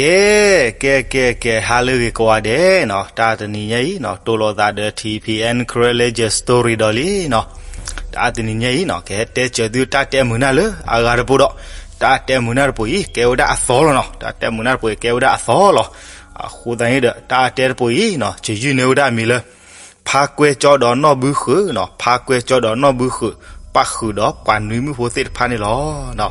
ကဲ ကဲ ကဲ ကဲ ဟါလၢအဂ့ၤကိးဂၤဒဲးနီၤ, တၢ်တနံၤညါအံၤနီၤ တိၢ်လိာ်သးဒီး ထံဖံအဲၣ် Karen Legend Story ဒီးလံနီၤ. တၢ်တနံၤညါအံၤနီၤ ကဟဲတဲစၢၤသုတၢ်တဲမုာ်နၢ်လၢအဂၤတပူၤဒီး တၢ်တဲမုာ်နၢ်တပူၤအံၤ ကဲဝဲဒၣ်အသီလီၤနီၤ. တၢ်တဲမုာ်နၢ်တပူၤအံၤ ကဲဝဲဒၣ်အသီလီၤ. အဃိသတးန့ၣ်ဒီး တၢ်တဲတပူၤအံၤနီၤ ယယုၢ်န့ၢ်ဝဲဒၣ်အမံၤလၢ ဖါကွဲကၠီဒီးနီၢ်ဘုဃုာ်နီၤ, ဖါကွဲကၠီဒီးနီၢ်ဘုဃုာ် ပၣ်ဃုာ်ဒီးပှၤနွံမုၣ်ဖိသ့ၣ်တဖၣ်န့ၣ်လီၤ.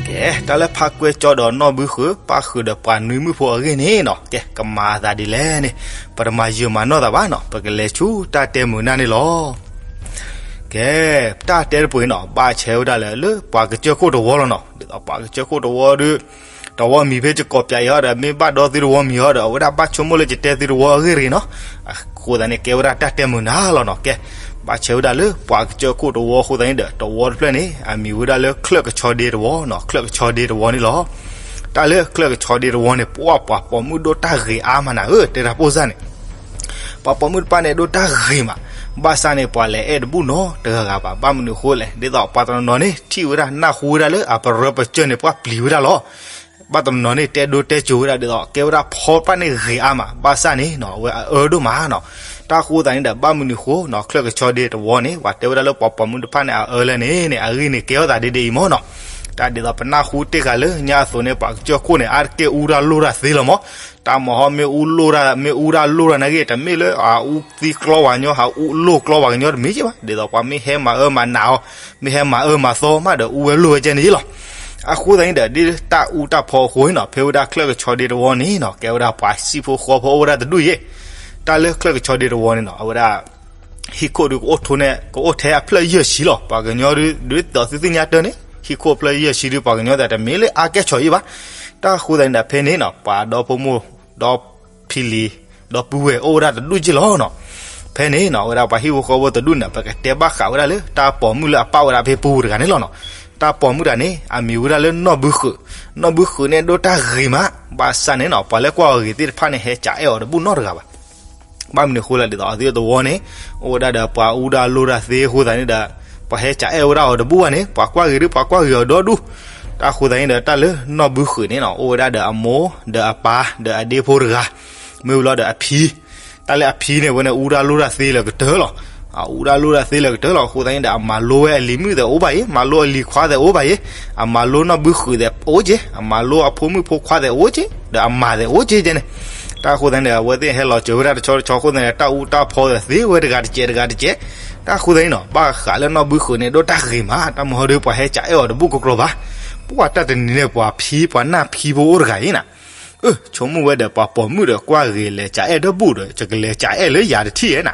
ကဲ တၢ်လၢဖါကွဲကၠီဒီးနီၢ်ဘုဃုာ် ပၣ်ဃုာ်ဒီးပှၤနွံမုၣ်ဖိအဂ့ၢ်န့ၣ်နီၤ ကဲ ကမၤအသးဒ်လဲၣ်န့ၣ် ပတမၤယၢၤမၤနီၢ်သးဘၣ်နီၤ, ပကလဲၤဆူတၢ်တဲမုာ်နၢ်န့ၣ်လီၤ. ကဲ တၢ်တဲတပူၤအံၤနီၤ ဘၣ်ဆဲဝဲဒၣ်လၢ လၢပှၤကစၢၢ်ခိၣ်တဝီလီၤနီၤ. ဒ်သိးပှၤကစၢၢ်ခိၣ်တဝီဒီး တဝီမံၤဖဲယကိးပၠးအံၤဟီဒီး မ့ၢ်ဘၣ်ဒီသုတဝီမံၤဟီဒီး အဝဲဒၣ်ဘၣ်ဆိကမိၣ်လၢယတဲသုတဝီအဂ့ၢ်တဂ့ၤနီၤ. အဃိသတးန့ၣ် ကဲဝဲဒၣ်တၢ်တဲမုာ်နၢ်လီၤနီၤ. ကဲ ဘၣ်ဆဲဝဲဒၣ်လၢပှၤကစၢၢ်ခိၣ်တဝီအဃိသတးန့ၣ်ဒီး တဝီတဖျၢၣ်န့ၣ် အမံၤဝဲဒၣ်လၢချၢၣ်ကဆီဒ့တဝီနီၤ, ချၢၣ်ကဆီဒ့တဝီန့ၣ်လီၤ. တၢ်လၢချၢၣ်ကဆီဒ့တဝီန့ၣ် ပှၤပိာ်မုၣ်ဒိၣ်တၢ်ဂ့ၤအါမးနၤဧၢ, တဲဒၣ်ပိၢ်စၢ်န့ၣ် ပှၤပိာ်မုၣ်တဖၣ်န့ၣ်ဒိၣ်တၢ်ဂ့ၤမး, ဘၣ်ဆၣ်န့ၣ် ပှၤလဲၤအဲၣ်တဘူၣ်နီတဂၤဂၤဘၣ်. ဘၣ်မနုၤအဃိလဲၣ်, ဒ်သိးပှၤတနီၤနီၤန့ၣ် ထံၣ်ဝဲဒၣ် နၢ်ဟူဝဲဒၣ်လၢအပရၢပစၢၢ်န့ၣ် ပှၤပျံၤဝဲဒၣ်လီၤ. ဘၣ်တနီၤနီၤန့ၣ် တဲဒိတဲကၠိၤဝဲဒၣ်ဒ်သိး ကဲဝဲဒၣ်ဖီတဖၣ်န့ၣ်ဂ့ၤအါမး, ဘၣ်ဆၣ်န့ၣ်နီၤ အဝဲအအၢဒိၣ်မးနီၤ. တၢ်ဃိသတးန့ၣ်ဒီး ဘၣ်မနုၤဃိနီၤ ချၢၣ်ကဆီဒ့တဝီန့ၣ် ပှၤတဲဝဲဒၣ်လၢပှၤပိာ်မုၣ်တဖၣ်န့ၣ် အအၢလဲၣ်န့ၣ်န့ၣ် အဂ့ၢ်န့ၣ်ကဲထီၣ်သးဒ်ဒ်အံၤမးနီၤ. တၢ်ဒ်သိးပနၢ်ဟူတ့ၢ်ဃာ်လၢညါအသိးန့ၣ် ပှၤကစၢၢ်ခိၣ်န့ၣ် အါတက့ၢ်အူတၢ်လိၢ်တၢ်သ့လီၤမး. တၢ်မၤဟီ မ့ၢ်အူလိၢ်တၢ် မ့ၢ်အူတၢ်လိၢ်တၢ်န့ၣ်ဂ့ၤ တမ့ၢ်လၢအအူသံကျီပှၤကညီ ဟးအူလိၢ်ကျီပှၤကညီတမ့ၢ်က့ဘၣ်. ဒ်သိးပှၤမ့ၢ်ဟဲမၤအၢမၤနးအီၤ မ့ၢ်ဟဲမၤအၢမၤသီမးဒီး အူဝဲလိၢ်ဝဲကဲန့ၣ်လီၤ. အဃိသတးန့ၣ်ဒီး ဒ်တၢ်အူတၢ်ဖီအဃိန့ၣ်နီၤ ဖဲဝဲဒၣ်ချၢၣ်ကဆီဒ့တဝီန့ၣ်နီၤ ကဲဝဲဒၣ်ပှၤစံၣ်ဖိဃီဖိအိၣ်ဝဲဒၣ်တဒူၣ်ယဲၢ်. တၢ်လၢချၢၣ်ကဆီဒ့တဝီန့ၣ်နီၤ အဝဲဒၣ် ဟံၣ်ခိၣ်ဒုးကအိၣ်ထူန့ၣ် ကအိၣ်ထဲအဖျၢၣ်ယဲၢ်ဆံလီၤ. ပှၤကညီဒုး ဒ်သိးသုသ့ၣ်ညါတၢ်န့ၣ် ဟံၣ်ခိၣ်အဖျၢၣ်ယဲၢ်ဆံဒုး ပှၤကညီသ့ၣ်တမ့ၢ်လၢအါကဲၣ်ဆိးအံၤဘၣ်. တၢ်ဃိသတးန့ၣ်ဒီး ဖဲန့ၣ်နီၤ ပှၤဒီဖိမိၢ် ဒီဖံလံၤ ဒီပုၢ်ဝဲၢ်အိၣ်ဝဲဒၣ်တဒူၣ်က့လီၤနီၤ. ဖဲန့ၣ်နီၤ အဝဲဒၣ်ပှၤဟံၣ်ဖိဃီဖိတဒူၣ်န့ၣ် ပကတဲဘၣ်ဃးဝဲဒၣ်လၢ တၢ်ပိာ်မုၣ်လၢအပာ်ဝဲဒၣ်ဖဲပူၤတဂၤန့ၣ်လီၤနီၤ. တၢ်ပိာ်မုၣ်တဂၤန့ၣ် အမံၤဝဲဒၣ်လၢနီၢ်ဘုဃုာ်, နီၢ်ဘုဃုာ်န့ၣ်ဒိၣ်တၢ်ဂ့ၤမး, ဘၣ်ဆၣ်န့ၣ်နီၤ ပှၤလၢကွၢ်အီၤဂ့ၤသ့ၣ်တဖၣ်န့ၣ် ဟဲကးအဲၣ်အီၤတဘူၣ်နီတဂၤဘၣ်. ဘၣ်မနုၤအဃိလဲၣ် ဒ်သိးအသုတဝီန့ၣ် အိၣ်ဝဲဒၣ်ဒီးပှၤအူတၢ်လိၢ်တၢ်သ့အဃိသတးန့ၣ်ဒီး ပှၤဟဲကးအဲၣ်ဝဲဒၣ်အီၤတဘူၣ်ဘၣ်န့ၣ် ပှၤကွၢ်ဂ့ၤဒုး ပှၤကွၢ်ဂ့ၤအီၤဒီဒူၣ်. တၢ်ဃိသတးန့ၣ်ဒီး တၢ်လၢနီၢ်ဘုဃုာ်န့ၣ်နီၤ အိၣ်ဝဲဒၣ်ဒီးအမိၢ် ဒီးအပၢ် ဒီးအဒ့ဖိတဂၤ မ့ၢ်ဝံၤလီၤဒီးအဖံ, တၢ်လၢအဖံန့ၣ် ဝဲန့ၣ်အူတၢ်လိၢ်တၢ်သ့လၢာ်ကတၢၢ်လီၤ. အအူတၢ်လိၢ်တၢ်သ့လၢာ်ကတၢၢ်လီၤ. အဃိသတးန့ၣ်ဒီး အမၤလိဝဲအလံၤမုၣ်သ့ၣ်အိၣ်ဘၣ်အံၤ, မၤလိအလံၤခွါသ့ၣ်အိၣ်ဘၣ်အံၤ, အမၤလိနီၢ်ဘုဃုာ်သ့ၣ်အိၣ်က့, အမၤလိအဖိမုၣ်ဖိခွါသ့ၣ်အိၣ်က့, ဒီးအမါသ့ၣ်အိၣ်က့ကဲန့ၣ်. တၢ်ဃိသတးန့ၣ်ဒီး အဝဲသ့ၣ်ဟဲလီၤစၢၤဝဲဒၣ်တဆီတဆီအဃိသတးန့ၣ် တၢ်အူတၢ်ဖီသ့ၣ်သ့ဝဲတဂၤတစဲးတဂၤတစဲး. တၢ်ဃိသတးန့ၣ်နီၤ ဘၣ်ဃးလၢနီၢ်ဘုဃုာ်န့ၣ် ဒိၣ်တၢ်ဂ့ၤမး, တၢ်မုၢ်ဟီဒုး ပှၤဟဲကးအဲၣ်အီၤတဘူၣ်ကကြီဘၣ်. ပှၤတၢ်တနံၤန့ၣ် ပှၤဖံ ပှၤနၢ်ဖံဖိအိၣ်တဂၤအံၤနၤ အၢ ဆိကမိၣ်ဝဲဒီး ပှၤပိာ်မုၣ်ဒီးကွၢ်ဂ့ၤလဲၤကးအဲၣ်ဒီးဘူၣ်ဒီး ယကလဲၤကးအဲၣ်လၢယၤတထံၣ်ဧဲနၤ.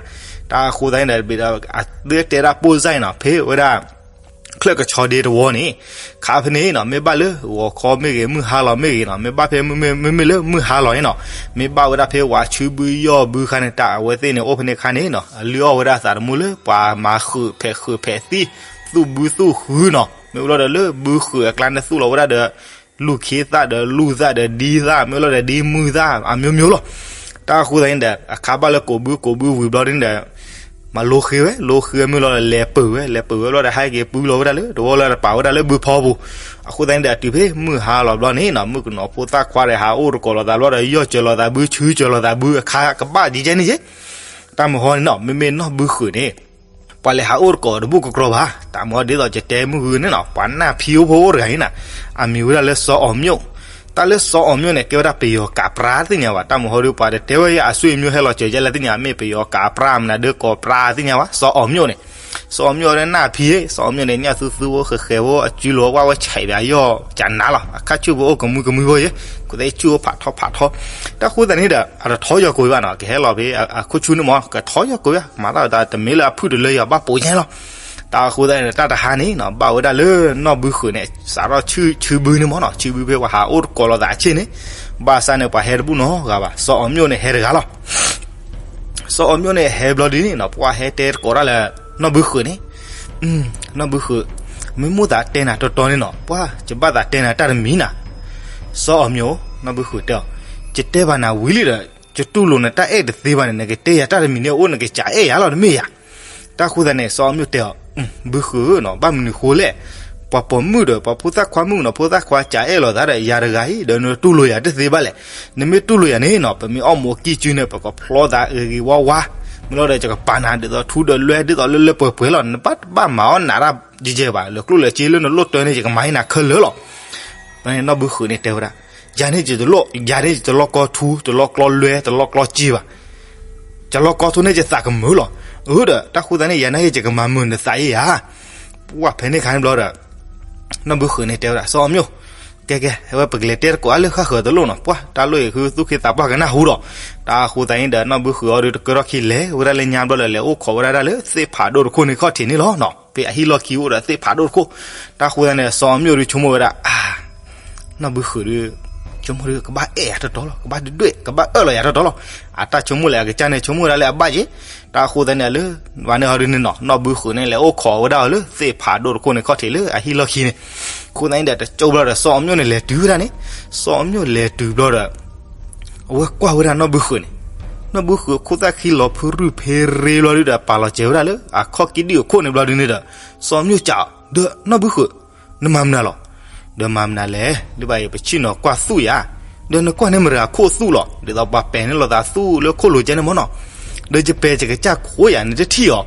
တၢ်အဃိသတးန့ၣ်ဒီး ဘၣ်ဒီး အသုတဲဒၣ်ပိၢ်စၢ်အံၤနီၤ ဖဲဝဲဒၣ် ချၢၣ်ကဆီဒ့တဝီန့ၣ် ခါဖဲန့ၣ်နီၤ မ့ၢ်ဘၣ်လၢဂီၤခီမ့ၢ်ဂ့ၤ မုၢ်ဟါလီၤမ့ၢ်ဂ့ၤနီၤ မ့ၢ်ဘၣ်ဖဲမ့မ့ၢ်လၢမုၢ်ဟါလီၤန့ၣ်နီၤ မ့ၢ်ဘၣ်ဝဲဒၣ်ဖဲဝၤဆူဘုယီၢ်ဘုခါန့ၣ် တၢ်အဝဲသ့ၣ်န့ၣ် အိၣ်ဖဲန့ၣ်ခါန့ၣ်နီၤ အလုၢ်အီၣ်ဝဲဒၣ်သးတမူလၢ ပှၤမၤဃုာ်ဖဲးဃုာ်ဖဲးသံၣ် သူၣ်ဘုသူၣ်ဃုနီၤ မ့ၢ်ဝံၤလီၤဒီးလၢဘုဃုာ်အကျါန့ၣ်သူၣ်လီၤဝဲဒၣ်ဒီး လူၢ်ခ့သၣ်ဒီးလူၢ်သၣ်ဒီးဒ်သၣ် မ့ၢ်လီၤဒီးဒ်မုၢ်သၣ် အမျိုးမျိုးလီၤ. တၢ်အဃိသတးန့ၣ်ဒီး အခါဘၣ်လၢကိးဘုကိးဘုဝံၤဘျီဒ်န့ၣ်ဒီး မၤလိဃ့ဝဲ လိဃ့ဝဲမ့ၢ်လီၤဒီးလဲၤပၢၢ်ဝဲ လဲၤပၢၢ်ဝဲဘျီဒီး ဟဲက့ၤပူၤလီၤဝဲဒၣ်လၢ တဝီလၢတပာ်ဝဲဒၣ်လၢဘုဖီပူၤ. အဃိသတးန့ၣ်ဒီး အတုၤဖဲမုၢ်ဟါလီၤဘျီန့ၣ်နီၤ မုၣ်ကနီၤဖိသၣ်ခွါဒီး ဟးအိၣ်တကိးလိာ်သးဘျီဒီး ယီၢ်စၢၤလိာ်သးဘု ဆူစၢၤလိာ်သးဘု အခါကဘၣ်ဒ်ကဲန့ၣ်ယဲ တၢ်မုၢ်ဟီန့ၣ်နီၤ မ့မ့ၢ်နီၢ်ဘုဃုာ်န့ၣ် ပှၤလဲၤဟးအိၣ်တကိးတဘူၣ်ကကြီဘၣ်. တၢ်မုၢ်ဟီဒ်သိးယတဲမုၢ်ဂုၢ်န့ၣ်နီၤ ပှၤနၢ်ဖံအိၣ်ဖိအိၣ်တဂၤအံၤနၤ အမံၤဝဲဒၣ်လၢစီၤအီၤမျိၣ်. တၢ်လၢစီၤအီၤမျိၣ်န့ၣ် ကဲဝဲဒၣ်ပယီၤကးပြါသ့ၣ်ညါဘၣ်. တၢ်မုၢ်ဟီဒုး ပှၤတတဲဝဲယၤအဆွေမျိုးဟဲလီၤစၢၤယဲလဲၣ်သ့ၣ်ညါ မ့ၢ်ပယီၤကးပြါမနုၤဒုး ကိးပြါသ့ၣ်ညါဘၣ် စီၤအီၤမျိၣ်န့ၣ်. စီၤအီၤမျိၣ်န့ၣ် နၢ်ဖံ စီၤအီၤမျိၣ်န့ၣ် ညၣ်သူသူဖိဃဲၤဃဲၤဖိ အစုလိၤဝဲဝဲဆဲးဘၣ်ယီၢ် ကနၤလီၤ အခါဆူၣ်ဖိအိၣ်ကမှံကမှံဖိယဲ ကသ့ဆူၣ်အိၣ်ဖးထီဖးထီ. တၢ်ဃိသတးန့ၣ်ဒီး အတထီယီၤကိးဘၣ်နီၤ ကဟဲလီၤဖဲအခိၣ်ဆူၣ်န့ၣ်မး ကထီယီၤကိးဘၣ် မၤတၢ်ဝဲဒၣ် တမ့ၢ်လၢအဖုၣ်တလၢယၤဘၣ်ပိာ်ညါလီၤ. တၢ်အဃိသတးန့ၣ်ဒီး တၢ်တဟါန့ၣ်နီၤ ဘၣ်ဝဲဒၣ်လၢနီၢ်ဘုဃုာ်န့ၣ် စးထီၣ်ဆူၣ်ဆူၣ်ဘုန့ၣ်မးနီၤ ဆူၣ်ဘုဖဲပှၤဟးအိၣ်တကိးလိာ်သးအဆ့ၣ်န့ၣ် ဘၣ်ဆၣ်န့ၣ် ပှၤဟဲတဘူၣ်နီတဂၤဘၣ် စီၤအီၤမျိၣ်န့ၣ်ဟဲတဂၤလီၤ. စီၤအီၤမျိၣ်န့ၣ်ဟဲဘျီဒ်န့ၣ်နီၤ ပှၤဟဲတဲတကိးတၢ်လၢ နီၢ်ဘုဃုာ်န့ၣ် နီၢ်ဘုဃုာ် မ့ၢ်မိၣ်သးတဲနၤတီတီန့ၣ်နီၤ ပှၤယဘၣ်သးတဲနၤတၢ်တမံၤနၤ. စီၤအီၤမျိၣ် နီၢ်ဘုဃုာ်တဲအီၤ ယတဲဘၣ်နၤဝံၤလံဒီး ယတူၢ်လိာ်နတၢ်အဲၣ်တသ့ဘၣ်န့ၣ် နကတဲယၤတၢ်တမံၤန့ၣ် အိၣ်နကစးအဲၣ်ယၤလီၤတမ့ၢ်ယၤ. တၢ်ဃိသတးန့ၣ် စီၤအီၤမျိၣ်တဲအီၤ, ဘုဃုာ်ဧၢနီၤ, ဘၣ်မနုၤဃိလဲၣ်. ပှၤပိာ်မုၣ်ဒီး ပှၤဖိသၣ်ခွါမုၣ်နီၤ, ဖိသၣ်ခွါကးအဲၣ်လိာ်သးဒီး ယၤတဂၤအံၤဒီး နတူၢ်လိာ်ယၤတသ့ဘၣ်လဲၣ်. နမ့ၢ်တူၢ်လိာ်ယၤန့ၣ်နီၤ, ပမ့ၢ်အီၣ်မူးအကံၢ်စုန့ၣ် ပကဖျီသးဂ့ၤဂ့ၤဝါဝါ, မ့ၢ်လီၤဒီး ယကပာ်နၤဒ်သိးထူဒီးလွဲၢ် ဒ်သိးလၢလၢပှဲၤပှဲၤလီၤ. နဘၣ်တဘၣ်မၤအီၣ်နးတၢ်ယဲၢ်ဘၣ်, လၢကျိၣ်လၢစ့လၢနလိၣ်တၢန့ၣ် ယကမၤဟ့ၣ်နၤခဲလၢာ်လီၤ. နီၢ်ဘုဃုာ်န့ၣ်တဲဝဲဒၣ်, ယၤန့ၣ်ယတလိၣ်, ယၤန့ၣ်ယတလီၢ်ကီထူ, တလီၢ်ကျီလွဲၢ်, တလီၢ်ကျီစ့ဘၣ်. ယလီၢ်ကီထူန့ၣ်ယသးကမုာ်လီၤ. အၢဒီး တၢ်ဃိသတးန့ၣ် ယၤနာ်က့ ယကမၤမုာ်နသးအံၤဧါ. ပှၢ်ဖဲန့ၣ်အခါန့ၣ်ဘျီဒီး နီၢ်ဘုဃုာ်န့ၣ်တဲဝဲဒၣ် စီၤအီၤမျိၣ်, ကဲကဲ, အဝဲပကလဲၤတဲတကိးအါလၢဃၣ်ဃၢၤတလိၣ်နီၤ, ပှၢ်တၢ်လိၣ်အံၤဃုသူၣ်က့သးပှၢ်ကနၣ်ဟူဒီး, တၢ်အဃိသတးန့ၣ်ဒီး နီၢ်ဘုဃုာ်အီၤဒုးတကၢထီၣ်ခံလဲၤဝဲဒၣ်လၢညါဘျီဒီး လဲၤအိၣ်ခိးဝဲဒၣ်တၢ်လၢသ့ၣ်ဖးဒိၣ်တခိၣ်န့ၣ်ခီၣ်ထံးန့ၣ်လီၤနီၤ. ဖဲအဟံၣ်လီၢ်ခံအိၣ်ဒီးသ့ၣ်ဖးဒိၣ်တခိၣ်, တၢ်အဃိသတးန့ၣ် စီၤအီၤမျိၣ်ဒုးဆိကမိၣ်ဝဲဒၣ် အါ နီၢ်ဘုဃုာ်ဒုး ဆိကမိၣ်ဒုး ကဘၣ်အဲၣ်ယၤတီတီလီၤ, ကဘၣ်ဒုးဒွဲၣ် ကဘၣ်အၢၣ်လီၤယၤတီတီလီၤ. အတၢ်ဆိကမိၣ်လၢအကစၢ်န့ၣ် ဆိကမိၣ်ဝဲဒၣ်လၢအဘၣ်က့ၤ, တၢ်အဃိသတးန့ၣ် အလၢဝဲန့ၣ်ဟီဒုးန့ၣ်နီၤ, နီၢ်ဘုဃုာ်န့ၣ် လဲၤအိၣ်ခိးဝဲဒၣ်အီၤလၢသ့ၣ်ဖးဒိၣ်တခိၣ်န့ၣ်ခီၣ်ထံးလၢအဟံၣ်လီၢ်ခံန့ၣ်, အဃိသတးန့ၣ်ဒီး တကၠိဘျီဒီး စီၤအီၤမျိၣ်န့ၣ် လဲၤတုၤဝဲဒၣ်န့ၣ်, စီၤအီၤမျိၣ်လဲၤတုၤဘျီဒီး အဝဲကွၢ်ဝဲဒၣ်နီၢ်ဘုဃုာ်န့ၣ်, နီၢ်ဘုဃုာ်အခိၣ်သၣ်ခံလီၤဖုရူၢ်ဖ့ရ့ဘျီဒုးဒီး ပာ်လီၤစဲၤဝဲဒၣ်လၢအခီၣ်ကံၣ်ဒုၣ်အခိၣ်န့ၣ်ဘျီဒုးန့ၣ်ဒီး, စီၤအီၤမျိၣ်စံး, ဒီးနီၢ်ဘုဃုာ်, နမၤမနုၤလီၤ. ဒီးမၤမနုၤလဲၣ်, လၢဘၣ်အံၤပဆ့ၣ်နီၤကွၢ်သူၣ်ယၤ, ဒီးနကွၢ်န့ၢ်မတၤဂၤခိၣ်သူၣ်လီၤ, ဒ်သိးပှၤပဲာ်န့ၢ်လိာ်သးသူၣ်လၢခိၣ်လိၤကဲန့ၣ်မ့ၢ်နီၤ, ဒီးယပဲာ်ယကစၢ်ခိၣ်ယၤ နတထံၣ်အီၤ.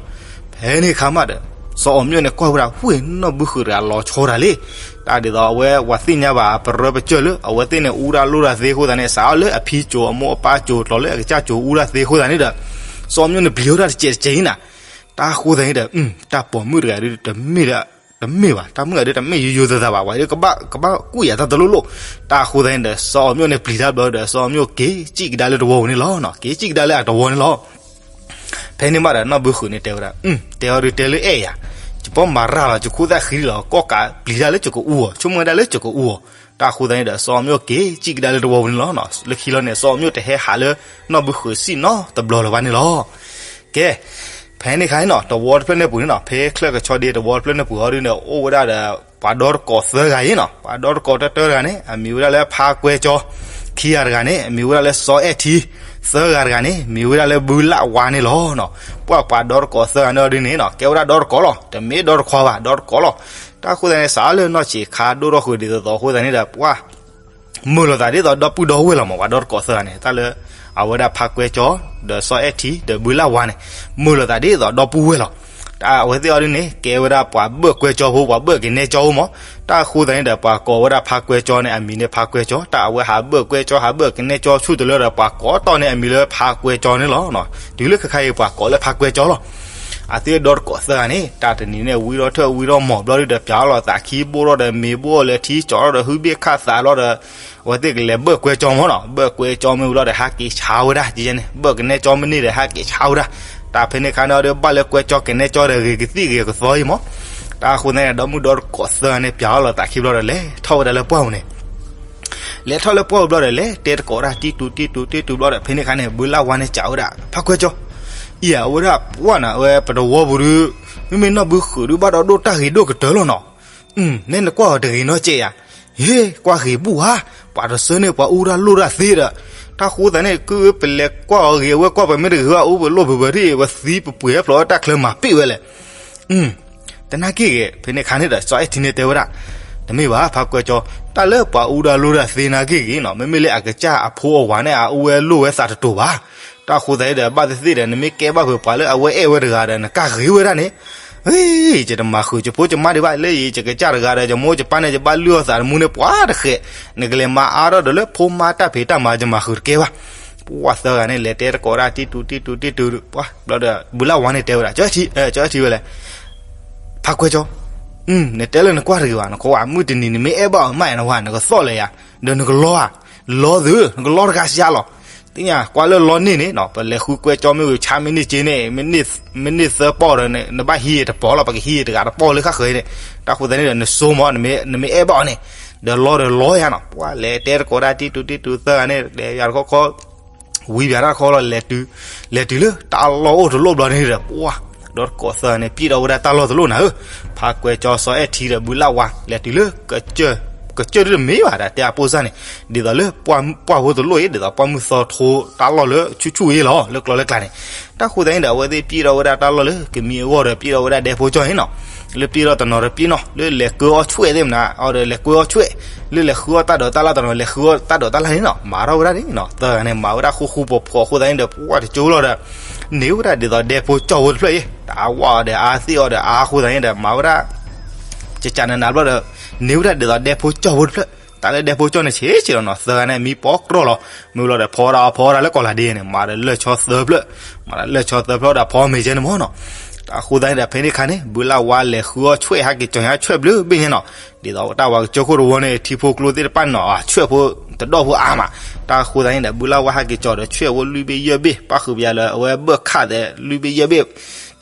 ဖဲန့ၣ်အခါမးဒီး စီၤအီၤမျိၣ်န့ၣ်ကွၢ်ဝဲဒၣ် ဝ့ၢ်နီၢ်ဘုဃုာ်တဂၤလီၤဆီတၢ်လံ. တၢ်ဒ်သိးအဝဲပှၤသ့ၣ်ညါဘၣ်ပရၢပကၢၢ်လၢ အဝဲသ့ၣ်န့ၣ်အူတၢ်လိၣ်တၢ်သ့အဃိသတးန့ၣ် စးထီၣ်လၢအဖံကၠိအမိၢ်အပၢ်ကၠိ ကျီၤလၢအကစၢ်ကၠိအူတၢ်သ့အဃိသတးန့ၣ်ဒီး စီၤအီၤမျိၣ်န့ၣ်ပျံၤဝဲဒၣ်တစဲးတစဲးအံၤနၤ. တၢ်အဃိသတးန့ၣ်ဒီး တၢ်ပိာ်မုၣ်တဂၤဒုးတမ့ၢ်ဒၣ် တမ့ၢ်ဘၣ်, တၢ်မုၣ်တဂၤဒုးတမ့ၢ်ယိယိသးသးဘၣ်, ဝဲဒုးကဘၣ် ကဘၣ်ကူၣ်ယၤတၢ်တလိၣ်လိၣ်. တၢ်အဃိသတးန့ၣ်ဒီး စီၤအီၤမျိၣ်န့ၣ်ပျံၤတၢ်ဘျီဒီး စီၤအီၤမျိၣ်က့ၤစံၣ်ကဒါလၢတဝီပူၤန့ၣ်လီၤ, က့ၤစံၣ်ကဒါလၢအတဝီန့ၣ်လီၤ. ဖဲန့ၣ်မးဒီး နီၢ်ဘုဃုာ်န့ၣ်တဲဝဲဒၣ်, တဲအီၤဒုးတဲလၢအဲၣ်ယၤ, ယပီၢ်မၤရၤလီၤ ယခိၣ်သၣ်ဃံလီၤ ကီၢ်ကးပျံၤတၢ်လၢယကအူအီၤ, ဆိကမိၣ်ဝဲဒၣ်လၢယကအူအီၤ. တၢ်အဃိသတးန့ၣ်ဒီး စီၤအီၤမျိၣ်က့ၤစံၣ်ကဒါလၢတဝီပူၤန့ၣ်လီၤ. လၢခံလီၤန့ၣ် စီၤအီၤမျိၣ်တဟဲဟးလၢ နီၢ်ဘုဃုာ်စံၣ်နီတဘျီလၢၤဘၣ်န့ၣ်လီၤ. ကဲ, ဖဲန့ၣ်အခါန့ၣ်နီၤ တဝီတဖျၢၣ်န့ၣ်ပူၤန့ၣ်နီၤ, ဖဲချၢၣ်ကဆီဒ့တဝီတဖျၢၣ်န့ၣ်ပူၤအီၤဒုးန့ၣ် အိၣ်ဝဲဒၣ်ဒီး ပှၤဒီတကိးသၢဂၤအံၤနီၤ, ပှၤဒီတကိးတၢတၢတဂၤန့ၣ် အမံၤဝဲဒၣ်လၢဖါကွဲကၠီ, ခံဂၤတဂၤန့ၣ် အမံၤဝဲဒၣ်လၢစီၤအဲၣ်ထံ, သၢဂၤတဂၤန့ၣ် မံၤဝဲဒၣ်လၢဘုလၣ်ဝါန့ၣ်လီၤ. ပှၤပှၤဒီတကိးသၢဂၤန့ၣ်အီၤဒုးန့ၣ်နီၤ ကဲဝဲဒၣ်ဒီတကိးလီၤ, တမ့ၢ်ဒီတခွါဘၣ်, ဒီတကိးလီၤ. တၢ်အဃိသတးန့ၣ် စးလၢနီၢ်ဆံးခါဒိၣ်ထီၣ်ဃုာ်ဒ်သိးသိးအဃိသတးန့ၣ်ဒီး ပှၤ မုာ်လိာ်သးဒ်သိးဒီပုၢ်ဒီဝဲၢ်လီၤမး, ပှၤဒီတကိးသၢဂၤန့ၣ် တၢ်လၢ အဝဲဒၣ်ဖါကွဲကၠီ ဒီးစီၤအဲၣ်ထံ ဒီးဘုလၣ်ဝါန့ၣ် မုာ်လိာ်သးဒ်သိးဒီပုၢ်ဝဲၢ်လီၤ. တၢ်အဝဲသ့ၣ်အီၤဒုးန့ၣ် ကဲဝဲဒၣ်ပှၤဘၢၣ်ကွဲကၠီဖိ ပှၤဘၢၣ်ကနဲကၠီဖိမး. တၢ်အဃိသတးန့ၣ်ဒီး ပှၤကိးဝဲဒၣ်ဖါကွဲကၠီန့ၣ် အမံၤန့ၣ်ဖါကွဲကၠီ, တၢ်အဝဲဟးဘၢၣ်ကွဲကၠီ ဟးဘၢၣ်ကနဲကၠီဆူၣ်တလၢဒီး ပှၤကိးတီၢ်န့ၢ်အမံၤလၢဖါကွဲကၠီန့ၣ်လီၤ. တုၤလၢခဲခါအံၤ ပှၤကိးလၢဖါကွဲကၠီလီၤ. အသ့ၣ်ဒီတကိးသၢဂၤန့ၣ် တၢ်တနံၤန့ၣ် ဝံထီၣ်ထၢၣ်ဝံထီၣ်မီၤဘျီဒုးဒီး ပၠးအီၣ်လိာ်သးခံဘိၣ်ထီၣ်ဒီး မ့ၤဘိၣ်အီၤလၢထံကၠီထီၣ်ဒီး ဟုဘ့ၣ်ခၣ်သးလီၤဒီး အဝဲသ့ၣ်ကလဲၤဘၢၣ်ကွဲကၠီမးနီၤ. ဘၢၣ်ကွဲကၠီမ့ၢ်ဝံၤလီၤဒီး ဟးက့ၤဆါဝဲဒၣ်, န့ၣ် ဘၢၣ်ကနဲကၠီမ့ၢ်န့ၢ်ဒီး ဟးက့ၤဆါဝဲဒၣ်. တၢ်ဖဲန့ၣ်အခါန့ၣ်ဒီး ဘၣ်လၢကွဲကၠီကနဲကၠီဒီး ဂ့ၤကသံၣ်ဂ့ၤကသီအံၤမး. တၢ်အဃိသတးန့ၣ် ဒီမုၢ်ဒီတကိးသၢဂၤန့ၣ် ပၠးအီၣ်လိာ်သးခံဘျီဒီး လဲၤထီၣ်ဝဲဒၣ်လၢပှၢ်ပူၤန့ၣ် လဲၤထီၣ်လၢပှၢ်ပူၤဘျီဒီး လဲၤတဲတကိးတၢ်တံၢ်တူၤတံၢ်တူၤတံၢ်တူၤဘျီဒီး ဖဲန့ၣ်အခါန့ၣ် ဘုလၣ်ဝါန့ၣ်စံးဝဲဒၣ် ဖါကွဲကၠီ, အံၤ အဝဲဒၣ်ပှၢ်နၤ အဝဲပတဝီပူၤဒုး မ့မ့ၢ်နီၢ်ဘုဃုာ်ဒုး ဘၣ်ဒီးဒိၣ်တၢ်ဂ့ၤဒိၣ်ကတၢၢ်လီၤနီၤ. နဲနကွၢ်အီၤတဂ့ၤနီတစဲးဧါ. ဟ့ၣ် ကွၢ်ဂ့ၤဘူၣ်ဧါ. ပှၤတဆၢန့ၣ် ပှၤအူတၢ်လိၣ်တၢ်သ့ဒီး တၢ်ဃိသးန့ၣ် ကုပလဲၤကွၢ်အီၤဂ့ၤ အဝဲကွၢ်ပှၤမ့ၢ်တဂ့ၤ အူပလိၣ်ပှဲၤပှဲၤထံၣ် ပှၤသံပပှ့ၤဖျိးတၢ်ချၢမၤပ့ၣ်ဝဲလဲၣ်. တနာ်က့ၢ်ဂ့ၤ. ဖဲန့ၣ်အခါန့ၣ်ဒီး စီၤအဲၣ်ထံန့ၣ်တဲဝဲဒၣ်, တမ့ၢ်ဘၣ် ဖါကွဲကၠီ, တၢ်လၢပှၤအူတၢ်လိၣ်တၢ်သ့နာ်က့ၢ်ဂ့ၤနီၤ မ့မ့ၢ်လၢအကစၢ်အဖိအဝၤန့ၣ် အအူဝဲလိၣ်ဝဲသးတတိၤဘၣ်. တၢ်ဃိသးန့ၣ်ဒီး ဘၣ်သ့ၣ်သ့ၣ်ဒီး နမ့ၢ်ကဲဘၣ်ဖုးပှၤလၢအဝဲအဲၣ်ဝဲတဂၤဒီး နကၢ်ဂ့ၤဝဲဒၣ်န့ၣ်, ယတမၤဃုာ်ယဖိယမါဒံးဘၣ်, လၢယကစၢ်တဂၤဒီး ယမိၢ်ယပၢ်န့ၣ် ယဘၣ်လုၢ်အီၣ်သးတမူန့ၣ် ပှၤတဃဲး, နကလဲၤမၤအါထီၣ်ဒီးလၢဖိမါတၢ်ဖံးတၢ်မၤ ယမၤဃုာ်တကဲဘၣ်. ပှၤသၢဂၤန့ၣ် လဲၤတဲတကိးတၢ်တံၢ်တူၤတံၢ်တူၤတံၢ်တူၤ, ပှၤဘျီဒီး ဘုလၣ်ဝါန့ၣ်တဲဝဲဒၣ်, စီၤအဲၣ်ထံဝဲလဲၣ်, ဖါကွဲကၠီ, နတဲလၢနကွၢ်တဂ့ၤဘၣ်, နခိးဝဲမုၢ်တနံၤ နမ့ၢ်အဲၣ်ဘၣ်အီၤမးနဝၤ နကသီၣ်လၢၤယၤ, ဒီးနကလီဧါ, လီသု, နကလီတဂၤစှၤလီၤ. သ့ၣ်ညါ ကွၢ်လၢလီန့ၢ်န့ၣ် ပလဲၤဃုကွဲကၠီမ့ၢ်ဂ့ၤ ဆါမ့ၢ်န့ၢ်က့န့ၣ်, မ့ၢ်န့ၢ်သၢပီၢ်ဒီး နဘၣ်ဟံးတပီၢ်လီၤ, ပကဟံးတဂၤတပီၢ်လၢဃၣ်ဃၢၤအံၤန့ၣ်, တၢ်ဃိသတးန့ၣ်ဒီး နစိမိၢ် နမ့ၢ်အဲၣ်ဘၣ်အီၤန့ၣ်, ဒီးလီဒီးလီယၤနီၤ, ပှၤလဲၤတဲတကိးတၢ်တံၢ်တူၤတံၢ်တူၤသၢဂၤန့ၣ် လဲၤယၤတခီခီ ဝံၤပၠးတၢ်တခီလီၤ, လဲၤတုၤလၢတၢ်လီၢ်အိၣ်တလိၣ်ဘျီန့ၣ်ဒီး ပှၤဒီတကိးသၢဂၤန့ၣ် ပျံၢ်ဒီးဝဲဒၣ်တၢ်လီၢ်တလိၣ်နၤဧၢ, ဖါကွဲကၠီ စီၤအဲၣ်ထံဒီး ဘုလၣ်ဝါ လဲၤတုၤလၢကစၢၢ် ကစၢၢ်ဒုတမ့ၢ်ဘၣ် တၢ်တဲအပိၢ်စၢ်န့ၣ်, ဒ်သိးလၢပှၢ်ဖိတလိၣ်အံၤ ဒ်သိးပှၢ်မုၢ်သီထိတၢ်လီၢ်လၢဆူၣ်ဆူၣ်အံၤလီၤ လၢကျီလၢကျါန့ၣ်. တၢ်ဃိသတးန့ၣ်ဒီး အဝဲသ့ၣ်ပျံၢ်ထီၣ်ဝဲဒၣ်တၢ်လီၢ်လၢကမံအဂီၢ်ဒီး ပျံၢ်ထီၣ်ဝဲဒၣ်ဒဲဖိကၠီန့ၣ်နီၤ, လၢပျံၢ်ထီၣ်တနီၤဒီးပျံၢ်နီၤ လၢလဲၤကၢအီၣ်ဆွဲၣ်သ့ၣ်မနၤ အီၤဒီးလဲၤကၢအီၣ်ဆွဲၣ်, လၢလဲၤဃုအီၣ်တၢ်ဒိးတၢ်လၢ်တနီၤ လဲၤဃုအီၣ်တၢ်ဒိးတၢ်လၢ်န့ၣ်နီၤ, မၤထီၣ်ဝဲဒၣ်န့ၣ်နီၤ. သၢဂၤန့ၣ် မၤဝဲဒၣ်ဃူဃူဖိးဖိးအဃိသတးန့ၣ်ဒီး ပှၢ်တကၠိလီၤဒီး န့ၢ်ဝဲဒၣ်ဒ်သိးဒဲဖိကၠီဖိတဖျၢၣ်အံၤ တၢ်ဝါအီၤဒီးအါသ့ၣ်အီၤဒီးအါအဃိသတးန့ၣ်ဒီး မၤဝဲဒၣ် ကကနနဘျီဒီး န့ၢ်ဝဲဒၣ်ဒ်သိးဒဲဖိကၠီဖိတဖျၢၣ်, တၢ်လၢဒဲဖိကၠီန့ၣ် ဆံးဆံးလီၤနီၤ. သၢဂၤန့ၣ် မံပီးကြီလီၤ. မ့ၢ်လီၤဒီး ဖီဒၣ်ဖီဒၣ်လၢကီၢ်လၤဒ့န့ၣ် မၤဒီးလၢၢ်ဆီသၢဖျၢၣ်, မၤဒီးလၢၢ်ဆီသၢဖျၢၣ်ဒီးဖီမ့ၤကဲန့ၣ်မ့ၢ်နီၤ. တၢ်ဃိသတးန့ၣ်ဒီး ဖဲန့ၣ်အခါန့ၣ် ဘုလၢ်ဝါလဲၤဃုအီၣ်ဆွဲၣ်ဟးက့ၤကၠီၤညါဆွဲၣ်ဘျုးဘ့ၣ်ညါနီၤ, ဒ်သိးတၢ်ဝၤကစၢၢ်ခိၣ်တဝီန့ၣ် ထံဖိကျိသ့ၣ်တဖၣ်နီၤ ဆွဲၣ်ဖိတဒီၣ်ဖိအါမး. တၢ်ဃိသတးန့ၣ်ဒီး ဘုလၢ်ဝါဟးက့ၤကၠီၤဒီးဆွဲၣ်ဖိလွံၢ်ဘ့ၣ်ယဲၢ်ဘ့ၣ် ပၣ်ဃုာ်ပယၤလၢအဝဲဘၢၣ်ခးသဲးလွံၢ်ဘ့ၣ်ယဲၢ်ဘ့ၣ်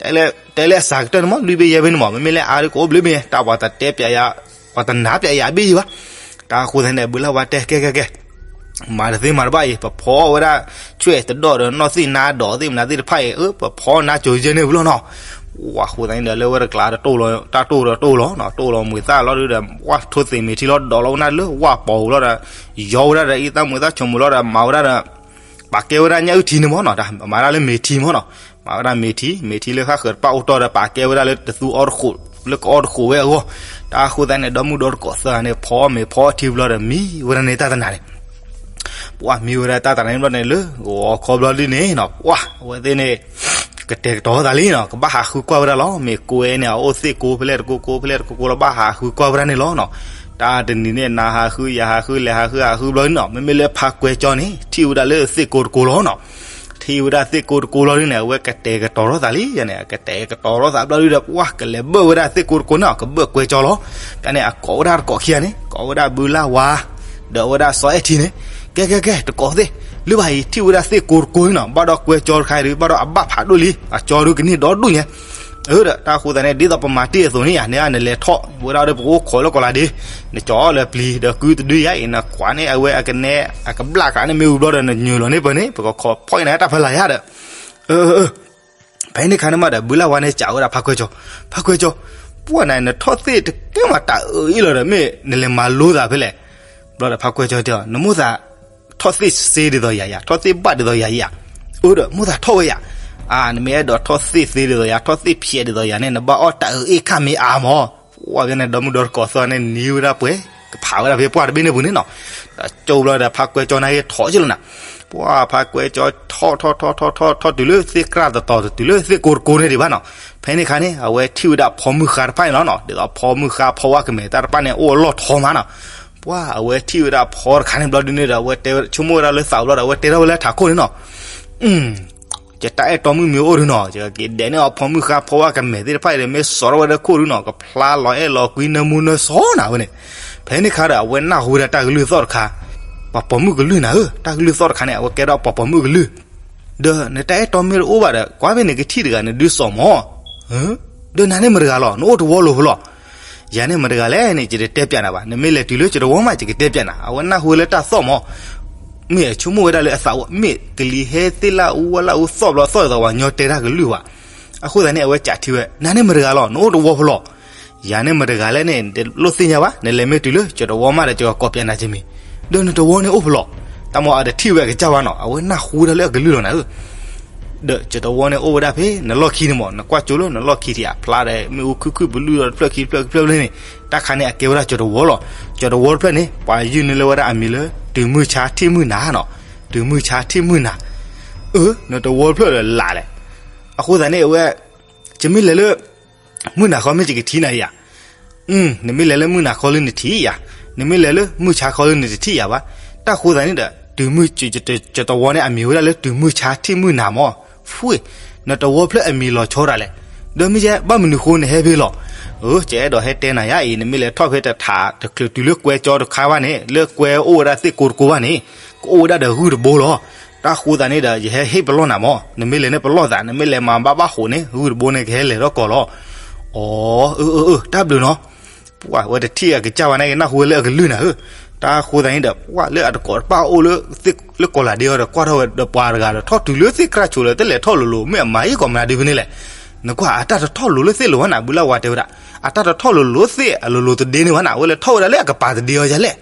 တဲလၢအစှၤကတၢၢ်န့ၣ်မ့ၢ် လွံၢ်ဘ့ၣ်ယဲၢ်ဘ့ၣ်န့ၣ်မ့ၢ် မ့မ့ၢ်လၢအါဒ်ကအိၣ်ဘျုးဘ့ၣ် တၢ်ပှၤတတဲပျးယၤ, ပှၤတနၤပျးယၤဘ့ၣ်ယံၤဘၣ်. တၢ်ဃိသတးန့ၣ်ဒီး ဘုလၢ်ဝါတဲကဲကဲကဲ မၤတသ့မၤတဘၣ်အံၤ ပဖီဝဲဒၣ်ဆွဲၣ်တဒီၣ်ဒီးနီၢ်သ့ၣ်နါဒီးသ့ၣ်မနုၤသ့ၣ်တဖၣ်အံၤ အၢ ပဖီနါကၠိၤယဲၢ်န့ၣ်ဝံၤလီၤနီၤ. ဝါဃိသတးန့ၣ်ဒီး လၢဝဲတကျါတတိၢ်လီၤ တၢ်တိၢ်ဒီးတိၢ်လီၤနီၤ တိၢ်လီၤမှံၤသၣ်လီၤဒုဒီး ဝါထိၣ်သ့ၣ်မ့ၢ်ထံလီၤ ဒီးလီၤဝဲနၢ်လၢဝါပီၤဝံၤလီၤဒီး ယီဝဲဒၣ်ဒီးအံသၣ်မူၤသၣ်ဆိမိၣ်လီၤဒီး မၤဝဲဒၣ်ဒီး ပာ်ကဲဝဲဒၣ်ညၣ်အုၣ်ထံန့ၣ်မ့ၢ်နီၤ မၤဒၣ်လၢမ့ၤထံမ့ၢ်နီၤ, မၤဝဲဒၣ်မ့ၤထံ မ့ၤထံလၢဃၣ်ဃၢၤတပၣ်အိၣ်တီၢ်ဒီး ပာ်ကဲဝဲဒၣ်လၢတသူအီတဃိး လၢကအီတဃိးဝဲအဂီၢ်. တၢ်ဃိသတးန့ၣ် ဒီမုၢ်ဒီတကိးသၢဂၤန့ၣ် ဖီမ့ၤဖီထံဘျီဒီး မံဝဲဒၣ်န့ၣ်တၢ်တနၤန့ၣ် ပှၢ်မံဝဲဒၣ်တၢ်တနၤန့ၣ်ဘျီန့ၣ် လၢဂီၤခီဘျီဒ်န့ၣ်နီၤ ပှၢ်အဝဲသ့ၣ်န့ၣ် ကတဲာ်ကတီၤသးလံနီၤ ကဘၣ်ဟးဃုကွၢ်ဝဲဒၣ်လီၤ. မ့ၢ်ကွဲန့ၣ် အအိၣ်သ့ၣ်ကိဖဲလဲၣ်တကိကိဖဲလဲၣ်တကိကိလီၤ ဘၣ်ဟးဃုကွၢ်ဝဲဒၣ်န့ၣ်လီၤနီၤ. တၢ်တနံၤန့ၣ် နၤဟးဃု ယၤဟးဃု လဲၤဟးဃု ဟးဃုဘျီန့ၣ်နီၤ မ့မ့ၢ်လၢဖါကွဲကၠီန့ၣ် ထံၣ်ဝဲဒၣ်လၢသ့ၣ်ကိတကိလီၤနီၤ. ထံၣ်ဝဲဒၣ်သ့ၣ်ကိတကိလီၤဒ်န့ၣ် အဝဲကတဲာ်ကတီၤထီၣ်သးလံန့ၣ် ကတဲာ်ကတီၤထီၣ်သးဘျီဒုဒီး ပှၢ်ကလဲၤဘၢၣ်ဝဲဒၣ်သ့ၣ်ကိတကိန့ၣ် ကဘၢၣ်ကွဲကၠီလီၤ. တၢ်န့ၣ် အကိးဝဲဒၣ်တကိးခံဂၤန့ၣ် ကိးဝဲဒၣ်ဘုလၢ်ဝါ ဒီးဝဲဒၣ်စီၤအဲၣ်ထံန့ၣ် ကဲကဲကဲ တကိးသ့ၣ် လၢဘၣ်အံၤ ထံၣ်ဝဲဒၣ်သ့ၣ်ကိတကိန့ၣ်နီၤ ဘၣ်ဒီးကွဲကၠီတခါအံၤဒုး ဘၣ်ဒီးအဘၣ်ဖးဒိၣ်လံ အကၠီဒုးကန့ၢ်ဒီဒူၣ်ညါ အၢ ဒီးတၢ်ဃိသတးန့ၣ် ဒ်သိးပမၤတ့ၢ်အသိးန့ၣ်ယါ န့ၢ်နလဲၤထီၣ်ဝဲဒၣ်ဒီး ပကအိၣ်ခိးလၢကီၢ်လၤဒ့ နကၠီလၢပျံၤဒီးကုတဒုယါအံၤ နကွၢ်န့ၢ်အဝဲအကနဲ အကဘျၣ်ကးန့ၣ်မ့ၢ်ဝံၤဘျီဒီး နညိၤလီၤန့ၢ်ပၢၢ်န့ၣ် ပကခိးဖီၣ်အံၤနတၢ်ဖဲလၢ်ယါဒီး အၢ အၢ ဖဲန့ၣ်ခါန့ၣ်မးဒီး ဘုလၢ်ဝါန့ၣ် စံးဝဲဒၣ်ဖါကွဲကၠီ ဖါကွဲကၠီ ပှၢ်နၤ နထီၣ်သ့ၣ်တကဲမးတၢ်အၢအံၤလီၤဒီး မ့ၢ်နလဲၤမၤလိသးဖဲလဲၣ် ဘျီဒီးဖါကွဲကၠီတဲအီၤ နမိၣ်သး ထီၣ်သ့ၣ်စ့ဒ်သိးယၤယၤ ထီၣ်သ့ၣ်ဘၣ်ဒ်သိးယၤယၤ အၢဒီး မိၣ်သးထီၣ်ဝဲယၤ အါ နမ့ၢ်အဲၣ်ဒိးထီၣ်သ့ၣ်သ့ဒ်သိးယၤ ထီၣ်သ့ၣ်ဖျဲးဒ်သိးယၤန့ၣ် နဘၣ်အီၣ်တၢ်အၢအ့ၣ်ခါမ့ၢ်အါမး ပှၢ်ဖဲန့ၣ် ဒီမုၢ်ဒီတကိးသၢန့ၣ် နံၤဝဲဒၣ်ပှဲၤ ကဖးဝဲဒၣ်ဖဲပှၢ်တဘ့ၣ်န့ၣ်ပူၤန့ၣ်နီၤ ဒီးကၠိဘျီဒီး ဖါကွဲကၠီန့ၣ်ဟဲထီၣ်က့ၤလီၤနၤ ပှၢ်ဖါကွဲကၠီထီၣ်ထီၣ်ထီၣ်ထီၣ်ထီၣ်ထီၣ်တုၤလၢသ့ၣ်ကြၢ်တတီၤ တုၤလၢသ့ၣ်ကိတကိန့ၣ်ဒံးဘၣ်နီၤ ဖဲန့ၣ်ခါန့ၣ် အဝဲထံၣ်ဝဲဒၣ်ဖီမုၢ်ဃါတဖၣ်န့ၣ်လီၤနီၤ ဒ်သိးဖီမုၢ်ဃါဖီဝါကမဲာ်တၢ်တဖၣ်န့ၣ် အိၣ်အလီၢ်ထီမးနီၤ ပှၢ်အဝဲထံၣ်ဝဲဒၣ်ဖီတခါန့ၣ်ဘျီဒုန့ၣ်ဒီး အဝဲတဲဆိကမိၣ်ဝဲဒၣ်လၢသးဘျီဒီး အဝဲတဲထီၣ်ဝဲလၢထးခိၣ်န့ၣ်နီၤ ယတၢ်အဲၣ်တီမုၣ်မ့ၢ်အိၣ်ဒုနီၤ ယကက့ၤဒဲးန့ၢ်အီၤ ဖီမုၢ်ဃါဖီဝါကမဲာ်သ့ၣ်တဖၣ်အံၤဒီး မ့ၢ်စိာ်ထီၣ်ဝဲဒၣ်ခိၣ်ဒုနီၤ ကဖျါလီၤအဲၣ်လီၤကွံနၢမူနၢစီနၤဝဲန့ၣ် ဖဲန့ၣ်ခါဒီး အဝဲနၢ်ဟူဝဲဒၣ်တၢ်ကလုၢ်သီၣ်တခါ ပှၤပိာ်မုၣ်ကလုၢ်နၤဧၢ တၢ်ကလုၢ်သီၣ်တခါန့ၣ် အဝဲကဲထီၣ်ပှၤပိာ်မုၣ်ကလုၢ် ဒီးနတၢ်အဲၣ်တီမ့ၢ်တအိၣ်ဘၣ်ဒီး ကွၢ်ဖဲန့ၣ်ကထံၣ်တဂၤနဒုးစိာ်မး ဒီးနၤန့ၣ်မတၤတဂၤလီၤ နအိၣ်တဝီလိၤဖဲလဲၣ် ယၤန့ၣ်မတၤတဂၤလဲၣ်န့ၣ် ယတတဲပျးနၤဘၣ် နမ့ၢ်လဲၤတုၤလၢယတဝီမး ယကတဲပျးနၤ အဝဲနၢ်ဟူဝဲလၢတၢ်သီၣ်မး မ့ၢ်ဆိကမိၣ်ဝဲဒၣ်လၢအသးအိၣ် မ့ၢ်ကလံၤဟဲသ့ၣ်လၢအူဝဲလၢအူသီၣ်ဘျီသီၣ်ဒ်သိးပှၤညီတဲတၢ်ကလုၢ်ဘၣ် အဃိသတးန့ၣ် အဝဲကးထံၣ်ဝဲ နၤန့ၣ်မတၤတဂၤလီၤ နအိၣ်တဝီဖဲလဲၣ် ယၤန့ၣ်မတၤတဂၤလဲၣ်န့ၣ် တလိၣ်သ့ၣ်ညါဘၣ် နလဲၤမ့ၢ်တုၤလၢယတဝီမးဒီး ယကကိးပျးနၤကမံၤ ဒီးနတဝီန့ၣ်အိၣ်ဖဲလဲၣ် တၢ်မ့ၢ်အတထံၣ်ဝဲအကစၢ်ဘၣ်နီၤ အဝဲနၢ်ဟူဝဲဒၣ်လၢအကလုၢ်လီၤနၤဧၢ ဒီးကၠီတဝီန့ၣ်အိၣ်ဝဲဒၣ်ဖဲ နလီၢ်ခံန့ၣ်မး နကွၢ်ကၠိလၢနလီၢ်ခံထံၣ်အဖျါဒီး မ့ၣ်အူခုၣ်ခုၣ်ပလုၢ်ဒီးတဖျၢၣ်ခံတဖျၢၣ်ခံဖျၢၣ်ဖဲန့ၣ် တၢ်ခါန့ၣ်အကဲဝဲဒၣ်ကၠီတဝီလီၤ. ကၠီတဝီတဖျၢၣ်န့ၣ် ပှၤယုၢ်န့ၢ်လၢဝဲဒၣ်အမံၤလၢ တုၤမုၢ်ဆါထံၣ်မုၢ်နၤနီၤ, တုၤမုၢ်ဆါထံၣ်မုၢ်နၤ, အၢ နတဝီတဖျၢၣ်ဒီးလၢ်လဲၣ်. အဃိသတးန့ၣ် အဝဲ ယမ့ၢ်လဲၤလၢ မုၢ်နၤခီမ့ၢ်ယကထံၣ်နၤယၤ နမ့ၢ်လဲၤလၢမုၢ်နၤခီလၢနထံၣ်ယၤ, နမ့ၢ်လဲၤလၢမုၢ်ဆါခီလၢနတထံၣ်ယၤဘၣ်. တၢ်ဃိသတးန့ၣ်ဒီး တုၤမုၢ် ကၠီတဝီန့ၣ် အမံၤဝဲဒၣ်လၢတုၤမုၢ်ဆါထံၣ်မုၢ်နၤမး, ဖှ့ၣ်, နတဝီဖျၢၣ်အမံၤလီၤဆီဒၣ်လဲာ်. ဒီးမ့ၢ်ယဲ ဘၣ်မနုၤဃိနဟဲဖဲလီၤ. အၢ ယအဲၣ်ဒိးဟဲတဲနၤယၤအံၤ နမ့ၢ်လဲၤထီၣ်ဖဲတထး တချုးတုၤလၢကွဲကၠီတခါဘၣ်န့ၣ် လၢကွဲအိၣ်ဝဲဒၣ်သ့ၣ်ကိတကိဘၣ်န့ၣ် ကအိၣ်ဝဲဒၣ်ဒီးဂုၢ်တဘိလီၤ. တၢ်ဃိသတးန့ၣ်ဒီး ယဟဲဟ့ၣ်ပလီၢ်နၤမး, နမ့ၢ်လဲၤန့ၣ်ပလီၢ်သး နမ့ၢ်လဲၤမၤဘၣ်ဘၣ်ဃိးန့ၣ် ဂုၢ်တဘိန့ၣ်ကဟဲလဲၤထီၣ်ကီးလီၤ. အီ အၢ အၢ အၢ တၢ်ဘျုးနီၤ. ပှၤဝဲတထံၣ်အကစၢ်ဝဲန့ၣ် နၢ်ဟူဝဲလၢအကလုၢ်နၤဧၢ. တၢ်ဃိသတးန့ၣ်ဒီး ပှၤလၢအတကိးတပၣ်အိၣ်လၢ လၢကီၢ်လၤဒ့အီၤဒီး ကွၢ်ထီၣ်ဝဲဒီးပှၤတဂၤဒီး ထီၣ်တုၤလၢသ့ၣ်ကြၢ်ဆိးလၢတလဲၤထီၣ်လိၤလိၤ မ့ၢ်အမၤအံၤကီးမနုၤဒ်ဖဲန့ၣ်လဲၣ်. နကွၢ်အတၢ်တထီၣ်လိၤလၢသ့ၣ်လိၤဘၣ်နၤ ဘုလၢဝါတဲဝဲဒၣ်. အတၢ်တထီၣ်လိၤလိၤသ့ၣ်အလိၤလိၤတဒ့န့ၣ်ဘၣ်နၤ, အဝဲလဲၤထီၣ်ဝဲဒၣ်လၢအကပၤတဒ့အီၤယၤလဲၣ်.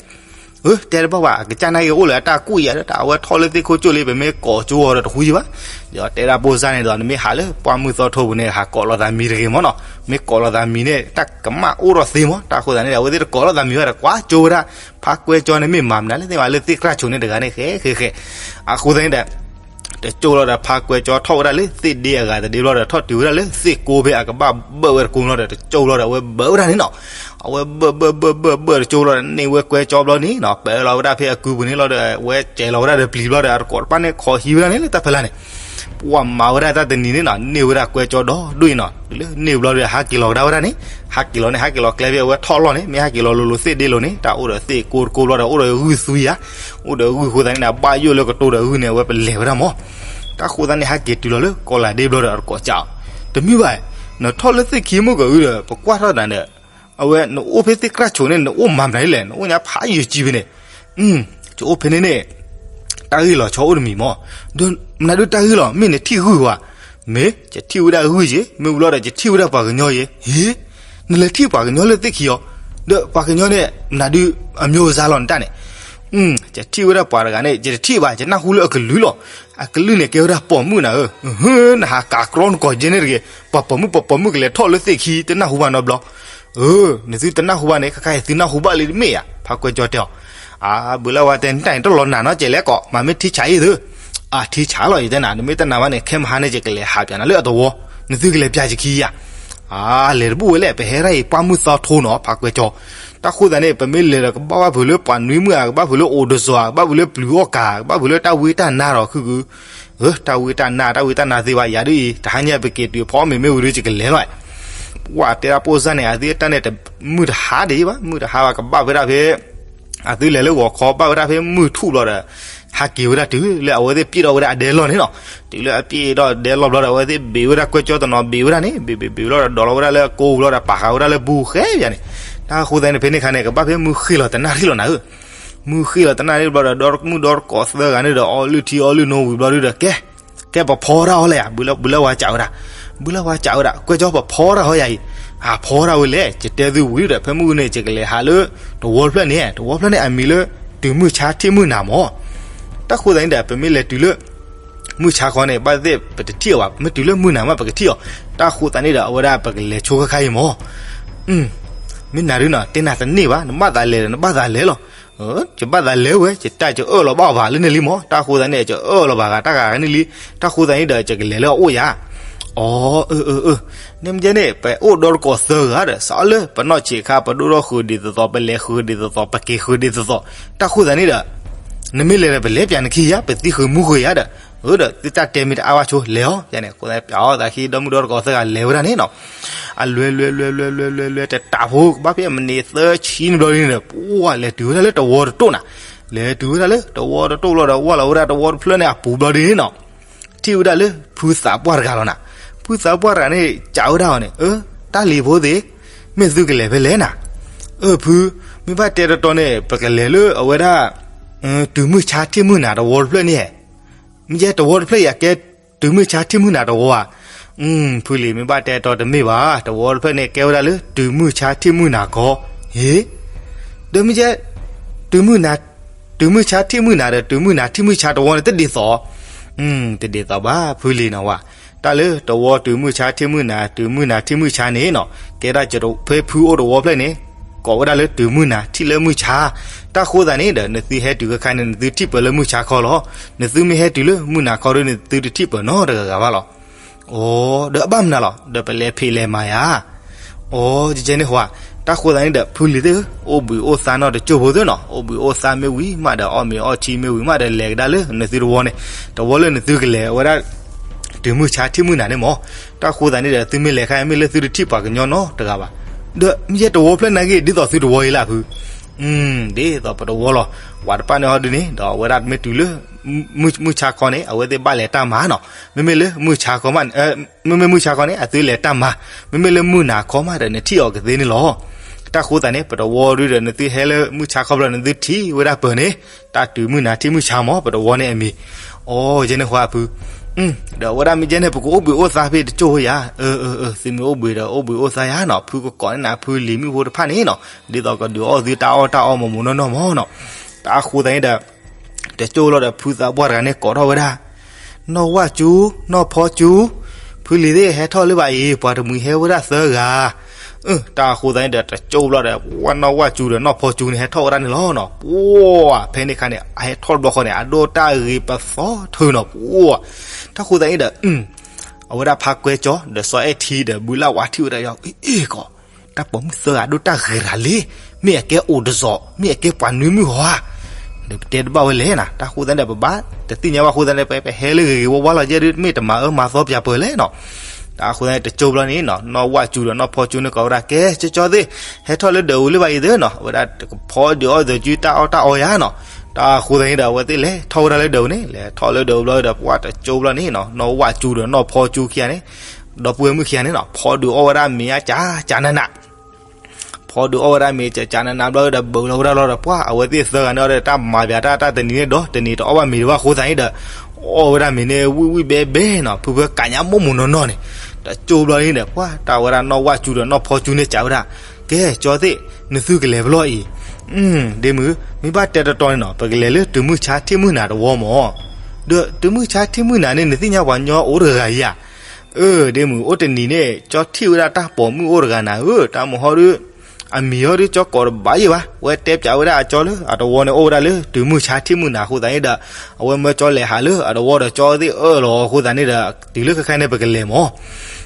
အၢ တဲတဘၣ်ဘၣ် အကစၢ်နာ်က့အိၣ်လၢအတၢ်ကူၣ်ယၤဒီး အဝဲထီၣ်လၢသ့ၣ်ခိၣ်ကၠိၣ်လံ ပမ့ၢ်ကိးကၠိအီၤဒီးတဃူယံၤဘၣ်. ဒီးတဲဒၣ်ပိၢ်စၢ်န့ၣ်ဒီး နမ့ၢ်ဟးလၢပှၢ်မုၢ်သီထိပူၤန့ၣ် ဟးကိးလီၤသးမံၤတဂ့ၤမ့ၢ်နီၤ, မ့ၢ်ကိးလီၤသးမံၤန့ၣ် တၢ်ကမၣ်အိၣ်ထီၣ်သ့မ့ၢ်, တၢ်ဃိသတးန့ၣ်ဒီး အဝဲသ့ၣ်တကိးလီၤသးမံၤဘၣ်ဒီး ကွၢ်ကၠိဝဲဒၣ် ဖါကွဲကၠီန့ၣ်မ့ၢ်မၤမနုၤလဲၣ်သ့ၣ်မး လၢသ့ၣ်ကြၢ်ဆိးန့ၣ်တဂၤန့ၣ် ဃဲဃဲဃဲ, အဃိသတးန့ၣ်ဒီး တကၠိလီၤဒီး ဖါကွဲကၠီထီၣ်ဝဲဒၣ်လၢသ့ၣ်ဒ့အဂၤတဒ့ဘျီဒီး ထီၣ်တုၤဝဲဒၣ်လၢသ့ၣ်ကိးဖဲအကဘၣ်ဘၢၣ်ဝဲတကိးဘျီဒီး တကၠိလီၤဒီး အဝဲဘၢၣ်ဝဲဒၣ်န့ၣ်နီၤ, အဝဲဘၢၣ်ဘၢၣ်ဘၢၣ်ဘၢၣ်ဘၢၣ်တကၠိလီၤဒီး န့ၢ်ဝဲကွဲကၠီဘျီန့ၣ်နီၤ, ပၢလီၤဝဲဒၣ်ဖဲအကုပူၤန့ၣ်လီၤဒီး အဝဲစဲးလီၤဝဲဒၣ်ဒီးပျံၤဘျီဒီး အတကိးတဖၣ်န့ၣ် ခိးဟံးဝဲဒၣ်န့ၣ်လၢတၢ်ဖဲလၢ်န့ၣ် ပှၤမၤဝဲဒၣ်တၢ်တနံၤန့ၣ်နီၤ, န့ၢ်ဝဲဒၣ်ကွဲကၠီဒီဒူၣ်အံၤနီၤ, တုၤလၢန့ၢ်ဘျီဒီး ဟးက့ၤလီၤကဒါဝဲဒၣ်န့ၣ်, ဟးက့ၤလီၤန့ၣ် ဟးက့ၤလီၤကျဲဖဲအဝဲထီၣ်လီၢ်န့ၣ်, မ့ၢ်ဟးက့ၤလီၤလိၤလိၤသ့ၣ်ဒ့လိၤန့ၣ် တၢ်အိၣ်ဒီးသ့ၣ်ကိးတကိးဘျီဒီး အိၣ်ဒီးဂုၢ်သူယၤ, အိၣ်ဒီးဂုၢ်ဃိသတးန့ၣ်ဒီး ဘၣ်ယိၣ်လၢကတိၤဒီးဂုၢ်န့ၣ် အဝဲပလဲၤဝဲဒၣ်မး, တၢ်ဃိသတးန့ၣ် ဟးက့ၤတုၤလီၤလၢကီးလးဒ့ဘျီဒီး အတကိးကးအီၤ, တမ့ၢ်ဘၣ်, နထီၣ်လၢသ့ၣ်ခံမုၢ်ကဂုၢ်ဒီး ပကွၢ်ထီၣ်သးဒီး အဝဲနအိၣ်ဖဲသ့ၣ်ကြၢ်ဆိးန့ၣ် နအိၣ်မၤမနုၤလဲၣ်, နအိၣ်ညါဖးယံာ်ကံဖဲန့ၣ်, ယအိၣ်ဖဲန့ၣ်န့ၣ် တၢ်ဂ့ၢ်လီၤဆီအိၣ်တမံၤမး, ဒီးမနုၤဒုးတၢ်ဂ့ၢ်လီၤ မ့ၢ်နထံၣ်ဂုၢ်ဧါ, မ့ၢ်ယထံၣ်ဝဲဒၣ်ဂုၢ်ယ့ၤ, မ့ၢ်ဝံၤလီၤဒီး ယထံၣ်ဝဲဒၣ်ပှၤကညီယ့ၤ, ဟ့, နလဲၤထံၣ်ပှၤကညီလၢသ့ၣ်ခံအီၤ, ဒီးပှၤကညီန့ၣ် မနုၤဒုးအမျိုးအစားလီၤနတၢ်န့ၣ်, ယထံၣ်ဝဲဒၣ်ပှၤတဂၤန့ၣ် ယတထံၣ်ဘၣ် ယနၢ်ဟူလၢအကလုၢ်လီၤ, အကလုၢ်န့ၣ်ကဲဝဲဒၣ်ပိာ်မုၣ်နၤဧၢ, နဟးကးကြီနကိးယ့ၤန့ၣ်တဂ့ၤ, ပှၤပိာ်မုၣ်ပှၤပိာ်မုၣ်ကလဲၤထီၣ်လၢသ့ၣ်ခံ တနၢ်ဟူဘၣ်နီတဘျီ အၢ နသုတနၢ်ဟူဘၣ်န့ၣ် ခဲခါအံၤသုနၢ်ဟူဘၣ်လံတမ့ၢ်ဧါ, ဖါကွဲကၠီတဲအီၤ, အါ ဘုလၢဝါတဲနတၢ်န့ၣ် တလီၤနာ်နီတစဲးလဲၣ်ကီး မၤမ့ၢ်ထံဆးအံၤသု, အထံဆးလီၤ ယတဲနၤ နမ့ၢ်တနာ်ဘၣ်န့ၣ် ခဲမဟါန့ၣ် ယကလဲၤဟးပၠးနၤလၢအသဝီ, နသုကလဲၤပၠးယခံဧါ, အါ လဲၤတဘူၣ်ဝဲလဲၣ် ပဟဲဒၣ်အံၤ ပှၢ်မုၢ်သီထိနီၤ ဖါကွဲကၠီ, တၢ်ဃိသတးန့ၣ် ပမ့ၢ်လဲၤဒီးကဘၣ်ဘၣ်ဖုးလၢပှၤနွံမုၣ်ဧါ ကဘၣ်ဖုးလၢအိၣ်တစီၤဧါ ကဘၣ်ဖုးလၢပျုၤအီၣ်ကၤ ကဘၣ်ဖုးလၢတၢ်ဝံတၢ်နါဒီး ခုၣ်ကု တၢ်ဝံတၢ်နါ တၢ်ဝံတၢ်နါသ့ဘၣ် ယၤဒ်အံၤ တဟါညါပက့ၤတုၤဖီမ့ၤမ့ၢ်ဝံၤဒီး ယကလဲၤလီၤ, ပှၤတဲဒၣ်ပိၢ်စၢ်န့ၣ် အသုတၢ်န့ၣ် မုၢ်တဟါဒံးဘၣ် မုၢ်တဟါဘၣ် ကဘၣ်ဝဲဒၣ်ဖဲ အသုလဲၤလၢဂီၤခီ ဘၣ်ဝဲဒၣ်ဖဲမုၢ်ထူၣ်ဘျီဒီး ဟဲက့ၤဝဲဒၣ်တုၤလၢအဝဲသ့ၣ်ပျ့ၢ်ထီၣ်ဝဲဒၣ်အဒဲလီၢ်န့ၣ်နီၤ, တုၤလၢအပျ့ၢ်ထီၣ်ဒဲလီၢ်ဘျီဒီး အဝဲသ့ၣ်ဘ့ၣ်ဝဲဒၣ်ကွဲကၠီတနီၤ ဘ့ၣ်ဝဲဒၣ်န့ၣ် ဘ့ၣ်ဘ့ၣ်ဘ့ၣ်ဘျီဒီး ဒိးလီၤဝဲဒၣ်လၢအကိးဘျီဒီး ပာ်ဃာ်ဝဲဒၣ်လၢဘူဃဲပၠးန့ၣ်, တၢ်ဃိသတးန့ၣ် ဖဲန့ၣ်ခါန့ၣ် ကဘၣ်ဖဲမုၢ်ဃ့ၢ်လီၤတနၣ်ရံၣ်လီၤနၤဧၢ မုၢ်ဃ့ၢ်လီၤတနၣ်ရံၣ်ဘျီဒီး ဒီမုၣ်ဒီတကိးသၢဂၤန့ၣ်ဒီး အီလုၢ်ထံအီလုၢ်နိဝံၤဘျီဒုဒီး ကဲ, ကဲပဖီတၢ်ဟီလဲၣ်ယၤ, ဘုလၢဝါစံးဝဲဒၣ်, ဘုလၢဝါစံးဝဲဒၣ် ကွဲကၠီပဖီတၢ်ဟီယၤအံၤ, အဖီတၢ်ဝဲလဲၣ် ယတဲသုဝံၤဒီး ဖဲမုၢ်န့ၣ် ယကလဲၤဟးလၢ တဝီတဖျၢၣ်န့ၣ်, တဝီတဖျၢၣ်န့ၣ် အမံၤလၢ တုၤမုၢ်ဆါထံၣ်မုၢ်နၤမး, တၢ်ဃိသတးန့ၣ်ဒီး ပမ့ၢ်လဲၤတုၤလၢ မုၢ်ဆါခီန့ၣ် ဘၣ်သ့ၣ်ပတထံၣ်အီၤဘၣ်, ပမ့ၢ်တုၤလၢမုၢ်နၤမး ပကထံၣ်အီၤ, တၢ်ဃိသတးန့ၣ်ဒီး အဝဲဒၣ်ပကလဲၤဆိခဲခါအံၤမး, မ့ၢ်နၤဒုနီၤ တဲနၤတန့ၢ်ဘၣ် နဘၣ်သးလဲၤဒီး နဘၣ်သးလဲၤလီၤ, ယဘၣ်သးလဲၤဝဲ ယတၢ်ကအၢၣ်လီၤဘၣ်အီၤဘၣ်လၢန့ၣ်လံမး, တၢ်ဃိသတးန့ၣ် ကအၢၣ်လီၤဘၣ်ဂၤတၢ်ဂၤန့ၣ်လံ, တၢ်ဃိသတးန့ၣ်ဒီး ယကလဲၤလၢအအိၣ်ယၤ, အီ အၢ အၢ အၢ, န့ၣ်မ့ၢ်ကဲန့ၣ် ပအိၣ်ဒီတကိးသၢဂၤဒီး စးလၢပနီၢ်ဆံးခါ ပဒိၣ်ထီၣ်ဃုာ်ဒ်သိးသိး ပလဲၤဃုာ်ဒ်သိးသိး ပက့ၤဃုာ်ဒ်သိးသိး, တၢ်ဃိသတးန့ၣ်ဒီး နမ့ၢ်လဲၤဒီးပလဲၤပၠးနခံယၤ ပသံဃုာ်မူဃုာ်ယၤဒီး, အၢ ဒီးသုတၢ်တဲမ့ၢ်တအါဝဲဆိ လဲၤအီၤ, ယန့ၣ် ဃိသတးန့ၣ် ပၠးအီၤသးခံ ဒီမုၢ်ဒီတကိးသၢဂၤလဲၤဝဲဒၣ်န့ၣ်နီၤ, အလွဲလွဲလွဲလွဲလွဲလွဲလွဲ တတးဖိ ကဘၣ်ဖဲအမံးနံးသၢဆံန့ၣ်ဘျီဒ်န့ၣ်ဒီး ပှၤလဲၤတုၤဝဲဒၣ်လၢတဝီတတိၢ်နၤ, လဲၤတုၤဝဲဒၣ်လၢတဝီတတိၢ်ဘျီဒီး ဝၢ်လီၤဝဲဒၣ်တဝီတဖျၢၣ်န့ၣ်အပူၤဘျီဒ်န့ၣ်နီၤ, ထံၣ်ဝဲဒၣ်လၢဖုသးပှၢ်တဂၤလီၤနၤ, ဖုသးပှၢ်တဂၤန့ၣ် စံးဝဲဒၣ်အီၤန့ၣ် အၢ တၢ်လံၤဖိသ့ၣ်, မ့ၢ်သုကလဲၤဖဲလဲၣ်နၤ, အၢ ဖု, မ့ၢ်ဘၣ်တဲတီတီန့ၣ် ပကလဲၤလၢအဝဲဒၣ် တုၤမုၢ်ဆါထံၣ်မုၢ်နၤတဝီတဖျၢၣ်န့ၣ်, မ့ၢ်ကဲတဝီတဖျၢၣ်အံၤ အကဲတုၤမုၢ်ဆါထံၣ်မုၢ်နၤတဝီဧါ, ဖုလံၤ မ့ၢ်ဘၣ်တဲတီတမ့ၢ်ဘၣ်, တဝီတဖျၢၣ်န့ၣ် ကဲဝဲဒၣ်လၢတုၤမုၢ်ဆါထံၣ်မုၢ်နၤခီ, ဟ့, ဒီးမ့ၢ်ကဲ တုၤမုၢ်နၤ တုၤမုၢ်ဆါထံၣ်မုၢ်နၤဒီး တုၤမုၢ်နၤထံၣ်မုၢ်ဆါတဝီန့ၣ် တဒ်သိး, တဒ်သိးဘၣ် ဖုလံၤနီၤဝဲ, တၢ်လၢတဝီတုၤမုၢ်ဆါထံၣ်မုၢ်နၤ တုၤမုၢ်နၤထံၣ်မုၢ်ဆါန့ၣ်နီၤ ကဲဒၣ်ဖဲဖုအိၣ်တဝီဖျၢၣ်န့ၣ် ကိးဝဲဒၣ်လၢတုၤမုၢ်နၤထံၣ်လၢမုၢ်ဆါ, တၢ်ဃိသတးန့ၣ်ဒီး နသုဟဲတုၤခဲခါန့ၣ် နသုထံၣ်ပၢၢ်လၢမုၢ်ဆါခီလီၤ, နသုမ့ၢ်ဟဲတုၤလၢမုၢ်နၤခီဒီး နသုတထံၣ်ပၢၢ်နီတဂၤဂၤဘၣ်လီၤ. အိ ဒီးအဘၣ်မနုၤလီၤ ဒီးပလဲၤဖံးလဲၤမၤယၤ အိ ကကဲန့ၣ်ဟါ, တၢ်ဃိသတးန့ၣ်ဒီး ဖုလံၤသ့ၣ်ဧၢ, အိၣ်ဘှံးအိၣ်သါနီတကၠိၢ်ဖိသ့ၣ်နီၤ, အိၣ်ဘှံးအိၣ်သါမ့ၢ်ဝံၤမးဒီး အီၣ်မ့ၤအီထံမ့ၢ်ဝံၤမးဒီး လဲၤကဒါလၢနသုတဝီန့ၣ်, တဝီလၢနသုကလဲၤဝဲဒၣ် တုၤမုၢ်ဆါထံၣ်မုၢ်နၤန့ၣ်မး, တၢ်ဃိသတးန့ၣ်ဒီး သုမ့ၢ်လဲၤခါ မ့ၢ်လၢသုတထံၣ်ပှၤကညီနီတဂၤဘၣ်, ဒီးမ့ၢ်ယဲတဝီဖျၢၣ်နာ်က့ ဒ်သိးသုတဝီအံၤလၢဖု ဒ်သိးပတဝီလီၤ, ပှၤတဖၣ်န့ၣ်ဟီဒုန့ၣ် ဒီးအဝဲဒၣ်မ့ၢ်တုၤလၢ မုၢ်ဆါခီန့ၣ် အဝဲသ့ၣ်ဘၣ်လဲၤတၢ်မၤနီၤ, မ့မ့ၢ်လၢမုၢ်ဆါခီမး မ့မ့ၢ်မုၢ်ဆါခီန့ၣ် အသုလဲၤတၢ်မၤ, မ့မ့ၢ်လၢမုၢ်နၤခီမးဒီး နထံၣ်အီၤကသ့န့ၣ်လီၤ. တၢ်ဃိသတးန့ၣ် ပတဝီဒုဒီး နသုဟဲလၢမုၢ်ဆါခီဘျီ နသုထံၣ်ဝဲဒၣ်ပၢၢ်န့ၣ်, တၢ်တုၤမုၢ်နၤထံၣ်မုၢ်ဆါမး ပတဝီန့ၣ်အမံၤ, အိ ယဲန့ၣ်ဟါဖု ဒီးအဝဲဒၣ်မ့ၢ်ကဲန့ၣ် ပကအိၣ်ဘှံးအိၣ်သါဖဲတကၠိၢ်ဖိယၤ, သုမ့ၢ်အိၣ်ဘှံးဒီးအိၣ်ဘှံးအိၣ်သါယၤနီၤ, ဖုကကိးန့ၢ်နၤဖုလံၤမုၣ်ဖိတဖၣ်န့ၣ်နီၤ, ဒ်သိးကဒုးအီၣ်သုတၢ်အီၣ်တၢ်အီမိၢ်မိၢ်နီၢ်နီၢ်မၢ်နီၤ. တၢ်အဃိသတးန့ၣ်ဒီး တကၠိၢ်လီၤဒီးဖုသးပှၢ်တဂၤန့ၣ်ကိးထီၣ်ဝဲဒၣ် နီၢ်ဝၣ်ကၠူ, နီၢ်ဖီကၠူ, ဖုလံၤသ့ၣ်ဟဲထီၣ်လၢၤဘၣ်အံၤ, ပှၤတမှံၤဟဲဝဲဒၣ်သၢဂၤ. တၢ်အဃိသတးန့ၣ်ဒီး တကၠိၢ်ဘျီဒီး ဝဲနီၢ်ဝၣ်ကၠူဒီးနီၢ်ဖီကၠူန့ၣ် ဟဲထီၣ်ဝဲဒၣ်န့ၣ်လီၤနီၤ. ပှၤဖဲန့ၣ်ခါန့ၣ် အဟဲထီၣ်တဘျီဃီန့ၣ် အဒိၣ်တၢ်ဂ့ၤပသီထၢနီၤ. ပှၤ တၢ်အဃိသတးန့ၣ်ဒီး အဝဲဒၣ်ဖါကွဲကၠီ ဒီးစီၤအဲၣ်ထံဒီးဘုလၣ်ဝါထံၣ်ဝဲဒၣ်ယီၤ, အ့ၣ်ကီး, တၢ်ပိာ်မုၣ်သၢဂၤဒိၣ်တၢ်ဂ့ၤရၤလံ, မ့ၢ်အကဲအိၣ်တစီး, မ့ၢ်အကဲပှၤနွံမုၣ်ဟီဧါ. ဒီးပတဲတဘၣ်ဝဲလဲၣ်နီၤ. တၢ်အဃိသတးန့ၣ်ဒီး ပဘၣ်တသ့ၣ်ညါဘၣ်အဃိသတးန့ၣ် ပဟဲလၢဂ့ၤဂ့ၤဝါဝါလီၤ ယဲဒုး မ့ၢ်တမၤအၢမၤသီပၠးပၢၢ်လဲၣ်နီၤ. တၢ်အဃိသတးန့ၣ် တကၠိၢ်ဘျီန့ၣ်နီၤ နီၢ်ဝၣ်ကၠူဒီးနီၢ်ဖီကၠူန့ၣ်ကိးဝဲဒၣ် ကဲ ကၠီကၠီသ့ၣ် ဟဲထီၣ်လၢဒၢးအူလၢၤဘၣ်အံၤသ့ၣ်နီၤ, အဝဲဒၣ်တကဖီဒုးအီၣ်သကိးတၢ်အီၣ်တၢ်အီယၤနီၤ. တၢ်အဃိသတးန့ၣ်ဒီး အဝဲသ့ၣ်လဲၤထီၣ်ဝဲဒၣ်လၢဒၢးအူန့ၣ်, လဲၤထီၣ်လၢဒၢးအူဘျီဒီး ပှၤတကၠိၢ်ဘျီန့ၣ်နီၤ နီၢ်ဝၣ်ကၠူဒီးနီၢ်ဖီကၠူခံဂၤန့ၣ်, ဒီပုၢ်ဝဲၢ်မုၣ်ခံဂၤန့ၣ်နီၤ ဖီဒုးအီၣ်ဝဲဒၣ်မ့ၤအကၠးကၠးနးနး ဖီဒုးအီၣ်ဝဲဒၣ်မ့ၤကၠးကၠးနးနးဘျီဒီး ဘုးလီၤဝဲဒၣ်လီၤဒီး ပှၤအဝဲသ့ၣ်သၢဂၤန့ၣ်ဒီး တၢ်မၤပၠးတၢ်တနံၤန့ၣ်ဒီး တနံၤတအီၣ်ဘၣ်မ့ၤတဘၣ်အဃိသတးန့ၣ်ဒီး အီၣ်ဝဲဒၣ်မ့ၤန့ၣ် ဝံၣ်ဝံၣ်ဘဲဘဲနီၤ, ဖုဖုကးညါမိၢ်မိၢ်နီၢ်နီၢ်န့ၣ်. တကၠိၢ်ဘျီန့ၣ်ဒီး ပှၤတၢ်ဝဲဒၣ်နီၢ်ဝၣ်ကၠူဒီးနီၢ်ဖီကၠူန့ၣ် ကးဝဲဒၣ် ကဲ ကၠီသ့ၣ် နသုကလဲၤဖဲလဲၣ်အံၤ. ဒ့မုၣ်, မ့ၢ်ဘၣ်တဲတတီၤန့ၣ်နီၤ ပကလဲၤလၢတုၤမုၢ်ဆါထံၣ်မုၢ်နၤတဝီမၢ်. ဒီးတုၤမုၢ်ဆါထံၣ်မုၢ်နၤန့ၣ် နသ့ၣ်ညါပှၤညီအိၣ်တဂၤဧါ. အၢ ဒ့မုၣ်, အိၣ်တနံၤန့ၣ် ကၠီထံၣ်ဝဲဒၣ်တၢ်ပိာ်မုၣ်အိၣ်တဂၤနၤဧၢ, တၢ်မုၢ်ဟီဒုး အမံၤဟီဒုး ကၠီကိးတဘၣ်ယံာ်ဘၣ်, ဝဲတဲပၠးဝဲဒၣ်အကၠီလၢအတဝီန့ၣ် အိၣ်ဝဲဒၣ်လၢတုၤမုၢ်ဆါထံၣ်မုၢ်နၤအဃိသတးန့ၣ်ဒီး အဝဲမၢကၠီလဲၤဟးလၢအတဝီဒီး ကၠီသ့ၣ်အၢၣ်လီၤအဃိသတးန့ၣ်ဒီး တုၤလၢခဲခါန့ၣ် ပကလဲၤမၢ်.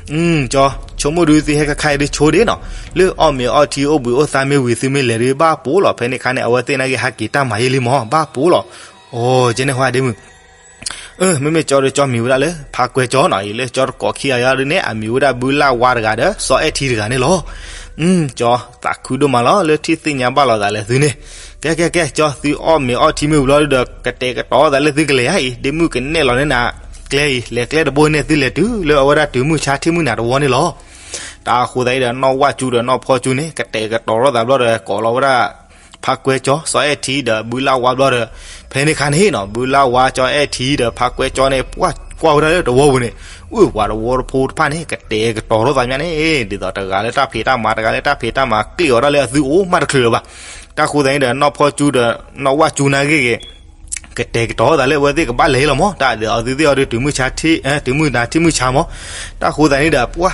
ကၠီ, ဆိကမိၣ်ဒုးသုဟဲခဲခါအံၤဒုးဆိဒ့နီၤ, လၢအီၣ်မ့ၤအီထံအိၣ်ဘှံးအိၣ်သါမ့ၢ်ဝံၤ သုမ့ၢ်လဲၤဒုးဘၣ်ပိာ်လီၤ. ဖဲန့ၣ်ခါန့ၣ် အဝဲသ့ၣ်နာ်က့ဟးက့ၤတၢ်မၤယံာ်လံမၢ်, ဘၣ်ပိာ်လီၤ. အိ ကဲန့ၣ်ဟါဒ့မုၣ် မ့မ့ၢ်ကၠီဒီးကၠီမံၤဝဲဒၣ်လၢ ဖါကွဲကၠီနီၤ, အံၤလၢကၠီတကိးခံဂၤအံၤဒုးန့ၣ် အမံၤဝဲဒၣ်ဘုလၣ်ဝါတဂၤဒီး စီၤအဲၣ်ထံတဂၤန့ၣ်လီၤ. ကၠီသးခုဒိၣ်မးလီၤ လၢထံၣ်သ့ၣ်ညါဘၣ်လိာ်သးလၢသုန့ၣ်. ကဲ ကဲ ကဲ ကၠီ သုအီၣ်မ့ၤအီထံမ့ၢ်ဝံၤလီၤဒီး ကတဲာ်ကတီၤသးလၢသုကလဲၤဧါအံၤ, ဒ့မုၣ်ကနဲၣ်လီၤန့ၢ်နၤကျဲအံၤ, လဲၤကျဲတဘိန့ၣ် သုလဲၤတုၤလၢအဝဲဒၣ်တုၤမုၢ်ဆါထံၣ်မုၢ်နၤတဝီန့ၣ်လီၤ. တၢ်အဃိသတးအံၤဒီး နီၢ်ဝၣ်ကၠူဒီးနီၢ်ဖီကၠူန့ၣ် ကတဲာ်ကတီၤထီၣ်သးဘျီဒီး ကိးလီၤဝဲဒၣ် ဖါကွဲကၠီ စီၤအဲၣ်ထံဒီးဘုလၣ်ဝါဘျီဒီး ဖဲန့ၣ်ခါန့ၣ်နီၤ ဘုလၣ်ဝါ စီၤအဲၣ်ထံဒီးဖါကွဲကၠီန့ၣ် ပှၤကွၢ်ဝဲဒၣ်လၢတဝီပူၤန့ၣ်, အိၣ်ပှၤတဝီဖိတဖၣ်န့ၣ် ကတဲာ်ကတီၤထီၣ်သးမးန့ၣ်, ဒ်သိးတဂၤလၢတၢ်ဖံးတၢ်မၤ တဂၤလၢတၢ်ဖံးတၢ်မၤ ကျ့ၣ်အီၤဒၣ်လၢအသုအိၣ်မးတချုးလၢၤဘၣ်. တၢ်ဃိသတးန့ၣ်ဒီး နီၢ်ဖီကၠူဒီး နီၢ်ဝၣ်ကၠူနာ်က့ဂ့ၤ ကတဲာ်ကတီၤသးလၢအဝဲသ့ၣ်ကဘၣ်လဲၤလီၤမၢ်, တၢ်ဒ်အသုသ့ၣ်အီၤဒုး တုၤမုၢ်ဆါထံၣ် တုၤမုၢ်နၤထံၣ်မုၢ်ဆါမၢ်. တၢ်ဃိသတးန့ၣ်ဒီး ပှၤ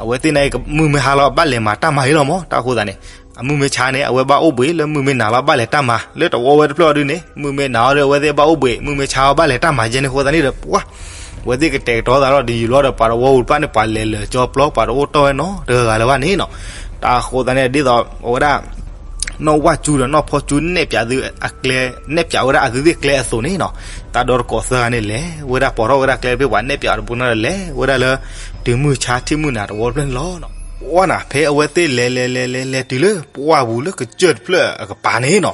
အဝဲသ့ၣ်နာ်က့ မုၢ်မ့ၢ်ဟါလီၤ ဘၣ်လဲၤမၤတၢ်မၤအံၤလီၤမၢ်. တၢ်ဃိသတးန့ၣ် အမုၢ်မ့ၢ်ဆါန့ၣ် အဝဲဘၣ်အိၣ်ဘှံး လၢမုၢ်မ့ၢ်နၤလီၤ ဘၣ်လဲၤတၢ်မၤ လၢတဝီဝဲတဖျၢၣ်အီၤဒုးန့ၣ် မုၢ်မ့ၢ်နၤအီၤဒီး အဝဲသ့ၣ်ဘၣ်အိၣ်ဘှံး မုၢ်မ့ၢ်ဆါအီၤဘၣ်လဲၤတၢ်မၤယဲန့ၣ်အဃိသတးန့ၣ်ဒီး ပှၤ အဝဲသ့ၣ်ကတဲာ်ကတီၤသးလီၤ တယံာ်လီၤဒီး ပှၤတဝီပူၤတဖၣ်န့ၣ် ပှၤလဲၤလၢာ်ကၠီပျီ ပှၤတအိၣ်တီၢ်ဝဲနီတဂၤလၢၤဘၣ်န့ၣ်နီၤ. တၢ်ဃိသတးန့ၣ် ဒ်သိးအဝဲဒၣ် နီၢ်ဝၣ်ကၠူဒီးနီၢ်ဖီကၠူ နဲၣ်ပၠးသုအကျဲ နဲၣ်ပၠးဝဲဒၣ်အသုသ့ၣ်ကျဲအသိးန့ၣ်နီၤ, တၢ်ဒီတကိးသၢဂၤန့ၣ် လဲၤဝဲဒၣ်ပိာ်ထီၣ်ဝဲဒၣ်ကျဲတဘ့ၣ် ပှၤနဲၣ်ပၠးတဘိန့ၣ်ဒီး လဲၤဝဲဒၣ်လၢ တုၤမုၢ်ဆါထံၣ်မုၢ်နၤတဝီတဖျၢၣ်န့ၣ်လီၤ. ပှၤနၤ ဖဲအဝဲသ့ၣ်လဲၤလဲၤလဲၤလဲၤလဲၤတုၤလၢ ပှၢ်ပူၤလၢကစၢၢ်တဖျၢၣ်အကပၤန့ၣ်နီၤ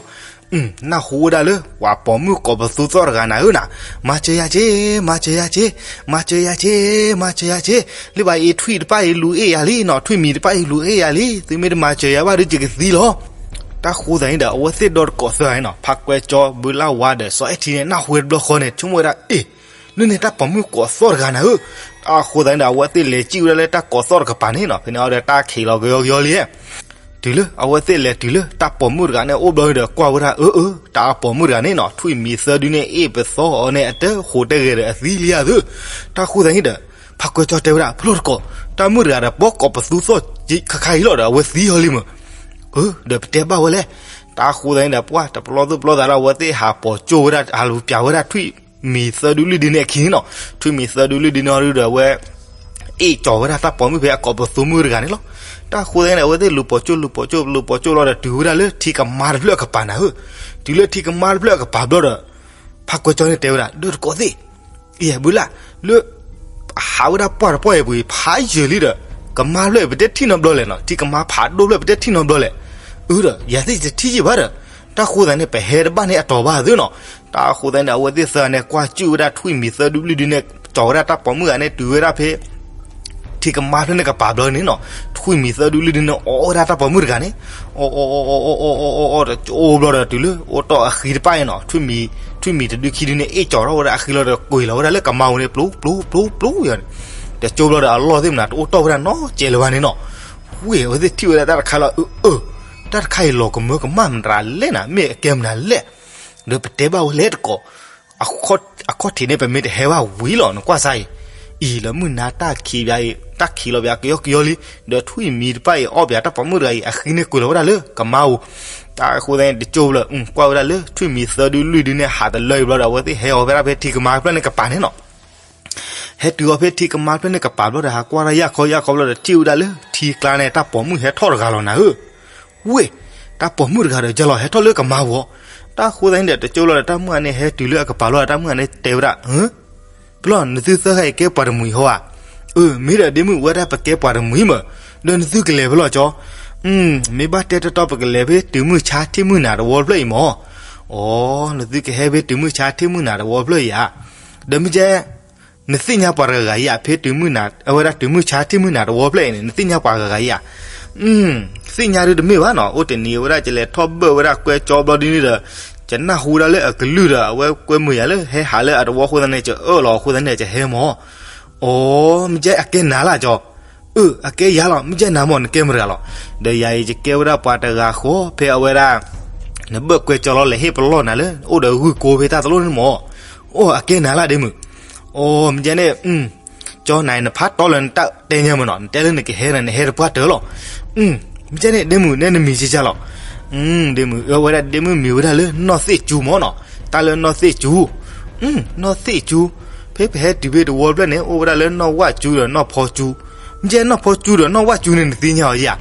နၢ်ဟူဝဲဒၣ်လၢ ပှၤပိာ်မုၣ်ကိးပသူသီၣ်တဂၤနၤဧၢနၤ, မၤစၢၤယၤက့, မၤစၢၤယၤက့, မၤစၢၤယၤက့, လၢဘၣ်အံၤထွံၣ်တဖၣ်အံၤလူၤအ့ၣ်ယၤလံနီၤ, ထွံၣ်မံၤတဖၣ်အံၤလူၤအ့ၣ်ယၤလံ, သုမ့ၢ်တမၤစၢၤယၤဘၣ်ဒီးယကသံလီၤ. တၢ်ဃိသတးန့ၣ်ဒီး အဝဲသ့ၣ်ဒီတကိးသၢဂၤန့ၣ်နီၤ, ဖါကွဲကၠီ ဘုလၢ်ဝါဒီး စီၤအဲၣ်ထံန့ၣ် နၢ်ဟူဝဲတဘျီဃီန့ၣ် ဆိကမိၣ်ဝဲဒၣ် အ့ၣ် လၢန့ၣ်တၢ်ပိာ်မုၣ်ကိးသီၣ်တဂၤနၤဧၢ. တၢ်ဃိသတးန့ၣ်ဒီး အဝဲသ့ၣ်လဲၤစံၣ်ဝဲဒၣ်လၢတၢ်ကိးသီၣ်တကပၤန့ၣ်နီၤ, ဖဲန့ၣ်အီၤဒီးတၢ်ခံးလီၤကယီကယီလံ တုၤလၢအဝဲသ့ၣ်လဲၤတုၤလၢတၢ်ပိာ်မုၣ်တဂၤန့ၣ်အိၣ်ဘျီဒီး ကွၢ်ဝဲဒၣ် အၢ အၢ တၢ်ပိာ်မုၣ်တဂၤန့ၣ်နီၤ ထွံၣ်မံၤသၢဒုန့ၣ် အ့ၣ်ပသီအီၤန့ၣ် အတဃိးတဲဂဲၤဒီးအသံလံဧါသု. တၢ်ဃိသတးန့ၣ်ဒီး ဖါကွဲကၠီတဲဝဲဒၣ် ဖျီၣ်တကိး တၢ်မုၣ်တဂၤဒီး ပိာ်ကိးပသူသီၣ်ခါခါအံၤလီၤဒီး အဝဲသံအီၤလံမၢ်. အၢ ဒီးပတဲဘၣ်ဝဲလဲၣ်. တၢ်ဃိသတးန့ၣ်ဒီး ပှၤတပျီသူၣ်ပျီသးဒီး အဝဲသ့ၣ်ဟးပိာ်ကၠိဝဲဒၣ် ဟးလူၤပၠးဝဲဒၣ်ထွံၣ်မံၤသၢဒုလွံၢ်ဒုန့ၣ်အခံန့ၣ်နီၤ, ထွံၣ်မံၤသၢဒုလွံၢ်ဒုန့ၣ်အီၤဒုဒီး အဝဲ အ့ၣ်ကၠီၤဝဲဒၣ်တၢ်ပိာ်မုၣ်ဖဲအကိးပသူမုၣ်တဂၤန့ၣ်လီၤ. တၢ်ဃိသတးန့ၣ်ဒီး အဝဲသ့ၣ်လူၤပိာ်ကၠိ လူၤပိာ်ကၠိ လူၤပိာ်ကၠိလီၤဒီး တုၤဝဲဒၣ်လၢထံကမါတဖျၢၣ်အကပၤနၤဧၢ. တုၤလၢထံကမါတဖျၢၣ်အကပၤဘျီဒီး ဖါကွဲကၠီန့ၣ်တဲဝဲဒၣ် ဒီးတကိးသ့ၣ် အံၤ ဘုလၢ် လၢ ဟးဝဲဒၣ်ပှၢ်တပှၢ်အံၤပူၤအံၤ ဖးယံာ်လံဒီး ကမါဖျၢၣ်အံၤ ပတဲထံၣ်နီတဘျီလဲၣ်နီၤ, ထံကမါဖးဒိၣ်ဖျၢၣ် ပတဲထံၣ်နီတဘျီလဲၣ်. အၢဒီး ယၤသ့ၣ်ယတထံၣ်ယံာ်ဘၣ်ဒီး တၢ်ဃိသတးန့ၣ် ပဟဲတဘၣ်န့ၣ်အတီၤဘၣ်သုနီၤ. တၢ်ဃိသတးန့ၣ် အဝဲသ့ၣ်သၢဂၤန့ၣ် ကွၢ်စူၣ်ဝဲဒၣ်ထွံၣ်မံၤသၢဒုလွံၢ်ဒုန့ၣ် ကၠီၤဝဲဒၣ်တၢ်ပိာ်မုၣ်ဂၤန့ၣ် တုၤဝဲဒၣ်ဖဲ ထံကမါဖျၢၣ်န့ၣ်ကပၤဘျီန့ၣ်နီၤ, ထွံၣ်မံၤသၢဒုလွံၢ်ဒုန့ၣ် အီၣ်ဝဲဒၣ်တၢ်ပိာ်မုၣ်တဂၤန့ၣ်, အီၣ်အီၣ်အီၣ်အီၣ်အီၣ်အီၣ်အီၣ်အီၣ် တကၠိဘျီဒီးတုၤလၢအိၣ်တီၢ်အဃံတဖၣ်အံၤနီၤ, ထွံၣ်မံၤ, ထွံၣ်မံၤတဒုခံဒုန့ၣ် အ့ၣ်ကၠီၤထီၣ်ဝဲဒၣ်အဃံလီၤဒီး ကွံာ်လီၤဝဲဒၣ်လၢကမါပူၤန့ၣ် ပျူၤပျူၤပျူၤပျူၤယီၤန့ၣ်, တကၠိဘျီဒီးအလီၢ်သ့ၣ်မနၤ တအိၣ်တီၢ်ဝဲဒၣ်နီတစဲးလၢၤဘၣ်န့ၣ်နီၤ. ဝ့ၢ် အဝဲသ့ၣ်ထံၣ်ဝဲဒၣ်တၢ်တခါလီၤ, အၢ အၢ တၢ်တခါအံၤလီၤကမၢကမၣ်မတၤလဲၣ်နၤ, မ့ၢ်အကဲမနုၤလဲၣ်, ဒီးပတဲဘၣ်ဝဲလဲၣ်တကိး အခီၣ်ထံးန့ၣ် ပမ့ၢ်တဟဲဘၣ်ဝံၤလီၤ နကွၢ်စၢ်အံၤ, အံၤလၢမုၢ်နၤတၢ်ခံးဘၣ်အံၤ တၢ်ခံးလီၤဘၣ်ကယီကယီလံ, ဒီးထွံၣ်မံၤတဖၣ်အံၤ အီၣ်ဘၣ်တၢ်ပိာ်မုၣ်တဂၤအံၤ အဃံန့ၣ်ကွံာ်လီၤဝဲဒၣ်လၢကမါပူၤ, တၢ်အဃိသတးန့ၣ် တကၠိဘျီ ကွၢ်ဝဲဒၣ်လၢထွံၣ်မံၤသၢဒုလွံၢ်ဒုန့ၣ် ဟးတလၢအံၤဘျီဒီး အဝဲသ့ၣ်ဟဲအီၤဝဲဒၣ်ဖဲထံကမါဖျၢၣ်န့ၣ်ကပၤန့ၣ်နီၤ. ဟဲတုၤအီၤဖဲထံကမါဖျၢၣ်န့ၣ်ကပၤဘျီဒီး ဟးကွၢ်တၢ်ယၢ်ခီယၢ်ခီဘျီဒီး ထံၣ်ဝဲဒၣ်လၢထံကျါန့ၣ် တၢ်ပိာ်မုၣ်ဟဲထီၣ်တဂၤလီၤနၤဧၢ, ဝ့ၢ်, တၢ်ပိာ်မုၣ်တဂၤဒီး ယလီၤဟဲထီၣ်လၢကမါပူၤ, တၢ်အဃိသတးန့ၣ်ဒီး တကၠိလီၤဒီး တၢ်မုၣ်ဂၤန့ၣ် ဟဲတုၤလၢအကပၤလီၤဒီး တၢ်မုၣ်ဂၤန့ၣ်တဲဝဲဒၣ်, ပလီၢ် နသုသၢဂၤအံၤကဲပှၤတမှံၤဟီဧါ, အၢ မ့ၢ်ဒီးဒ့မုၣ်ဝဲဒၣ်ပကဲပှၤတမှံၤမး, ဒီးနသုကလဲၤဖဲလဲၣ်ကၠီ, မ့ၢ်ဘၣ်တဲတီတီပကလဲၤဖဲတုၤမုၢ်ဆါထံၣ်မုၢ်နၤတဝီဖျၢၣ်အံၤမး, အိ နသုကဟဲဖဲတုၤမုၢ်ဆါထံၣ်မုၢ်နၤတဝီဖျၢၣ်အံၤဧါ, ဒီးမ့ၢ်ကဲ နသ့ၣ်ညါပှၤတဂၤဂၤအံၤဧါ, ဖဲတုၤမုၢ်နၤ အဝဲဒၣ်တုၤမုၢ်ဆါထံၣ်မုၢ်နၤတဝီဖျၢၣ်အံၤန့ၣ် နသ့ၣ်ညါပှၤဂၤဂၤအံၤဧါ, သ့ၣ်ညါဒုတမ့ၢ်ဘၣ်နီၤ, အိၣ်တနံၤဝဲဒၣ် ယလဲၤထီၣ်ဘၢၣ်ဝဲဒၣ်ကွဲကၠီဘျီဒ်န့ၣ်ဒီး ယနၢ်ဟူဒၣ်လၢအကလုၢ်ဒီး အဝဲကွဲမုာ်ယၤလၢဟဲဟးလၢအတဝီအဃိသတးန့ၣ် ယအၢၣ်လီၤအဃိသတးန့ၣ် ယဟဲမး, အိ မ့ၢ်ကဲအကဲနၤလၢကၠီ, အၢ အကဲယၤလီၤ, မ့ၢ်ကဲနၤမး နကဲမတၤဂၤလီၤ, ဒီးယၤအံၤ ယကဲဝဲဒၣ်ပှၤတဂၤဃီ ဖဲအဝဲဒၣ် နဘၢၣ်ကွဲကၠီလီၤ လဲၤဟ့ၣ်ပလီၢ်နၤလၢအိၣ်ဒီးဂုၢ်ကိဖဲတၢ်တလိၣ်န့ၣ်မး, အိ အကဲနၤလၢဒ့မုၣ်, အိ မ့ၢ်ကဲန့ၣ် ကၠီနၤ နဖးတီလၢနတၢ်တဲညါမးနီၤ, နတဲလၢနကဟဲဒီး နဟဲတပှၢ်တၢၢ်လီၤ, မ့ၢ်ကဲန့ၣ် ဒ့မုၣ် နဲနမံၤကဲကၢ်လီၤ, ဒ့မုၣ် အဝဲဒၣ်ဒ့မုၣ်မံၤဝဲဒၣ်လၢနီၢ်သ့ၣ်ကၠူမးနီၤ, တၢ်လၢနီၢ်သ့ၣ်ကၠူ, နီၢ်သ့ၣ်ကၠူ, ဖဲပဟဲတုၤဖဲတဝီဖျၢၣ်န့ၣ် အိၣ်ဝဲဒၣ်လၢနီၢ်ဝၣ်ကၠူဒီးနီၢ်ဖီကၠူ, မ့ၢ်ကဲနီၢ်ဖီကၠူဒီးနီၢ်ဝၣ်ကၠူန့ၣ် နသ့ၣ်ညါအီၤဧါ,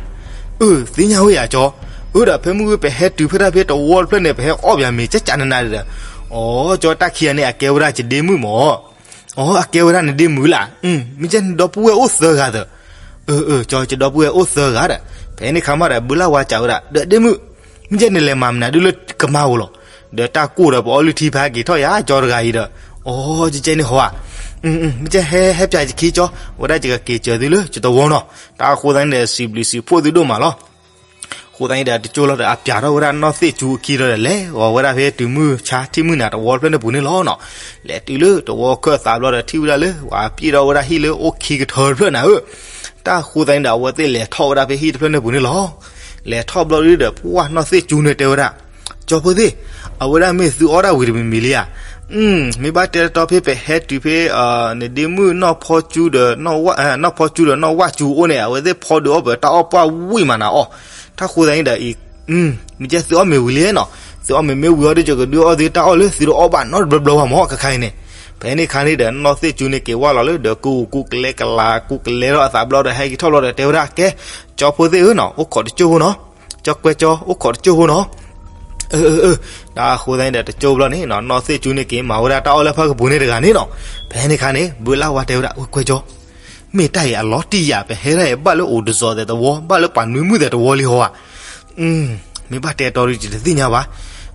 အၢ သ့ၣ်ညါဝဲယၤကၠီ, အၢ ဒီးဖဲမုၢ်ဂ့ၤ ပဟဲတုၤဖဲတၢ်ဖဲတဝီဖျၢၣ်န့ၣ် ပဟဲအီၣ်ပှၤမ့ၤကၠၢ်ကၠၢ်နးနးဒီး, အိ ကၠီ တၢ်ခံဂၤန့ၣ် အကဲဝဲဒၣ်ယဒ့မုၣ်မး, အိ အကဲဝဲဒၣ်နဒ့မုၣ်လၢ, မ့ၢ်ကဲနဒီပုၢ်ဝဲၢ်အိၣ်သၢဂၤဒီး, အၢ အၢ ကၠီ ယဒီပုၢ်ဝဲၢ်အိၣ်သၢဂၤဒီး, ဖဲန့ၣ်ခါမးဒီး ဘုလၢ်ဝါစံးဝဲဒၣ် ဒီးဒ့မုၣ်, မ့ၢ်ကဲနလဲၤမၤမနုၤဒုလၢကမါဧိၤလီၤ, ဒီးတၢ်ကိၢ်ဒီးပအီလုၢ်ထံဖးက့ၤထီၣ်ယၤကၠီတဂၤအံၤဒီး, အိ ကဲကဲန့ၣ်ဟီဧါ, မ့ၢ်ကဲဟဲဟဲပၠးယခံကၠီ, ဝဲဒၣ်ယကက့ၤစၢၤသုလၢယတဝီနီၤ, တၢ်အဃိသတးန့ၣ်ဒီး စံးဘျုးစံးဖှိၣ်သုဒိၣ်မးလီၤ. အဃိသတးန့ၣ်ဒီး တကၠိလီၤဒီး အပၠးထီၣ်ဝဲဒၣ်နီၢ်သ့ၣ်ကၠူအခံဒီး လဲၤဝဲဒၣ်ဖဲတုၤမုၢ်ဆါထံၣ်မုၢ်နၤတဝီဖျၢၣ်န့ၣ်ပူၤန့ၣ်လီၤနီၤ, လဲၤတုၤလၢတဝီခၢၣ်သးဘျီဒီး ထံၣ်ဝဲဒၣ်လၢ ဝဲပျဲၢ်ထီၣ်ဝဲဒၣ်ဟံၣ်လၢအိၣ်ခံကထၢတဖျၢၣ်နၤဧၢ, တၢ်အဃိသတးန့ၣ်ဒီး အဝဲသ့ၣ်လဲၤထီၣ်ဝဲဒၣ်ဖဲဟံၣ်တဖျၢၣ်န့ၣ်ပူၤန့ၣ်လီၤ. လဲၤထီၣ်ဘျီဒုဒီး ပှၢ်နီၢ်သ့ၣ်ကၠူန့ၣ်တဲဝဲဒၣ်, ကၠီဖိသ့ၣ်, အဝဲဒၣ်မ့ၢ်သုအီၣ်ဒၣ်ဝံၤတမံၤမံၤလံဧါ, မ့ၢ်ဘၣ်တဲတီဖဲပဟဲတုၤဖဲ နဒ့မုၣ်နီၢ်ဖီကၠူဒီး, နီၢ်ဖီကၠူဒီးနီၢ်ဝၣ်ကၠူအိၣ်န့ၣ် အဝဲသ့ၣ်ဖီဒုးအီၣ်ပတၢ်အီၣ်ပှၢ်ဝံၣ်မးနၤအီၣ်, တၢ်ဃိသတးန့ၣ်ဒီးအံၤ မ့ၢ်ကဲသုအီၣ်မ့ၤဝံၤလံနီၤ, သုအီၣ်မ့ၤမ့ၢ်ဝံၤအီၤဒီး ယကဒုးအီၣ်သုတၢ်အီၣ်လၢသုတအီၣ်ဘၣ်နီတဘျီဘျီဘၣ်မး ခဲခါအံၤန့ၣ်, ဖဲန့ၣ်ခါန့ၣ်ဒီး နီၢ်သ့ၣ်ကၠူန့ၣ်က့ၤဝၢ်လီၤလၢဒီး ကူကူကလဲကလး ကူကလဲထီၣ်အသးဘျီဒီး ဟဲက့ၤထီၣ်ဘျီဒီးတဲဝဲဒၣ်ကဲ, ကၠီဖိသ့ၣ်ဧၢနီၤ အိၣ်ခိးတကၠိၢ်ဖိနီၤ, ကၠီကွဲကၠီ အိၣ်ခိးတကၠိၢ်ဖိနီၤ, အၢ အၢ အၢ, တၢ်အဃိသတးန့ၣ်ဒီး တကၠိၢ်ဘျီန့ၣ်နီၤ နီၢ်သ့ၣ်ကၠူန့ၣ်က့ၤမၤဝဲဒၣ်တၢ်အီၣ်လၢဖၢကပူၤန့ၣ်တဂၤန့ၣ်နီၤ, ဖဲန့ၣ်ခါန့ၣ် ဘုလၢ်ဝါတဲဝဲဒၣ် ဝဲကွဲကၠီ မ့ၢ်တၢ်အံၤအလီၤတံၢ်ယၤ ပဟဲဒၣ်အံၤဘၣ်လၢအိၣ်တစီၤသဲးတဝီ ဘၣ်လၢပှၤနွံမုၣ်သဲးတဝီလံဟီဧါ, မ့ၢ်ဘၣ်တဲတီဒီး ယတသ့ၣ်ညါဘၣ်,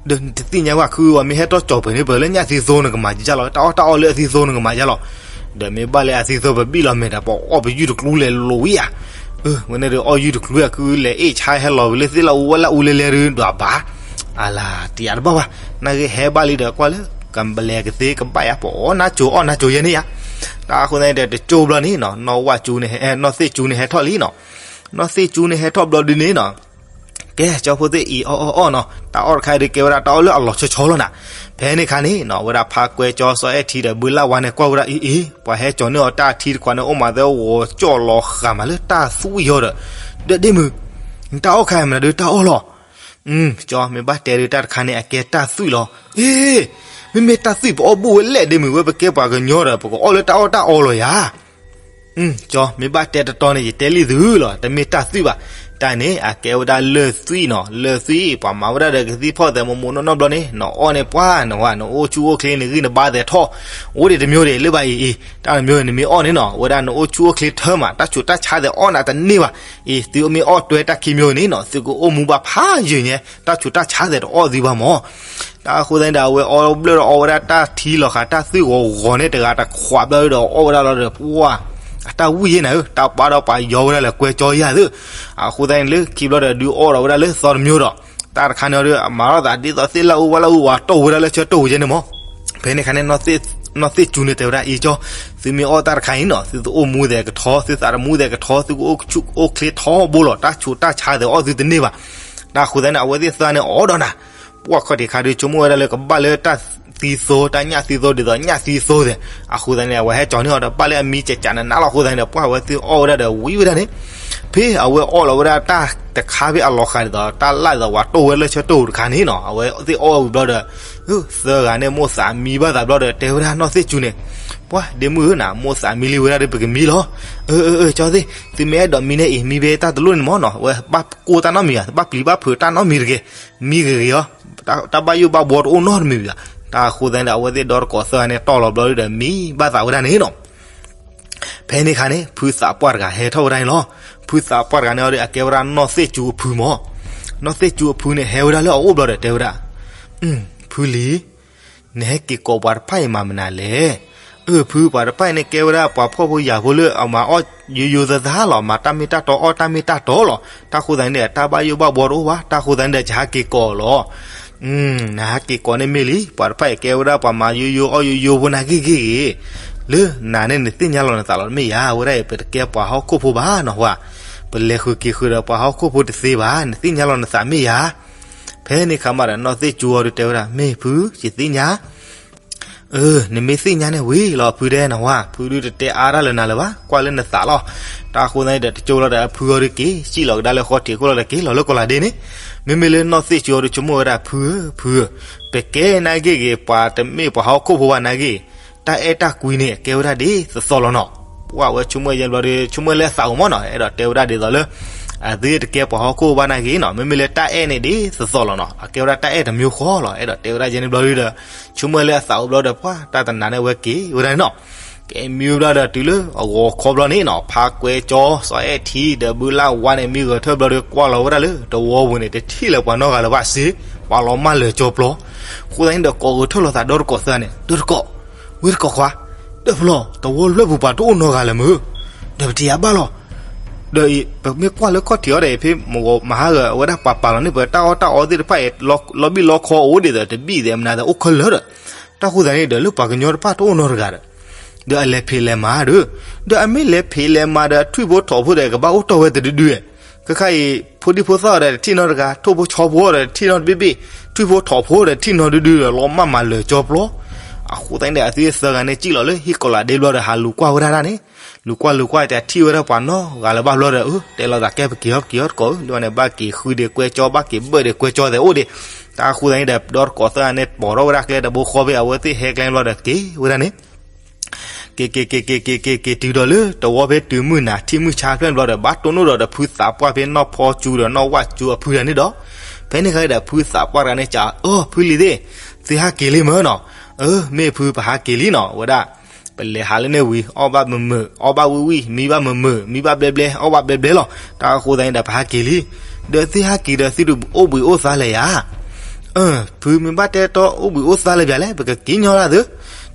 ဒီးနတသ့ၣ်ညါဘၣ် ခုဝဲမ့ၢ်ဟဲထီၣ်ကၠီၤပှဲၤန့ၣ်ပှဲၤလၢညၣ်သံသိနကမၤယါလီၤ တၢ်အီၣ်တၢ်အီလၢအသံသိနကမၤယါလီၤ, ဒီးမ့ၢ်ဘၣ်လၢအသံသိပဘံၣ်လီၤမဲာ်ဒီး ပအီၣ်ပယုၢ်တကျူလဲၤလိာ်ဝံၤဧါ, ဝဲန့ၣ်ဒီးအီၣ်ယုၢ်တကျူ အခုလဲၤအ့ၣ်ဆါဟဲလီၤဝံၤလၢသ့ၣ်လၢအူဝဲလၢအူလဲၤလဲၤဒုးဒွးဘၣ်, အလၤတယးတဘၣ်ဘၣ်, နာ်က့ဟဲဘၣ်လံဒီးကွၢ်လၢ ကဘျဲကသ့ကဘၣ်ယါ ပအီၣ်နါကိၤအီၣ်နါကိၤယဲန့ၣ်ယါ, တၢ်အဃိသတးန့ၣ်ဒီး တကၠိၢ်ဘျီန့ၣ်နီၤ နီၢ်ဝၣ်ကၠူန့ၣ် နီၢ်သ့ၣ်ကၠူန့ၣ်ဟဲထီၣ်လံနီၤ, နီၢ်သ့ၣ်ကၠူန့ၣ်ဟဲထီၣ်ဘျီဒုန့ၣ်နီၤ ကဲ ကၠီဖိသ့ၣ်အံၤအီၣ်အီၣ်အီၣ်နီၤ တၢ်အီၣ်တခါအံၤဒုးကဲဝဲဒၣ်တၢ်အီၣ်လၢအလီၤဆီဆီလီၤနၤ, ဖဲန့ၣ်ခါန့ၣ်နီၤ ဝဲဒၣ်ဖါကွဲကၠီစီၤအဲၣ်ထံဒီးဘုလၢ်ဝါန့ၣ်ကွၢ်ဝဲဒၣ်အံၤအံၤ ပှၤဟဲကၠီၤန့ၢ်အီၤတၢ်ထံတခွးန့ၣ် အိၣ်မးသဲဂီၤကၠီၣ်လီၤဃာ်မးလၢတၢ်သွံၣ်ယီၤဒီး, ဒီးဒ့မုၣ် နတၢ်အီၣ်ခါအံၤမနုၤဒုးတၢ်အီၣ်လီၤ ကၠီ မ့ၢ်ဘၣ်တဲဒုးတၢ်တခါန့ၣ် အကဲတၢ်သွံၣ်လီၤ. အ့ မ့မ့ၢ်တၢ်သွံၣ်ပအီၣ်ဘူၣ်ဝဲလဲၣ်ဒ့မုၣ် ဝဲပကဲပှၤကညီဒီး ပကအီၣ်လၢတၢ်အီၣ်တၢ်အီလီၤယၤ. ကၠီ မ့ၢ်ဘၣ်တဲတတီန့ၣ် ယတဲလံသုလီၤ တမ့ၢ်တၢ်သွံၣ်ဘၣ်. တၢ်န့ၣ် အကဲဝဲဒၣ်လၢၢ်သွံၣ်နီၤ လၢၢ်သွံၣ် ပှၤမၤဝဲဒၣ်ဒီးကသံၣ်ဖီၣ်သဲးမိၢ်မိၢ်နီၢ်နီၢ်ဘျီန့ၣ် နအီၣ်န့ၣ်ပှၤ နဝဲ နအိၣ်ဆူၣ်အိၣ်ချ့ နဂံၢ်နဘါသဲးထီၣ် အိၣ်ဒံးတမျိုးဒံးလၢဘၣ်အံၤအံၤ တၢ်တမျိုးန့ၣ် နမ့ၢ်အီၣ်န့ၣ်နီၤ ဝဲဒၣ်နအိၣ်ဆူၣ်အိၣ်ချ့ထၢမး တၢ်ဆူးတၢ်ဆါသဲးအီၣ်နၤတန့ၢ်ဘၣ်. အံၤ သုမ့ၢ်အီၣ်တွဲတၢ်ခံမျိုးန့ၣ်နီၤ သုကအိၣ်မူဘၣ်ဖးယံာ်ညါ တၢ်ဆူးတၢ်ဆါသဲးတအီၣ်သုဘၣ်မး. တၢ်အဃိသတးန့ၣ်ဒီး အဝဲအီၣ်ဘျၢၣ်ဒီးအီၣ်ဝဲဒၣ်တၢ်ထံလီၤဃာ် တၢ်သွံၣ်ဂီၤဂီၤန့ၣ်တဂၤတခွးဘျီဒီးအီၣ်ဝဲဒၣ်လီၤဒီး ပှၢ် အတၢ်ဝံၣ်ယဲနၤဧၢ, တၢ်ပာ်ဒီးပှၤယီၤဝဲဒၣ်လၢကွဲကၠီယၤသ့ၣ်. အဃိသတးန့ၣ်လၢခံဘျီဒီး ဒုးအီၣ်ဒီးဝဲဒၣ်လၢသီတမံၤဒီး, တၢ်တခါန့ၣ်ဒီး အမၤထီၣ်သးဒ်သိးသ့ၣ်လၢအူဝဲလၢအူဝဲ တီၢ်ဝဲဒၣ်လၢဆၢတိၢ်ဝဲယဲန့ၣ်မး. ဖဲန့ၣ်ခါန့ၣ် နီၢ်သ့ၣ်စူၤန့ၣ်တဲဝဲဒၣ် အံၤကၠီ, သုမ့ၢ်အီၣ်တၢ်တခါအံၤနီၤ သုတအိၣ်မူသဲးကထီ, သုသးတမူသဲးကထီ, သုကအိၣ်ဆူၣ်အိၣ်ချ့ထီဘိလီၤ, တၢ်ဆူးတၢ်ဆါသဲးအီၣ်သုတန့ၢ်ဘၣ်. တၢ်အဃိသတးန့ၣ် အဝဲသ့ၣ်သၢန့ၣ် အီၣ်ဒီးနၤ ပှၢ်ခီၣ်ထံးခါဒီး ဆိကမိၣ်ဝဲဒၣ်လၢကဘၣ်လၢတၢ်သံသိ တၢ်ညၣ်သံသိ ဒ်သိးညၣ်သံသိသဲး. အဃိသတးန့ၣ် အဝဲဟဲကၠီၤန့ၢ်အီၤဒီးဘၣ်လၢအမံကကးနးနးလီၤ. အဃိသတးန့ၣ်ဒီး ပှၢ်အဝဲသ့ၣ်အီၣ်ဝဲဒၣ်ဒီးဝံၤဝဲဒၣ်န့ၣ်, ဖဲအဝဲအီၣ်လီၤဝဲဒၣ်တၢ်တခါဖဲအလီၤဃာ်ဒ်သိး တၢ်လၢဒ်သိးပှၤတီၢ်ဝဲလၢဆၢတိၢ်တခါန့ၣ်နီၤ, အဝဲသ့ၣ်အီၣ်ဝံၤဘျီဒီး သၢဂၤန့ၣ် မိၣ်သးမံဘၣ်သးဘျီဒီး တဲဝဲဒၣ်နီၢ်သ့ၣ်စူၤန့ၣ်, ပှၢ်ဒ့မုၣ်ဧၢနၤ မိၣ်သးမံလံဝဲဒၣ်ဒီး ပကမံလီၤ. အၢ အၢ အၢ ကၠီသ့ၣ်, သုမ့ၢ်အဲၣ်ဒိးမံန့ၣ်အံၤ မံဖဲတၢ်တလိၣ်န့ၣ်မးနီၤ, အဝဲဘၣ်ကိၢ်တၢ်နီတမံၤဘၣ်, တဘၣ်ပျံၤဘၣ်ဖုးတၢ်နီတမံၤတဂ့ၤ, မံဂ့ၤဂ့ၤအီၤ, တၢ်ဘၣ်ယိၣ်ဘၣ်ဘှီတအိၣ်နီတမံၤဘၣ်. တၢ်အဃိသတးန့ၣ်ဒီး အဝဲသ့ၣ်ဒီတကိးသၢဂၤန့ၣ် တီၢ်လီၤဘျီဒီး မံဘၣ်သးဝဲဒၣ်န့ၣ်နီၤ. ဖဲန့ၣ်ခါန့ၣ် ဖုသးပှၢ်တဂၤဟဲထီၣ်ဝဲဒၣ်န့ၣ်လီၤ. ဖုသးပှၢ်တဂၤန့ၣ်ဒီး အကဲဝဲဒၣ်နီၢ်သ့ၣ်စူၤအဖုမး. နီၢ်သ့ၣ်စူၤအဖုန့ၣ် ဟဲဝဲဒၣ်လၢအအိၣ်ဘျီဒီး တဲဝဲဒၣ်, ဖုလံၤ, နဟဲက့ၤကိးပှၤတဖၣ်အံၤမၤမနုၤလဲၣ်. အၢ ဖု ပှၤတဖၣ်အံၤန့ၣ် ကဲဝဲဒၣ်ပှၤဖှီၣ်ဖိယာ်ဖိလၢအမၤအီၣ်ယိယိသသးလီၤ, မၤတၢ်မ့ၢ်တၢ်တီ အီၣ်တၢ်မ့ၢ်တၢ်တီလီၤ. တၢ်ဃိသတးန့ၣ်ဒီး တၢ်ဘၣ်ယိၣ်ဘၣ်ဘှီတအိၣ်ဘၣ်. တၢ်ဃိသတးန့ၣ်ဒီး ယဟးက့ၤကိးလီၤ. နဟးက့ၤကိးန့ၣ်မ့ၢ်လံ, ပှၤတဖၣ်အံၤကဲဝဲဒၣ်ပှၤမၤယိယိအီၣ်ယိယိဖိနာ်က့ၢ်ဂ့ၢ်ဂ့ၢ်, လၢနၤန့ၣ် နသ့ၣ်ညါလီၤနသးလီၤမ့ၢ်ယၤ, ဝဲဒၣ်အံၤ ပတကဲပှၤဟီၣ်ခိၣ်ဖိဘၣ်နီၤဝဲ, ပလဲၤဃုာ်က့ၤဃုာ်ဒီးပှၤဟီၣ်ခိၣ်ဖိတသ့ဘၣ်, နသ့ၣ်ညါလီၤနသးမ့ၢ်ယၤ. ဖဲန့ၣ်ခါမးဒီး နီၢ်သ့ၣ်စူၤအီၤဒီးတဲဝဲဒၣ်, မ့ၢ်ဖု ယသ့ၣ်ညါ အၢ နမ့ၢ်သ့ၣ်ညါန့ၣ်ဝံၤလီၤ ဖုဒဲနီၤဝဲ, ဖုဒုးတတဲအါတၢ်လၢနၤလၢၤဘၣ်, ကွၢ်လၢနသးလီၤ. တၢ်အဃိသတးန့ၣ်ဒီး တကၠိလီၤဒီးအဖုအီၤဒုးက့ၤ စံၣ်လီၤကဒါလၢဃီထံးခိၣ်လီၤဒီး က့ၤလီၤလၢကီၢ်လၤဒ့န့ၣ်. မ့မ့ၢ်လၢနီၢ်သ့ၣ်စူၤအီၤဒီး ဆိကမိၣ်ဝဲဒၣ် ဖုဧၢ ဖုဧၢ, ပကဲနာ်က့ၢ်ဂ့ၤ ပှၤတမ့ၢ်ပှၤဟီၣ်ခိၣ်ဖိဘၣ်နာ်က့ၢ်, တၢ်အဲၣ်တၢ်ကွံန့ၣ် ကဲဝဲဒၣ်ဒ်သိးသိးလီၤနီၤ. ပှၢ်ဝဲဆိကမိၣ်ယဲၢ်ဘျီဒီး ဆိကမိၣ်လၢအသးအိၣ်မးနီၤ, အဲၣ်ဒိးတဲဝဲဒၣ်ဒ်သိးလၢ အသုတကဲပှၤဟီၣ်ခိၣ်ဘၣ်နာ်က့ၢ်နီၤ, မ့မ့ၢ်လၢတၢ်အဲၣ်န့ၣ်ဒ်သိးသိးလီၤနီၤ, အကဲဝဲဒၣ်တၢ်အဲၣ်တမျိုးဃီလီၤ. အဲၣ်ဒိးတဲဝဲဒၣ်ယဲၢ်န့ၣ်ဘျီဒီး ဆိကမိၣ်လၢအသးအိၣ်ဘျီဒီး ပှၢ်တၢ်တနၤန့ၣ်ဝဲက့ၤဝဲဒၣ်န့ၣ်နီၤ. ကဲမံဝဲဘျီဒီးတုၤလၢအဂီၤခီဘျီန့ၣ်နီၤ, ဖါကွဲကၠီ စီၤအဲၣ်ထံ ဒီးဘုလၢဝါန့ၣ် မံဂဲၤထၢၣ်ဘျီဒီး ကွၢ်လီၤဝဲဒၣ်လၢတဝီပူၤန့ၣ် တထံၣ်လၢၤပှၤနီတဂၤလၢၤဘၣ်စ့, ပှၤလီၤမၢ်လၢာ်ကၠီပျီ. အဃိသတးန့ၣ်ဒီး ကိးဂဲၤထၢၣ်လိာ်သးဒီတကိးသၢဂၤန့ၣ်, ဒီတကိး, ဝဲတကိးခွါ, ဒီးဖျီ, တဝီလွဲၢ်ပူၤပှၤတအိၣ်နီတဂၤလၢၤမုၢ်, ဒီးပထံၣ်အဘၣ်လီၤ. ဒီးအံၤ ပမ့ၢ်ကွၢ်လၢခီၣ်ထံးအီၤဒီး ဖဲမုၢ်ဂီၤမဟါဂီၤ အဝဲဒၣ်ပှၤပာ်လီၤန့ၢ်ပှၤတၢ်အီၣ်တၢ်အီသ့ၣ်တဖၣ်အံၤ လီၤဘံၣ်လီၤခီအိၣ်ဒ်သိး တဘံၣ်သဲးမနုၤသဲး အိၣ်ခဲလၢာ်ဒီး, တၢ်ဃိသတးန့ၣ်ဒီး လၢပှၤကညီတဖၣ်တအိၣ်နီတဂၤဒီး, ဒီးအလဲၤဖံးလဲၤမၤဒီး, ဒီးအမ့ၢ်လဲၤဖံးလဲၤမၤဒီး အထွံၣ်ဖိထိးဖိဒီး ကဘၣ်အိၣ်တီၢ်ဝဲတဒုဒု, ခဲခါအံၤ ဖိဒံဖိသၣ်ဒီး တထံၣ်နီတဂၤ, ထိၣ်ဖိဆီဖိဒီး တထံၣ်နီတဘ့ၣ်ဘ့ၣ်, ထွံၣ်ဖိထိးဖိဒီး တထံၣ်နီဒုဒုဒီး လီၤမၢ်မၤလၢာ်ကၠီပျီ. အဃိသတးန့ၣ်ဒီး အသုသၢဂၤန့ၣ် စံၣ်လီၤလၢဟံၣ်ကီၤလၤဒ့ဘျီဒီး ဟးလူၤကွၢ်ဝဲဒၣ်တၢ်န့ၣ်, လူၤကွၢ်လူၤကွၢ်တထံၣ်ဝဲဒၣ်ပှၤနီတဂၤလၢၤဘၣ်ဘျီဒီး အၢ တဲလီၤသးကဲ ပက့ၤအီၤ ပက့ၤအီၤတကိးဧၢ, လၢန့ၣ် ဘၣ်က့ၤဃုဒံးကွဲကၠီ ဘၣ်က့ၤဘၢၣ်ဒံးကွဲကၠီသဲးအိၣ်ဒံး. တၢ်ဃိသတးန့ၣ်ဒီး ဒီတကိးသၢဂၤန့ၣ် ပိာ်ထီၣ်ဝဲဒၣ်ကျဲတဘိဃီဖဲ အဝဲသ့ၣ်ဟဲကျဲဘျီဒီး က့ၤဝဲဒၣ်န့ၣ် က့ၤက့ၤက့ၤက့ၤက့ၤက့ၤက့ၤတုၤဒီးလၢတဝီဖဲတုၤမုၢ်နၤထံၣ်မုၢ်ဆါဖျၢၣ်ဘျီဒီး ဘၣ်တိၢ်နီၣ်ဒီးဒီးဖုသးပှၢ်ဖဲနီၢ်ဖီစူၤဒီးနီၢ်ဝၣ်စူၤအဖုတဂၤန့ၣ်ဒီး, ဖဲန့ၣ်ခါဒီး ဖုသးပှၢ်တဂၤန့ၣ် ကး အၢ ဖုလံၤသ့ၣ်, သုဟးက့ၤလံမ့ၢ်နီၤ, အၢ မ့ၢ်ဖုပဟးက့ၤလံနီၤ, ဝဲဒၣ် ပလဲၤဟးလၢန့ၣ်ဝံၤ အီၣ်ဘၣ်မုာ်မုာ် အီၣ်ဘၣ်ဝံၣ်ဝံၣ် မံဘၣ်မုာ်မုာ် မံဘၣ်ဘျဲဘျဲ အီၣ်ဘၣ်ဘျဲဘျဲလီၤ. တၢ်အဃိသတးန့ၣ်ဒီး ပဟးက့ၤလံ, ဒီးသုဟးက့ၤဒီးသုတအိၣ်ဘှံးအိၣ်သါလၢၤယၤ အၢ ဖုမ့ၢ်ဘၣ်တဲတီအိၣ်ဘှံးအိၣ်သါလၢၤဘၣ်လဲၣ် ပကက့ၤညီလၢသု,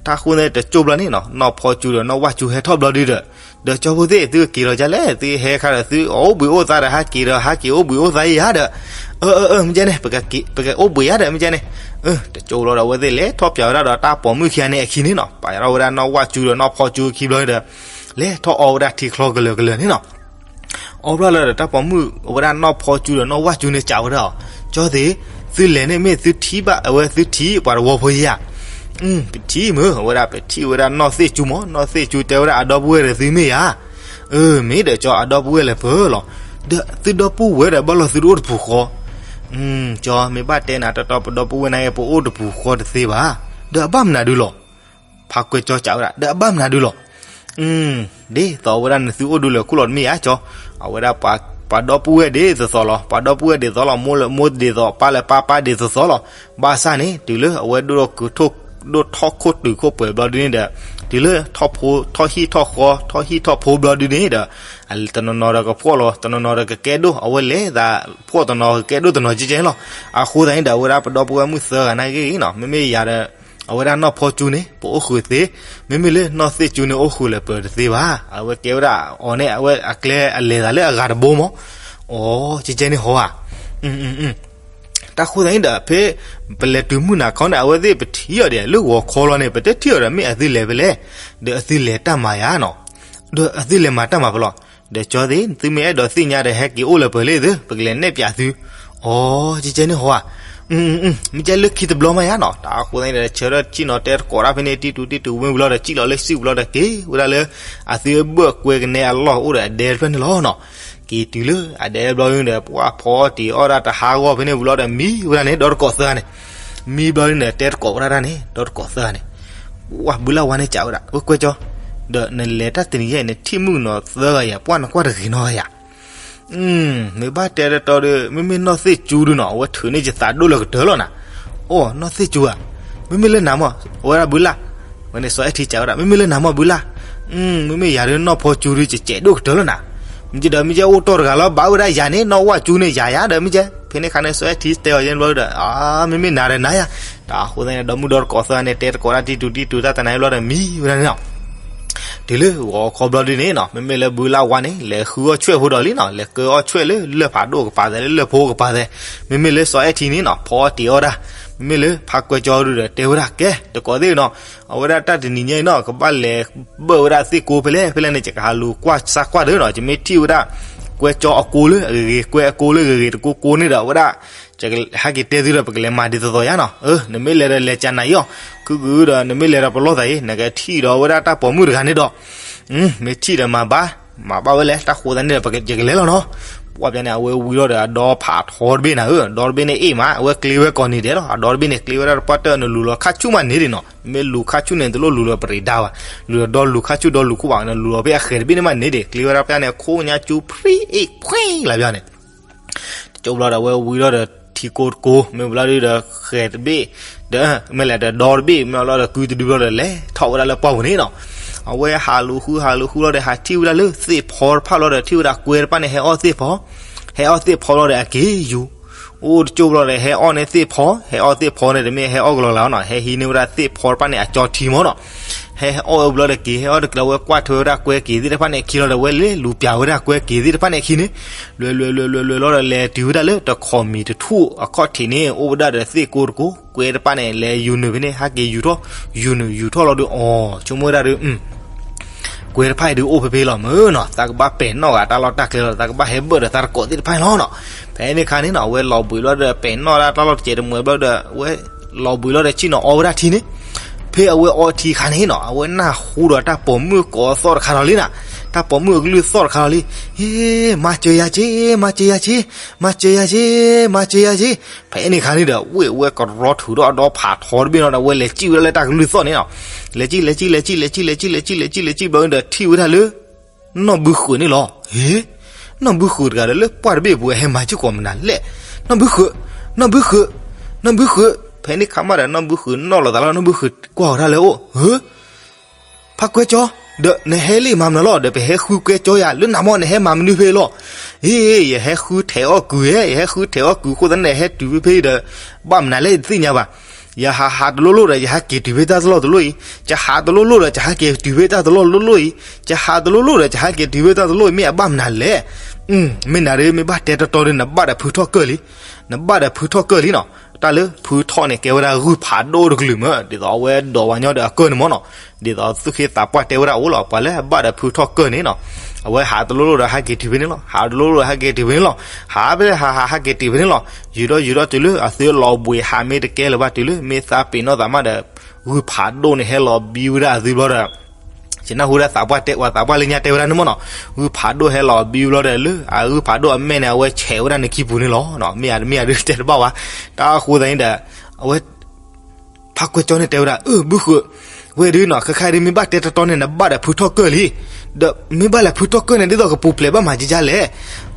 တၢ်ဃိသတးန့ၣ်တကၠိဘျီန့ၣ်နီၤ နီၢ်ဖီစူၤဒီးနီၢ်ဝၣ်စူၤဟဲထီၣ်ဘျီဒုဒီး, ဒီးကၠီဖိသ့ၣ် သုကက့ၤလီၤဒ်လဲၣ် သုဟဲခါဒီးသုအိၣ်ဘှံးအိၣ်သါဒီး ဟးက့ၤဒီးဟးက့ၤအိၣ်ဘှံးအိၣ်သါယၤဒီး, အၢ အၢ အၢ မ့ၢ်ကဲန့ၣ် ပကအိၣ်ဘှံးယၤဒီး မ့ၢ်ကဲန့ၣ်, တကၠိဘျီဒီးအဝဲသ့ၣ်လဲၤထီၣ်ပၠးဝဲဒၣ်ဒီးတၢ်ပိာ်မုၣ်ခံဂၤန့ၣ်အခံန့ၣ်နီၤ ပာ်ထီၣ်ဝဲဒၣ်နီၢ်ဝၣ်စူၤဒီးနီၢ်ဖီစူၤအခံဘျီဒီး, လဲၤထီၣ်အီဝဲဒၣ်ထံချီကလၢာ်ကလၢာ်န့ၣ်နီၤ အီဘျီလၢဒီးတၢ်ပိာ်မုၣ်အဝဲဒၣ်နီၢ်ဖီစူၤဒီးနီၢ်ဝၣ်စူၤန့ၣ် ကးဝဲဒၣ်အီၤ, ကၠီသ့ၣ်, သုလဲၤန့ၣ်မ့ၢ်သုထံၣ်ဘၣ်အဝဲသုထံၣ်ပှၤတဝီဖိယၤ, ပထံၣ်မ့ၢ်အဝဲဒၣ် ပထံၣ်ဝဲဒၣ်နီၢ်သ့ၣ်စူၤမး နီၢ်သ့ၣ်စူၤတဲဝဲဒၣ်အဒီပုၢ်ဝဲၢ်ဒီးသုမ့ၢ်ယၤ, အၢ မ့ၢ်ဒီးကၠီအဒီပုၢ်ဝဲၢ်လၢပၢၢ်လီၤ, ဒီးသုဒီပုၢ်ဝဲၢ်ဒီးဘၣ်လီၤသုတအိၣ်တပူၤဃီ ကၠီမ့ၢ်ဘၣ်တဲနၤတီတီပဒီပုၢ်ဝဲၢ်နာ်က့ ပအိၣ်တပူၤဃီတသ့ဘၣ်, ဒီးအဘၣ်မနုၤဒုလီၤ ဖါကွဲကၠီကးဝဲဒၣ် ဒီးအဘၣ်မနုၤဒုလီၤ, ဒ်သိးအဝဲဒၣ်နသုအိၣ်ဒုလၢခိၣ်လီၤတမ့ၢ်ဧါကၠီ, အဝဲဒၣ်ပှၤဒီပုၢ်ဝဲၢ်ဒ်သိးသိးလီၤ ပှၤဒီပုၢ်ဝဲၢ်ဒ်သိးလီၤ မိၢ်လၢမိၢ်ဒ်သိး ပၢ်လၢပၢ်ပၢ်ဒ်သိးသိးလီၤ, ဘၣ်ဆၣ်န့ၣ် တုၤလၢအဝဲဒိၣ်ထီၣ်ခိၣ်တုၤခိၣ်ပှဲၤဘျီဒုန့ၣ်ဒီး, တုၤလၢထီၣ်ဖိထီၣ်ဟံၣ်ထီၣ်ဃီ ထီၣ်ဟံၣ်ထီၣ်ဖိဘျီဒုန့ၣ်ဒီး, တနီၤနီၤဒီးကဖှီၣ်လီၤ တနီၤနီၤဒီးကကဲဒိၣ် အဝဲလဲၤသးဖှီၣ်တနီၤကကဲဒိၣ်တနီၤကဲကဲလီၤ, အဃိသတးန့ၣ်ဒီး အဝဲဒၣ်ပဒီပုၢ်ဝဲၢ်မုၣ်သၢဂၤနာ်က့နီၤ မ့မ့ၢ်ယၤဒီး အဝဲဒၣ်နီၢ်ဖီကၠူန့ၣ် ပအိၣ်ဃုာ်သ့, မ့မ့ၢ်လၢနီၢ်သ့ၣ်ကၠူန့ၣ်အိၣ်ဃုာ်လၢပတသ့ဘၣ်. အဝဲကဲဝဲဒၣ်အီၤန့ၣ် အဝဲအကျဲအလဲၤသးလၢအဂၤတဘိမး. အိ ကဲကဲန့ၣ်ဟီဧါ. တၢ်ဃိသတးန့ၣ်ဒီး ဖဲပလဲၤတုၤမုၢ်နၤခီန့ၣ် အဝဲသ့ၣ်ပထံၣ်အီၤဒီး လၢဂီၤခီလီၤန့ၣ် ပတထံၣ်အီၤဒီး မ့ၢ်အသုလဲၤဖဲလဲၣ်, ဒီးအသုလဲၤတၢ်မၤယၤနီၤ, ဒီးအသုလဲၤမၤတၢ်မၤဖဲလဲၣ်. ဒီးကၠီသ့ၣ် သုမ့ၢ်အဲၣ်ဒိးသ့ၣ်ညါဒီး ဟဲက့ၤအိၣ်လၢပှဲၤလၢသု ပကလဲၤနဲၣ်ပၠးသု. အိ ကဲကဲန့ၣ်ဟီဧါ. မ့ၢ်ကဲလၢခံတဘျီမးယၤနီၤ. တၢ်ဃိသတးန့ၣ်ဒီး ဆၢထၢၣ်ဆ့ၣ်နီၤတဲတကိးတၢ်ဖဲန့ၣ် တံၢ်တူတံၢ်တူဝဲဘျီဒီး စံၣ်လီၤလၢစုပူၤလီၤဒီး က့ၤဝဲဒၣ်လၢ အသုဘၢၣ်ကွဲကနဲအလီၢ်အိၣ်ဒီးအဒဲတဖျၢၣ်န့ၣ်လီၤနီၤ. က့ၤတုၤလၢအဒဲဘျီဒီး ပှၤဖီအီၣ်တံၢ်အီၣ်ဒၣ်တဟးဂီၤဖဲန့ၣ်ဝံၤလီၤဒီး မံဝဲဒၣ်န့ၣ် ဒီတကိးသၢဂၤန့ၣ်. မံဘျီန့ၣ် တဲတကိးဝဲဒၣ်န့ၣ် ဒီတကိးသၢဂၤန့ၣ်, ဝဲဘုလၢ်ဝါန့ၣ်စံးဝဲဒၣ် ဝဲကွဲကၠီ, ဒီးနလဲၤတၢ်တနံၤယဲၢ် နထံၣ်မုၣ်ကနီၤသၢဂၤယၤ ပှၢ်နကွၢ်တဂ့ၤနီတဂၤယၤ. မ့ၢ်ဘၣ်တဲတတီဒီး မ့မ့ၢ်နီၢ်သ့ၣ်ကၠူဒုနီၤ အဝဲထုးန့ၢ်ယသးဒိၣ်လၢကတၢၢ်လီၤနၤ. အိ နီၢ်သ့ၣ်ကၠူဧါ. မ့မ့ၢ်လၢနၤမး အဝဲဒၣ်ဘုလၢ်. ဝဲန့ၣ်စီၤအဲၣ်ထံစံးဝဲဒၣ် မ့မ့ၢ်လၢနၤမးဘုလၢ်. မ့မ့ၢ်ယၤဒုးနီၢ်ဖီကၠူဒုး ကကဲးဒိၣ်ကတၢၢ်လီၤနၤ. မ့ၢ်ကဲဒီး မ့ၢ်ကဲအိၣ်တီၢ်တဂၤလီၤ ဘၣ်ဝဲဒၣ်ယၤန့ၣ် နီၢ်ဝၣ်ကၠူန့ၣ် ယၤယၤဒီး မ့ၢ်ကဲ ဖဲန့ၣ်ခါန့ၣ် စီၤအဲၣ်ထံတဲအီၤယဲဘျီဒီး မ့မ့ၢ်နၤဒီးနၤယၤ. တၢ်ဃိသတးန့ၣ် ဒီမုၢ်ဒီတကိးသၢဂၤန့ၣ် တဲတကိးတၢ်တံၢ်တူတံၢ်တူတၢ်တနၤအံၤဘျီဒီး မံဝဲဒၣ်န့ၣ်လီၤ. တုၤလၢဂီၤခီဘျီဒုန့ၣ်နီၤ မ့မ့ၢ်လၢဘုလၢ်ဝါန့ၣ် လဲၤဃုအီၣ်ဆွဲၣ်ဖိဒီးလံနီၤ လဲၤကၢအီၣ်ဆွဲၣ်လၢလၢၢ်ဖးဒိၣ်ကပၤသဲး လၢလၢၢ်ဖိကပၤသဲး, မ့မ့ၢ်လၢစီၤအဲၣ်ထံန့ၣ်နီၤ ဖီအီၣ်တံၢ်အီၣ်ဒၣ်, မ့မ့ၢ်လၢဖါကွဲကၠီဒုဒီးတဲဝဲဒၣ် ကဲ တကိးသ့ၣ်နီၤ, အဝဲဒၣ်တၢ်တနံၤညါအံၤနီၤ ကဘၣ်လဲၤဘၢၣ်ဝဲဒၣ်သ့ၣ်ကိးဖဲလဲၣ်ဖဲလဲၣ်န့ၣ် ယကဟးလူၤကွၢ်စၢ်ကွၢ်ဒီးနီၤ ယမ့ၢ်ထံၣ်ဝဲဒၣ် ကွဲကၠီအကိလၢအဂ့ၤဂ့ၤ ကွဲအကိလၢဂ့ၤဂ့ၤတကိကိန့ၣ်ဒီး အဝဲဒၣ် ဟဲက့ၤတဲသုဒီး ပကလဲၤမၤဒ်သိးသိးယါနီၤ, နမ့ၢ်လဲၤဒီးလဲၤကနၤအံၤအီၤ, ခုကုဒီး နမ့ၢ်လဲၤဒီးပလီၢ်သးအံၤ နကထံၣ်ဒီးဝဲဒၣ်တၢ်ပိာ်မုၣ်တဂၤန့ၣ်ဒီး, မ့ၢ်ထံၣ်ဒီးမၤဘၣ်, မၤဘၣ်ဝဲလဲၣ် တၢ်ဃိသတးန့ၣ်ဒီး ပကလဲၤလီၤနီၤ, ပှၢ်ပျါန့ၣ် အဝဲဝံၤလီၤဒီး အဒီဖးထီတဘ့ၣ်နၤဧၢ, အဒီတဘ့ၣ်န့ၣ်အ့ၣ်မး အဝဲကျ့ဝဲကိးနံၤဒဲးလီၤ, အဒီတဘ့ၣ်န့ၣ် ကျ့ဝဲဒၣ်တပှၢ်တၢၢ် နလူၤလီၤခါဆူၣ်မးန့ၣ်ဒံးနီၤ, မ့ၢ်လူၤခါဆူၣ်န့ၣ် တလိၣ်လူၤလီၤပရံးဒါဘၣ်, လူၤလီၤဒီလူၤခါဆူၣ်ဒီလူၤခူၣ်ဘၣ် နလူၤလီၤဖဲအဃဲၤတဘ့ၣ်န့ၣ်မးန့ၣ်ဒံး ကျ့ဝဲဒၣ်ပျါန့ၣ် ခိၣ်ညါကၠူဖရံအ့ၣ်ဖှ့လၢပျါန့ၣ် တကၠိဘျီဒီး အဝဲဝံၤလီၤဒီး ထံကိတကိ မ့ၢ်ဘျီဒုဒီး ဃဲၤတဘ့ၣ်, ဒီး မ့ၢ်လဲၣ်ဒီးဒီတဘ့ၣ် မ့ၢ်လီၤဒီးကုတဒုဘျီဒီး လဲၤထီၣ်ဝဲဒၣ်လၢပှၢ်ပူၤန့ၣ်နီၤ, အဝဲဟးလူၤဃုဟးလူၤဃုလီၤဒီး ဟးထံၣ်ဝဲဒၣ်လၢသ့ၣ်ဖီတဖၣ်လီၤဒီး ထံၣ်ဝဲဒၣ်ကွဲတဖၣ်န့ၣ် ဟဲအီၣ်သ့ၣ်ဖီ, ဟဲအီၣ်သ့ၣ်ဖီလီၤဒီး အက့ၤယူၤ, အိၣ်တကၠိဘျီဒီး ဟဲအီၣ်န့ၢ်သ့ၣ်ဖီ, ဟဲအီၣ်သ့ၣ်ဖီန့ၣ် တမ့ၢ်ဟဲအီၣ်ကလီလီၤနီၤ, ဟဲဟံးန့ၢ်ဝဲဒၣ်သ့ၣ်ဖီတဖၣ်န့ၣ် အကၠီထံမးနီၤ ဟဲအီၣ်ဝဲဘျီဒီးက့ၤ ဟဲအီၣ်တက့ၤလီၤ ဝဲကွၢ်ထွဲဝဲဒၣ်ကွဲက့ၤသ့ၣ်တဖၣ်န့ၣ်အခံလီၤဒီး ဝဲလဲၤလူၤပျးဝဲဒၣ်ကွဲက့ၤသ့ၣ်တဖၣ်န့ၣ်အခံန့ၣ်, လွဲလွဲလွဲလွဲလွဲလီၤဒီး လဲၤတုၤဝဲဒၣ်လၢတခီမံၤတထူၣ်အခီၣ်ထံးန့ၣ် အိၣ်ဝဲဒၣ်ဒီးသ့ၣ်ကိတကိ, ကွဲတဖၣ်န့ၣ် လဲၤယူၤနုာ်ဖဲန့ၣ် ဟဲက့ၤယူၤထီၣ်, ယူၤနုာ်ယူၤထီၣ်လီၤဒီး အီၤ ဆိကမိၣ်ဝဲဒၣ်ဒီး ကွဲတဖၣ်အံၤဒုးအိၣ်ဖဲဖဲလီၤမ့ၢ်နီၤ, သးကဘၣ်ပဲာ်နီၣ်ဂၤတၢ်လီၢ်တၢ်ကျဲလီၤ, သးကဘၣ်ဟဲဘၢၣ်ဒီးသးတကိးသ့ၣ်တဖၣ်န့ၣ်လီၤနီၤ, ဖဲန့ၣ်အခါန့ၣ်နီၤ အဝဲလီၤဘှံးလီၤဒီး ပဲာ်နီၣ်ဒၣ်တၢ်လီၢ်တစဲးတမှဲၤဘျီဒီး အဝဲ လီၤဘှံးလီၤဒီးဆ့ၣ်နီၤအီဝဲဒၣ်ထံန့ၣ်, ဖဲအဝဲအီထံအခါန့ၣ်နီၤ အဝဲနၢ်ဟူဒီးတၢ်ပိာ်မုၣ်ကိးသီၣ်တခါလီၤလံနီၤ, တၢ်ပိာ်မုၣ်အကလုၢ်သီၣ်တခါလီၤလံ, ဟ့ မၤစၢၤယၤက့, မၤစၢၤယၤက့, မၤစၢၤယၤက့, မၤစၢၤယၤက့, ဖဲန့ၣ်အခါန့ၣ်ဒီး ဝ့ၢ်ဝဲကရီထုးဒီးအဒီဖးထီတဘ့ၣ်နီၤဒီး အဝဲလဲၤစံၣ်ဝဲဒၣ်လၢတၢ်ကလုၢ်သီၣ်န့ၣ်နီၤ, လဲၤစံၣ် လဲၤစံၣ် လဲၤစံၣ် လဲၤစံၣ် လဲၤစံၣ် လဲၤစံၣ် လဲၤစံၣ် ဘျီဒီး ထံၣ်ဝဲဒၣ်လၢ နီၢ်ဘုဃုာ်န့ၣ်လီၤ, ဟ့, နီၢ်ဘုဃုာ်တဂၤဒီးလၢပှၢ်တဘ့ၣ်ပူၤ ဟဲမၤစ့ၢ်ကီးမနုၤလဲၣ်, နီၢ်ဘုဃုာ်, နီၢ်ဘုဃုာ်, နီၢ်ဘုဃုာ်, ဖဲန့ၣ်ခါမးဒီး နီၢ်ဘုဃုာ်နီၣ်လီၤသးလီၤ, နီၢ်ဘုဃုာ်ကွၢ်ဝဲဒၣ်လၢအအိၣ်, ဟ့, ဖါကွဲကၠီ, ဒီးနဟဲလံမၤမနုၤလီၤ, ဒီးပဟဲဃုကွဲကၠီယၤ လၢနၤမး နဟဲမၤမနုၤဖဲလီၤ, ဟ့, ယဟဲဃုထဲးအီၣ်ကုၤဧဲ, ယဟဲဃုထဲးအီၣ်ကုၤအဃိသတးန့ၣ် ဟဲတုၤဖဲဖဲဒီး ဘၣ်မနုၤလဲၣ် ယတသ့ၣ်ညါဘၣ် ယဟးဟးတလိၣ်လိၣ်ဒီး ယဟဲက့ၤတုၤဖဲတၢ်တလီၢ်တလီၢ်အံၤ, ယဟးတလိၣ်လိၣ်ဒီး ယဟဲက့ၤတုၤဖဲတၢ်တလီၢ်တလီၢ်အံၤ, ယဟးတလိၣ်လိၣ်ဒီး ယဟဲက့ၤတုၤဖဲတၢ်တလီၢ်အံၤ မ့ၢ်အဘၣ်မနုၤလဲၣ်. မ့ၢ်နၤဒ် မ့ၢ်ဘၣ်တဲတီတီဒီး နဘၣ်ဒီးဖုထီၣ်ကၢၢ်လံ, နဘၣ်ဒီးဖုထီၣ်ကၢၢ်လံနီၤ. တၢ်လၢဖုထီၣ်န့ၣ် ကဲဝဲဒၣ်ဂုၢ်ဖးဒိၣ်တကလုာ်မး, ဒ်သိးအဝဲဒိးဝဲညီဒီးအကၢၢ်န့ၣ်မးနီၤ. ဒ်သိးသုးခ့သးပှၢ်တဲဝဲဒၣ်အိၣ်လီၤ, ပှၤလၢအဘၣ်ဒီးဖုထီၣ်ကၢၢ်န့ၣ်နီၤ, အဝဲဟးတလိၣ်လိၣ်ဒီး ဟဲက့ၤတုၤဖဲန့ၣ်လီၤ, ဟးတလိၣ်လိၣ်ဒီး ဟဲက့ၤတုၤဖဲန့ၣ်လီၤ, ဟးဖဲလဲၣ်ဟးဟးဟဲက့ၤတုၤဖဲန့ၣ်လီၤ. ယူၤဒီးယူၤဒီးတုၤလၢအသုလီၤဘှံးဟးမ့ၢ်တကဲလၢၤဘၣ် တုၤလၢမ့ၢ်သးပ့ၤနီၣ်သးမးဒီး ဂုၢ်ဖးဒိၣ်န့ၣ်ဟဲလီၤဘံဝဲဒၣ်အသုဘျီဒီး ယနၢ်ဟူဒၣ်သးပှၢ်တဲ ပှၤသးပှၢ်လၢညါတဲဝဲဒၣ်န့ၣ်မးနီၤ, ဂုၢ်ဖးဒိၣ်ဟဲလီၤဘံဘျီဒီး လၢအဂုၢ်ဖးဒိၣ်အမဲာ်န့ၣ် အဝဲဆဲးဝဲဒၣ်နခံပူၤန့ၣ်လီၤ. မ့ၢ်ဧါ မ့ၢ်ဧါဒုးတဲတဘၣ်ဝဲ, တၢ်ဃိသတးန့ၣ်ဒီး အဝဲ ဖါကွဲကၠီန့ၣ်တဲဝဲဒၣ် အၢ ဘုဃုာ်, ဝဲဒုးနီၤ ခဲခါဒုး မ့ၢ်ဘၣ်တဲတီတီန့ၣ် နဘၣ်ဒီးဖုထီၣ်ကၢၢ်လံ, ဒီးမ့ၢ်ဘၣ်လဲၤဖုထီၣ်ကၢၢ်န့ၣ် ဒ်သိးကပူၤဖျဲးဘၣ်မၤကကလဲၣ်.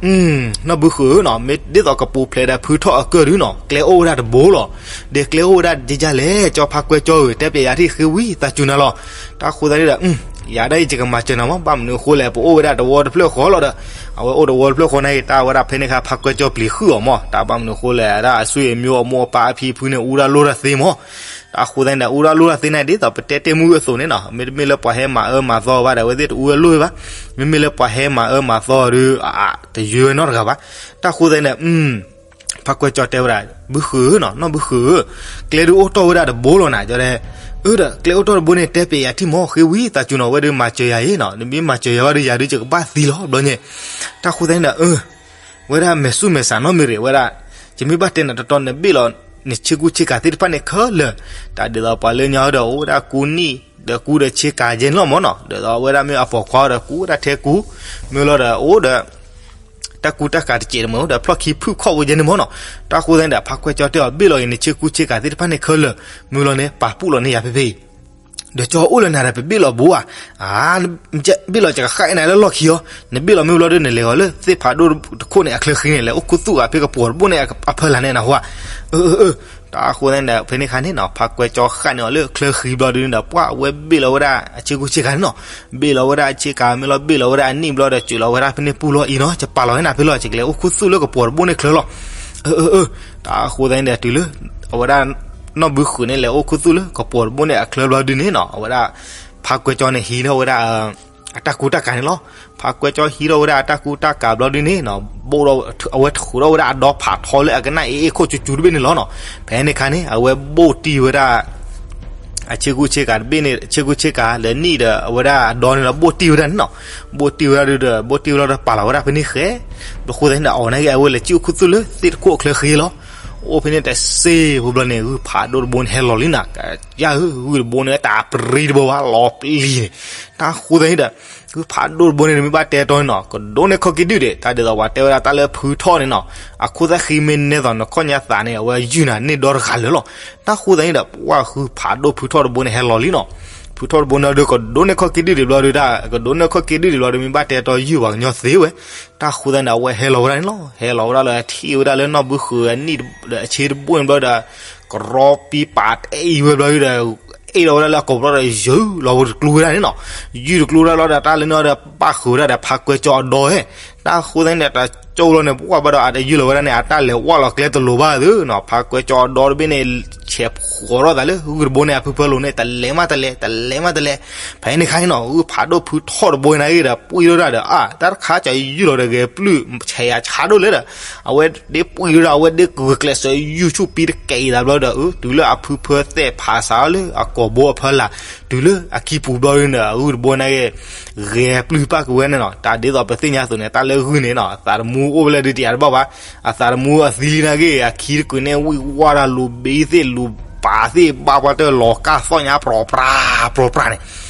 နီၢ်ဘုဃုာ်နီၤ, မ့ၢ်ဒ်သိးကပူၤဖျဲးဒီးဖုထီၣ်အကၢၢ်ဒုးနီၤ ကျဲအိၣ်ဝဲဒၣ်တဘိလီၤ. ဒီးကျဲအိၣ်ဝဲဒၣ်ကကလဲၣ်, ကၠီဖါကွဲကၠီဧၢ, တဲပျဲယၤထံၣ်ဃ့ဝံသးစူၤနၤလီၤ. တၢ်ဃိသတးန့ၣ်ဒီး ယၤဒၣ်အံၤ ယကမၤစၢၤနၤမး, ဘၣ်မနုၤအဃိလဲၣ်, ပအိၣ်ဝဲဒၣ်တဝီတဖျၢၣ်ဃီလီၤဒီး, အဝဲအိၣ်တဝီတဖျၢၣ်ဃီန့ၣ် တၢ်ဝဲဒၣ်ဖဲန့ၣ်အခါ ဖါကွဲကၠီပျံၤဃုာ်အီၤမး, တၢ်ဘၣ်မနုၤအဃိလဲၣ်, ဒၣ်အဆွေအမျိုး အမိၢ်အပၢ်အဖံအဖုန့ၣ် အူဒၣ်လိၣ်တၢ်သ့မး. တၢ်ဃိသတးန့ၣ်ဒီး အူဒၣ်လိၣ်ဒၣ်သ့ၣ်န့ၣ် ဒ်သိးပတဲတ့ၢ်မုၢ်အသိးန့ၣ်နီၤ, မ့တမ့ၢ်လၢပှၤဟဲမၤအၢမၤသီဘၣ်ဒီး အဝဲသ့ၣ်တအူဝဲလိၣ်ဝဲဘၣ်. မ့မ့ၢ်လၢပှၤဟဲမၤအၢမၤသီဒီး အ တယၢဝဲနီတဂၤဘၣ်. တၢ်ဃိသတးန့ၣ်ဒီး ဖါကွဲကၠီတဲဝဲဒၣ် ဘုဃုာ်နီၤ, နီၢ်ဘုဃုာ်ဧၢ, ကျဲဒုးအိၣ်တီၢ်ဝဲဒၣ်တဘိလီၤနၤ, ကၠီတဲ, အၢ ဒီးကျဲအိၣ်တီၢ်တဘိန့ၣ် တဲပျဲယၤထံၣ်မီၢ်, ဃ့ဝံသးစူၤနီၤ, ဝဲဒုးမၤစၢၤယၤအံၤနီၤ, နမ့ၢ်မၤစၢၤယၤဘၣ်ဒီး ယၤဒုးယကဘၣ်သံလီၤ ဘျီညါ. တၢ်ဃိသတးန့ၣ်ဒီး အ ဝဲဒၣ်မဲာ်ဆူၣ်မဲာ်ဆးနီတမံၤရ့ၣ်ဝဲဒၣ်, ယမ့ၢ်ဘၣ်တဲနၤတီတီ နဘ့ၣ်လီၤ နဆ့ကူဆ့ကၤသ့ၣ်တဖၣ်န့ၣ်ခဲလၢာ်. တၢ်ဒ်သိးပှၤလၢညါဒီး အိၣ်ဝဲဒၣ်ကူနံၣ် ဒီးကူဒီးဆ့ကၤယဲန့ၣ်လီၤမီၢ်နီၤ, ဒ်သိးအဝဲဒၣ်မ့ၢ်အပိာ်ခွါဒီး ကူဝဲဒၣ်ထဲကူ, မ့ၢ်လီၤဒီး အိၣ်ဒီး တၢ်ကူတၢ်ကၤတစဲးတမုာ် ဒီးဖျီၣ်ခံဖုၣ်ခီၣ်ဝဲယဲန့ၣ်မီၢ်နီၤ. တၢ်ဃိသတးန့ၣ်ဒီး ဖါကွဲကၠီတဲအီၤ ဘ့ၣ်လီၤအံၤ နဆ့ကူဆ့ကၤသ့ၣ်တဖၣ်န့ၣ်ခဲလၢာ်, မ့ၢ်လီၤန့ၣ် ပာ်ပူၣ်လီၤန့ၢ်ယၤဖဲဖဲအံၤ ဒီးကၠီအိၣ်လၢနၤဒီး ပဘ့ၣ်လီၤဘိဧါ, ဘ့ၣ်လီၤယကဃၣ်အံၤနၤလၢလီၢ်ခံအီၤ, နဘ့ၣ်လီၤမ့ၢ်ဘျီဒီး နလဲၤအီၤလၢသ့ၣ်ဖးဒိၣ်တခိၣ်န့ၣ် အချၢဃံန့ၣ် လဲၤအိၣ်ခူသူၣ်အဖဲကပီၤတဘိန့ၣ်အဖီလာ်န့ၣ်နဟူဧါ. အၢ အၢ အၢ, တၢ်ဃိသတးန့ၣ်ဒီး ဖဲန့ၣ်အခါန့ၣ်နီၤ ဖါကွဲကၠီဃၣ်န့ၢ်အီၤလၢချၢဃံဘျီဒုန့ၣ်ဒီး ပှၢ်အဝဲဘ့ၣ်လီၤဝဲဒၣ်အဆ့ကူဆ့ကၤန့ၣ်နီၤ, ဘ့ၣ်လီၤဝဲဒၣ်အဆ့ကၤ မ့ၢ်လီၤဘ့ၣ်လီၤဝဲဒၣ်အနံၣ်ဘျီဒီး စၢၤလီၤဝဲဒၣ်ဖဲန့ၣ်ပူၤလီၤအံၤနီၤ, ယပာ်လီၤဝဲနၤဖဲလီၤ ယကလဲၤအိၣ်ခူသူၣ်လၢကပီၤတဘိန့ၣ်ချၢလီၤ. အၢ အၢ အၢ, တၢ်ဃိသတးန့ၣ်ဒီး တုၤလၢ အဝဲဒၣ် နီၢ်ဘုဃုာ်န့ၣ် လဲၤအိၣ်ခူသူၣ်လၢကပီၤတဘိန့ၣ်အချၢဘျီဒုန့ၣ်နီၤ, အဝဲဒၣ် ဖါကွဲကၠီန့ၣ် ဟံးထီၣ်ဝဲဒၣ် အတၢ်ကူတၢ်ကၤန့ၣ်လီၤ. ဖါကွဲကၠီဟံးထီၣ်ဝဲဒၣ်အတၢ်ကူတၢ်ကၤဘျီဒုန့ၣ်နီၤ, ဘိၣ်ဒီး အဝဲထုးထီၣ်ဝဲဒၣ်အဒီဖးထီလၢအကနၣ်အ့ၣ်အ့ၣ်ခိၣ်ကၠူကၠူတဘ့ၣ်န့ၣ်လီၤနီၤ. ဖဲန့ၣ်အခါန့ၣ် အဝဲဘိၣ်တံၢ်ဝဲဒၣ် အဆ့ကူဆ့ကၤတဘ့ၣ်န့ၣ် ဆ့ကူဆ့ကၤလၢနံၣ်ဒီး အဝဲဒၣ်အဒီန့ၣ်လီၤ ဘိၣ်တံၢ်ဝဲဒၣ်န့ၣ်နီၤ. ဘိၣ်တံၢ်ဝဲဒၣ်ဒုဒီး ဘိၣ်တံၢ်ဝဲလီၤဒီးပာ်လီၤဝဲဒၣ်ဖဲန့ၣ်ဃဲ, ဘျီဃိသတးန့ၣ်ဒီး အီၤန့ၣ်က့ အဝဲလဲၤစံၣ်အိၣ်ခူသူၣ်လၢသ့ၣ်တခိၣ်အချၢဃံလီၤ. အိၣ်ဖဲန့ၣ်တစ့ဖိဘျီန့ၣ် ဂုၢ်ဖးဒိၣ်တဘိန့ၣ် ဟဲလီၤလံနၤ, ယၢ်ဧၢ ဂုၢ်တဘိန့ၣ် တၢ်ပြံတဘိဘၣ် လီၤပျံၤန့ၣ်. တၢ်ဃိသတးန့ၣ်ဒီး ဂုၢ်ဖးဒိၣ်တဘိန့ၣ် နမ့ၢ်ဘၣ်တဲတီန့ၣ်နီၤ ကဒိးန့ၢ်ခီၣ်က့ၤဒုၣ်ဒံး, တၢ်ဒ်သိးပှၤတဲဝဲဒၣ်တၢ်လၢဖုထီၣ်န့ၣ်နီၤ, အခိၣ်သၣ်ဃံမ့ၢ်နဲသိးနခီၣ်ညါသးန့ၣ် အဝဲယုၢ်နၤန့ၢ်ဒီတဂၤလၢာ်လီၤ. တၢ်ဃိသတးန့ၣ်ဒီး ပှၢ်ဂုၢ်ဖးဒိၣ်ဖုထီၣ်တဘိန့ၣ် ဟဲလီၤလံနီၤ. ဖုထီၣ်တဘိန့ၣ်ဒီး ကဒိးန့ၢ်ခီၣ်က့ၤဒုၣ်ဒံးဘျီဒု တၢ်ကဒိးန့ၢ်ခီၣ်က့ၤဒုၣ်ဒံးဘျီဒီး မ့ၢ်ဘၣ်တဲတီယုၢ်ပှၤကညီသ့ဝဲ. တၢ်ဃိသတးန့ၣ်ဒီး အဝဲဟဲလီၤဝဲဒၣ်န့ၣ်လီၤ. ဟဲလီၤဝဲဒၣ်လၢထံၣ်ဝဲဒၣ်လၢနီၢ်ဘုဃုာ်အနံၣ်ဒီးအဆ့တဘိန့ၣ်ဘျီဒီး ကရီပံပာ်တအဲၣ်အံၤဝဲဘျီဒုဒီး အဲၣ်လီၤဝဲဒၣ်လၢအကိာ်ဘျီဒီး ယုၢ်လီၤဝဲတကျိဝဲဒၣ်န့ၣ်နီၤ. ယုၢ်တကျိဝဲဒၣ်လီၤဒီး တၢ်လၢန့ၣ်ဒီး ပၣ်ဃုာ်ဝဲဒၣ်ဒီး ဖါကွဲကၠီအဒီဟဲ. တၢ်ဃိသတးန့ၣ်ဒီး တၢ်ကၠိလီၤန့ၣ် ပှၢ်ဘၣ်ဒီး အတယုၢ်လီၤဝဲဒၣ်န့ၣ် အတၢ်လဲၤဝဲလီၤကျဲတလိၤဘၣ်သုနီၤ. ဖါကွဲကၠီအဒီတဘ့ၣ်န့ၣ် ဆဲးဖှိးထီၣ်သးလၢဂုၢ်တဘိန့ၣ် အဖုဖၢလိာ်န့ၣ် တလဲၤမးတလဲၤ တလဲၤမးတလဲၤ. ဖဲန့ၣ်အခါန့ၣ်နီၤ ဂုၢ်ဖးဒိၣ်ဖုထီၣ်တဘိန့ၣ်ဂ့ၤဒီး ပှံၢ်ထီၣ်ဒၣ်ဒီး အါ တၢ်တခါကယုၢ်လီၤဒီး ဂဲၤပျုၢ်ဆဲးယၤဆါဒိၣ်လဲၣ်ဒီး အဝဲဒ့ပှံၢ်ထီၣ်ဒီး အဝဲဒ့ကဂုာ်ကျဲးစၢး ယူၢ်ဆူၣ်ပံတကဲးအံၤသးဘျီဒီး အၢ တုၤလၢအဖုဖၢသဲးဖးစးလၢအကိာ်ဘိအဖီလာ် တုၤလၢအခံပူၤဘျီဒုန့ၣ် အဂုၢ်တဘိန့ၣ်ဂ့ၤ ဂဲၤပျုၢ်ပာ်က့ၤဝဲန့ၣ်နီၤ. တၢ်ဒ်သိးပသ့ၣ်ညါအသိးန့ၣ် တၢ်လၢဂုၢ်န့ၣ်နီၤ အသးတမူအိၣ်ဖဲလဲၣ်ဒုးတယၤတဘၣ်ဘၣ်. အသးတမူအသံလံန့ၣ်ဂ့ၤ အခံတကုာ်န့ၣ် ဝံၢ်ဝါဒီးလူၤဘံသ့ၣ် လူၤပာ်သ့ၣ်ဘၣ်ပှၢ်တၢၢ်လီၤကၢ်သီၣ်ညါ ပြီၤပြၤ ပြီၤပြၤန့ၣ်.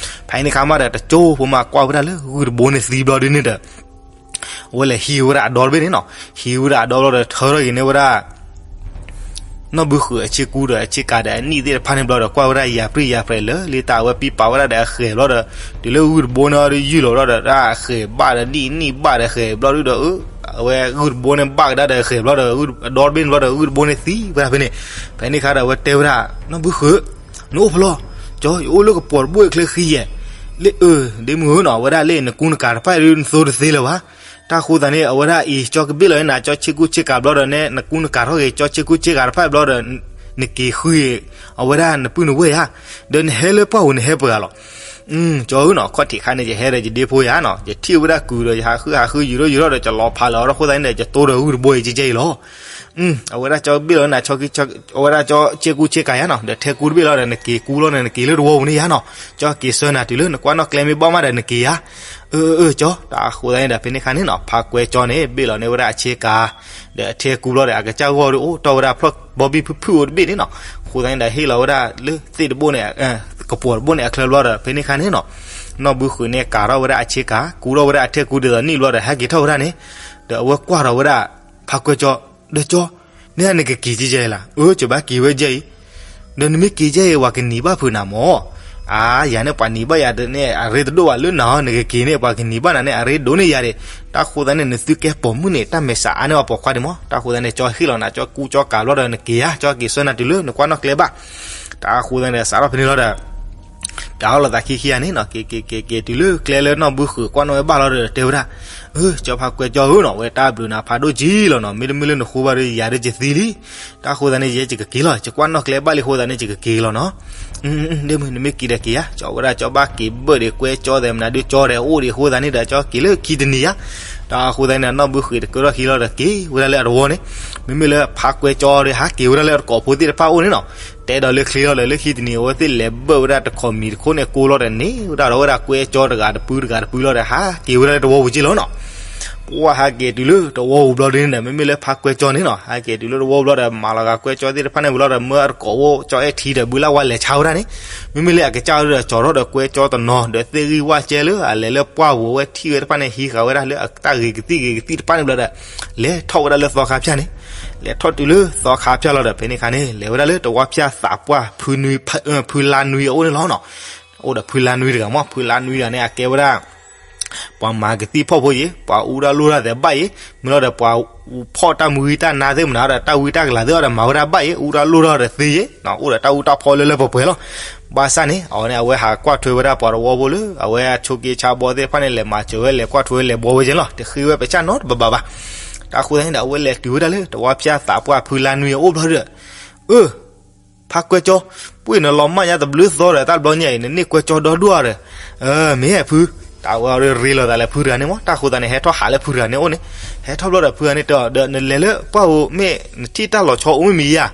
ဖဲန့ၣ်အခါမးဒီး တကၠိဖိမးကွၢ်ဝဲဒၣ်လၢဂုၢ်တဘိန့ၣ်သံဘျီဒုန့ၣ်ဒီး အဝဲလဲၤဟံးဝဲဒၣ်အဒီတဘ့ၣ်န့ၣ်နီၤ. ဟံးဝဲဒၣ်အဒီဘျီဒီး ထၢထီၣ်က့ၤန့ၢ်ဝဲဒၣ် နီၢ်ဘုဃုာ်အဆ့ကူဒီးအဆ့ကၤဒီးအနံၣ်သ့ၣ်တဖၣ်န့ၣ်ဘျီဒီး ကွၢ်ဝဲဒၣ်ယၤပြံၢ်ယၤပြဲးလၢ လံတၢ်အဝဲပံပာ်ဝဲဒၣ်ဒီးအဃဲၤဘျီဒီး တုၤလၢဂုၢ်တဘိန့ၣ်ဒီးယုၢ်လီၤဘျီဒီး တၢ်အဃဲၤဘၣ်ဒီးနံၣ် နံၣ်ဘၣ်ဒီးဃဲၤဘျီဒုဒီး အဝဲဂုၢ်တဘိန့ၣ်ဘၣ်ကဒါဒီးအဃဲၤဘျီဒီး အဒီတဘ့ၣ်န့ၣ်ဘျီဒီး ဂုၢ်တဘိန့ၣ်သံဝဲဒၣ်ဖဲန့ၣ်. ဖဲန့ၣ်အခါဒီးအဝဲတဲဝဲဒၣ် နီၢ်ဘုဃုာ် နအိၣ်ဖဲလဲၣ်, ကၠီ ယအိၣ်လၢကပီၤတဘိအချၢဃံယဲၢ်, လၢအၢ ဒ့မုၢ်ဧၢနီၤ အဝဲဒၣ်လၢနကူနကၤတဖၣ်ဒုးနသိတသ့လၢၤဘၣ်. တၢ်ဃိသတးန့ၣ် အဝဲဒၣ်အံၤ ကၠီကဘ့ၣ်လီၤန့ၢ်နၤ ကၠီဆ့ကူဆ့ကၤဘျီဒီးန့ၣ် နကူနကၤထီၣ်က့ၤ ကၠီဆ့ကူဆ့ကၤတဖၣ်ဘျီဒီး နက့ၤဃုအဝဲဒၣ်နပုၢ်နဝဲၢ်ဧါ, ဒီးနဟဲလၢပှၢ်ပူၤနဟဲပှဲၤဂၤလီၤ. ကၠီဧၢနီၤ ခီၣ်ထံးခါန့ၣ် ယဟဲဒီးယဒ့ဖိယၤနီၤ ယထံၣ်ဝဲဒၣ်ကုၤဒီး ယဟးဃုဟးဃုယုၢ်ထီၣ်ယုၢ်ထီၣ်ဒီး ယလီၤဖးလၢအီၤထီၣ်ဃိသတးန့ၣ်ဒီး ယတိဒီးဂုၢ်တဘိအံၤကဲကဲအံၤလီၤ. အဝဲဒၣ်ကၠီကဘ့ၣ်လီၤန့ၢ်နၤ အဝဲဒၣ်ကၠီဆ့ကူဆ့ကၤယၤနီၤ ဒီးထဲကူတဘ့ၣ်လီၤဒီး နက့ၤကူလီၤန့ၣ် နက့ၤလၢတဝီပူၤန့ၣ်ယၤနီၤ. ကၠီက့ၤဆှၢနၤတုၤလၢနကွၢ်နီၣ်ကျဲမ့ၢ်ဘၣ်မးဒီးနက့ၤယၤ. အၢ အၢ ကၠီ တၢ်ဃိသတးန့ၣ်ဒီး ဖဲန့ၣ်အခါန့ၣ်နီၤ ဖါကွဲကၠီန့ၣ် ဘ့ၣ်လီၤန့ၢ်ဝဲဒၣ်အဆ့ကၤ ဒီးအထဲကူဘျီဒီး အကစၢ်ဂီၢ်ဒီးအိၣ်တီၢ်ဝဲဒၣ်ဖျီၣ်ဘီဘံၣ်ဖုၣ်ဖုၣ်အိၣ်တဘ့ၣ်န့ၣ်နီၤ. ဃိသတးန့ၣ်ဒီး ဟ့ၣ်လီၤဝဲဒၣ်လၢသ့ၣ်တဘိန့ၣ် ကပီၤတဘိန့ၣ်အချၢဘျီဒီး ဖဲန့ၣ်အခါန့ၣ်နီၤ နီၢ်ဘုဃုာ်န့ၣ် ကၤထီၣ်ဝဲဒၣ်အဆ့ကၤ ကူထီၣ်ဝဲဒၣ်အထဲကူဒ်သိးနံၣ်ဘျီဒီး ဟဲက့ၤထီၣ်ဝဲဒၣ်န့ၣ် ဒီးအဝဲကွၢ်ထီၣ်ဝဲဒၣ် ဖါကွဲကၠီ ဒီးကၠီ န့ၣ်နကက့ၤကဲကဲအံၤလၢ အၢ ကဘၣ်က့ၤဝဲကဲအံၤ ဒီးနမ့ၢ်က့ၤကဲအံၤ ပှၤကနံၤဘၣ်ဖုးနၤမၢ်. အါ ယၤန့ၣ်ပှၤနံၤဘၣ်ယၤန့ၣ် အရ့တဒိၣ်ဘၣ်လၢနၤ နကက့ၤန့ၣ် ပှၤကနံၤဘၣ်နၤန့ၣ် အရ့ဒိၣ်န့ၢ်ယၤဒံး. တၢ်ဃိသတးန့ၣ် နသုကဲပိာ်မုၣ်န့ၣ် တၢ်မဲာ်ဆှးအါန့ၢ်ပှၤပိာ်ခွါဒံးမၢ်. တၢ်ဃိသတးန့ၣ် ကၠီဟ့ၣ်လီၤနၤ ကၠီကူကၠီကၤဘျီဒီးနက့ၤဧါ ကၠီက့ၤဆှၢနၤတုၤလၢနကွၢ်နီၣ်ကျဲဘၣ်. တၢ်ဃိသတးန့ၣ်ဒီး စးထီၣ်ဖဲန့ၣ်လီၤဒီး ကးအီၣ်လိာ်သးခံခံဂၤန့ၣ်နီၤ, က့ၤက့ၤက့ၤက့ၤတုၤလၢကျဲလၢနီၢ်ဘုဃုာ်ကွၢ်နီၣ်ဝဲဘၣ်လီၤဒီးတဲဝဲဒၣ်, အၢ ကၠီဖါကွဲကၠီဧၢနီၤ, ဝဲတၢ်ဘျုးနၤဖးဒိၣ်ကံလီၤနီၤ, မ့တမ့ၢ်လၢနဃိဘၣ်ဒီးယၤဒုးကသံလံ. တၢ်ဃိသတးန့ၣ် ယဲယကက့ၤလီၤ, ယကွၢ်နီၣ်ကျဲဘၣ်လံအဃိသတးန့ၣ် ယကက့ၤလီၤနီၤ. ဒ့မုၢ် နမ့ၢ်က့ၤဒီးက့ၤဧါ, ကၠီဝဲဒၣ်ကၠီဘၣ်က့ၤဘၢၣ်ဒံးကွဲကၠီသဲးမနုၤဒုးကၠီဒီးအိၣ်ဒံးအဃိသတးန့ၣ်ဒီး ကၠီက့ၤလၢခံတနံၤဧါ. တၢ်ဃိသတးန့ၣ်ဒီး နီၢ်ဘုဃုာ်တကၢထီၣ်ခံလီၤဒီးက့ၤဝဲဒၣ်လၢအတဝီန့ၣ်, မ့မ့ၢ်လၢဖါကွဲကၠီဒီးဟးက့ၤဝဲဒၣ်လၢအတကိးဖိသ့ၣ်တဖၣ်အအိၣ်န့ၣ်နီၤ. တဲဒီးလၢချ့လီၤဒီး လၢခံတနံၤ အဝဲသ့ၣ်လဲၤဘၢၣ်ဝဲဒၣ်တခိးမံၤတခိၣ်န့ၣ်ကိးလီၤဒီးန့ၣ် ဝဲဒၣ်ဒီးဝဲဒၣ်ကွဲကၠီတဂၤတပုၢ်တဂၤတပုၢ်လီၤဒီး ဟးက့ၤဝဲဒၣ်လၢတဝီပူၤက့လီၤနီၤ. ပှၢ်ဟးက့ၤတုၤလၢတဝီပူၤဘျီဒ်န့ၣ်ဒီး မ့မ့ၢ်လၢဖါကွဲကၠီန့ၣ်နီၤ, ဟဲက့ၤတုၤလၢတဝီဘျီဒီး မၤလီၤဂာ်ကွဲကၠီသ့ၣ်တဖၣ်န့ၣ်ဝံၤလီၤဒီး မၢအတကိးအိၣ်ကၠီအဲၣ်ထံဒီးဘုလၢ်ဝါလဲၤဆါဝဲဒၣ်န့ၣ်, မ့မ့ၢ်လၢအကစၢ်ဒီး ကၠီထီၣ်ဒီးကွဲကၠီတနီၤဒီး သ့ၣ်ဂံၢ်ဝၣ်ကဲလၢအလဲၤလၢပှၢ်ပူၤ အဝဲထံၣ်ဝဲတဖၣ်န့ၣ် ဟံးဃာ်ဝဲဒၣ်လၢအတၢ်ဂ့ၤကသံၣ်ဂ့ၤကသံၣ်တဖၣ်န့ၣ်ဘျီဒီး လဲၤထီၣ်ဝဲဒၣ်လၢသီခါဖၠၣ်န့ၣ်, လဲၤထီၣ်တုၤလၢသီခါဖၠၣ်လီၤဒီး ဖဲန့ၣ်အခါန့ၣ် လဲၤဝဲဒၣ်လၢတဝီဖၠၣ်သးပှၢ် ဖုလါနွံအအိၣ်န့ၣ်လီၤနီၤ. အိၣ်ဒီးဖုလါနွံတဂၤမး, ဖုလါနွံတဂၤန့ၣ် အကဲဝဲဒၣ် ပှၤမၤကသံၣ်ဖီၣ်ဖိယံၤ, ပှၤအူတၢ်လိၣ်တၢ်သဲးဘၣ်ယံၤ, မ့ၢ်လီၤဒီးပှၤဖီၣ်တၢ်မုၢ်ဂံၢ်တၢ်နါသ့ၣ်မနုၤဒီး တၢ်ဝံတၢ်ကလၤသ့ၣ်အီၤဒီးမၤဝဲဒၣ်ဘၣ်ယံၤ, အူတၢ်လိၣ်တၢ်ဒီးသ့ယံၤ, အိၣ်ဒီးတၢ်အူတၢ်ဖီလၢလၢပှဲၤပှဲၤလီၤ. ဘၣ်ဆၣ်န့ၣ် အဝဲန့ၣ် အဝဲဟးကွၢ်ထွဲဝဲဒၣ်ပှၤတဝီဖိလၢ အဝဲအဆိးက့ဆါဘီသ့ၣ်တဖၣ်န့ၣ် လဲၤမၤစၢၤဝဲလဲၤကွၢ်ထွဲလဲၤဘှီဝဲယံၤလီၤ. တဃ့ဝဲပဆၣ်နီတဘၣ်ဘၣ်ဘၣ်. တၢ်ဃိသတးန့ၣ်ဒီး အဝဲလဲၤတုၤဝဲဒၣ်လၢတဝီဖၠၣ်သးပှၢ်ဖုလါနွံအအိၣ်ဘျီဒီး, အၢ ဖါကွဲကၠီ, ပှ့ၢ်နလီၤမၢ်ညါတဘျုးသီဒီး တၢ်တဘျီညါအံၤ နန့ၢ်ကွဲကၠီဒီဒူၣ်အီၤဒီး, မ့ၢ်ဖု, တၢ်ဝဲအီၤရ့လိာ်သးလၢဖုတဂၤန့ၣ်မး. တၢ်ဃိသတးန့ၣ် ဟဲထီၣ်ဟးလၢဖုတဂၤန့ၣ်အိၣ်န့ၣ်, ဟဲထီၣ်ဘျီဒီးဖုတဂၤန့ၣ်တဲအီၤဒီး နလဲၤလၢပှၢ်ဧိၤ မ့ၢ်နထံၣ်တၢ်လီၤဆီအိၣ်မ့ၢ်မံၤယၤ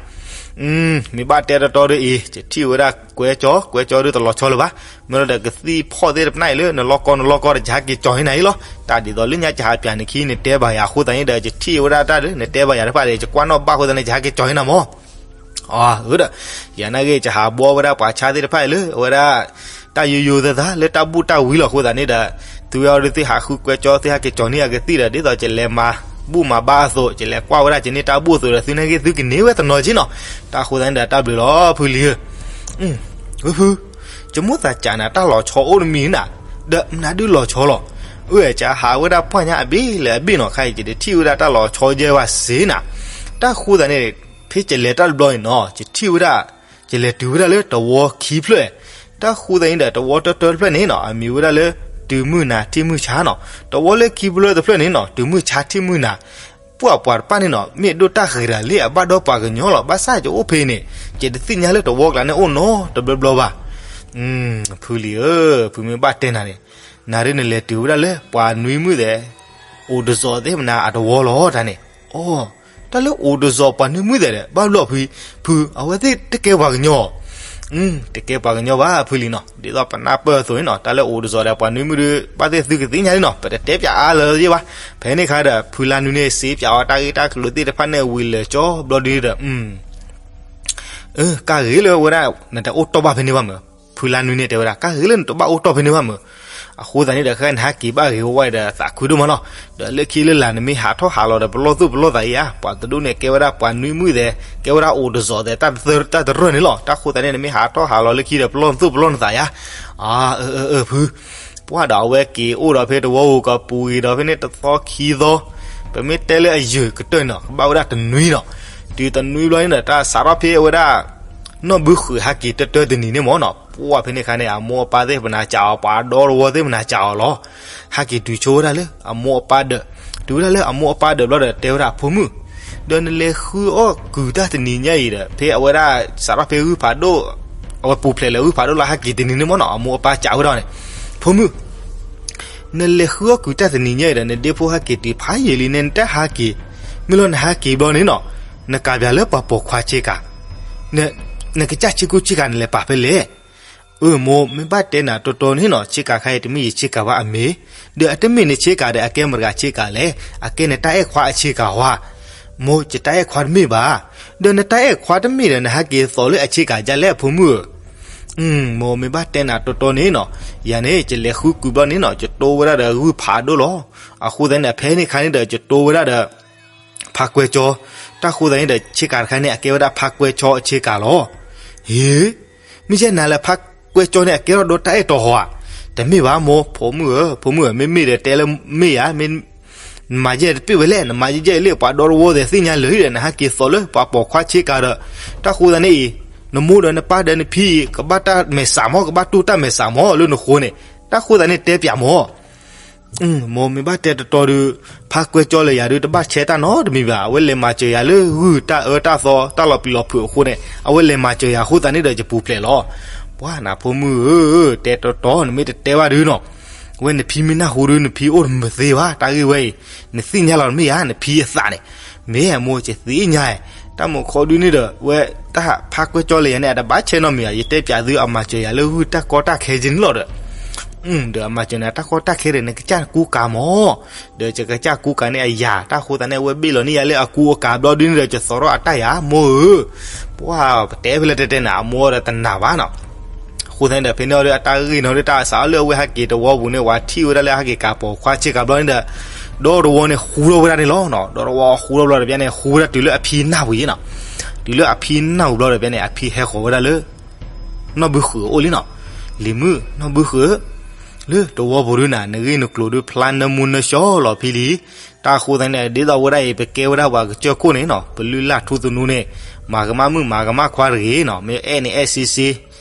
မ့ၢ်ဘၣ်တဲတီတီဒီးအံၤ ယထံၣ်ဝဲဒၣ်ကွဲကၠီ, ကွဲကၠီဒုးတလီၤဆီလၢၤဘၣ်. မ့ၢ်လီၤဒီးကသံၣ်ဖီၣ်သ့ၣ်တဖၣ်အံၤလၢနလီၢ်ကီနလီၢ်ကီဒီး ယဟဲက့ၤကၠီၤဟံးနၤအံၤလီၤ. တၢ်ဒ်သိးလၢညါယဟးပၠးနခံ နတဲဘၣ်ယၤအဃိသတးန့ၣ်ဒီး ယထံၣ်ဝဲဒၣ်တၢ်ဒီး နတဲဘၣ်ယၤတဖၣ်ဒီး ယကွၢ်နီၣ်ဘၣ်အဃိသတးန့ၣ် ယဟဲက့ၤကၠီၤဟံးနၤမး. အၢဒီး ယနာ်က့ ယဟးဘှီဝဲဒၣ်ပှၤဆါသ့ၣ်တဖၣ်အံၤလၢ အဝဲဒၣ် တၢ်ယိယိသးသးလၢတၢ်ဘူၣ်တၢ်ဝံလီၤအဃိသတးန့ၣ်ဒီး သုဝဲအီၤဒုးသ့ၣ်ဟးဃုကွဲကၠီ သ့ၣ်ဟးက့ၤကၠီၤန့ၢ်အကသံၣ်ဒီး ဒ်သိးယလဲၤမၤဘူၣ်မၤဘါအသိး ယလဲၤကွၢ်ဝဲဒၣ်ကန့ၢ်တၢ်ဘူၣ်အသိးဒီး သုနာ်က့သုကန့ၢ်ဝဲတနီၤက့နီၤ. တၢ်ဃိသတးန့ၣ်ဒီး တၢ်ဘျုးလီၤဖုလံဧၢ ဝဲဖု, ယမိၣ်သးကးနၤတၢ်လီၤဆီအိၣ်တမံၤနၤ, ဒီးမနုၤဒုးလီၤဆီလီၤ. အၢ ယဟးဝဲဒၣ်ပှၢ်ညါအဘ့ၣ်လၢအဘ့ၣ်နီၤ ခါအံၤယတထံၣ်ဝဲဒၣ်တၢ်လီၤဆီယဲၢ်ဝဲစ့နၤ. တၢ်ဃိသတးန့ၣ် ဖဲယလဲၤတၢ်တဘျီန့ၣ်နီၤ ယထံၣ်ဝဲဒၣ် ယလဲၤတုၤဝဲဒၣ်လၢတဝီခံဖျၢၣ်, တၢ်ဃိသတးန့ၣ်ဒီး တဝီတၢတၢတဖျၢၣ်န့ၣ်နီၤ အမံၤဝဲဒၣ်လၢ တုၤမုၢ်နၤထံၣ်မုၢ်ဆါနီၤ. တဝီလၢခံဖျၢၣ်တဖျၢၣ်န့ၣ်နီၤ တုၤမုၢ်ဆါထံၣ်မုၢ်နၤ ပှၢ်ပှၤတဖၣ်န့ၣ်နီၤ မ့ၢ်အဒိၣ်တၢ်ဃဲၤတဂၤလံ အဘၣ်ဒီးပှၤကညီလီၤ. ဘၣ်ဆၣ်ယအိၣ်ဖဲန့ၣ် ယတသ့ၣ်ညါလၢတဝီကျါန့ၣ်အိၣ်နီတဘျီဘျီဘၣ်. ဖုလံဧၢ, ဖုမ့ၢ်ဘၣ်တဲနၤန့ၣ်, နၤဒ်နလဲၤတုၤဝဲဒၣ်လၢပှၤနွံမုၣ်သဲး အိၣ်တစီၤသ့ၣ်မနၤအတဝီလီၤတၢ်န့ၣ်. အိ, တၢ်လၢအိၣ်တစီၤပှၤနွံမုၣ်သဲးဒီး ဘၣ်ဘျီဖု, ဖု အဝဲသ့ၣ်တကဲပှၤကညီ တကဲပှၤကညီဘၣ်ဖုလံနီၤ. ဒ်သိးပနၢ်ပၢၢ်အသိးန့ၣ်နီၤ တၢ်လၢအိၣ်တစီၤဒီးပှၤနွံမုၣ်ဒီး ဘၣ်သ့ၣ်သုကသ့ၣ်ညါလံနီၤ ပတတဲပၠးအါလၢၤယ့ၢ်ဘၣ်. ဖဲန့ၣ်အခါဒီး ဖုလါနွံန့ၣ် စ့ပၠးအီၤတၢ်ဂ့ၢ်တၢ်ကျိၤသ့ၣ်တဖၣ်န့ၣ်ဝံၤလၢာ်ကၠီဘျီဒုဒီး ကၣ်ဂ့ၤလၢဝဲဒၣ် နတအိၣ်တီၢ်ဘၣ်ဖဲန့ၣ်ဘၣ်မၢ်. ဖုလါနွံန့ၣ်တဲဝဲဒၣ် ကၣ်ဂ့ၤလၢနတဘၣ်အိၣ်တီၢ်ဖဲန့ၣ်ဘၣ်မၢ်. အဃိသတးန့ၣ်ဒီး ခဲနဟးက့ၤဘၣ်ဂ့ၤဝဲဝဲဒီးသးခုဒိၣ်မးလီၤ. ဒီးလၢခံလၢလာ် နမ့ၢ်ဟးထီၣ်ဟးလီၤဒီး ပလီၢ်သူၣ်ပလီၢ်သးယါ, ပှၤတဒိၣ်န့ၣ် ကဲဝဲဒၣ်ပှၤနွံမုၣ်သဲး, ကဲဝဲဒၣ်အိၣ်တစီၤသဲး တၢ်တရၢၢ်န့ၣ်လီၤ. တၢ်ဃိသတးန့ၣ် နမ့ၢ်ဟးထီၣ်ဟးလီၤလၢခံဒီးပလီၢ်သူၣ်ပလီၢ်နသးယါ. အၢ အၢ အၢ ဖု, ပှၢ်ဒီးအဝဲက့ၤအိၣ်ဒီးဖဲတဝီဧိၤကပူၤဂ့ၤဒီးဖဲန့ၣ်တသီခံသီ, ပမ့ၢ်တဲလၢအယုၢ်ကတၢၢ်န့ၣ် ကဘၣ်ဝဲဒၣ်တနွံနီၤ. တုၤတနွံဘျီန့ၣ်ဒီး တၢ်စးထီၣ်ဖဲအဝဲဒၣ် နီၢ်ဘုဃုာ်ဟဲက့ၤတၢတၢတနံၤန့ၣ်မၢ်နီၤ, ပှၢ်ဖဲန့ၣ်အခါန့ၣ် အမိၢ်အပၢ်သ့ၣ်ပနၤစံးအီၤ, ပှၤဒီတဝီသ့ၣ်ပနၤစံးအီၤလီၤ. ဟဲက့ၤတုၤဆိဝဲဒၣ်လၢအမိၢ်အပၢ်ဒၢး, တုၤဝဲဒၣ်လၢအမိၢ်အပၢ်ဒၢးဘျီဒီး တဲဝဲဒၣ် ဖိမုၣ်, ဒီးနလဲၤဃုအီၣ်ကုၤတၢ်တနံၤညါအံၤဒီး ဖဲအဝဲဒၣ်စးထီၣ်ဖဲဂုၢ်ဖးဒိၣ်, အဝဲပူၤဖျဲးလၢဂုၢ်ဖးဒိၣ်လၢ ဟဲက့ၤတနံၤန့ၣ်မၢ်နီၤ, အမိၢ်အပၢ်စံးဝဲဒၣ်န့ၣ်, ဖိမုၣ် နလဲၤဃုအီၣ်ကုၤတၢ်တနံၤညါအံၤဒီး နဒ့ဖိဟဲက့ၤတုၤဖးယံာ်လံန့ၣ် နတဟးက့ၤ, မ့ၢ်လီၤနဟဲက့ၤဘျီန့ၣ်နီၤ, နကးပၠးလၢပှၤပိာ်ခွါဆ့ကၤ, နကစၢ်ဆ့ကူဆ့ကၤနလဲၤပာ်ဖဲလဲၣ်. အၢ မိၢ် မ့ၢ်ဘၣ်တဲနၤတီတီန့ၣ်နီၤ, ဆ့ကၤခါအံၤတမ့ၢ်ယဆ့ကၤဘၣ်အမ့ၢ်, ဒီးအတမ့ၢ်နဆ့ကၤဒီး အကဲမတၤဂၤဆ့ကၤလဲၣ်, အကဲနတၢ်အဲၣ်ခွါအဆ့ကၤဝါ. မိၢ် ယတၢ်အဲၣ်ခွါတမ့ၢ်ဘၣ်. ဒီးနတၢ်အဲၣ်ခွါတမ့ၢ်ဒီး နဟဲက့ၤသိးလၢအဆ့ကၤဒ်လဲၣ်အဖိမုၣ်ဧၢ. မိၢ် မ့ၢ်ဘၣ်တဲနၤတီတီန့ၣ်နီၤ, ယၤန့ၣ် ယလဲၤဃုကုၤဘျီန့ၣ်နီၤ, ယတိဝဲဒၣ်ဒီးဂုၢ်ဖးဒိၣ်လီၤ. အဃိသတးန့ၣ် ဖဲန့ၣ်အခါန့ၣ်ဒီး ယတိဝဲဒၣ်ဒီး ဖးကွဲကၠီ, တၢ်ဃိသတးန့ၣ်ဒီး ဆ့ကၤတခါန့ၣ် အကဲဝဲဒၣ်ဖးကွဲကၠီအဆ့ကၤလီၤ. ဟ့, မ့ၢ်ယဲနၤလၢဖးကွဲကၠီန့ၣ် အကဲထီၣ်ဒီးတၢ်အဲၣ်တီဟီဧါ. တမ့ၢ်ဘၣ်မိၢ်, ဖိမုၣ်ဧၢ, ဖိမုၣ်ဧၢ, မ့မ့ၢ်ဒီးတဲလၢမ့ၢ်ယၤ, မ့ၢ်နမၤယဲၢ်တပ့ၢ်ဝဲလဲၣ်, နမၤယဲၢ်လၢပှၤဒီတဝီသဲးသ့ၣ်ညါလၢာ်ဒီး နဟဲက့ၤသိးလၢပှၤပိာ်ခွါဆ့ကၤဒီး, တၢ်ဃိသတးန့ၣ်အံၤ နမိၢ်ဒီးနပၢ်ဒီးနဖံ ကဘၣ်တၢ်မဲာ်ဆှးမး ကဘၣ်တူၢ်တၢ်မဲာ်ဆှးမးလၢနဃိန့ၣ်, တၢ်ဃိသးန့ၣ်တဲပၠးမး. မိၢ်မ့ၢ်ဘၣ်တဲတတီဒုး, ဖးကွဲကၠီလၢယၤဒုးတဘၣ်ဆဲးတၢ်နီတမံၤဘၣ်. အဝဲလဲၤမၤစၢၤယၤလၢဂုၢ်တၢ်အၢတၢ်သီ တၢ်လီၤပျံၤလီၤဖုးအဃိန့ၣ် အဝဲလဲၤမၤစၢၤယၤအဃိသတးန့ၣ်ဒီးယပူၤဖျဲးလီၤ. ပှၤနဖိမုၣ်ဧၢ, တဲတတီ နမ့ၢ်တတဲဘၣ်ဒုးနီၤ, ဝဲနဖံမ့ၢ်နၢ်ဟူဒုး နဖံအိၣ်တမုာ်သ့ဘၣ်. တၢ်ဂ့ၢ်ဝဲအံၤ နသ့ၣ်ညါလီၤတမ့ၢ်ဧါ, နဖံအသးန့ၣ်, မ့ၢ်အမိၢ်ကသ့ၣ်ညါ, တၢ်မုၢ်ခီဒုးန့ၣ်ဒီး ဝဲတၢ်ဖးကွဲကၠီလၢယၤန့ၣ် အတဘၣ်ဆဲးနီတမံၤဧါ, ယတဲပၠးသု အမၤစၢၤယၤလၢဂုၢ်တၢ်ကီတၢ်ခဲကဲန့ၣ်လီၤဒီး ဒီးအမၤစၢၤနၤတၢ်ကီတၢ်ခဲဒီး နကစၢ်ကူကၤမး, ဒီးယကစၢ်ကူကၤန့ၣ်အယၤ, တၢ်ဃိသတးန့ၣ် အဝဲဘ့ၣ်လီၤန့ၢ်ယၤလၢအကူအကၤဘျီဒုးန့ၣ်ဒီး ယသီထီၣ်အတၢ်ယၤ မိၢ်ဧၢ, ပှၤပတဲဖဲလဲၣ်တဲတဲနၤ အမိၢ်ဒီးတနာ်ဘၣ်နီၤ. အဃိသတးန့ၣ်ဒီး ဖဲန့ၣ်အီၤဒီး အတၢ်ဂ့ၢ်နီၤဒီး တၢ်အစးအီၤလၢအဝဲဟဲက့ၤတဝီပူၤန့ၣ် ဝဲထံၣ်ဝဲဒၣ်လၢဟဲက့ၤကၤပိာ်ခွါဆ့ကၤဘျီန့ၣ်ဒီး ဒီတဝီန့ၣ် ဟူထီၣ်ဝဲဒၣ်န့ၣ်လီၤ. ဒီတဝီဟူထီၣ်ဘျီဒီး ပျဲန့ၣ် ဟူဝဲဒၣ်တုၤလၢအဖံနၢ်ပူၤယဲနီၤ. တုၤလၢအဖံနၢ်ပူၤဘျီဒီး ပျဲန့ၣ် အဖံဟဲဃီၤဝဲဒၣ်လၢ နီၢ်ဘုဃုာ်အအိၣ်လံနီၤ. လံၤမုၣ်, နီၢ်ဘုဃုာ်, လၢတဝီပူၤဒုးနၤ နဂ့ၢ်နကျိၤဒုး ဖျါနၢမူနၢဆှီလီၤဖံလံ. တၢ်ဃိသတးန့ၣ် ဒ်သိးဝဲဒၣ်အံၤ ပကဲဝဲဒၣ်ပှၤကစၢၢ်ခိၣ်န့ၣ်နီၤ, ပလုၢ်လၢ်ထူသနူန့ၣ် မၤကမၣ်မုၣ်မၤကမၣ်ခွါတဂ့ၤနီၤ. မ့ၢ်အဲၣ်န့ၣ်အဲၣ်စ့စ့,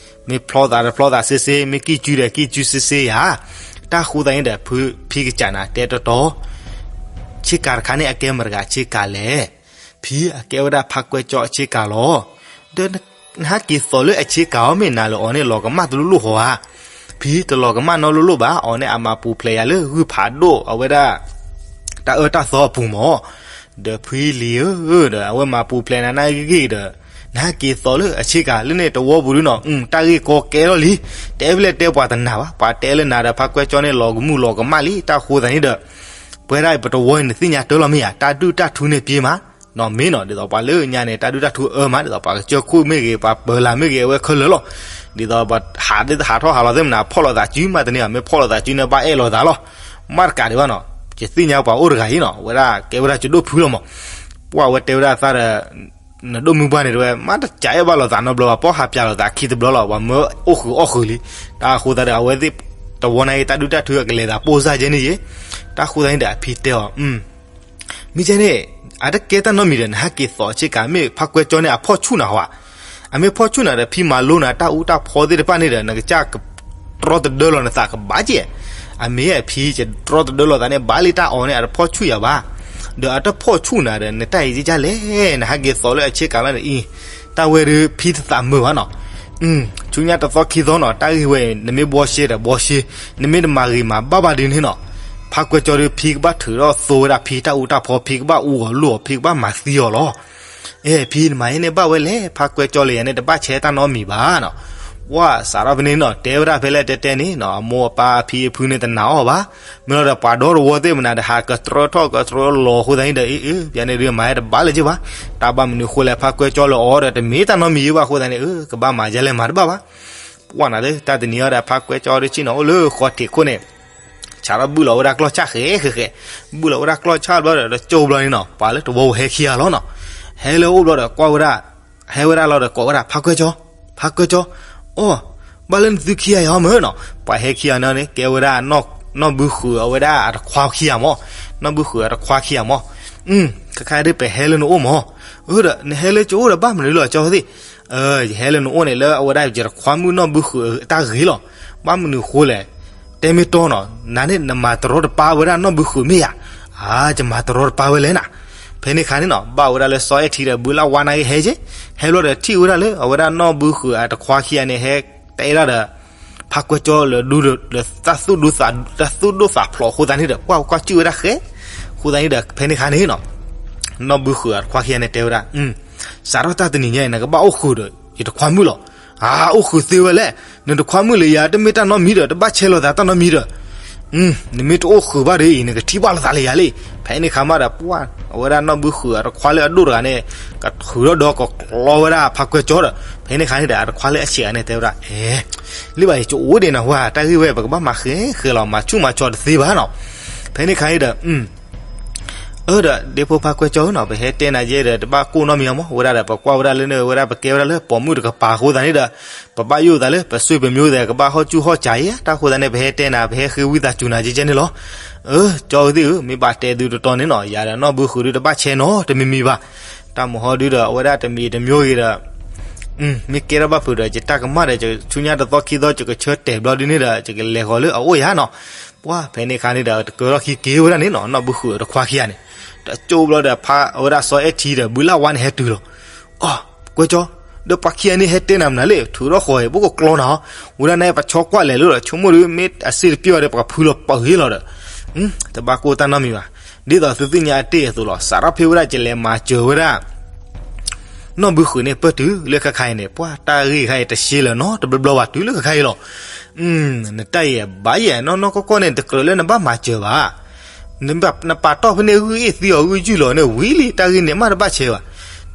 မ့ၢ်ဖျီသးဒီးဖျီသးစ့စ့, မ့ၢ်ကံၣ်ကူဒီးကံၣ်ကူစ့စ့ယၤ. တၢ်ဃိသတးန့ၣ်ဒီး ဖံကစၢ်နၤတဲတတီ, ဆ့ကၤတခါန့ၣ် အကဲမတၤတဂၤဆ့ကၤလဲၣ်. ဖံအကဲဝဲဒၣ်ဖးကွဲကၠီအဆ့ကၤလီၤ. ဒီးနဟဲက့ၤသိးလၢအဆ့ကၤအီၤ မ့ၢ်နၤလၢအီၤန့ၣ် လီၤကမၣ်တလိၣ်လိၣ်ဃီဧါ. ဖံတလီၤကမၣ်နီတလိၣ်လိၣ်ဘၣ်, အီၤန့ၣ်အမၤပူၤဖျဲးယၤလၢဂုၢ်ဖးဒိၣ် အဝဲဒၣ် တၢ်အၢတၢ်သီအပူၤမး. ဒီးဖံလံၤဧၢ, ဒီးအဝဲမၤပူၤဖျဲးနၤနာ်ဂ့ၢ်ဒီး နဟဲက့ၤသိးလၢအဆ့ကၤလၢန့ၣ်တဝီပူၤဒုးနီၤ, တၢ်ဂ့ၢ်ကီကဲထီၣ်လံ. တဲဖဲလဲၣ်တဲပှၤတနာ်ဘၣ်, ပှၤတဲလၢနၤဒီးဖးကွဲကၠီန့ၣ် လီၤကမူၣ်လီၤကမၣ်လံ. တၢ်ဃိသတးန့ၣ်ဒီး ပဝဲဒၣ်ပတဝီအံၤ နသ့ၣ်ညါတၢ်လီၤမ့ၢ်ဧါ, တၢ်ဒုၣ်တၢ်ထူန့ၣ်ပှဲၤမး နီၢ်မ့ၢ်နီၤ, ဒ်သိးပှၤလၢညါန့ၣ် တၢ်ဒုၣ်တၢ်ထူအၢမး, ဒ်သိးပှၤကစၢၢ်ခိၣ်မ့ၢ်ဂ့ၤ ပှၤပၢၤလၢ်မ့ၢ်ဂ့ၤ အဝဲခဲလၢာ်လီၤ. ဒ်သိးပှၤဟးဒ်ဟးထီၣ်ဟးလီၤသ့ၣ်မနၤ ဖီၣ်လိာ်သးစုမးတန့ၢ်ဘၣ်, မ့ၢ်ဖီၣ်လိာ်သးစုန့ၣ် ဘၣ်အဲၣ်လိာ်သးလီၤ. မ့ၢ်တကးဒံးဘၣ်နီၤ, ယသ့ၣ်ညါပှၤအိၣ်တဂၤအံၤနီၤ, ဝဲဒၣ်ကဲဝဲဒၣ်ကၠိဒိၣ်ဖုလီၤမး. ပှၤဝဲတဲဝဲဒၣ်သးဒီး နဒိၣ်မုၢ်ပှၢ်န့ၣ်တဝဲ မ့ၢ်တကးအဲၣ်ဘၣ်လိာ်သးနီတဘျီဘၣ်, ပှၤဟးပၠးလိာ်သးခံတဘျီလီၤ, ပှၤမၢအိၣ်ဃုာ်အီၣ်ဃုာ်လံ. တၢ်ဃိသတးဒီး အဝဲသ့ၣ်တဝီနာ်က့ တၢ်ဒုၣ်တၢ်ထူအကလဲၤသးပိၢ်စၢ်ကဲန့ၣ်ယဲ. တၢ်ဃိသတးန့ၣ်ဒီး အဖံတဲအီၤ မ့ၢ်ကဲန့ၣ် အတကဲတၢ်နီတမံၤဒီး နဟဲက့ၤသိးဆ့ကၤ မ့ၢ်ဖးကွဲကၠီန့ၣ် အဖီၣ်ဆူၣ်နၤဟီဧါ. အမ့ၢ်ဖီၣ်ဆူၣ်နၤဒီး ဖံမၤလိနၤတၢ်အူတၢ်ဖီသ့ၣ်တဖၣ်န့ၣ်ဒီး နကစၢ်ကတြီတဒၢလီၤနသးကဘၣ်ကဲ. အမ့ၢ်ဖံကတြီတဒၢလီၤသးန့ၣ် ဘၣ်လံတၢ်အီၤန့ၣ် အတဖီၣ်ဆူၣ်ယၤဘၣ်. ဒီးအတဖီၣ်ဆူၣ်နၤဒီး နတၢ်အံၤကလဲၣ်, နဟဲက့ၤသိးလၢအဆ့ကၤလီၤန့ၣ်အံၤ, တၢ်ဝဲဒုးဖံတသးမုာ်ဘၣ်နီၤ. ဆူညါတသီခံသီနီၤ, တၢ်ဂ့ၢ်ဝဲအံၤ နမ့ၢ်ဘှီရှဲဒီးဘှီရှဲ, နမ့ၢ်တမၤဂ့ၤမၤဘၣ်ဘၣ်ဒုးန့ၣ်နီၤ, ဖးကွဲကၠီဒုး ဖံကဘၣ်ထုးထီၣ်သိဝဲဒၣ်ဖံတၢ်အူတၢ်ဖီ, ဖံကဘၣ်အူအီၤလိၣ်အီၤ, ဖံကဘၣ်မၤသံအီၤလီၤ. အဲ ဖံနမၤဟဲန့ၢ်ဘၣ်ဝဲလဲၣ်, ဖးကွဲကၠီလၢယၤန့ၣ် တဘၣ်ဆဲးတၢ်နီတမံၤဘၣ်နီၤ. ပှၤစးထီၣ်ဖဲန့ၣ်နီၤ, တဲဝဲဒၣ်ဖဲလဲၣ်တဲတဲန့ၣ်နီၤ, အမိၢ်အပၢ်အဖံအဖုန့ၣ်တနာ်အီၤဘၣ်. မ့ၢ်လီၤဒီးပှၤဒီတဝီသ့ၣ်မနၤဒီး ဟးကတြၢထီၣ်ကတြၢလီၤအဃိသတးန့ၣ်ဒီး အ့ အ့ ပှၤန့ၣ်ဒုးမၤဟဲတဘၣ်လၢၤက့ဘၣ်. တၢ်ဘၣ်မနုၤဃိလဲၣ်, ဖးကွဲကၠီလၢအီၤဒီး တမ့ၢ်တၢ်နီတမံၤဘၣ်အဃိသတးန့ၣ် အၢ ကဘၣ်မၤယဲလဲၣ်မၤတဘၣ်ဘၣ်. ပှၤနၤလၢတၢ်တနံၤအံၤဒီး ဖးကွဲကၠီဒုးဆ့ၣ်နီၤအိၣ်လၢဃီထံးခိၣ်န့ၣ် စးထီၣ်ဘုၣ်လီၤဝဲဒၣ်ကျီၢ်ဆၣ်ဃဲဃဲဃဲ, ဘုၣ်လီၤဝဲဒၣ်ကျီၢ်ဆၣ်ဘျီဒီး တကၠိဘျီန့ၣ်နီၤ, ပှၤလၢတဝီပူၤဟဲခံဂၤလီၤနီၤ. ဟဲလၢအအိၣ်ဘျီဒီးကွၢ်ဝဲဒၣ်, ဟဲဝဲဒၣ်လီၤဒီးကိးဝဲဒၣ် ဖးကွဲကၠီ, ဖးကွဲကၠီ, အိၣ်, ဘၣ်လၢနသုခံဂၤယၤမ့ၢ်နီၤ, ပှၤဟဲခံဂၤန့ၣ်န့ၣ် ကဲဝဲဒၣ် နီၢ်ဘုဃုာ်အဝဲဒၣ်အတခွါခံဂၤမး, နီၢ်ဘုဃုာ်အတခွါခံဂၤမး. ခဲခါဒုးပဟဲလၢနအိၣ်မး, အၢဒီး နဟဲလၢကၠိအိၣ်ဒီးဘၣ်မနုၤလီၤကၠီသ့ၣ် ယဟဲလၢနအိၣ်န့ၣ် လၢအဝဲဒၣ်ယတခွါမုၣ်နီၢ်ဘုဃုာ်အတၢ်ဂ့ၤလီၤ. ဘၣ်မနုၤဃိလဲၣ်, တဲမ့ၢ်တီနီၤ, နၤန့ၣ်နမၤတရီတပါဝဲဒၣ်နီၢ်ဘုဃုာ်မ့ၢ်ဧါ. အါ ယမၤတရီတပါဝဲလဲၣ်နၤ. ဖဲန့ၣ်ခါန့ၣ်နီၤ ဘၣ်ဝဲဒၣ်လၢစီၤအဲၣ်ထံဒီးဘုလၢဝါနာ်က့ဟဲက့, ဟဲဘျီဒီးထံၣ်ဝဲဒၣ်လၢအဝဲဒၣ်နီၢ်ဘုဃုာ်အတခွါခံဂၤန့ၣ် ဟဲတဲဒၣ်ဒီး ဖးကွဲကၠီလၢဒူဒီး တၢ်သူၣ်ဒိၣ်သး တၢ်သူၣ်ဒိၣ်သးဖျိးအဃိသတးန့ၣ်ဒီး ပှၤကွၢ်စူၣ်ဝဲဒၣ်ဃဲ, အဃိသတးန့ၣ်ဒီး ဖဲန့ၣ်ခါန့ၣ်နီၤ နီၢ်ဘုဃုာ်အတခွါခံဂၤန့ၣ်တဲဝဲဒၣ် စးထီၣ်တၢ်တနံၤညါအံၤ နကဘၣ်အိၣ်ဃုာ်ဒီး ယတခွါမုၣ်လီၤ. အါ အိၣ်ဃုာ်သ့ဝဲလဲၣ်, နတခွါမုၣ်လၢယၤ တမ့ၢ်တၢ်နီတမံၤဒီး တဘၣ်ဆဲးလိာ်သးတၢ်နီတမံၤဒီး နမ့ၢ်တအိၣ်ဃုာ်ဘၣ်ဒီးအံၤ နကထံၣ်ဘၣ်လိာ်သးလၢယၤလံ. ဖဲန့ၣ်ခါမးဒီး ပှၤ အဝဲဒၣ်နီၢ်ဘုဃုာ်အတခွါလၢအဒိၣ်တဂၤန့ၣ် ကထုးထီၣ်ဒီးကကျီဝဲဒၣ်ဖးကွဲကၠီဒီး ဖဲန့ၣ်ခါန့ၣ်ဒီး အတခွါလၢအဆံးဂၤန့ၣ်တဲဝဲဒၣ် အဲ လၢဘၣ်ယကအိၣ်ဒံးနၢ်ဟူဧါ, တၢ်ဂ့ၢ်ဝဲ ပကဘၣ်မၤဃဲဃဲလီၤ, မၤဆူၣ်မၤစီၤတသ့ဘၣ်နီၤ. ဖဲန့ၣ်ခါန့ၣ်ဒီး အၢဒီး ဒ့ဖိဖးကွဲကၠီဧၢနီၤ, ပဟဲတဲနၤယဲဒီး တဘၣ်ကိၢ်နီတမံၤအီၤမး, ဝဲဒၣ်ဒီး ပကွၢ်ဝဲဒၣ်လၢန့ၣ် ဝဲဒၣ်ပကဲဝဲဒၣ်လၢပိာ်မုၣ်တကပၤအဃိသတးန့ၣ်ဒီး ပဘၣ်ယိၣ်သးလၢ ပဆွေမျိုးသ့ၣ် ကဘၣ်ဟီၣ်စူၣ်ဟီၣ်ကးအံၤဧါ, တၢ်ဃိသတးန့ၣ် ပဟဲတဲနၤ ပဟဲဃ့ဝံသးစူၤနၤကဲကဲန့ၣ်လီၤ. အၢ ကၠီဧၢသ့ၣ်ဧၢ, မ့ၢ်ဘၣ်တဲသုတတီန့ၣ်နီၤ, ယၤဒီးနီၢ်ဘုဃုာ်ဒုး တဘၣ်ဆဲးနီတမံၤမံၤဘၣ်. တၢ်မုၢ်ဟီဒုဒီး အဝဲဒၣ်တမံၤတမံၤဂ့ၤဒီး မ့ၢ်ကဲထီၣ်ဘၣ်ဖုးဒီး ယတၢ်ကမၣ်ဒီး ဆူညါတသီခံသီ ယကဆၢတဲာ်ဘျီဒုန့ၣ်ဒီး ယကလဲၤဃီၤလၢအအိၣ်ယၤနီၤ. ပှၢ်ဖဲန့ၣ်ခါန့ၣ်ဒီး တကၢထီၣ်ခံက့ၤဝဲဒၣ်န့ၣ်နီၤ, နီၢ်ဘုဃုာ်တခွါခံဂၤန့ၣ် တကၠိဘျီဒီး ဖးအဝဲဒၣ်စီၤအဲၣ်ထံဒီး ဘုလၢ်ဝါန့ၣ်ဟဲတုၤလီၤ. အီၤ, ကွဲကၠီ, ဒီးပှၤခံဂၤန့ၣ်ဟဲတဲနၤမနုၤလဲၣ်, ထုးထီၣ်ဃီၤအံၤ ပကကျီနၤဟီ, ဝဲဒၣ်န့ၣ်ပဆီကွၢ်လဲၤလၢဒီး ဆိကမိၣ်ဒီး မ့ၢ်အစ့ၣ်တပျီၢ်ဒီး ပှၤဖုလီၤပှၤဂ့ၤလီၤဒီး တဘၣ်ကိၢ်တၢ်နီတမံၤဘၣ်. ဒ်သိးသုသ့ၣ်ညါအတ့ၢ်အသိးလီၤ, စးထီၣ်ဖဲဝဲဒၣ် ယလဲၤမၤစၢၤဝဲဒၣ် နီၢ်ဘုဃုာ်န့ၣ် ပၢၢ်တုၤလၢခဲခါအံၤန့ၣ် ပှၢ်တၢ်ဂ့ၢ်ခါအံၤ တရှဲလၢၤနီတဘျီဘျီဘၣ် တုၤလၢခဲခါအံၤလီၤ. နတၢ်အံၤဘၣ်ယဲၢ်နီၢ်နီၢ်ကီၢ်ကီၢ်န့ၣ် တကြၢးလၢနဘၣ်မၤစၢၤဘၣ်. နပာ်တီၢ်ဖဲန့ၣ် ဂုၢ်အ့ၣ်သံအီၤ ဂုၢ်ယုၢ်လီၤန့ၣ်ဝံၤလံ, တၢ်ဂ့ၢ်န့ၣ်မးတဘၣ်ဆဲးဘၣ်.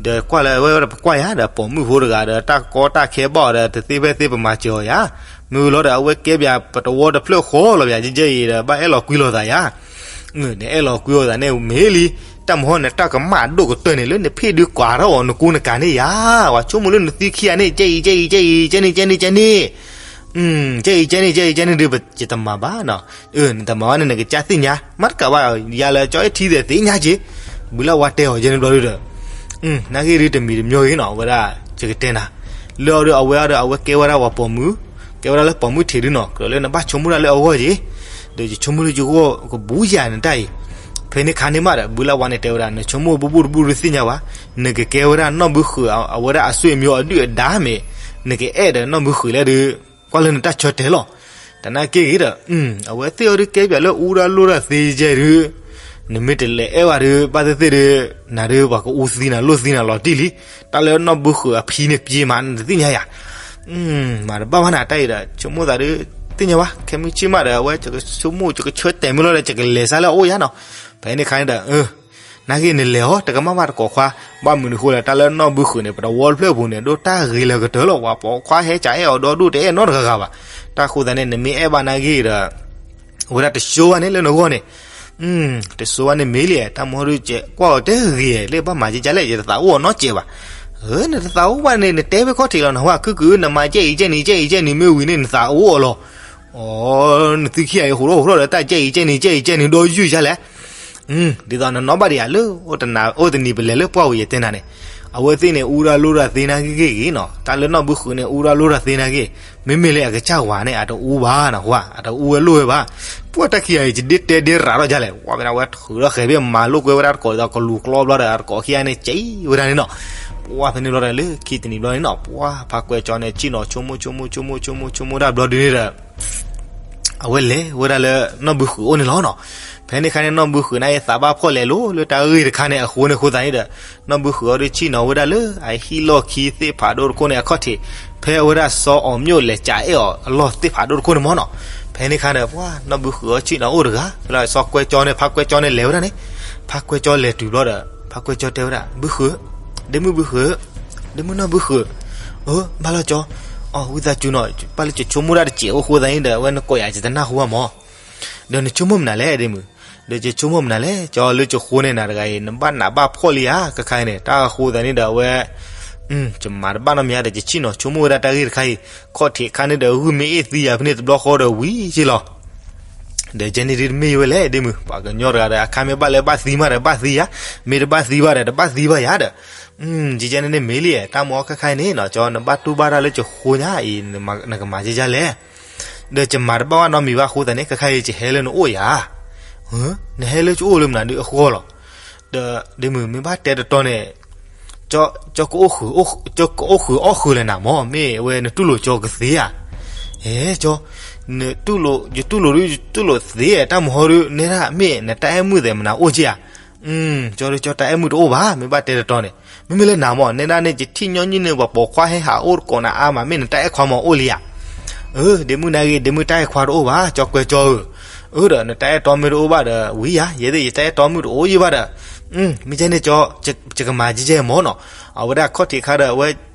ဒီးကွၢ်လၢအဝဲဒၣ် ပကွၢ်ယၤဒီး ပိာ်မုၣ်ဖိတဂၤဒီး တၢ်ကီတၢ်ခဲဘၣ်အီၤဒီး တသ့ဖဲသ့ ပမၤစၢၤအီၤယၤ. မ့ၢ်ဝံၤလီၤဒီး အဝဲကဲပၠးပတဝီတဖျၢၣ်ဃီလီၤပၠး ကဲကဲအံၤဒီး ဘၣ်အဲၣ်လီၤကွံလီၤသးယၤ. နအဲၣ်လီၤကွံအီၤသးန့ၣ်မ့ၢ်လံ, တၢ်မဟီၣ်န့ၣ် တၢ်ကမၣ်ဒိၣ်ကတၢၢ်န့ၣ် လၢနဖ့ၣ်ဒုးကွၢ်ထီၣ်အီၤ နကူနကၤန့ၣ်ယၤ. ပှၤဆိကမိၣ်လၢနသံခံဂၤန့ၣ် ကဲအံၤ ကဲအံၤ ကဲအံၤ ကဲန့ၣ် ကဲန့ၣ် ကဲန့ၣ် ကဲအံၤ ကဲန့ၣ် ကဲအံၤ ကဲန့ၣ်ဒုး ယတမၤဘၣ်နီၤ. နတမၤဘၣ်န့ၣ် နကစၢ်သ့ၣ်ညါ, မ့ၢ်တကးဘၣ် ယၤလၢကၠီအဲၣ်ထံသ့ၣ်ညါက့ၤ, ဘုလၢ်ဝါတဲအီၤယဲန့ၣ်ဘျီဒုဒီး နာ်ဂ့ၢ်ဒုတမံၤတမံၤဂ့ၤနီၤ, အဝဲဒၣ် ယကတဲနၤ, လၢအီၤဒီး အဝဲအီၤဒီး အဝဲကဲဝဲဒၣ်ပှၤပိာ်မုၣ်, ကဲဝဲဒၣ်လၢပိာ်မုၣ်ထံးဒုနီၤ, ကြၢးလၢနဘၣ်ဆိကမိၣ်တၢ်လၢအဂီၢ်က့ၤ, ဒီးယဆိကမိၣ်လၢယဂီၢ်ကဘူးယၤနတၢ်အံၤ. ဖဲန့ၣ်ခါန့ၣ်မးဒီး ဘုလၢ်ဝါန့ၣ်တဲဝဲဒၣ် နဆိကမိၣ်ဘူးဘူးတဘူးဒုသ့ၣ်ညါဘၣ်, နကကဲဝဲဒၣ်နီၢ်ဘုဃုာ် အဝဲဒၣ်အဆွေမျိုးအဒုၣ်အဒါမ့ၢ်, နကအဲၣ်ဒီးနီၢ်ဘုဃုာ်လဲၣ်ဒုး ကွၢ်လၢနတၢ်ဆၢတဲာ်လီၤ. တနာ်က့ၢ်ဂ့ၤဒီး အဝဲသ့ၣ်အီၤဒုးကဲပၠးလၢအူဒၣ်လိၣ်ဒၣ်သ့ယဲၢ်ဒုး, နမ့ၢ်တလဲၤအဲၣ်ဝဲဒုး ဘၣ်သ့ၣ်သ့ၣ်ဒုး, နၤဒုးပှၤကအိၣ်သံနၤလိၣ်သံနၤလီၤတံၢ်လံ, တၢ်လၢနီၢ်ဘုဃုာ်အဖံန့ၣ်ပျ့ၤမး နတသ့ၣ်ညါယၤ. မၤတဘၣ်ဘၣ်နၤတၢ်အံၤဒီး ဆိကမိၣ်သးဒုး သ့ၣ်ညါဘၣ်, ခဲမုၢ်ဆ့ၣ်မးဒီး အဝဲယကဆိကမိၣ် ယကဆၢတဲာ်မ့ၢ်လီၤဒီး ယကလဲၤစါလၢအအိၣ်ယၤနီၤ. ဖဲန့ၣ်ခါန့ၣ်ဒီး နာ်ဂ့ၢ်နလဲၤအီၤ တကမၣ်ဘၣ်တကိးခွါ, ဘၣ်မနုၤဃိလဲၣ် တၢ်လၢနီၢ်ဘုဃုာ်န့ၣ် ပတဝီတဖျၢၣ်ပူၤန့ၣ် ဒိၣ်တၢ်ဂ့ၤလၢကတၢၢ်လီၤ, ပှၤပိာ်ခွါဟဲကးအဲၣ်အီၤဒီဒူၣ် တအဲၣ်နီတဂၤဂၤဘၣ်. တၢ်ဃိသတးန့ၣ် နမ့ၢ်အဲၣ်ဘၣ်နာ်ဂ့ၢ်ဒီး အဝဲဒၣ်တဆိဘၣ်န့ၣ်လၢနဂီၢ်န့ၣ်, တဆိဘၣ်န့ၣ်မ့ၢ်လံ, တၢ်မဟီဒုး ကွၢ်အီၤတဲဂ့ၤလၢဘၣ်မၤကကလဲၣ်, ယတသးအိၣ်အီၤနီတစဲးဘၣ်. နတသးအိၣ်ဘၣ်န့ၣ် နတဲဖဲခီၣ်ထံးလီၤနဟါ, ခုၣ်ခုၣ် နမၤကဲအံၤကဲနံၤ ကဲအံၤကဲနံၤမ့ၢ်ဝံၤန့ၣ် နသးအိၣ်အီၤလီၤ. နသုခံဂၤအံၤ ဟူးထီၣ်ဟူးထီၣ်ဒီးတၢ်ကဲအံၤကဲနံၤ ကဲအံၤကဲနံၤ ဒီးယုၢ်ယါလဲၣ်. ဒ်သိးနနီၢ်ဘၣ်ဒံးဧါ လၢအိၣ်တနံၤပလဲၤလၢပှၢ်ဝံၤယတဲနၤန့ၣ်, အဝဲသ့ၣ်န့ၣ် အူဒၣ်လိၣ်ဒၣ်သ့နာ်ဂ့ၢ်ဂ့ၢ်ဂ့ၢ်နီၤ, တၢ်လၢနီၢ်ဘုဃုာ်န့ၣ် အူဒၣ်လိၣ်ဒၣ်သ့နာ်ဂ့ၢ်, မ့မ့ၢ်လၢအကစၢ်ဝၤန့ၣ် အတအူဘၣ်နီၤ, အတအူဝဲလိၣ်ဝဲဘၣ်. ပှၢ်တၢ်ခံဂၤအံၤ ယဒ့တဲဒ့ရးထီၣ်ဒ်လဲၣ်, ဝဲမ့ၢ်ဝဲထုးထီၣ်ဃဲၤဘ့ၣ် မၤလိာ်ကွဲဝဲဒၣ်တကိးဒီးကလူၤကျီဘျီဒီး အတကိးခံဂၤန့ၣ် ကဲဝဲဒၣ်န့ၣ်နီၤ. ပှၢ်ဖဲန့ၣ်ဘျီဒီး လၢခံတနံၤဘျီန့ၣ်နီၤ, ပှၢ်ဖါကွဲကၠီန့ၣ် ဆ့ၣ်နီၤဆိကမိၣ်ဆိကမိၣ်ဆိကမိၣ်ဆိကမိၣ်ဆိကမိၣ်တၢ်ဘျီဒုန့ၣ်ဒီး အဝဲလဲၤဝဲဒၣ်လၢနီၢ်ဘုဃုာ်အိၣ်န့ၣ်လီၤနီၤ. ဖဲန့ၣ်ခါန့ၣ် နီၢ်ဘုဃုာ်န့ၣ် သးဘၣ်ဖှီၣ်လဲၤလိၤလၢတၢ်ဂ့ၢ်တခါန့ၣ်အဃိန့ၣ်အဃိသတးန့ၣ်ဒီး နီၢ်ဘုဃုာ်အီၤဒုးဆ့ၣ်နီၤဝဲဒၣ်လၢအဟံၣ်လီၢ်ခံသ့ၣ်ဖးဒိၣ်တခိၣ်န့ၣ်အခီၣ်ထံး, ဖဲအဝဲဒၣ်စီၤအီၤမျိၣ်လဲၤကးအဲၣ်အီၤအလီၢ်သ့ၣ်ဖးဒိၣ်တခိၣ်န့ၣ်မ့ၢ်နီၤ. ဖဲန့ၣ်ခါဒီး ပှၢ်နီၢ်ဘုဃုာ်အီၤဆ့ၣ်နီၤအိၣ်တဂၤ, ဖဲလၢစီၤကွဲကၠီန့ၣ် ဖါကွဲကၠီန့ၣ်လဲၤဝဲဒၣ်န့ၣ်, ဖါကွဲကၠီလဲၤတုၤဘျီဒီး ဖါကွဲကၠီတဲဝဲဒၣ် ဘုဃုာ်, ဒ့မုၣ်ဘုဃုာ်, ဒ့မုၣ်နီၢ်ဘုဃုာ်, အၢ ဘၣ်လီၤကၠီ, အီ ဝံသးစူၤနီၤ, ဘၣ်လၢယဆိကမိၣ်ဒၣ်တစဲးအိၣ်ဃိသတးန့ၣ်ဒီး အဝဲနကိးယၤယတနၢ်ဟူဘၣ်မး ဒီးနဆိကမိၣ်မနုၤလဲၣ် ဒ့မုၣ်, ဒီးယဆိကမိၣ်မနုၤလဲၣ် ကၠီလၢယဃိန့ၣ်နၤတဂၤအံၤ နဘၣ်နးဘၣ်ဖှီၣ်လံဧါ ခဲခါအံၤန့ၣ် တၢ်အဃိသတးန့ၣ်ဒီးအဝဲ ယမၤတဘၣ်နီတမံၤဧါဒီး ယဆ့ၣ်နီၤဆိကမိၣ်ဝဲဒၣ်တၢ်ဂ့ၢ်တခါအံၤ, ခီၣ်ထံးအခါန့ၣ်ဒီး ဂုၢ်မ့ၢ်အ့ၣ်သံယၤဖဲန့ၣ်တဘျီဃီဒီးဝံၤက့ၤလီၤ. ဒီးကဲန့ၣ်ဒုးတမ့ၢ်ဝဲလဲၣ် ဒ့မုၣ်, ပှၤကညီတဂၤဒီး အခါမ့ၢ်ဘၣ်လၢဘၣ်သံမးဒီး ဘၣ်သံယၤ, မ့ၢ်တဘၣ်သံဘၣ်ဒီး တဘၣ်သံဘၣ်ယၤဒီး ကဲန့ၣ်န့ၣ်မ့ၢ်လံ တၢ်မ့ၢ်အီၤခဲခါအံၤန့ၣ်နီၤ ကၠီ နဘၣ်တူၢ်ဘၣ်တၢ်လၢယဃိညါအံၤ နကမၤကဲကၢလဲၣ်. ဒီးယမၤတဘၣ်ဘၣ်နီတမံၤဘၣ်အဃိသတးန့ၣ် ခဲခါအံၤယဟဲလၢနအိၣ်ယၤ, နဟဲလၢယအိၣ်လၢမနုၤဒုးအဃိလီၤ. ဒီးဒ့မုၣ် မ့ၢ်ဘၣ်တဲတတီၤန့ၣ် ကၠီ ကၠီကအိၣ်ဃုာ်အီၣ်ဃုာ်လဲၣ်နၤမၢ် မ့ၢ်အဝဲနတူၢ်လိာ်ကၠီကသ့ဧါ. အဲ ကၠီ နတူၢ်လိာ် ယတူၢ်လိာ်ဒုး ယတူၢ်လိာ်သ့ တၢ်မဟီဒုး နဲဒၣ် မ့ၢ်နတၢ်အဲၣ်မုၣ်သ့ၣ်မနၤအိၣ်က့ဧါ. ကၠီဒုး ကၠီတၢ်အဲၣ်မုၣ်တအိၣ်ဘၣ် မ့ၢ်ဘၣ်တဲတတီၤန့ၣ် မ့မ့ၢ်လၢနၤမၢ် နဲဒၣ်န့ၣ် ယထံၣ်ညီနုၢ်န့ၣ် ပှၤပိာ်ခွါဟဲဟးအိၣ်တကိးနၤအါမး မ့ၢ်နတၢ်အဲၣ်ခွါမၢ်အိၣ်လံဧါ. အၢ ဒ့မုၣ် နာ်ဂ့ၤ ဒ့မုၣ် တၢ်အဲၣ်ခွါတအိၣ်ဘၣ် ကၠီကွဲကၠီဧၢ. အၢ ဒီးနတၢ်အဲၣ်တီမ့ၢ်တအိၣ်ဘၣ်ဒီး ဝံၤယၤ ယဲသ့ၣ် ယတၢ်အဲၣ်တီမုၣ်တအိၣ်ယံၣ်ဘၣ်ဒီး မ့ၢ်ကဲန့ၣ် ကၠီ ယကမၤကဲကၢမၢ်နီၤ. အဝဲဒၣ်ခီၣ်ထံးခါဒီး အဝဲ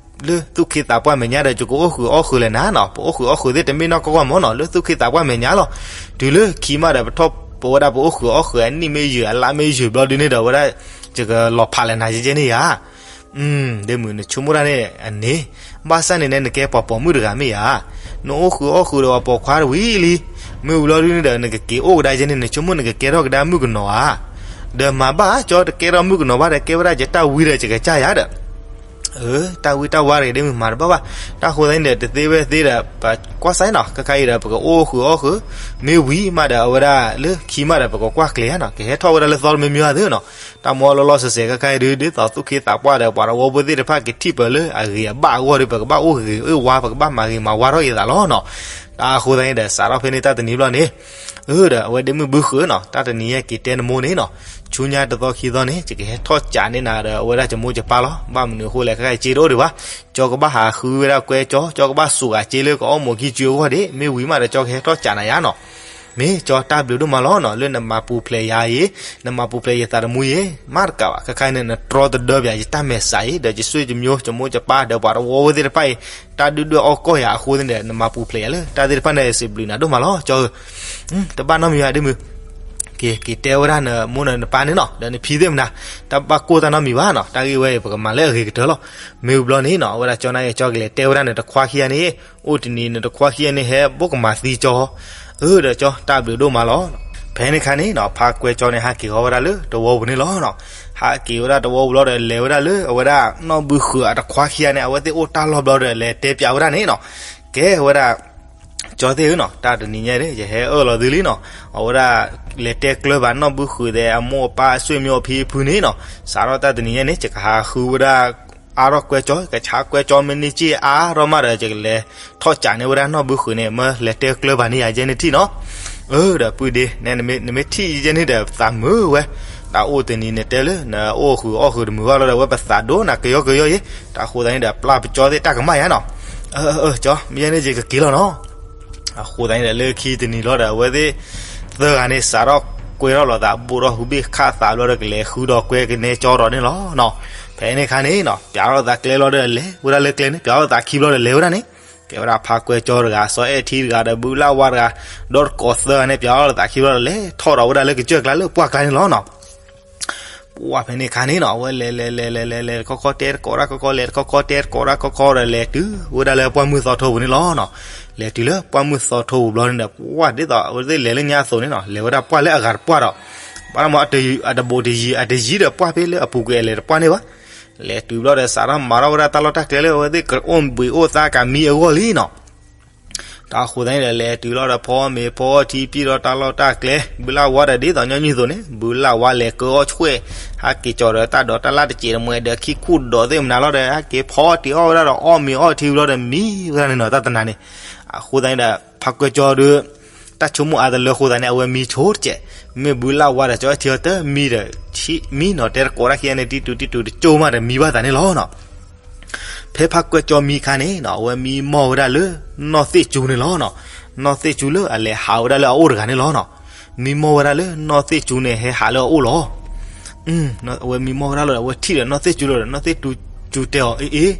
လၢသူၣ်က့သးပှၢ်မဲာ်ညါဒီး ယကအိၣ်ဃုာ်အီၣ်ဃုာ်လဲၣ်နၤနီၤ. ပအိၣ်ဃုာ်အီၣ်ဃုာ်သ့ၣ်တမ့ၢ်နီၢ်ကီၢ်ကီၢ်မၢ်နီၤ လၢသူၣ်က့သးပှၢ်မဲာ်ညါလီၤ. တုၤလၢခံမးဒီး ပထီၣ်ပဝဲဒၣ်ပအိၣ်ဃုာ်အီၣ်ဃုာ်အနံၣ်မ့ၢ်ယုာ် အလါမ့ၢ်ယုာ်ဘျီဒုန့ၣ်ဒီး အဝဲဒၣ် ယကလီၤဖးလဲၣ်နၤကဲကၢန့ၣ်ယၤ ဒ့မုၣ် နဆိကမိၣ်တၢ်န့ၣ်အန့ၣ်, ဘၣ်ဆၣ်န့ၣ် နကဲပှၤပိာ်မုၣ်တဂၤမ့ၢ်ဧါ. နအိၣ်ဃုာ်အီၣ်ဃုာ်ဒီးပှၤပိာ်ခွါတဝံၤလံ. မ့ၢ်ဝံၤလီၤဒုန့ၣ်ဒီး နကက့ၤအိၣ်ကဒါကဲန့ၣ် နဆိကမိၣ်နကကဲထီၣ်ကဒါမုၣ်ကနီၤဧါ. ဒီးမၤဘၣ် ကၠီတကဲထီၣ်မုၣ်ကနီၤဘၣ်ဒီး ကဲဝဲဒၣ်ယတၢ်ဝံဒီးယကစၢ်ယၤဒီး အၢ တၢ်ဝံတၢ်ဝါတဂ့ၤဒ်မုၢ်မၤတဘၣ်ဘၣ်, တၢ်ဃိသတးန့ၣ်ဒီး တသ့ဝဲသ့ဒီး ပကွၢ်စၢ်နီၤ, ခဲခါအံၤဒီး ပကအိၣ်ဃုာ်အီၣ်ဃုာ်, မ့ၢ်ဝံၤမးဒီး အဝဲဒၣ်လၢခံမးဒီး ပကကွၢ်ကျဲၤဧါနီၤ, ကဟဲထီၣ်ဝဲဒၣ်လၢသီတမံၤမံၤဧါသ့နီၤ, တၢ်မ့ၢ်လီၤလီၤဆဲးဆဲးခဲခါအံၤဒုး ဒ်သိးသူၣ်က့သးပှၢ်ဒီး ပှၤတဝီဖိသ့ၣ်တဖၣ်ကထံၣ်ပၢၤလၢအဂ့ၤအဘၣ်အဂီၢ်ဒီး ပကဘၣ်အိၣ်ဂ့ၤအိၣ်ဝါ ပကဘၣ်မၤဂ့ၤမၤဝါထီၣ်က့ၤသးလီၤနီၤ, တၢ်အဃိသတးန့ၣ်ဒီး စးထီၣ်ဖဲန့ၣ်တၢ်တနံၤဘျီန့ၣ် အၢ ဒီးအဝဲဒ့မုၣ်ဘုဃုာ်နီၤ, တၢ်တနံၤညါက့ၤတဲနမိၢ်န့ၣ်နီၤ, ဆူညါတသီခံသီန့ၣ် ယကဟဲထီၣ်ကးန့ၢ်နၤဒီး အဝဲဒၣ်ယမိၢ်ယပၢ်လီၤ, ဘၣ်မနုၤအဃိလဲၣ် ခဲခါအံၤစ့တအိၣ်ဒံးဘၣ်, ကၠီကဘၣ်ဟးဃုဝဲဒၣ်ကွဲကၠီ, ကၠီကဘၣ်စူးဂၤစ့လၢကအီၣ်မိၢ်ခံစုအဂီၢ်ဒံး, မ့ၢ်ဝံၤမးဒီး ကၠီကဟဲထီၣ်ကးနၤယါနီၤ, မ့ၢ်ကၠီတၢ်ဘျုးဒိၣ်မးလီၤနီၤ, လၢနမၤပူၤဖျဲးယၤအံၤ, နမၤပူၤဖျဲးယသးတမူအံၤ, မ့ၢ်တကးဘၣ်, ခဲခါအံၤန့ၣ် နတြီတဒၢဘၣ်ယတၢ်မဲာ်ဆှးအံၤ, ဒီးယစွ့ၢ်ယမျိုး ယမိၢ်ယပၢ် ဒီးပှၤတဝီဖိသ့ၣ်တဖၣ်အံၤ, တၢ်ဒုၣ်ဒွဲၣ်အီၣ်ကီၢ်ယၤအဃိသတးန့ၣ်ဒီး နမၤပူၤဖျဲးယၤလၢတၢ်သ့ၣ်တဖၣ်န့ၣ် စံးဘျုးနၤဒိၣ်မးလီၤ, ကၠီဧၢ, တဘၣ်နီတမံၤဘၣ်ဒ့မုၣ်, က့ၤက့ၤတဲဝဲဒၣ်နမိၢ်နပၢ်န့ၣ်နီၤ, ဒီးနဖံသ့ၣ်မနၤ, တၢ်ဘၣ်ကိၢ်တၢ်နီတမံၤဘၣ်နီၤ, တၢ်ဂ့ၢ်ဝဲအံၤ ပကမၤလၢအဂ့ၤကတၢၢ်လီၤ, မ့ၢ်ဝံၤဘျီန့ၣ်နီၤ, အဝဲဒၣ်ကၠီနာ်က့ၤ ကၠီကလဲၤတဲဝဲဒၣ်နတခွါခံဂၤန့ၣ်, အိၣ်တနံၤနတခွါခံဂၤန့ၣ် ဟဲဘိးကမၤသံကၠီ, အၢ ဒီးကၠီတၢ်ဘျုးဒိၣ်မးလီၤ, ဖဲန့ၣ်ခါန့ၣ်နီၤ ဖါကွဲကၠီန့ၣ် ဟးက့ၤဃီၤဝဲဒၣ်လၢတဝီပူၤန့ၣ်လီၤနီၤ, ဟးက့ၤဝဲဒၣ်တဝီပူၤလီၤဒီး လဲၤဝဲဒၣ်လၢအဝဲဒၣ်နီၢ်ဘုဃုာ်အတခွါခံဂၤန့ၣ် အဝဲသ့ၣ်အိၣ်တၢ်လီၢ်ဘျီဒီး လဲၤတဲပၠးဝဲဒၣ်န့ၣ်နီၤ, ကဲဝဲဒၣ် ကၠီသ့ၣ်ဧၢနီၤ, တၢ်တနံၤညါဒီး ယဟဲအၢၣ်လီၤသုလံနီၤ, အဝဲဒၣ် လဲၤတဲကျၢၤဘၣ်နီၢ်ဘုဃုာ်ဒီးအမိၢ်အပၢ်အဆွေမျိုးအဖံအဖုန့ၣ်နီၤ, စးထီၣ်တၢ်တနံၤညါန့ၣ် ယကဟးဃုဝဲဒၣ် အါထီၣ်ကွဲကၠီ, ကဆါကွဲကၠီမ့ၢ်န့ၢ်စ့ၢ်အါထီၣ်မးဒီး ယကလဲၤထီၣ်ကးန့ၢ်ဝဲဒၣ်နီၢ်ဘုဃုာ်န့ၣ် မၢလဲၤတဲကျၢၤဘၣ်န့ၢ်ယၤယဲန့ၣ်ထံၣ်နီၤ, အၢ ဒီးပုၢ်ဒ့ နမ့ၢ်ထံၣ်ယဲန့ၣ်ဒီး သးမုာ်ဝဲ, တၢ်အိၣ်တနံၤန့ၣ်တဲလၢ နအိၣ်ဃုာ်အီၣ်ဃုာ်တမုာ်ဘၣ်လီၤဒီး အဝဲပသးဒိၣ်နၤကယီကယီယဲ, တၢ်ဃိသတးန့ၣ်ဒီး ပျၢ်ပကၠီသ့ၣ်တၢ်ကမၣ်ယါနီၤ, အၢ အၢ ကၠီ မ့ၢ်ယဲန့ၣ်ယကက့ၤလီၤနီၤ အဃိသတးန့ၣ်ဒီး လၢခံတနံၤလီၤဒီး အဝဲသ့ၣ်သၢဂၤန့ၣ် စးထီၣ်ကွဲထီၣ်လိာ်သး ဘိၣ်ထီၣ်ဟူးဘ့ၣ်ခးသးဘျီဒီး ကလဲၤဃုဒီးကွဲကနဲကၠီရီၤန့ၣ်လီၤနီၤ, ဖဲန့ၣ်ခါန့ၣ်နီၤ ပၠးထီၣ်သးကျဲလီၤဒီး လဲၤဝဲဒၣ်လၢကျဲန့ၣ် ပၠးထီၣ်သးခံဘျီဒီး လဲၤဝဲဒၣ်န့ၣ်, ကဲဝဲဒၣ်ဖါကွဲကၠီတဂၤ စီၤအဲၣ်ထံတဂၤဒီး ဘုလၢ်ဝါတဂၤ ဒီတကိးသၢဂၤန့ၣ် ပၠးထီၣ်သးခံဘျီဒီး လဲၤထီၣ်ဒီးဝဲဒၣ်လၢကစၢၢ်ကျါလၢပှၢ်ကျါန့ၣ်လီၤနီၤ ပှၢ်ဖဲန့ၣ်ခါန့ၣ်နီၤ အဝဲလဲၤလဲၤလဲၤလဲၤလဲၤလဲၤတခီခီတဲတကိးတၢ်ခီခီ လဲၤတခီခီတဲတကိးတၢ်ခီခီဒီး လဲၤတုၤဝဲဒၣ်လၢပှၢ်မုၢ်သီထိပူၤန့ၣ်လီၤနီၤ, လဲၤတုၤလၢပှၢ်မုၢ်သီထိပူၤဘျီန့ၣ်ဒီး ပှၢ်ဒ်သိးအဝဲသ့ၣ်လဲၤလၢညါအသိးန့ၣ်နီၤ လဲၤဝဲဒၣ်ပှၢ်လၢအဂၤတပှၢ်ဒီး ဘၣ်မ့ၢ်အတဘူးတယံၤ အတယံၤဒီးပှၢ်ဖဲလၢအပူၤကွံာ်အလဲၤတပှၢ်န့ၣ်ဘၣ်, လဲၤတုၤဘျီဒီး စးထီၣ်မၤထီၣ်ဝဲဒၣ်တၢ်လီၢ်တၢ်ကျဲလၢအဝဲသ့ၣ်ကအိၣ်ဘှံးအိၣ်သါကမံအဂီၢ်လံနီၤ တၢ်ဃိသတးန့ၣ်ဒီး လဲၤတုၤလီၤဒီး ဖီမ့ၤဖီထံ ပျံၢ်ဒီးတၢ်လီၢ်တၢ်ကျဲ ဘုလၢ်ဝါဒီးဒ်သိးညီနုၢ်အသိးန့ၣ် ဘုလၢ်ဝါလဲၤကၢအီၣ်ဆွဲၣ် ဟဲက့ၤကၠီၤဒီးတၢ်ဒိးတၢ်လၢ်တစဲးတမှဲဒီး ခံခူၣ်ဒိးသ့ၣ်မနုၤလီၤဒီး ဟဲက့ၤဖီတ့ၢ်အီၣ်ဝဲဒၣ်ဒီး အီၣ်မ့ၤအီၣ်ထံဘျီဒီး မံဝဲဒၣ်န့ၣ်နီၤ တၢ်တနၤန့ၣ်, အဃိသတးန့ၣ်ဒီး ဖါကွဲကၠီဒီး တၢ်ဆိကမိၣ်အါတလၢအဃိသတးန့ၣ် အဝဲမံဆိတစဲး, မ့ၢ်ဘုလၢ်ဝါဒီးကၠီထံအီၤတမံဒီး မံနီၤ တဲတကိးတၢ်ခံဂၤန့ၣ် တံတူးတံတူးတကၠိမးဒီး မံဘၣ်သးန့ၣ်လီၤနီၤ ဖဲဖါကွဲကၠီမံခါန့ၣ်နီၤ အဝဲမံမီၢ်ဝဲဒၣ်လၢ နီၢ်သ့ၣ်စူန့ၣ်လီၤနီၤ. နီၢ်သ့ၣ်စူလၢအလဲၤဟးဝဲဒၣ်လၢအအိၣ်တဂၤန့ၣ်လီၤနီၤ. မံမီၢ်ဝဲဒၣ်လၢနီၢ်သ့ၣ်စူန့ၣ် ဟဲဟးလၢအအိၣ်လီၤ. အဝဲမံမီၢ်ဝဲဒၣ်လီၤဒီး အဝဲထံၣ်ဒီးနီၢ်သ့ၣ်စူလီၤဒီး နီၢ်သ့ၣ်စူတဲအီၤ အ့ အ့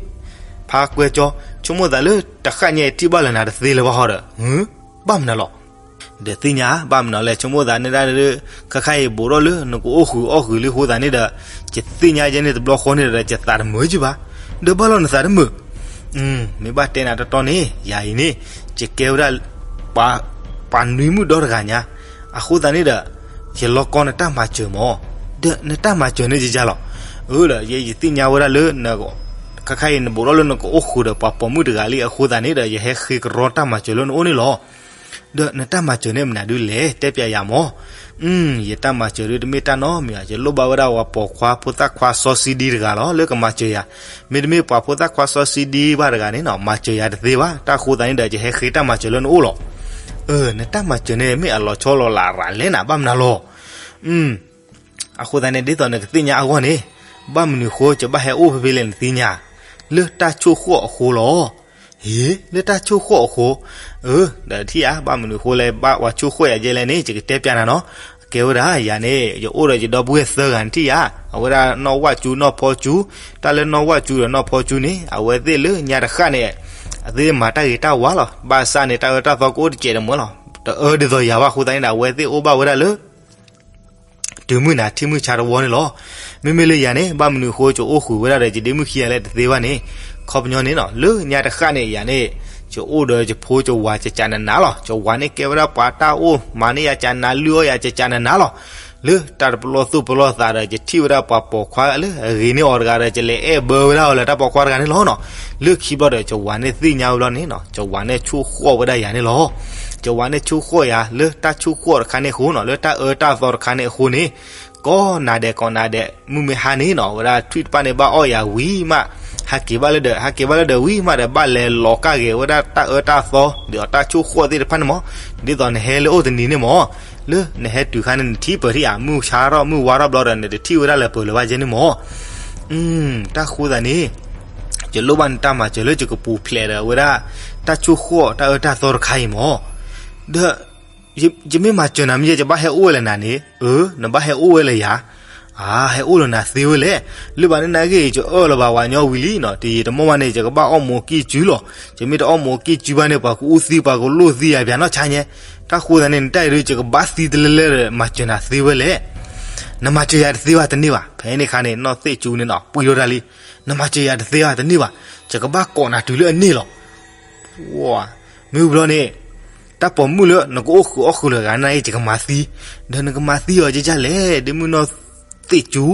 ဖါကွဲကၠီ ဆိကမိၣ်သးလၢတဃၣ်ညါအံၤထံၣ်ဘၣ်လၢနၤတသ့လၢၤဘၣ်ဟီဒီး ဘၣ်မနုၤလီၤ. ဒီးသ့ၣ်ညါဘၣ်မနုၤလဲၣ် ဆိကမိၣ်သးန့ၣ်ဒၣ်လၢ ခါခါအံၤဘူးထီၣ်လၢနကအိၣ်ဃုာ်အီၣ်ဃုာ်လံအဃိသတးန့ၣ်ဒီး ယသ့ၣ်ညါယဲန့ၣ်တဘျီဃီန့ၣ်ဒီး ယသးတမုာ်ကဘၣ်. ဒီးဘၣ်လီၤနသးတမုာ် မ့ၢ်ဘၣ်တဲနၤတီတီန့ၣ် ယၤအံၤန့ၣ် ယကဲဝဲဒၣ် ပှၤနွံမုၣ်ဒီတဂၤညါ အဃိသတးန့ၣ်ဒီး ယလီၤကီနတၢ်မၤစၢၤမး ဒီးနတၢ်မၤစၢၤန့ၣ်ယယၤလီၤ. အၢ ဒီးယဲယသ့ၣ်ညါဝဲဒၣ်လၢ ခါခါအံၤနဘူးထီၣ်လၢနကအိၣ်ဃုာ်ဒီးပှၤပိာ်မုၣ်တဂၤလံအဃိသတးန့ၣ်ဒီး ယဟဲဃ့ကရီတၢ်မၤစၢၤလၢနအိၣ်န့ၣ်လီၤ. ဒီးနတၢ်မၤစၢၤန့ၣ်မနုၤဒုလဲၣ် တဲပျးယၤမး. ယတၢ်မၤစၢၤဒုတမ့ၢ်တၢ်နီတမံၤဘၣ် ယလိၣ်ဘၣ်ဝဲဒၣ်ပှၤပိာ်ခွါဖိသၣ်ခွါစီဆှံဒံတဂၤလီၤ လၢကမၤစၢၤယၤ. မ့တမ့ၢ်ပှၤဖိသၣ်ခွါစီဆှံဒံဘၣ်တဂၤန့ၣ်နီၤ မၤစၢၤယၤတသ့ဘၣ်. တၢ်ဃိသတးန့ၣ်ဒီး ယဟဲဃ့တၢ်မၤစၢၤလၢနအိၣ်လီၤ. နတၢ်မၤစၢၤန့ၣ်မ့ၢ်အလီၤဆီလီၤလးရၤလဲၣ်နၤ ဘၣ်မနုၤလီၤ. အဃိသတးန့ၣ် ဒ်သိးနကသ့ၣ်ညါအဂီၢ်န့ၣ် ဘၣ်မနုၤဃိ ယဘၣ်ဟဲအိၣ်ဖဲဖဲလဲၣ်နသ့ၣ်ညါ. လၢတၢ်ဆိၣ်ဃီၣ်အဃိလီၤ. ဟ့ လၢတၢ်ဆိၣ်ဃီၣ်အဃိ. အၢ ဒီးထံၣ်ဧါ ဘၣ်မနုၤဃိလဲၣ် ဘၣ်ပှၤဆိၣ်ဃီၣ်ယၤယဲလဲၣ်န့ၣ် ယကတဲပျးနၤနီၤ. ကဲဝဲဒၣ်ယၤန့ၣ် ယအိၣ်ဒီးယဒီပုၢ်ဝဲၢ်သၢဂၤန့ၣ်ထံၣ်ဧါ. အဝဲဒၣ်နီၢ်ဝၣ်စူ နီၢ်ဖီစူ တၢ်လၢနီၢ်ဝၣ်စူဒီးနီၢ်ဖီစူန့ၣ် အဝဲသ့ၣ်လၢညါတဃၣ်န့ၣ် အသ့ၣ်မၤတၢ်ဂ့ၤတၢ်ဝါလီၤ. ဘၣ်ဆၣ်န့ၣ် တၢ်အၢတၢ်သီကအိၣ်တစဲးတမှဲလီၤ. တအၢဒ်သိးယၤဘၣ်အဃိသတးန့ၣ်ဒီး အဝဲသ့ၣ်အိၣ်ဘၣ်ဝဲဒၣ်လၢ တုၤမုၢ်နၤထံၣ်မုၢ်ဆါတဝီန့ၣ်လီၤ. မ့မ့ၢ်လၢယၤန့ၣ် ဘၣ်မနုၤအဃိ ယအိၣ်ဃုာ်ဝဲဒၣ်ဒီးယဒ့မုၣ်ခံဂၤလဲၣ်တသ့ဘၣ်န့ၣ်, ခီပညီန့ၣ်နီၤ လၢညါတဃၣ်န့ၣ်ယၤန့ၣ် ယအိၣ်ဒီးယဖိယဝၤကကးနးနးလီၤ. ယဝၤန့ၣ်ကဲဝဲဒၣ်ပှၤတၢ်အိၣ်မၤန့ၢ်ယၤကးနး လုၢ်အီၣ်ယၤကကးနးနးလီၤ. လၢတၢ်တပလီၢ်သူၣ်ပလီၢ်သးဒီး ယထံၣ်ဝဲဒၣ်ပှၤပိာ်ခွါလၢအဂ့ၤန့ၢ်အီၤတဂၤဒီး ယလဲၤအဲၣ်ဘၢဝဲဒၣ်အီၤလၢတၢ်ပိာ်ခွါတဂၤန့ၣ်လီၤနီၤ. လၢခံဘျီဒီး ယဝၤန့ၣ်သ့ၣ်ညါဝဲဘျီန့ၣ်နီၤ, ယဝၤန့ၣ်ဆိၣ်ဃီၣ်ဝဲဒၣ်ယၤန့ၣ်လီၤ. ယဝၤန့ၣ်ဆိၣ်ဃီၣ်ယၤလၢတၢ်ဆိၣ်ဃီၣ်တခါန့ၣ်အဃိနီၤ, လၢတၢ်အၢတၢ်သီတခါန့ၣ်အဃိန့ၣ်, ကိးနၤဒဲးကိးနၤဒဲး မုၢ်မ့ၢ်ဟါန့ၣ်နီၤ, ဝဲဒၣ်ထွံၣ်တဖၣ်န့ၣ်ဘၣ်အီၣ်ယၤဝံၤမး, ဟးက့ၤဘၣ်လၢဒီး ဟးက့ၤဘၣ်လၢဒီးဝံၤမးဒီး ဘၣ်လဲၤလီၤကၣ်ဂဲၤဝဲဒၣ်တၢ်အၢတၢ်သီ ဒ်သိးတၢ်ဆိၣ်ဃီၣ်သ့ၣ်တဖၣ်န့ၣ်မး, ဒ်သိးနဟဲလၢအိၣ်တနံၤန့ၣ်မး လၢနဟဲတုၤခါန့ၣ် နထံၣ်ပၢၢ်ထံၣ်ဧါ, မုၢ်ဆါထီၣ်မုၢ်ဝါထီၣ်ဘျီဒီး နတထံၣ်ဝဲဒၣ်လၢၤပၢၢ်လၢၤဘၣ်ကဲန့ၣ်မး. တၢ်ဃိသတးန့ၣ် ယလိၣ်ဘၣ်နတၢ်မၤစၢၤလၢယကပူၤဖျဲးဒီးဝဲဒၣ် တၢ်ဆိၣ်ဃီၣ်တၢ်အၢတၢ်သီတခါအံၤမး. ဒီး ယမ့ၢ်မၤစၢၤနၤမ့ၢ်ယဲ ယဘၣ်ဟဲအိၣ်ဝဲလၢနၤန့ၣ်, အၢ နဘၣ်ဟဲအိၣ်ဝဲလၢယၤ, အါ ဟဲအိၣ်လၢနၤသ့ဝဲလဲၣ်. လၢဘၣ်န့ၣ်နာ်ဂ့ၢ် ယအၢၣ်လီၤဘၣ်ဝၤညီဝံၤလံနီၤ, တယံာ်တမီၢ်ဘၣ်န့ၣ် ယကဘၣ်အီၣ်မူးကံၢ်စုလီၤ. ယမ့ၢ်တအီၣ်မူးကံၢ်စုဘၣ်န့ၣ် ပှၤကအူသံ ပှၤကလိၣ်သံယၤပၠးနီၢ်ဆါညါ. တၢ်ဃိသတးန့ၣ် နတၢ်အံၤဒုး ယကဘၣ်သံတလဲလဲဒီး မၤစၢၤနၤသ့ဝဲလဲၣ်. နမၤစၢၤယၤတသ့ဘၣ်တန့ၢ်ဘၣ်. ဖဲန့ၣ်အခါန့ၣ် နီၢ်သ့ၣ်ကၠူန့ၣ်နီၤ ပှံၢ်ထီၣ်တၢ်လံ. နမၤစၢၤယၤတသ့ဘၣ်တန့ၢ်ဘၣ်, ယကဘၣ်ကိးနၤတုၤလၢအန့ၢ်လီၤ. မ့ၢ်ဘျီန့ၣ် တၢ်ပိာ်မုၣ်လၢနကအိၣ်ဃုာ်အီၣ်ဃုာ်လၢၤဂၤန့ၣ် ယကမၤသံ, ဒီးနကမၤသံအီၤကဲကဲလဲၣ်, ဒ့မုၣ်နီၢ်သ့ၣ်ကၠူ,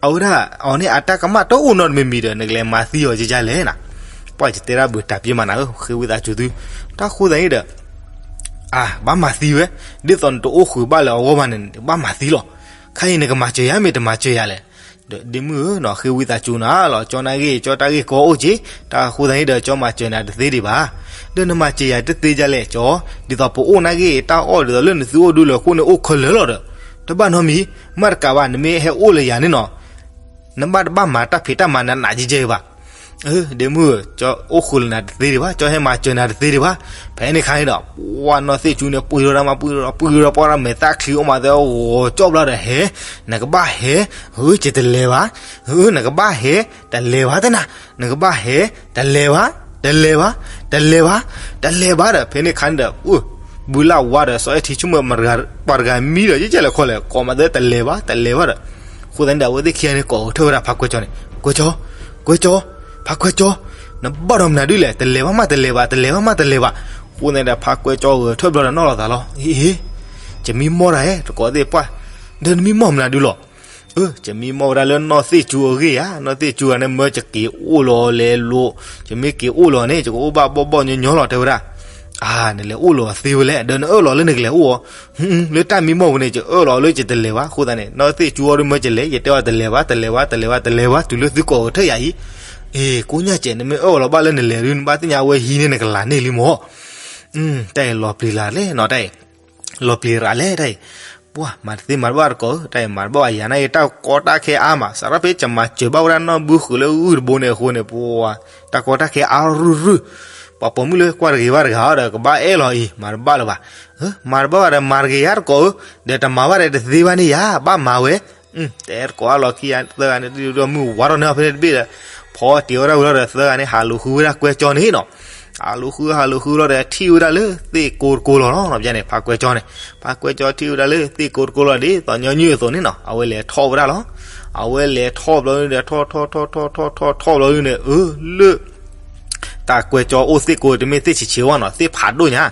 အဝဲဒၣ်အီၤန့ၣ် အတၢ်ကမၣ်တအိၣ်နီတမံၤမံၤဒီး နကလဲၤမၤသံအီၤကဲကဲလဲၣ်နၤ. ပှၢ်ယတဲဒၣ်ဘုးတၢ်ပျ့ၤမးနၤဧၢ, ဃ့ဝံသးစူၤသု, တၢ်ဃိသတးန့ၣ်ဒီး အါ ဘၣ်မၤသံဝဲ, ဒ်သိးနတအိၣ်ဃုာ်ဘၣ်လၢအဂီၢ်ဘၣ်န့ၣ် ဘၣ်မၤသံလီၤ. ခဲအံၤနကမၤစၢၤယၤမ့ၢ်တမၤစၢၤယၤလဲၣ်. ဒီးဒ့မုၣ်ဧၢနီၤ ဃ့ဝံသးစူၤနၤလီၤ, ကၠီနာ်ဂ့ၢ် ကၠီတၢ်ဂ့ၢ်ကီအိၣ်က့ၤ, တၢ်ဃိသတးန့ၣ်ဒီး ကၠီမၤစၢၤနၤတသ့ဒံးဘၣ်. ဒီးနမၤစၢၤယၤတသ့ဒ်လဲၣ်ကၠီ, ဒ်သိးပအိၣ်နာ်ဂ့ၢ် တၢ်အီၣ်ဒ်သိးလၢနသုအိၣ်ဒုလၢအဃိန့ၣ် အိၣ်ခဲလၢာ်လီၤဒီး, တဘၣ်နီတမံၤ, မ့ၢ်တကးဘၣ် နမ့ၢ်ဟဲအိၣ်လၢယၤန့ၣ်နီၤ နဘၣ်တဘၣ်မၤတၢ်ဖံးတၢ်မၤနးနးကဲကဲဘၣ်. ဒ့မုၣ်ဧၢ, ကၠီအိၣ်ဃုာ်လၢနၤတသ့ဒံးဘၣ်, ကၠီဟဲမၤစၢၤနၤတသ့ဒံးဘၣ်. ဖဲန့ၣ်အခါန့ၣ်ဒီး ပှၢ်နီၢ်သ့ၣ်ကၠူန့ၣ် ပှံၢ်ထီၣ်တၢ်မး ပှံၢ်ထီၣ် ပှံၢ်ထီၣ် ပှၢ်ထီၣ်မဲာ်သၣ်ချံအိၣ်မးသဲဂီၤကၠီဘျီဒီး ဟဲ, နကဘၣ်ဟဲ, ဧၢ ယတလဲၤဘၣ်, ဧၢ နကဘၣ်ဟဲ, တလဲၤဘၣ်တနၤ, နကဘၣ်ဟဲ, တလဲၤဘၣ်, တလဲၤဘၣ်, တလဲၤဘၣ်, တလဲၤဘၣ်ဒီး ဖဲန့ၣ်အခါန့ၣ်ဒီး ဘုလၢဝါဒီး စီၤအဲၣ်ထံဆိကမိၣ် ပှၤတဂၤမံဒီး ယကဲလဲၣ်ခီလဲၣ် ကိးမးသဲတလဲၤဘၣ် တလဲၤဘၣ်ဒီး အဃိသတးန့ၣ်ဒီး အဝဲသ့ၣ်ခံဂၤန့ၣ် ကိးဂဲၤထၢၣ်ဝဲဒၣ်ဖါကွဲကၠီန့ၣ်, ကွဲကၠီ, ကွဲကၠီ, ဖါကွဲကၠီ, နဘၣ်ဒီးမနုၤဒုလဲၣ်, တလဲၤဘၣ်မးတလဲၤဘၣ်, တလဲၤဘၣ်မးတလဲၤဘၣ်. အဃိသတးန့ၣ်ဒီး ဖါကွဲကၠီဂဲၤထၢၣ်ဘျီဒီးနီၢ်လီၤသးလီၤ, အ့ အ့ ယမံမီၢ်တၢ်ဧဲ တကိးသ့ၣ်ပှၢ်, ဒီးနမံမီၢ်မနုၤဒုလီၤ. အၢ ယမံမီၢ်ဝဲဒၣ်လၢနီၢ်သ့ၣ်ကၠူအဂ့ၢ်ဧါ, နီၢ်သ့ၣ်ကၠူဂၤန့ၣ် မၢယက့ၤအိၣ်လီၤလဲၤလိၤ, ယမ့ၢ်က့ၤအိၣ်လီၤန့ၣ် ယကအိၣ်ဘၣ်ဘီၣ်ဘီၣ်ညီညီလီၤ တဲဝဲဒၣ်. အါ နလဲၤအိၣ်လီၤသ့ဝဲလဲၣ်, ဒီးနအၢၣ်လီၤလၢနကလဲၤအိၣ်ဧါ. လၢတၢ်မံမီၢ်ပူၤန့ၣ် ယအၢၣ်လီၤလၢယတလဲၤဘၣ်. အဃိသတးန့ၣ် နီၢ်သ့ၣ်ကၠူအီၤဒုး မၢယလဲၤ ယတဲအီၤတလဲၤဘၣ် တလဲၤဘၣ် တလဲၤဘၣ် တလဲၤဘၣ် တုၤလၢသုကိးဂဲၤထၢၣ်ယၤအံၤ. အ့ ကိးညါကဲး နမ့ၢ်အၢၣ်လီၤဘၣ်လၢနလဲၤဒုး နဘၣ်သ့ၣ်ညါအဝဲဟံးန့ၢ်နကလၤန့ၢ်လံမၢ်. တၢ်အံၤလီၤပျံၤလၢ်လဲၣ်နီၤ တၢ်အံၤ လီၤပျံၤရၤလဲၣ်တၢ်အံၤ. ပှၤမၤတသ့မၤတဘၣ်တကိးဧၢ, တၢ်အံၤမၤတဘၣ်ဘၣ်ယၤနာ်က့ တၢ်ကီတၢ်ခဲအါမး, စးထီၣ်ဖဲယမၤစၢၤဘၣ်ဝဲဒၣ်နီၢ်ဘုဃုာ်လၢဂုၢ်တဘိန့ၣ်အဃိန့ၣ် ပှၤ တၢ်ကီတၢ်ခဲအါရုၢ်ရုၢ်, ပှၤပိာ်မုၣ်လၢကွၢ်တဂ့ၤဘၣ်တဂၤဒီး ကဘၣ်အဲၣ်လီၤအံၤ မၤတဘၣ်လၢၤဘၣ်. မၤတဘၣ်ဘၣ်ဒီး မၤတဂ့ၤယါတကိးဧၢ, ဒီးတမၤဘၣ်ဒီးတသ့ဘၣ်န့ၣ်ယၤ ဘၣ်မၤဝဲ တဲတကိးအါလီၤခံဂၤသၢဂၤန့ၣ် တဒုးဒီးမုၢ်ဝါထီၣ်န့ၢ်အီၤဖဲန့ၣ်တဘ့ၣ်ဒီး ဖီတ့ၢ်ဝဲဒၣ်ဝံၤလီၤဒီး သၢဂၤန့ၣ် ဟးလူၤဃုဝဲဒၣ်ကွဲကၠီန့ၣ်နီၤ. ဟးလူၤဃု ဟးလူၤဃုလီၤဒီး ထံၣ်ဝဲဒၣ်လၢသ့ၣ်ကိတကိလီၤနီၤ. ဘၣ်န့ၣ် ဖါကွဲကၠီန့ၣ် ဖါကွဲကၠီထံၣ်ဝဲဒၣ်လၢသ့ၣ်ကိတကိလီၤ ဒ်သိးညီနုၢ်အသိးန့ၣ်နီၤ. အဝဲလဲၤထီၣ်ဝဲဒၣ်လီၤ. အဝဲလဲၤထီၣ်ဘျီဒုးဒီး ထီၣ်ထီၣ်ထီၣ်ထီၣ်ထီၣ်ထီၣ်ထီၣ်ဘျီဒုးန့ၣ် အၢ လၢ တၢ်ကွဲကၠီအိၣ်သ့ၣ်ကိတမ့ၢ်သ့ၣ်ဆံးဆံးဝဲနီၤ, သ့ၣ်ဖးဒိၣ်ညါ.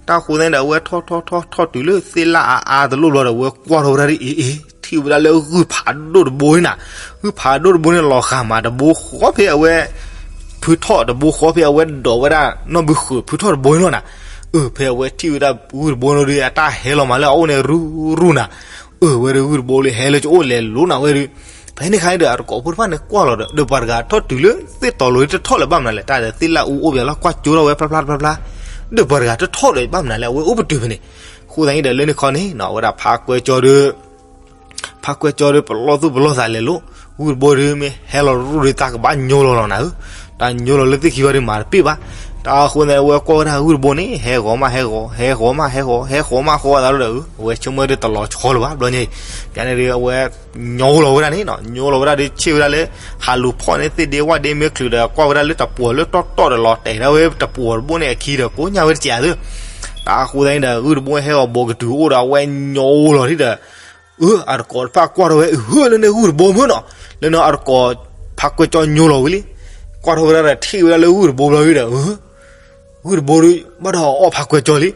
တၢ်ဃိသတးန့ၣ်ဒီး အဝဲထီၣ်ထီၣ်ထီၣ်ထီၣ်တုၤလၢသ့ၣ်လၣ်အါအါတလိၣ်ဘျီဒီး အဝဲကွၢ်ထီၣ်ဝဲဒၣ်ဒ်အံၤအံၤ ထံၣ်ဝဲဒၣ်လၢဂုၢ်ဖးဒိၣ်တဘိန့ၣ်နီၤ. ဂုၢ်ဖးဒိၣ်တဘိန့ၣ် လီၤဃာ်မးတဘိဃီဖဲအဝဲ ဖုထီၣ်တဘိဃီဖဲအဝဲဒိးဝဲဒၣ်နီၢ်ဘုဃုာ်ဖုထီၣ်တဘိန့ၣ်လီၤနီၤ. အၢ ဖဲအဝဲထံၣ်ဝဲဒၣ်ဂုၢ်တဘိန့ၣ်ဒီး အတၢ်ဟဲလီၤမးလၢအအိၣ်န့ၣ် ရူၢ်ရူၢ်နီၤ. အၢ ဝဲဒၣ်ဂုၢ်တဘိလၢဟဲလၢကအိၣ်လဲၤလိၤနၤဝဲဒၣ်. ဖဲန့ၣ်အခါန့ၣ်ဒီး အတကိးဖိတဖၣ်န့ၣ်ကွၢ်လီၤဒီး ဒီးပှၤတဂၤထီၣ်တုၤလၢသ့ၣ်တီၤလိၤတထီၣ်လၢၤဘၣ်မနုၤလဲၣ်, တၢ်ဒီးသ့ၣ်လၣ်အူအိၣ်ပှဲၤလီၤ ကွၢ်ကၠိထီၣ်ဝဲဖျါဖျါဖျါဖျါ, ဒီးပှၤတဂၤတထီၣ်ဒီးဘၣ်မနုၤလဲၣ် အဝဲအိၣ်ပတုာ်ဖဲန့ၣ်. အဃိသတးန့ၣ်ဒီး လၢန့ၣ်ခီန့ၣ်နီၤ အဝဲဒၣ်ဖါကွဲကၠီဒီး ဖါကွဲကၠီဒီး ပလီၢ်သူၣ်ပလီၢ်သးလဲၤလိၤ, ဂုၢ်တဘိဒီး မ့ၢ်ဟဲလီၤရူၢ်ဒီး တၢ်ကဘၣ်ညိလီၤလီၤနၤဧၢ, တၢ်ညိလီၤလၢသ့ၣ်ခံဘၣ်ဒီး မၤတပ့ၢ်ဘၣ်. တၢ်အဃိန့ၣ် အဝဲကွၢ်ဝဲဒၣ်ဂုၢ်တဘိန့ၣ် ဟဲဂီၤမးဟဲဂီၤ ဟဲဂီၤမးဟဲဂီၤ ဟဲဂီၤမးဃီသးဒီး အဝဲဆိကမိၣ်ဒီး တလီၤဆီလၢၤဘၣ် ဘျီညါအံၤ. ယန့ၣ်ဒီး အဝဲညိလီၤဝဲဒၣ်န့ၣ်နီၤ, ညိလီၤဝဲဒၣ်ဒီး ဆ့ၣ်ဝဲဒၣ်လၢ ဟးလူၤဖီၣ်န့ၢ်သ့ၣ်ဒ့ဝၣ်ဒ့မ့ၢ်ချုးဒီး ကွၢ်ဝဲဒၣ်လၢတပှီၤလၢတီတီၢ်ဒီး လီၤတဲာ်ဒၣ်ဝဲတပှီၤတဘိန့ၣ်အခံဒီး ကိးညါဝဲတစဲးဧါသၢ. တၢ်အဃိသတးန့ၣ်ဒီး ဂုၢ်တဘိဟဲဂီၤဘိကတုၤအိၣ်ဒီး အဝဲညိလီၤဒ်ဒီး အၢ အတကိးတဖၣ်ကွၢ်ထီၣ်ဝဲ အဟၢ လၢန့ၣ်ဂုၢ်တဘိမ့ၢ်နီၤ, လၢန့ၣ်အတကိး ဖါကွဲကၠီညိလီၤဝံၤလံ, ကွၢ်ထီၣ်ဝဲဒၣ်ဒီး ထံၣ်ဝဲဒၣ်လၢဂုၢ်တဘိဘျီဝံၤဒီး အၢ ဂုၢ်တဘိဒီး ဘၣ်ဒီးအီၣ်ဖါကွဲကၠီ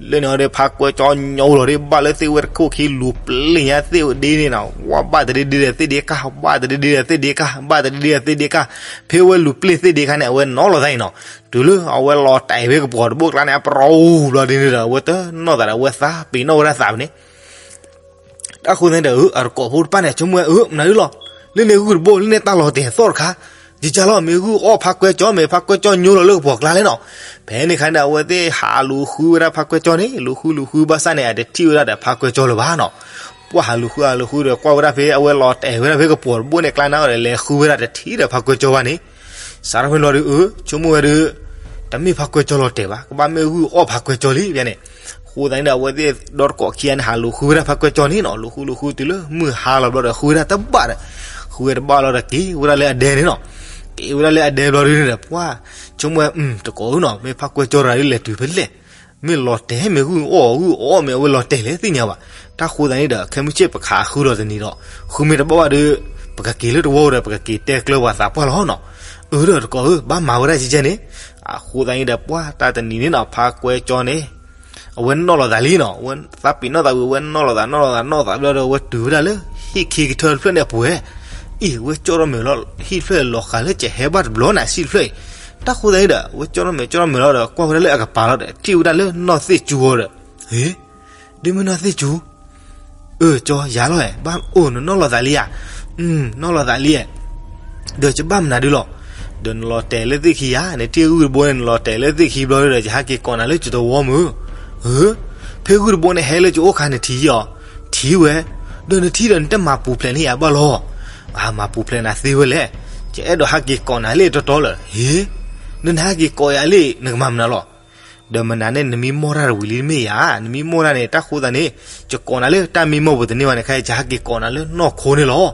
လံ. လၢန့ၣ်အီၤဒီး ဖါကွဲကၠီညီလီၤဒီး ဘၣ်လၢသ့ၣ်ဝဲတခိၣ်ခံ လူၤပျ့ၤညါသ့ၣ်ဒ့န့ၣ်နီၤ, ဝါဘၣ်တဒ့ဒ့ဒီးသ့ၣ်ဒ့ကၢ်, ဘၣ်တဒ့ဒ့ဒီးသ့ၣ်ဒ့ကၢ်, ဘၣ်တဒ့ဒ့ဒီးသ့ၣ်ဒ့ကၢ်, ဖဲဝဲလူၤပျ့ၤသ့ၣ်ဒ့ခါန့ၣ် အဝဲနီၣ်လီၤသးအံၤနီၤ. တုၤလၢအဝဲလီၤတဲာ်ဖဲကပီၤတဘိကျါန့ၣ် အပရီၣ်အူဘျီဒ်န့ၣ်ဒီး အဝဲတနီၣ်သးဒီး အဝဲသးပ့ၤနီၣ်ဝဲဒၣ်သးပူၤန့ၣ် တၢ်ဃိသတးန့ၣ်ဒီး အတကိးဖိတဖၣ်န့ၣ် ဆိကမိၣ်ဝဲ အၢ မနုၤဒ်လီၤ, လၢန့ၣ်ဂုၢ်တဘိ လၢန့ၣ်တၢ်လီၤတဲာ်သီၣ်တခါ, ယကၢ်လီၤ မ့ၢ်ဂုၢ်အီၣ်ဖါကွဲကၠီ မ့ၢ်ဖါကွဲကၠီညိလီၤလၢကပီၤကျါလဲၣ်နီၤ. ဖဲန့ၣ်ခါန့ၣ်ဒီး အဝဲသ့ၣ်ဟးလူၤဃုဝဲဒၣ်ဖါကွဲကၠီန့ၣ်, လူၤဃုလူၤဃုဘၣ်ဆၣ်န့ၣ် အတထံၣ်ဝဲဒၣ်ဒီးဖါကွဲကၠီလၢၤဘၣ်နီၤ. ပှၢ်ဟးလူၤဃုဟးလူၤဃုဒီး ကွၢ်ဝဲဒၣ်ဖဲအဝဲလီၤတဲာ်ဝဲဒၣ်ဖဲကပီၤတဘိန့ၣ် ကျါန့ၣ်ဒီး လဲၤဃုဝဲဒၣ်တထံၣ်ဒီးဖါကွဲကၠီဘၣ်န့ၣ် စးထီၣ်ဖဲန့ၣ်ဘျီဒီး အၢ ဆိကမိၣ်ဝဲဒီး တမ့ၢ်ဖါကွဲကၠီလီၤတဲာ်ဘၣ်, ကဘၣ်မ့ၢ်ဂုၢ်အီၣ်ဖါကွဲကၠီလံဖဲန့ၣ်. အဃိသတးန့ၣ်ဒီး အဝဲသ့ၣ်ဒီတကိးခံဂၤန့ၣ် ဟးလူၤဃုဝဲဒၣ်ဖါကွဲကၠီန့ၣ်နီၤ, လူၤဃုလူၤဃုတုၤလၢမုၢ်ဟါလီၤဘျီဒီး ဃုဝဲဒၣ်တဘၣ်ဒီး, ဃုဝဲတဘၣ်လီၤဒီး က့ၤဝဲဒၣ်လၢအဒဲန့ၣ်နီၤ. က့ၤဝဲဒၣ်လၢအဒဲဘျီဒ်န့ၣ်ဒီး ပှၢ် ဆိကမိၣ်ဝဲ အၢ တကိးဧၢနီၤ, မ့ၢ်ဖါကွဲကၠီတဂၤဒ်လဲၣ်တုၤဖဲလဲၣ်, မ့ၢ်လီၤတဲာ် မ့ၢ်ဂုၢ်အီၣ်ဂုၢ်အီၣ် မ့ၢ်အဝဲလီၤတဲာ်လဲၣ်သ့ၣ်ညါဘၣ်. တၢ်ဃိသတးန့ၣ်ဒီး ခဲမုၢ်ဆ့ၣ်ပကဃုလီၤတနံၤဒီး ဃုမ့ၢ်တဘၣ်ဘၣ်ဒီး ပကက့ၤလၢတဝီဒီး ပကက့ၤတဲကျၢၤပှၤသးပှၢ်လီၤနီၤ. အၢ ဒီးတကိးဧၢ ဘၣ်မၤဝဲဒၣ်ကဲကဲန့ၣ်. အဃိသတးန့ၣ်ဒီး ပှၢ်တၢ်တနံၤန့ၣ်နီၤ ဖါကွဲကၠီန့ၣ် အဝဲနီၣ်လီၤသးလံနီၤ, အဝဲသးပ့ၤနီၣ်သးဝံၤ အဝဲနီၣ်လီၤသး နီၣ်လီၤသး နီၣ်သးဘျီဒီး အဝဲတုၤဝဲဒၣ်လၢ ဟံၣ်ခံကထၢတဖျၢၣ်န့ၣ်အပူၤဝဲ. အံၤ အဝဲကၠီထီၣ်မဲာ်လီၤ, ဟံၣ်တဖျၢၣ်လီၤဃာ်လၢကဟဲဘၣ်တဘျီနၤ ဟံၣ်တဖျၢၣ်အံၤ. တၢ်ဃိသတးန့ၣ်ဒီး အဝဲကၠီထီၣ်မဲာ်ကၠီထီၣ်မဲာ်လီၤဒီး ကွၢ်ဝဲဒၣ်လၢအကပၤလီၤဒီး ထံၣ်ဝဲဒၣ်လၢနီၢ်သ့ၣ်ကၠူအီၤဒီး, ဟ့ ဒ်မ့ၢ်နီၢ်သ့ၣ်ကၠူ, အၢ ကၠီ ယၤလီၤဧါ, ဘၣ်အိၣ် နနီၣ်လီၤသးလံဧါ. နီၣ်လီၤသးလံဧါ. ဒီးယဘၣ်မနုၤဒ်လီၤ. ဒီးနလီၤတဲာ်လၢသ့ၣ်ခံဧါ, နထံၣ်ဂုၢ်တဘိန့ၣ် နလီၤတဲာ်လၢသ့ၣ်ခံဘျီဒီး ယဟးက့ၤကိးနၤလၢယတဝီမုၢ်. ဧၢ, ဖဲဂုၢ်တဘိန့ၣ်ဟဲလၢယအိၣ်ခါနထံၣ်အီၤ, ထံၣ်ဝဲ, ဒီးနထံၣ်ဒီးနတမၤပူၤဖျဲးန့ၢ်ယၤဘၣ်လီၤ. အမၤပူၤဖျဲးနၤသ့ဝဲလဲၣ်. ယအဲၣ်ဒိးဟးက့ၤကိးနၤလၢယတီတီလၢာ်. ဟ့, ဒီးနဟဲက့ၤကိးယၤလံ နကမၤမနုၤလီၤ. ဒီးမနုၤန့ၣ် နမံမီၢ်တၢ်တဝံၤလံတမ့ၢ်ဧါ, နမံမီၢ်တၢ်န့ၣ် တၢ်ဃိသတးန့ၣ် ယကိးနၤလၢတၢ်မံမီၢ်ပူၤတန့ၢ်ဘၣ်န့ၣ် ခဲအံၤယဟးက့ၤကိးနၤလၢနီၢ်ခိန့ၣ်လီၤ.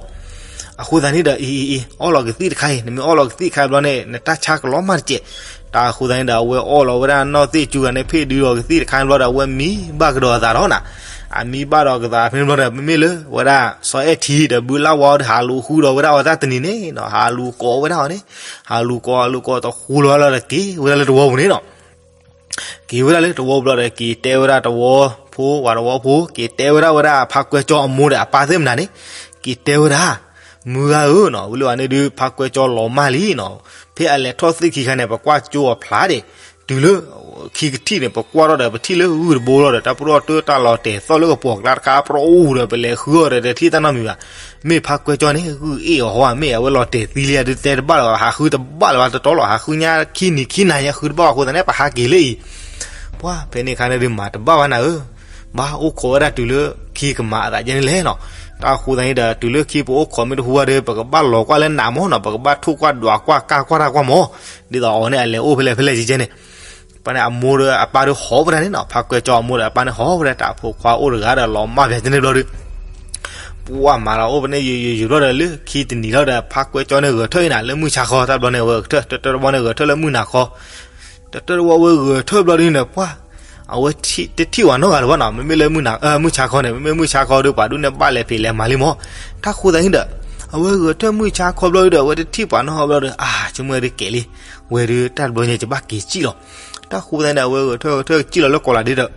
အဃိသတးန့ၣ်ဒီး အံၤအံၤအံၤ အီၣ်လီၤကသံၣ်တခါအံၤ, နမ့ၢ်အီၣ်လီၤကသံၣ်တခါဘျီန့ၣ် နတၢ်ဆါကလီၤမၢ်တစဲး. တၢ်ဃိသတးန့ၣ်ဒီး အဝဲအီၣ်လီၤဝဲဒၣ်နီၢ်သ့ၣ်ကၠူဂၤန့ၣ် ဖ့ၣ်ဒုလီၤကသံၣ်တခါဘျီဒီး အဝဲမံဘၣ်ကဒီးအသးဒီးနၤ, အမံဘၣ်ဒီးကသးဖဲန့ၣ်ဘျီဒီး မ့မ့ၢ်လၢဝဲဒၣ်စီၤအဲၣ်ထံဒီးဘုလၢ်ဝါဒီး ဟးလူၤဃုဒီးဝဲဒၣ်အီၤတၢ်တနံၤန့ၣ်နီၤ, ဟးလူၤကိးဝဲဒၣ်အီၤန့ၣ်, ဟးလူၤကိး ဟးလူၤကိးတဃူလီၤလီၤဒီး က့ၤဝဲဒၣ်လၢတဝီပူၤန့ၣ်နီၤ. က့ၤဝဲဒၣ်လၢတဝီပူၤဘျီဒီး က့ၤတဲဝဲဒၣ်တဝီဖိ ပှၤတဝီဖိ, က့ၤတဲဝဲဒၣ်ဝဲဒၣ်ဖါကွဲကၠီအမိၢ်ဒီးအပၢ်သ့ၣ်မနုၤန့ၣ်, က့ၤတဲဝဲဒၣ်, မုၢ်ဂၤဧၢနီၤ, ဝံၤလၢဝဲန့ၣ်ဒုး ဖါကွဲကၠီလီၤမၢ်လံနီၤ. ဖဲအလဲၤထီၣ်သ့ၣ်ခံခါန့ၣ် ပကွၢ်ကၠိအီၤဖျါဒံး, တုၤလၢခံကထံၣ်န့ၣ် ပကွၢ်ထီၣ်ဒီး ပထံၣ်လၢဂုၢ်တဘိလီၤဒီး တၢ်ပရီၣ်တၢ်လီၤတဲာ်သီၣ်လၢကပီၤကျါတခါ ပရီၣ်အူဒီး ပလဲၤဃုအီၤဒီး တထံၣ်တၢ်နီတမံၤဘၣ်. မ့ၢ်ဖါကွဲကၠီန့ၣ် ဂုၢ်အ့ၣ်အီၤဟီဧါ, မ့ၢ်အဝဲလီၤတဲာ်သံလံဧါ, ဒုးတဲတဘၣ်လၢၤဘၣ်, ဟးဃုတဘၣ်လၢၤဘၣ်တတီလီၤ, ဟးဃုညါခံနံၤခံနၤညါ ဃုတဘၣ်ဘၣ်အဃိသတးန့ၣ် ပဟးက့ၤလၢအံၤ. ပှၢ်ဖဲန့ၣ်အခါန့ၣ်ဒုး မၤတဘၣ်ဘၣ်နၤဧၢ, ဘၣ်အိၣ်ခိးဝဲဒၣ်တုၤလၢခံကမၤအသးဒ်န့ၣ်လဲၣ်နီၤ. တၢ်ဃိသတးန့ၣ်ဒီး တုၤလၢခံပအိၣ်ခိးမ့ၢ်တဟူဘၣ်ဒီး ပကဘၣ်လီၤကွၢ်လၢနးမၢ်နီၤ, ပကဘၣ်ထိၣ်ကွၢ်ဒွးကွၢ်ကၢ်ကွၢ်တၢ်ကွၢ်မၢ်, ဒ်သိးအီၤန့ၣ် အလဲၤအိၣ်ဖဲလဲၣ်ဖဲလဲၣ်ကဲကဲန့ၣ် ပှၢ်န့ၣ် အမိၢ်ဒီးအပၢ်ဒီးဟီၣ်ဝဲဒၣ်န့ၣ်နီၤ, ဖါကွဲကၠီအမိၢ်ဒီးအပၢ်န့ၣ်ဟီၣ်ဝဲဒၣ် တၢ်ဖိခွါအိၣ်တဂၤဒီးလီၤမၢ်ဖဲန့ၣ်ဘျီဒီး ပှၢ်မၤလီၤအိၣ်ဖဲန့ၣ်ယံာ်ယံာ်ယံာ်ဘျီဒီး လၢခံတနံၤလီၤဒီး ဖါကွဲကၠီန့ၣ်ဂဲၤထၢၣ်အံၤနၤ လၢမုၢ်ဆါခီ, တၢ်ဘျီန့ၣ် အဝဲဂဲၤထၢၣ် တၢ်တၢ်တဘီန့ၣ် ဂဲၤထၢၣ်လၢမုၢ်နၤခီ, တၢ်တၢ်တဘီဝဲဂဲၤထၢၣ်ဘျီဒ်န့ၣ်ဒီး ပှၢ် အဝဲတထံၣ်ပှၤနီတဂၤလၢၤဘၣ်နီၤ, မ့မ့ၢ်လၢမုၢ်ဆါခီန့ၣ် မ့မ့ၢ်မုၢ်ဆါခီဒီး ပှၤဒ်န့ၣ်ဘၣ်လဲၤဖံးလဲၤမၤလံမၢ်. တၢ်ဃိသတးန့ၣ်ဒီး အဝဲဂဲၤထၢၣ်မုၢ်ဆါခီဘျီဒီး အဝဲတထံၣ်ပှၤနီတဂၤဘျီဒီး အါ ဆိကမိၣ်ဝဲဒုးကဲလံ, ဝဲဒုးတၢ်တဘျီညါ ယဘၣ်က့ၤစံၣ်လီၤ. တၢ်ဃိသတးန့ၣ်ဒီး အဝဲဂဲၤထၢၣ်ဂဲၤထၢၣ်စံၣ်လီၤလၢကီးလးဒ့ဒီး အၢ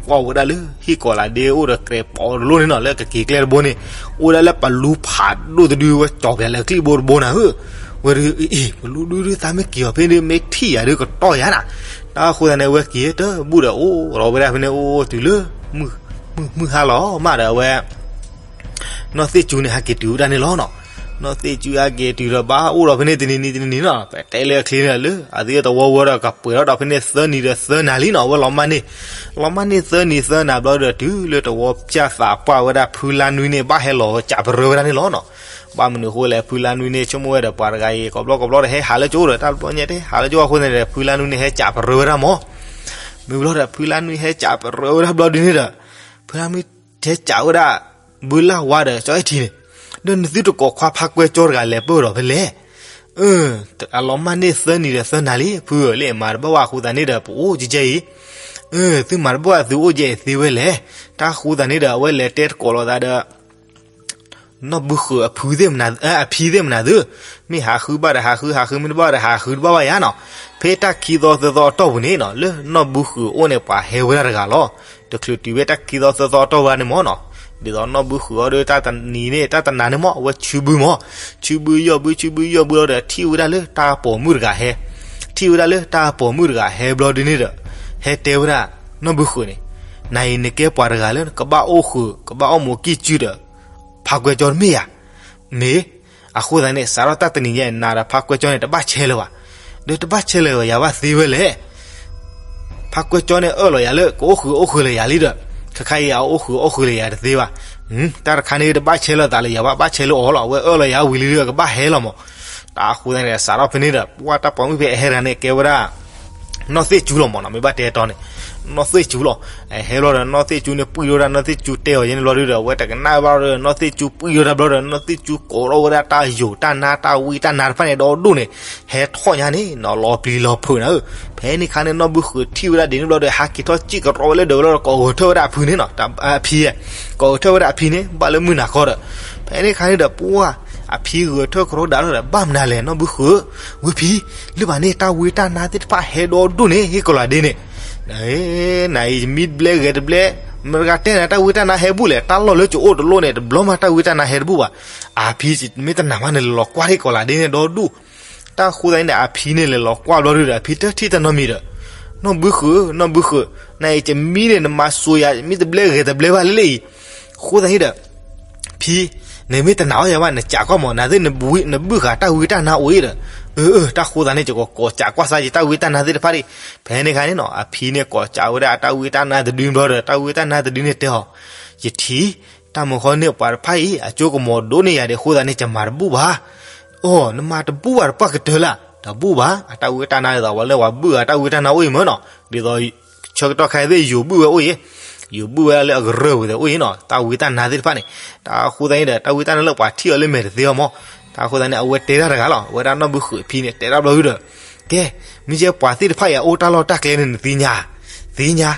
ကွၢ်ဝဲဒၣ်လၢ ဟံၣ်ကီးလးဒ့အိၣ်ဒီးကြဲးပိာ်တလိၣ်န့ၣ်နီၤ, လၢကက့ၤကျဲတဘိန့ၣ် အိၣ်ဒၣ်လၢပလူဖးဒိၣ်တဒု ဝဲကၠီၤပၠးလၢကျံၣ်ဘိတဘိနၤဧၢ. ဝဲဒုး အ့ ပလူဒုဒုးသးမ့ၢ်က့ၤအီၤဖဲဒုး မ့ၢ်ထံၣ်ယၤဒုးကတီၢ်ယၤနၤ. တၢ်ဃိသတးန့ၣ် အဝဲက့ၤတဘူၣ်ဒီး အိၣ်ဒီးဝဲဒၣ်ဖဲန့ၣ် အိၣ်အိၣ်တုၤလၢ မုၢ်ဟါလီၤမးဒီး အဝဲ နီၢ်သ့ၣ်ကၠူန့ၣ် ဟဲက့ၤတုၤဝဲဒၣ်န့ၣ်လီၤနီၤ. နီၢ်သ့ၣ်ကၠူဟဲက့ၤတုၤဒီး ဘၣ်အိၣ်ဒီးဖဲန့ၣ်တနံၤနံၤတနံၤနံၤနီၤ, ပတဲလၢအချ့န့ၣ်လၢ အသ့ၣ်တဝီဝဲဒီး ကပှဲၤထီၣ်ဒီးဖဲန့ၣ်သၢနံၤဒီးသၢနၤလံနီၤ, အဝဲလီၤမၢ်န့ၢ်, လီၤမၢ်န့ၢ်သၢနံၤသၢနၤဘျီဒီး တုၤလၢတဝီပၠၢ်သးပှၢ်ဝဲဒၣ် ဖုလါနွံန့ၣ် ဘၣ်ဟဲလီၤစးပရၢဝဲဒၣ်န့ၣ်လီၤနီၤ. ဘၣ်မနုၤအဃိလဲၣ်, ဖုလါနွံန့ၣ် ဆိကမိၣ်ဝဲဒီး ပှၤတဂၤအံၤ ကိးဘျီကိးဘျီဒီး ဟဲဟးလၢကၠိဒီး တၢ်တဘျီညါတဟဲဟးလၢကၠိအဃိန့ၣ်ဒီး ဖုလါနွံန့ၣ် ဟဲစးပရၢဝဲဒၣ်မၢ်. မ့ၢ်ဘျီဒီး ဖုလါနွံဟဲစးပရၢဝဲဒၣ်ဘျီဒ်န့ၣ်ဒီး ဖုလါနွံ ထဲစံးဝဲဒၣ် ဘုလၢ်ဝါဒီး စီၤအဲၣ်ထံန့ၣ်, ဒီးနသုတကိးခွါဖါကွဲကၠီတဂၤလဲၤပၢၢ်ဒီးဖဲလဲၣ်. အလီၤမၢ်န့ၢ်သၢနံၤဒီးသၢနၤလံ, ဖုဧၢ, လၢအမၤတဘၣ်ဝဲအဃိသတးန့ၣ်ဒီး ပအိၣ်ကဲကဲအံၤ, သုမၤတဘၣ်ဝဲသုအိၣ်ကဲအံၤသ့ဝဲလဲၣ်. တၢ်ဃိသတးန့ၣ်ဒီး အဝဲလဲၤတဲတကိးလိာ်သးဒီး နီၢ်ဘုဃုာ်အဖုသ့ၣ်မနုၤ အဖံသ့ၣ်မနုၤသု, မ့ၢ်ဟးဃုဘၣ်ဒီးဟးဃု, ဟးဃုမ့ၢ်တဘၣ်ဒီးဟးဃုတဘၣ်ဘၣ်ယၤနီၤ. ဖဲတၢ်ခံသီသၢသီအတီၢ်ပူၤန့ၣ်နီၤ လၢနီၢ်ဘုဃုာ်အအိၣ်န့ၣ် ပှၤဟဲဝဲဒၣ်တဂၤလီၤ. တချုးတုၤဖဲတၢ်ခံသီသၢသီအတီၢ်ဝဲန့ၣ်မ့ၢ်နီၤ, ဒ်သိးနီၢ်ဘုဃုာ်အီၤဒီးတၢ်တနံၤန့ၣ် တၢ်တနၤန့ၣ်မ့ၢ် အဝဲဆူဘုမ့ၢ်, ဆူဘုယီၢ်ဘု ဆူဘုယီၢ်ဘုလီၤဒီး ထံၣ်ဝဲဒၣ်လၢတၢ်ပိာ်မုၣ်တဂၤဟဲ, ထံၣ်ဝဲဒၣ်လၢတၢ်ပိာ်မုၣ်တဂၤဟဲဘျီဒုန့ၣ်ဒီး ဟဲတဲဝဲဒၣ်နီၢ်ဘုဃုာ်န့ၣ်, နၤအံၤနကဲပှၤတဂၤလၢကဘၣ်အိၣ်ဃုာ် ကဘၣ်အိၣ်မူကံၢ်စုဒီး ဖါကွဲကၠီတမ့ၢ်ဧါ. မ့ၢ်, အဃိသတးန့ၣ် စးထီၣ်တၢ်တနံၤညါ နၤဒီးဖါကွဲကၠီန့ၣ် တဘၣ်ဆဲးလၢၤဘၣ်. ဒီးတဘၣ်ဆဲးလၢၤဘၣ်ယၤဘၣ်သ့ဝဲလဲၣ်. ဖါကွဲကၠီန့ၣ်အၢၣ်လီၤယၤလၢကအိၣ်ဃုာ်အိၣ်ဃုာ်လၢၤယၤလံဒီး, ခဲခါအံၤအအိၣ်ဃုာ်အိၣ်ဃုာ်လၢၤယၤတသ့ဘၣ်. တၢ်တခါန့ၣ်တဘၣ်ဆဲးလၢၤသးလၢၤယၤဘၣ်, ဘၣ်ဆဲးလၢၤအီၤလီၤ, အဝဲအၢၣ်လီၤယၤဝံၤလံဒီးကဘၣ်ဟဲလီၤမး. တၢ်အဃိသတးန့ၣ် စးထီၣ်ဖဲန့ၣ်ဒီး ပှၤတၢ်ပိာ်မုၣ်ဖဲအဟဲတဂၤန့ၣ် ကဲဝဲဒၣ် နီၢ်သ့ၣ်ကၠူလီၤမးနီၤ, မ့ၢ်ဘၣ်တဲတီန့ၣ် နီၢ်သ့ၣ်ကၠူလီၤ. အဟဲလီၤဒီး နီၢ်သ့ၣ်ကၠူန့ၣ် ပှံၢ်ထီၣ်ဝဲဒၣ် နီၢ်သ့ၣ်ကၠူတဲအီၤယဲန့ၣ်ဘျီဒုဒီး အဝဲတကနၣ်ဘၣ်ဒီး နီၢ်သ့ၣ်ကၠူပှံၢ်ထီၣ်ဝဲဒၣ်ဘျီဒီး နီၢ်သ့ၣ်ကၠူကိးထီၣ်ဝဲဒၣ်တၢ်ယိာ်တၢ်နါ တၢ်ဝံတၢ်နါတဖၣ်န့ၣ် ဒီဒိၣ်န့ၣ် ဟဲထီၣ်ညါန့ၣ်နီၤ လီၤပျံၤလီၤဖုးနၤဧၢ. ဖဲန့ၣ်ခါန့ၣ် နီၢ်ဘုဃုာ်ထံၣ်ဝဲဒၣ်ဒ်န့ၣ်ဘျီဒီး ဟးက့ၤထီၣ်စံၣ်ကရီဝဲလၢဒၢးဝဲလီၤဒီး ကိးဂဲၤထၢၣ်ဝဲဒၣ်အဖံန့ၣ်နီၤ, အဖံ, ကိးဂဲၤထၢၣ်ဝဲဒၣ်အဖံန့ၣ် ဘၣ်လၢမုၢ်နၤခီဒီး, ဖဲန့ၣ်ခါန့ၣ်ဒီး ပှၤ အဖံဂဲၤထၢၣ်ကရီဒၣ်လီၤဒီး ဘၣ်မနုၤလဲၣ် နီၢ်ဘုဃုာ်, ဝဲဖံ, လၢဘၣ်န့ၣ် တၢ်ဝံတၢ်နါသ့ၣ်တဖၣ်ဟဲဒီဒိၣ်န့ၣ် ဟ့ၣ်ကိးလၤဒ့န့ၣ် နၤအံၤ ယမံတဘျဲဂဲၤတဘျဲ, မတၤတဂၤတဲနၤ တၢ်ဝံတၢ်နါဟဲဘူၣ်လဲၣ်, တၢ်လီၢ်လၢယအိၣ်တလိၣ်န့ၣ် တဘျီမးတၢ်ဝံတၢ်နါဟဲတဘူၣ်ဘၣ်. အဖံ မ့ၢ်တနာ်မးန့ၣ် လဲၤလီၤကွၢ်ဟ့ၣ်ကိးလၤဒ့န့ၣ်ဒီဒိၣ်. တၢ်အဃိသတးန့ၣ်ဒီး အဖံန့ၣ်လဲၤလီၤကွၢ်ဘျီဒုဒီး အဖံတထံၣ်တၢ်နီတမံၤဒီး, နီၢ်ဘုဃုာ်, နီၢ်ဘုဃုာ်, နၤအံၤ ယမံန့ၣ် နမၤစိၤယၤ ယမံတဘျဲဂဲၤတဘျဲဘၣ်လၢလၢအံၤ, အဃိသတးန့ၣ်ဒီး ဖံ, နမ့ၢ်တနာ်အီၤယၤဘၣ် နကးကွၢ်မး နသ့ၣ်နဘုၣ်ဃာ်တၢ်ဝံတၢ်နါအိၣ်အံၤဒီး, အၢ အၢ တၢ်ဃိသတးန့ၣ် ယကကိးကးကွၢ်စၢ်ယတၢ်ဝံတၢ်နါသ့ၣ်တဖၣ်ဒံး. ဖဲန့ၣ်ခါန့ၣ်နီၤ အဖံန့ၣ်ကိးကးဝဲဒၣ်အတၢ်ဝံတၢ်နါတဒုဘျီဒီး တၢ်ဝံတၢ်နါတဒုန့ၣ်တဲအီၤ, ယထံၣ်, တၢ်မုၢ်ဃီန့ၣ်ပှၤတဖၣ်အံၤ အကၠိကမီၤဒိၣ်န့ၢ်ယၤဒံးအဃိသတးန့ၣ် ယမၤတဘူၣ်ဘၣ်. အိၣ် နမၤတဘူၣ်ဘၣ်တပှၢ်ကတၢၢ်လၢ်, တဘူၣ်ဘၣ် အတၢ်ဝံတၢ်နါဒ်သိး ပှၤလၢပှၤဘုၣ်ဃာ်တၢ်ဝံတၢ်နါအိၣ်အံၤမ့ၢ်နီၤ, ဒ်သိး ဆၢကတီၢ်ခဲအံၤသ့ၣ်ယိၤဘုၣ်ဝဲအိၣ်အံၤ, ယိၤဘုၣ်ဝဲဒၣ်လၢအကရၢၢ်ပူၤသ့ၣ်အိၣ်အံၤနီၤ တၢ်ဝံတၢ်နါသ့ၣ်တဖၣ်န့ၣ်, တၢ်အဃိသတးန့ၣ်ဒီး တၢ်ဝံတၢ်နါလၢပှၤထံၣ်အီၤလၢမဲာ်တသ့အီၤမး, တၢ်အဃိသတးန့ၣ် အဝဲတဲတၢ်တဂၤလီၤ အဝဲဒၣ်နီၢ်ဘုဃုာ်အဖံန့ၣ် တဲတၢ်ဘျီဒုဒီး, ကဲ, မ့ၢ်ယဲပှၤသ့ၣ်တဖၣ်အံၤအအိၣ်တၢ်လီၢ်တၢ်ကျဲန့ၣ် နသ့ၣ်ညါ, သ့ၣ်ညါ,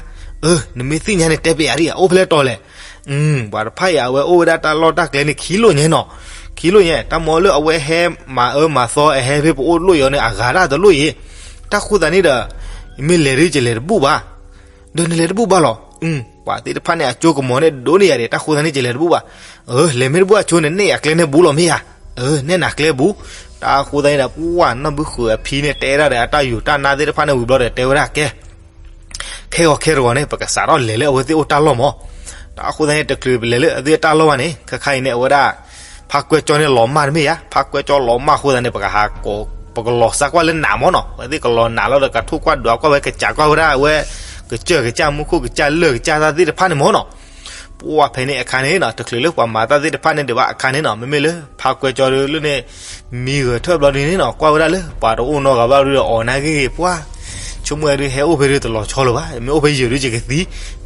အၢ နမ့ၢ်သ့ၣ်ညါန့ၣ် တဲပယၤဒံး အအိၣ်ဖဲလဲၣ်တီၤလဲၣ် ပှၤတဖၣ်အံၤ အဝဲအိၣ်ဝဲဒၣ်တၢ်လီၢ်တၢ်ကျဲန့ၣ် ခံလိၣ်ညါနီၤ, ခံလိၣ်ညါ တၢ်မ့ၢ်လၢအဝဲဟဲမၤအၢမၤသီ အဟဲဖဲပအိၣ်တလိၣ်အံၤန့ၣ် အဂၤဒၣ်တလိၣ်အံၤ, တၢ်ဃိသတးန့ၣ်ဒီး, မ့ၢ်လဲၤဒုးယလဲၤတဘူၣ်ဘၣ်, ဒီးနလဲၤတဘူၣ်ဘၣ်လီၤ, ပှၤသ့ၣ်တဖၣ်န့ၣ် အကၠိကမီၤန့ၣ်ဒိၣ်န့ၢ်ယၤဒံး တၢ်ဃိသတးန့ၣ် ယလဲၤတဘူၣ်ဘၣ်, အၢ လဲၤမ့ၢ်တဘူၣ်အကၠိန့ၣ် နဲၣ်ယၤကျဲန့ၣ်ဘူးလီၤမ့ၢ်ဧါ, အၢ နဲၣ်နၤကျဲဘူး, တၢ်ဃိသတးန့ၣ်ဒီး ပှၢ်နီၢ်ဘုဃုာ်အဖံန့ၣ် တဲဒၣ်ဒီးအတၢ်ယိာ်တၢ်နါသ့ၣ်တဖၣ်န့ၣ်ဝံၤဘျီဒီး တဲဝဲဒၣ်ကဲ ခဲဂီၤခဲတဂီၤန့ၣ် ပကစးထီၣ်လဲၤလၢအဝဲသ့ၣ်အိၣ်တၢ်လီၢ်မး, တၢ်အဃိသတးန့ၣ် တချုးပလဲၤလၢအဝဲသ့ၣ်တၢ်လီၢ်ဘၣ်န့ၣ် ခဲခါအံၤန့ၣ် အဝဲဒၣ် ဖါကွဲကၠီန့ၣ်လီၤမၢ်တမ့ၢ်ဧါ, ဖါကွဲကၠီလီၤမၢ်အဃိသတးန့ၣ် ပကဟး ပကလီၤစါကွၢ်လၢနးမးနီၤ, အဝဲသ့ၣ်ကလီၤနးလီၤဒီး ကထိၣ်ကွၢ်ဒွးကွၢ်ဝဲ ကစးကွၢ်ဝဲဒၣ်အဝဲ ကစၢၢ်ကစၢ်မူခိၣ်ကစၢ်လၢၢ်ကစၢ်တၢ်သ့ၣ်တဖၣ်န့ၣ်မးနီၤ, ပှၢ်ဖဲန့ၣ်အခါန့ၣ်နီၤ တချုးလၢပှၤမၤတၢ်သ့ၣ်တဖၣ်န့ၣ်ဒံးဘၣ်အခါန့ၣ်နီၤ မ့မ့ၢ်လၢ ဖါကွဲကၠီဒုလၢန့ၣ် မံဂဲၤထၢၣ်ဘျီဒုန့ၣ်နီၤ ကွၢ်ဝဲဒၣ်လၢပှၤတအိၣ်နီတဂၤဘၣ်ဒုဒီး အီၣ်နါဂ့ၢ်ဂ့ၢ်ပှၢ် ဆိကမိၣ်ဝဲဒု ဟဲအိၣ်ဖဲဒုတလီၤဆီလၢၤဘၣ်, မ့ၢ်အိၣ်ဖဲယုာ်ဒုယကသံ,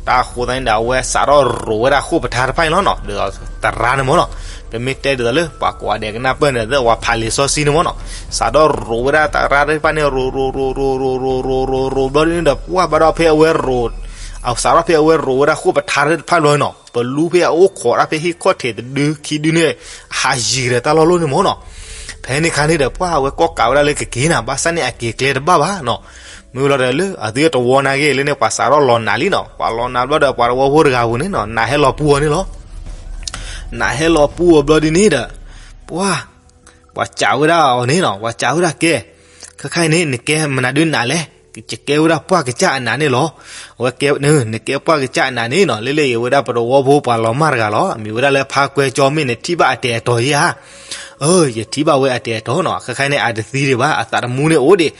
တၢ်အဃိသတးန့ၣ်ဒီး အဝဲစးထီၣ်ရိးဝဲဒၣ်ဃိာ်ပထါတဖၣ်န့ၣ်လီၤနီၤ, ဒီးသရၣ်န့ၣ်မးနီၤ, ပမ့ၢ်တဲဒ်သိးလၢ ပှၤကိးဂၤဒဲးကနၢ်ပၢၢ်န့ၣ် သဝၤဖးလံာ်စီဆှံန့ၣ်မးနီၤ, စးထီၣ်ရိးဝဲဒၣ်သရၣ်တဖၣ်န့ၣ် ရိးရိးရိးရိးရိးရိးရိးရိးရိးဘျီဒုန့ၣ်ဒီး ပှၢ်ဘၣ်ဒီးဖဲအဝဲရိး အစးထီၣ်ဖဲအဝဲရိးဝဲဒၣ်ဃိာ်ပထါတဖၣ်ဘျီနီၤ, ပလူဖဲအအိၣ်ခိးတၢ်ဖဲဟံၣ်ခီၣ်ထံးတဒုခံဒုန့ၣ် ဟးယံၤကဒီးတၢ်လီၢ်လီၢ်န့ၣ်မးနီၤ, ဖဲန့ၣ်ခါန့ၣ်ဒီး ပှၢ်အဝဲကိးကးဝဲဒၣ်လၢကက့ၤနၤ ဘၣ်ဆၣ်န့ၣ်အက့ၤကျဲတဘၣ်ဘၣ်နီၤ, မ့ၢ်လီၤဒီးလၢအသုတဝီနာ်က့ၤလၢန့ၣ် ပှၤစးထီၣ်လီၤနးလံနီၤ, ပှၤလီၤနးဘျီဒီး ပှၤတဝီဖိတဂၤပူၤန့ၣ်နီၤ နးဟဲလီၤပူၤအီၤန့ၣ်လီၤ, နးဟဲလီၤပူၤအီၤဘျီဒုန့ၣ်ဒီး ပှၢ် ပှၤစံးဝဲဒၣ်အီၤန့ၣ်နီၤ, ပှၤစံးဝဲဒၣ်ကဲ, ခဲခါအံၤန့ၣ် နကဲမနုၤဒုနးလဲၣ်, ယကဲဝဲဒၣ်ပှၢ်ကစၢ်အနးန့ၣ်လီၤ, အဝဲကဲ, နကဲပှၢ်ကစၢ်အနးန့ၣ်နီၤ, လၢလၢအံၤဝဲဒၣ်ပတဝီဖိပှၤလီၤမၢ်တဂၤလီၤ, အမံၤဝဲဒၣ်လၢဖါကွဲကၠီမ့ၢ်နထံၣ်ဘၣ်အတဲာ်အတီၤယဲဧါ, အၢ ယထံၣ်ဘၣ်ဝဲအတဲာ်အတီၤနီၤ, ခဲခါအံၤန့ၣ် အတသံဒံးဘၣ် အသးတမူန့ၣ်အိၣ်ဒံး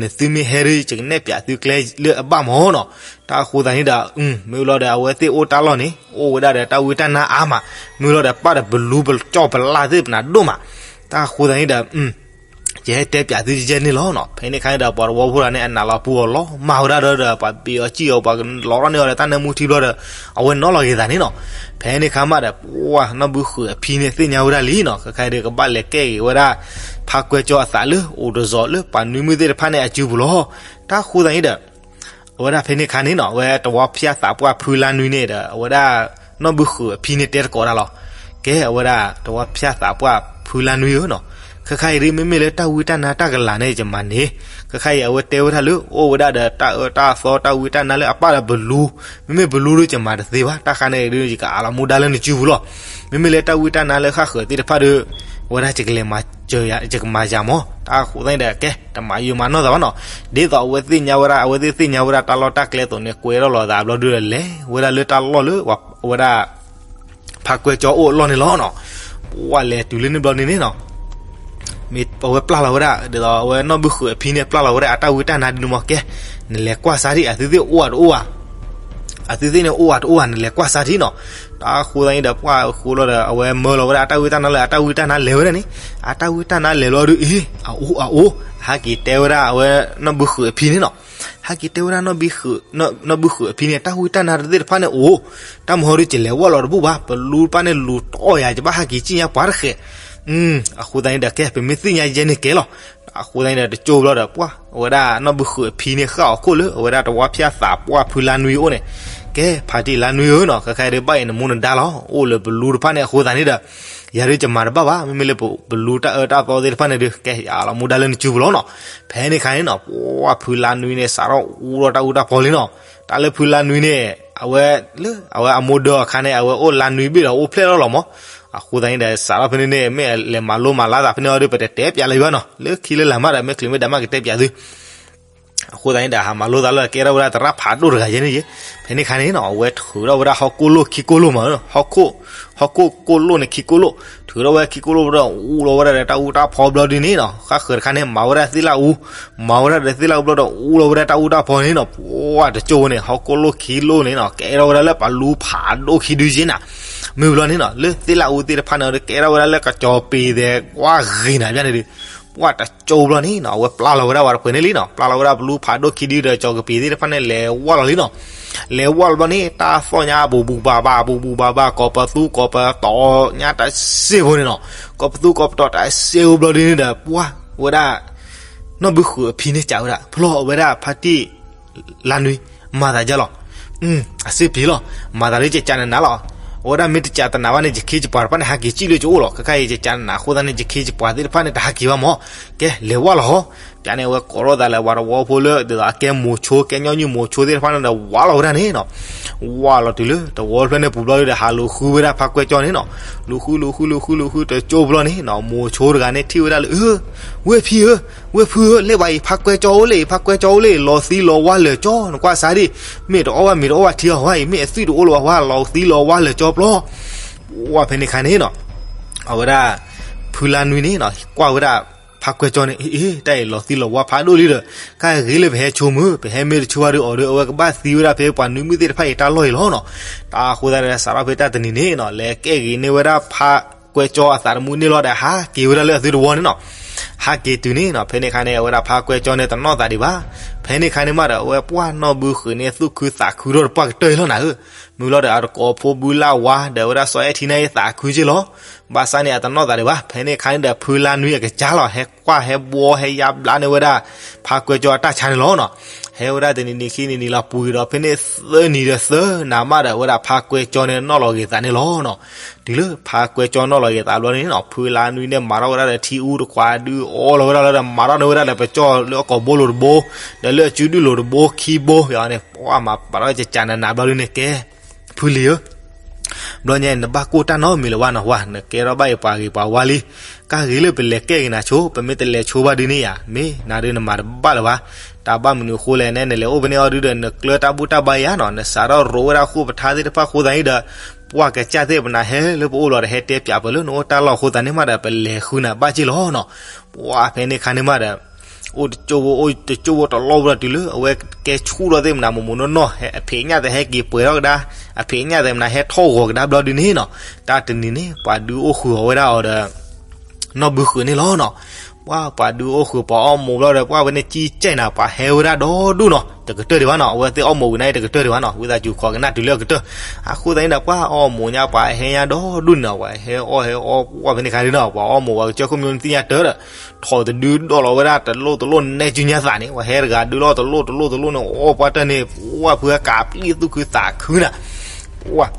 နသုမ့ၢ်ဟဲဒု ယကနဲၣ်ပၠးသုကျဲလၢအဘၣ်မးနီၤ, တၢ်အဃိသတးန့ၣ်ဒီး မ့ၢ်လီၤဒီး အဝဲသ့ၣ်အိၣ်တၢ်လီၢ်န့ၣ် အိၣ်ဝဲဒၣ်ဒီးတၢ်ဝံတၢ်နါအါမး, မ့ၢ်လီၤဒီး ပၢ်ဒီးပလူပကၠီၣ်ပလၢ်သ့ၣ်ပနၤဒိၣ်မး, တၢ်အဃိသတးန့ၣ်ဒီး ယဟဲတဲပၠးသုယဲန့ၣ်လီၤနီၤ, ဖဲန့ၣ်ခါန့ၣ်ဒီး ပှၤတဝီဖိတဂၤန့ၣ် အနးလီၤပူၤအီၤလီၤ, မၤဝဲဒၣ်ဒီး ပှၤဘ့ၣ်အီၤစံၣ်အီၤ ပှၤလီၤထီၣ်န့ၢ်အီၤဒီး တၢ်နၢမူထံဘျီဒီး အဝဲနီၤလီၤက့ၤသးန့ၣ်နီၤ, ဖဲန့ၣ်ခါမးဒီး ပှၢ်နီၢ်ဘုဃုာ်အဖံန့ၣ် သ့ၣ်ညါဝဲဒၣ်လံနီၤ, ခဲခါအံၤဒီး ကဘၣ်လဲၤကဲက့ၤဝဲဒၣ် ဖါကွဲကၠီအသးလၢအိၣ်တစီၤလၢပှၤနွံမုၣ်သ့ၣ်တဖၣ်န့ၣ်အစုပူၤလီၤ, တၢ်အဃိသတးန့ၣ်ဒီး အဝဲဒၣ်ဖဲန့ၣ်ခါန့ၣ်နီၤ, အဝဲတဝီဖၠၣ်သးပှၢ်ဖုလါနွံန့ၣ်ဒီး အဝဲဒၣ်နီၢ်ဘုဃုာ်အဖံန့ၣ်တဲသကိးတၢ်လီၤ, က ကဲအဝဲဒၣ်တဝီဖၠၣ်သးပှၢ်ဖုလါနွံဧၢနီၤ, ခဲခါအံၤဒ်မ့မ့ၢ်လၢတၢ်ဝံတၢ်နါတၢ်ကလၤန့ၣ် ယမၤန့ၣ်, ခဲခါအံၤအဝဲတဲဝဲဒၣ်လၢ အိၣ်ဝဲဒၣ်ဒီးတၢ်အၢတၢ်သီတၢ်ဝံတၢ်နါလၢအပၢ်ဒီးဘလူ, မ့မ့ၢ်ဘလူဒီးယမၤတသ့ဘၣ်, တၢ်ဃါန့ၣ်ဒ်ယကအးလီၤမူဒါလၢနစုပူၤလီၤ. မ့မ့ၢ်လၢတၢ်ဝံတၢ်နါလၢဃၣ်ဃၢၤသ့ၣ်တဖၣ်ဒီး အဝဲဒၣ်ယကလဲၤမၤစၢၤယၤ ယကမၤယၤမး, တၢ်ဃိသတးန့ၣ်ဒီး ကဲ တမၤယိၤမၤနီၢ်သးဘၣ်နီၤ, ဒ်သိးအဝဲသ့ၣ်ညါဝဲဒၣ် အဝဲသ့ၣ်သ့ၣ်ညါဝဲဒၣ်တၢ်လီၢ်တၢ်ကျဲအသိးန့ၣ် ကွဲထီၣ်လီၤသးဘျီဒုဒီးလဲၤဝဲဒၣ်လၢတၢ်လီၢ်လၢ အဝဲဒၣ် ဖါကွဲကၠီအိၣ်အလီၢ်န့ၣ်လီၤနီၤ, ပှၢ်လဲၤတုၤလၢန့ၣ်ဘျီန့ၣ်န့ၣ်နီၤ မ့ၢ်အဝဲပျၢ်လီၤဝဲဒၣ် ဒ်သိးအဝဲနီၢ်ဘုဃုာ်အဖံန့ၣ် ပျၢ်လီၤဝဲဒၣ်အတၢ်ဝံတၢ်နါဒ်န့ၣ်မး, ကဲ နလဲၤကွၢ်စၢ်ဒံး အသုသ့ၣ်အိၣ်ဧါတအိၣ်ဧါ, အသုသ့ၣ်န့ၣ်အိၣ်ဧါတအိၣ်ဧါ နလဲၤကွၢ်စၢ်ဒံးနီၤ, တၢ်ဃိသတးန့ၣ်ဒီး ပှၢ်ဃိလီၤဒီး အဝဲမၢလီၤဝဲဒၣ်အတၢ်ဝံတၢ်နါလၢအတၢ်ဝံတၢ်နါလဲၤဝဲဒၣ်န့ၣ်, အတၢ်ဝံတၢ်နါလဲၤဘျီဒု အ့ အအိၣ်အအိၣ် ဟဲက့ၤတဲဝဲဒၣ်အဝဲနီၢ်ဘုဃုာ်အဖံန့ၣ်နီၤ, ဟဲက့ၤတဲဝဲဒၣ် နီၢ်ဘုဃုာ်အဖံန့ၣ် တၢ်ဝံတၢ်နါသ့ၣ်တဖၣ်န့ၣ်အိၣ်, တၢ်မဟီဒု ယလဲၤဝဲလီၤတဘူၣ်ဘၣ်, ပလူတဖၣ်န့ၣ်လူၤတီၢ်ယၤ ယဘၣ်ဟဲက့ၤစံၣ်ညါပှၤတဃဲး, အဃိသတးန့ၣ်ဒီး ကဲ ပမ့ၢ်သ့ၣ်ညါယဲန့ၣ်ကဲလီၤ, အဃိသတးန့ၣ်ဒီး တကၠိဘျီဒီး ပှၢ် အဝဲဒၣ်နီၢ်ဘုဃုာ်အဖံန့ၣ် ဃၣ်အီၤခိၣ်လၢ အဝဲဒၣ်တဝီဖၠၣ်သးပှၢ်ဖုလါနွံအိၣ်န့ၣ်, ကဲ ဖါတံၢ်လါနွံဧၢနီၤ, ခဲခါအံၤဒု ဘၣ်အံၤနမူနဒါလီၤ, အိၣ်လၢပလူတဖၣ်န့ၣ်အဃိသတးန့ၣ်ဒီး ယၤဒု ယမၤတဘၣ်ဘၣ်, မ့မ့ၢ်လၢပလူတၢ်အၢတၢ်သီသ့ၣ်တဖၣ်န့ၣ်ဒု ကဲ ယအးလီၤမူဒါလၢနစုပူၤလီၤနီၤ, ဖဲန့ၣ်ခါန့ၣ်နီၤ ပှၢ်ဖုလါနွံန့ၣ် စးထီၣ်အူထီၣ်တၢ်အူတၢ်ဖီလံနီၤ, တၢ်လၢဖုလါနွံန့ၣ် အဝဲလၢ အဝဲအမိၢ်ဒၢအခါန့ၣ် အဝဲအိၣ်လါနွံဘ့ၣ်ဒီးအိၣ်ဖျဲၣ်ထီၣ်လီၤမး, အဃိသတးန့ၣ်ဒီး စးထီၣ်ဖဲန့ၣ်န့ၣ် မ့ၢ်လဲၤမၤလိမၤလါသးဖဲန့ၣ်အီၤဒု ပတတဲပၠးလၢၤဘၣ်နီၤ, လၢခံလၢလာ်မးဒီး မ့ၢ်ချုးမ့ၢ်ဒါမးကတဲပၠးသု အဃိသတးန့ၣ်ဒီး ဟးမၤလိသးလၢကဲထီၣ်ဝဲဒၣ်သရၣ်ဖးဒိၣ်တဂၤယဲန့ၣ်ယဲ, ဖဲန့ၣ်ခါန့ၣ်နီၤ အဝဲထုးထီၣ်ဝဲဒၣ်ဟီၣ်ခိၣ်လိၣ်ခံခိၣ်လိၣ်မး, ဟီၣ်ခိၣ် ဟီၣ်ခိၣ်ကိၣ်လိၣ်န့ၣ်ခံကိၣ်လိၣ်, ထုးထီၣ်ဝဲခံကိၣ်လိၣ်ဒီး အူလီၤဝဲဒၣ်ဒီးတၢ်အူတၢ်ဖီဘျီဒုန့ၣ်နီၤ, ဃၣ်ဃၢၤတခါန့ၣ် မၤဝဲဒၣ်သ့ၣ်လၣ်အူ, မၤဝဲဒၣ်ဒီးသ့ၣ်လၣ်အူဘျီဒီး အူလီၤဝဲဒၣ်တၢ်အူတၢ်ဖီန့ၣ်နီၤ, ပှၢ်တကၠိဝဲန့ၣ် ဟီၣ်ခိၣ်လိၣ်ခံလိၣ်န့ၣ်နီၤ ကဲထီၣ်ဝဲဒၣ်လၢပှၤလူၤဖးဒိၣ်ခံဒုယဲနၤ, မ့ၢ်ဘျီန့ၣ်နီၤ လၢသ့ၣ်လၣ်အူသ့ၣ်တဖၣ်န့ၣ်ဒီး ကဲထီၣ်ဝဲဒၣ်လၢကစီၤပ့ၤသဲး ကွၢ်ဂ့ၤနၤဘျီန့ၣ်ဒု ပှၢ်တကၠိဘျီန့ၣ်နီၤ အဝဲပျၢ်လီၤဝဲဒၣ်ပှၤတပှဲၤန့ၣ်လံနီၤ, ပျၢ်လီၤဝဲဒၣ်ပလူၤဖးဒိၣ်ခံဒုဒီး ကစီၤကပ့ၤသ့ၣ်တဖၣ်န့ၣ် လဲၤဝၢ်လီၤလံနီၤ, လဲၤဝၢ်လီၤဘျီန့ၣ် တၢ်သီၣ်ညါဘူးဘူးဘၣ်ဘၣ် ဘူးဘူးဘၣ်ဘၣ် ကိးပသူကိးပတီၤညါတစဲးဖိန့ၣ်နီၤ, ကိးပသူကိးပတီၤတစဲးဖိဘျီဒုန့ၣ်ဒီး ပှၢ်ဝဲဒၣ် နီၢ်ဘုဃုာ်အဖံန့ၣ် ကးဝဲဒၣ် ဖျီအဝဲဒၣ်ဖါတံၢ် လါနွံ မၤသးဒ်လဲၣ်, အစ့ပျံၤလီၤ, မၤသးဒ်ကကးနးနးလီၤ, အဝဲဒၣ်မ့ၢ်တကးတနးဘၣ်န့ၣ် ယခ့ယပှၤတဖၣ်န့ၣ် ဟးက့ၤစံၣ်လၢကအိၣ်လီၤ, ခဲခါအံၤ ယကးနးနးအဃိသတးန့ၣ် ယခ့ယပှၤသ့ၣ်တဖၣ်န့ၣ် တဟးက့ၤဘၣ်မး, ကဲ လဲၤဝၢ်လီၤဟီ, ပျးန့ၣ် အဝဲကိးထီၣ်သးလၢပှၤတဝီဖိလၢ ဒ်သိးအကဲမိၤဆိ ကဲညီနုၢ်မိၤဆိသ့ၣ်တဖၣ်န့ၣ်ဒီး ဝၢ်လီၤဝဲဒၣ်န့ၣ်နီၤ, ဝၢ်လီၤတုၤလၢတဝီဖျၢၣ်န့ၣ်ပူၤဘျီဒုဒီး ဟးလူၤဃုဝဲဒၣ်ဖါကွဲကၠီန့ၣ်နီၤ, လူၤဃု လူၤဃု လူၤဃု လူၤဃု တကၠိဘျီန့ၣ်နီၤ မိၤဆိတဂၤန့ၣ်ထံၣ်ဝဲဒၣ်လၢ အၢ ဝဲၢ်ဖံဧၢ, ဝဲၢ်ဖုဧၢ, လၢဘၣ်အံၤ ဖါကွဲကၠီအိၣ်လၢအံၤ ဖါကွဲကၠီအိၣ်လၢအံၤ လီၤသံလီၤဝါလၢာ်ကၠီ နကွၢ်စၢ်ဒံး, မ့ၢ်တအီၣ်ဘၣ်မ့ၤတအီၣ်ဘၣ်ထံအီၤဝဲအံၤ မ့ၢ်အသွံၣ်တအိၣ်လၢၤဘၣ်ဝဲ လီၤသံလီၤဝါလၢာ်ကၠီပျီ, ဝဲဖဲန့ၣ်ခါန့ၣ်နီၤ အဝဲဒၣ် ဖုလါနွံန့ၣ်နီၤ ကွၢ်ဝဲဒၣ် ဖါကွဲကၠီန့ၣ် အ့ တၢ်အံၤလီၤသံလီၤဝါဖးဒိၣ်လံဒီး ကဂ့ၤလၢပဟဲဆိမုၢ် ပဟဲမ့ၢ်တဆိဘၣ်ဒီးအီၤဒီး အဝဲကဘၣ်သံဝဲဒၣ်ဖဲပှၤနွံမုၣ်သ့ၣ်တဖၣ်အံၤတၢ်လီၢ်အံၤလီၤနီၤ. တၢ်အဃိသတးဒီး စးထီၣ်ဖဲတၢ်တနံၤန့ၣ်နီၤ လဲၤကဲဂ့ၤန့ၢ်ဝဲဒၣ်ဖါကွဲကၠီအသးတမုာ်န့ၣ်လီၤဒီး ဟးက့ၤဝဲဒၣ်လၢအသုတဝီန့ၣ်နီၤ. ဟးက့ၤတုၤန့ၣ်နီၤ ဖဲန့ၣ်ခါန့ၣ် အဝဲဒၣ်ဖါကွဲကၠီန့ၣ်တနီၣ်သးဒံးဘၣ်. ဖဲန့ၣ်ခါန့ၣ်မးဒီး အဝဲပှၢ်နီၢ်ဘုဃုာ်န့ၣ် သူၣ်ခုသးခုထီၣ်တပှၢ်ကတၢၢ်အံၤလီၤနၤဧၢ. မ့ၢ်လီၤဒီးအတကိးဖိဘုလၢဝါ ဒီးဝဲဒၣ်စီၤအဲၣ်ထံန့ၣ်သးခုက့ၢ်လီၤ. ဘၣ်ဆၣ်န့ၣ် အတနီၣ်သးဒံးဘၣ်. ဖဲန့ၣ်ခါန့ၣ်ဒီး ဖုလါနွံအကစၢ်လီၤ ဟဲကွၢ်ဟဲဘှီဟဲယါဘျါန့ၢ်ဝဲဒၣ် ဖါကွဲကၠီအတၢ်ဆါန့ၣ်လီၤနီၤ. ဟဲဝဲဒၣ်တနံၤနံၤခံနံၤနံၤလီၤ ပှဲၤဒီးဖဲန့ၣ်သၢနံၤဒီးသၢနၤမးဒီး အဝဲဒၣ်ဖါကွဲကၠီန့ၣ်နီၣ်လီၤဂ့ၤသးန့ၣ်လီၤနီၤ. တုၤလၢဖါကွဲကၠီနီၣ်လီၤဂ့ၤသးဘျီန့ၣ်နီၤ ဖုလါနွံန့ၣ် မၤထီၣ်ဝဲဒၣ်ဒီးထံအူတခွးဒု အီလီၤဝဲဒၣ်လၢဒီး မၤထီၣ်န့ၢ်ဝဲဒၣ်ဒီးပကၠီလၢအကိာ်ဘိလိၤတဘိ ဒီးလၢအစုဒုၣ်လိၤတဘိခံဘိ ယန့ၣ် ပှၢ်မၤပာ်ထီၣ်ကကးနးနးဘျီဒုန့ၣ် ကဲ ဖုလံၤဧၢ ဘျီညါအံၤ နဘၣ်ကိၢ်တၢ်နီတမံၤလၢၤဘၣ်နီၤ ဝါ နကဲထီၣ်ဘၣ်အံၤပှၤဂ့ၤပှၤဝါလံ. ကဂ့ၤလၢပလဲၤကဲဂ့ၤနၤဆိ ပမ့ၢ်တလဲၤဆိဘၣ်ဒုန့ၣ်ယၤ မ့ၢ်နၤဒုနမၤတဘၣ်လၢၤဘၣ်. တၢ်ဘၣ်မနုၤအဃိလဲၣ်န့ၣ် နလဲၤအိၣ်ဖဲန့ၣ်အီၤဒုဒီး နကျၢတၢ်ဘူၣ်တၢ်ဘါယၤနီၤ နစးထီၣ်ရိးဝဲဒၣ်ဃိာ်ပထါသ့ၣ်တဖၣ်အဃိသတးန့ၣ်ဒီး ပှၢ်ကစၢ်သ့ၣ်ပနၤဟဲလၢပအိၣ်လီၤဒီး ဟဲတဲပၠးပှၤလၢနအိၣ်တၢ်လီၢ်အဃိသတးန့ၣ်မးဒီး ပလဲၤဃုနၤဘၣ်က့ၢ်လီၤနီၤ. ပှၢ်ဖဲန့ၣ်ခါန့ၣ်မးဒီး အိၣ်တကၠိဖိ အိၣ်တကၠိဖိတလီၢ်ဖိဒီးတုၤလၢ အဝဲကဲဆူၣ်ထီၣ်သ့ၣ်မနၤမိၢ်မိၢ်နီၢ်နီၢ် အဖံးအညၣ်သ့ၣ်ဟဲက့ၤပှဲၤထီၣ်ကဒါ အဖံးအညၣ်သ့ၣ်မနၤဟဲထီၣ်ဂီၤကဒါဘျီဒုန့ၣ်နီၤ တၢ်တနံၤန့ၣ် ပှၤဒုးအိၣ်ဃုာ်အီၤဝဲဒၣ်အီၤဒီး နီၢ်ဘုဃုာ်န့ၣ်လီၤနီၤ. ပှၢ်ပှၤဒုးအိၣ်ဃုာ်ပှၤအီၣ်မိၢ်ဘျီဒီး ပှၢ်ဝဲန့ၣ်ကံကဲနၤ ပှၤဟဲဝဲဒၣ်ဒီဒူၣ်နီၤ တကတၢၢ်ဒံးဘၣ်နီၤ အဝဲသ့ၣ်အီၣ်မိၢ်ဝံၤန့ၣ် တကတၢၢ်ဒံးဘၣ်နီၤ ဝံသးစူၤခိးကနၣ်တုၤလၢအကတၢၢ်. အဃိသတးန့ၣ်ဒီး ပှၢ်အီၣ်မိၢ်ညါ ပှၤဟဲညါဒီဒူၣ်န့ၣ်နီၤ ပှၤဟဲအီၣ်ဟဲအီၣ် ပှၢ်ဖဲန့ၣ်ခါဒုနီၤ ပှၤအီၣ်မိၢ်ပှၤကစၢၢ်ခိၣ်မံၤန့ၣ်သ့ၣ်ညါတၢ်ဒီး ထီၣ်တဒုဒီးလီၤဝဲဒၣ်တလိၣ်တလိၣ်နဲကၠူညါသးန့ၣ် ပှၤဟဲတဂၤဒုလီၤတလိၣ်တလိၣ်တလိၣ်န့ၣ် အီၣ်ပှၢ်တၢၢ်န့ၣ် ပှၢ်ဖုအကးပျံၢ်သူၣ်ခုသးခုနၤ ပှၢ်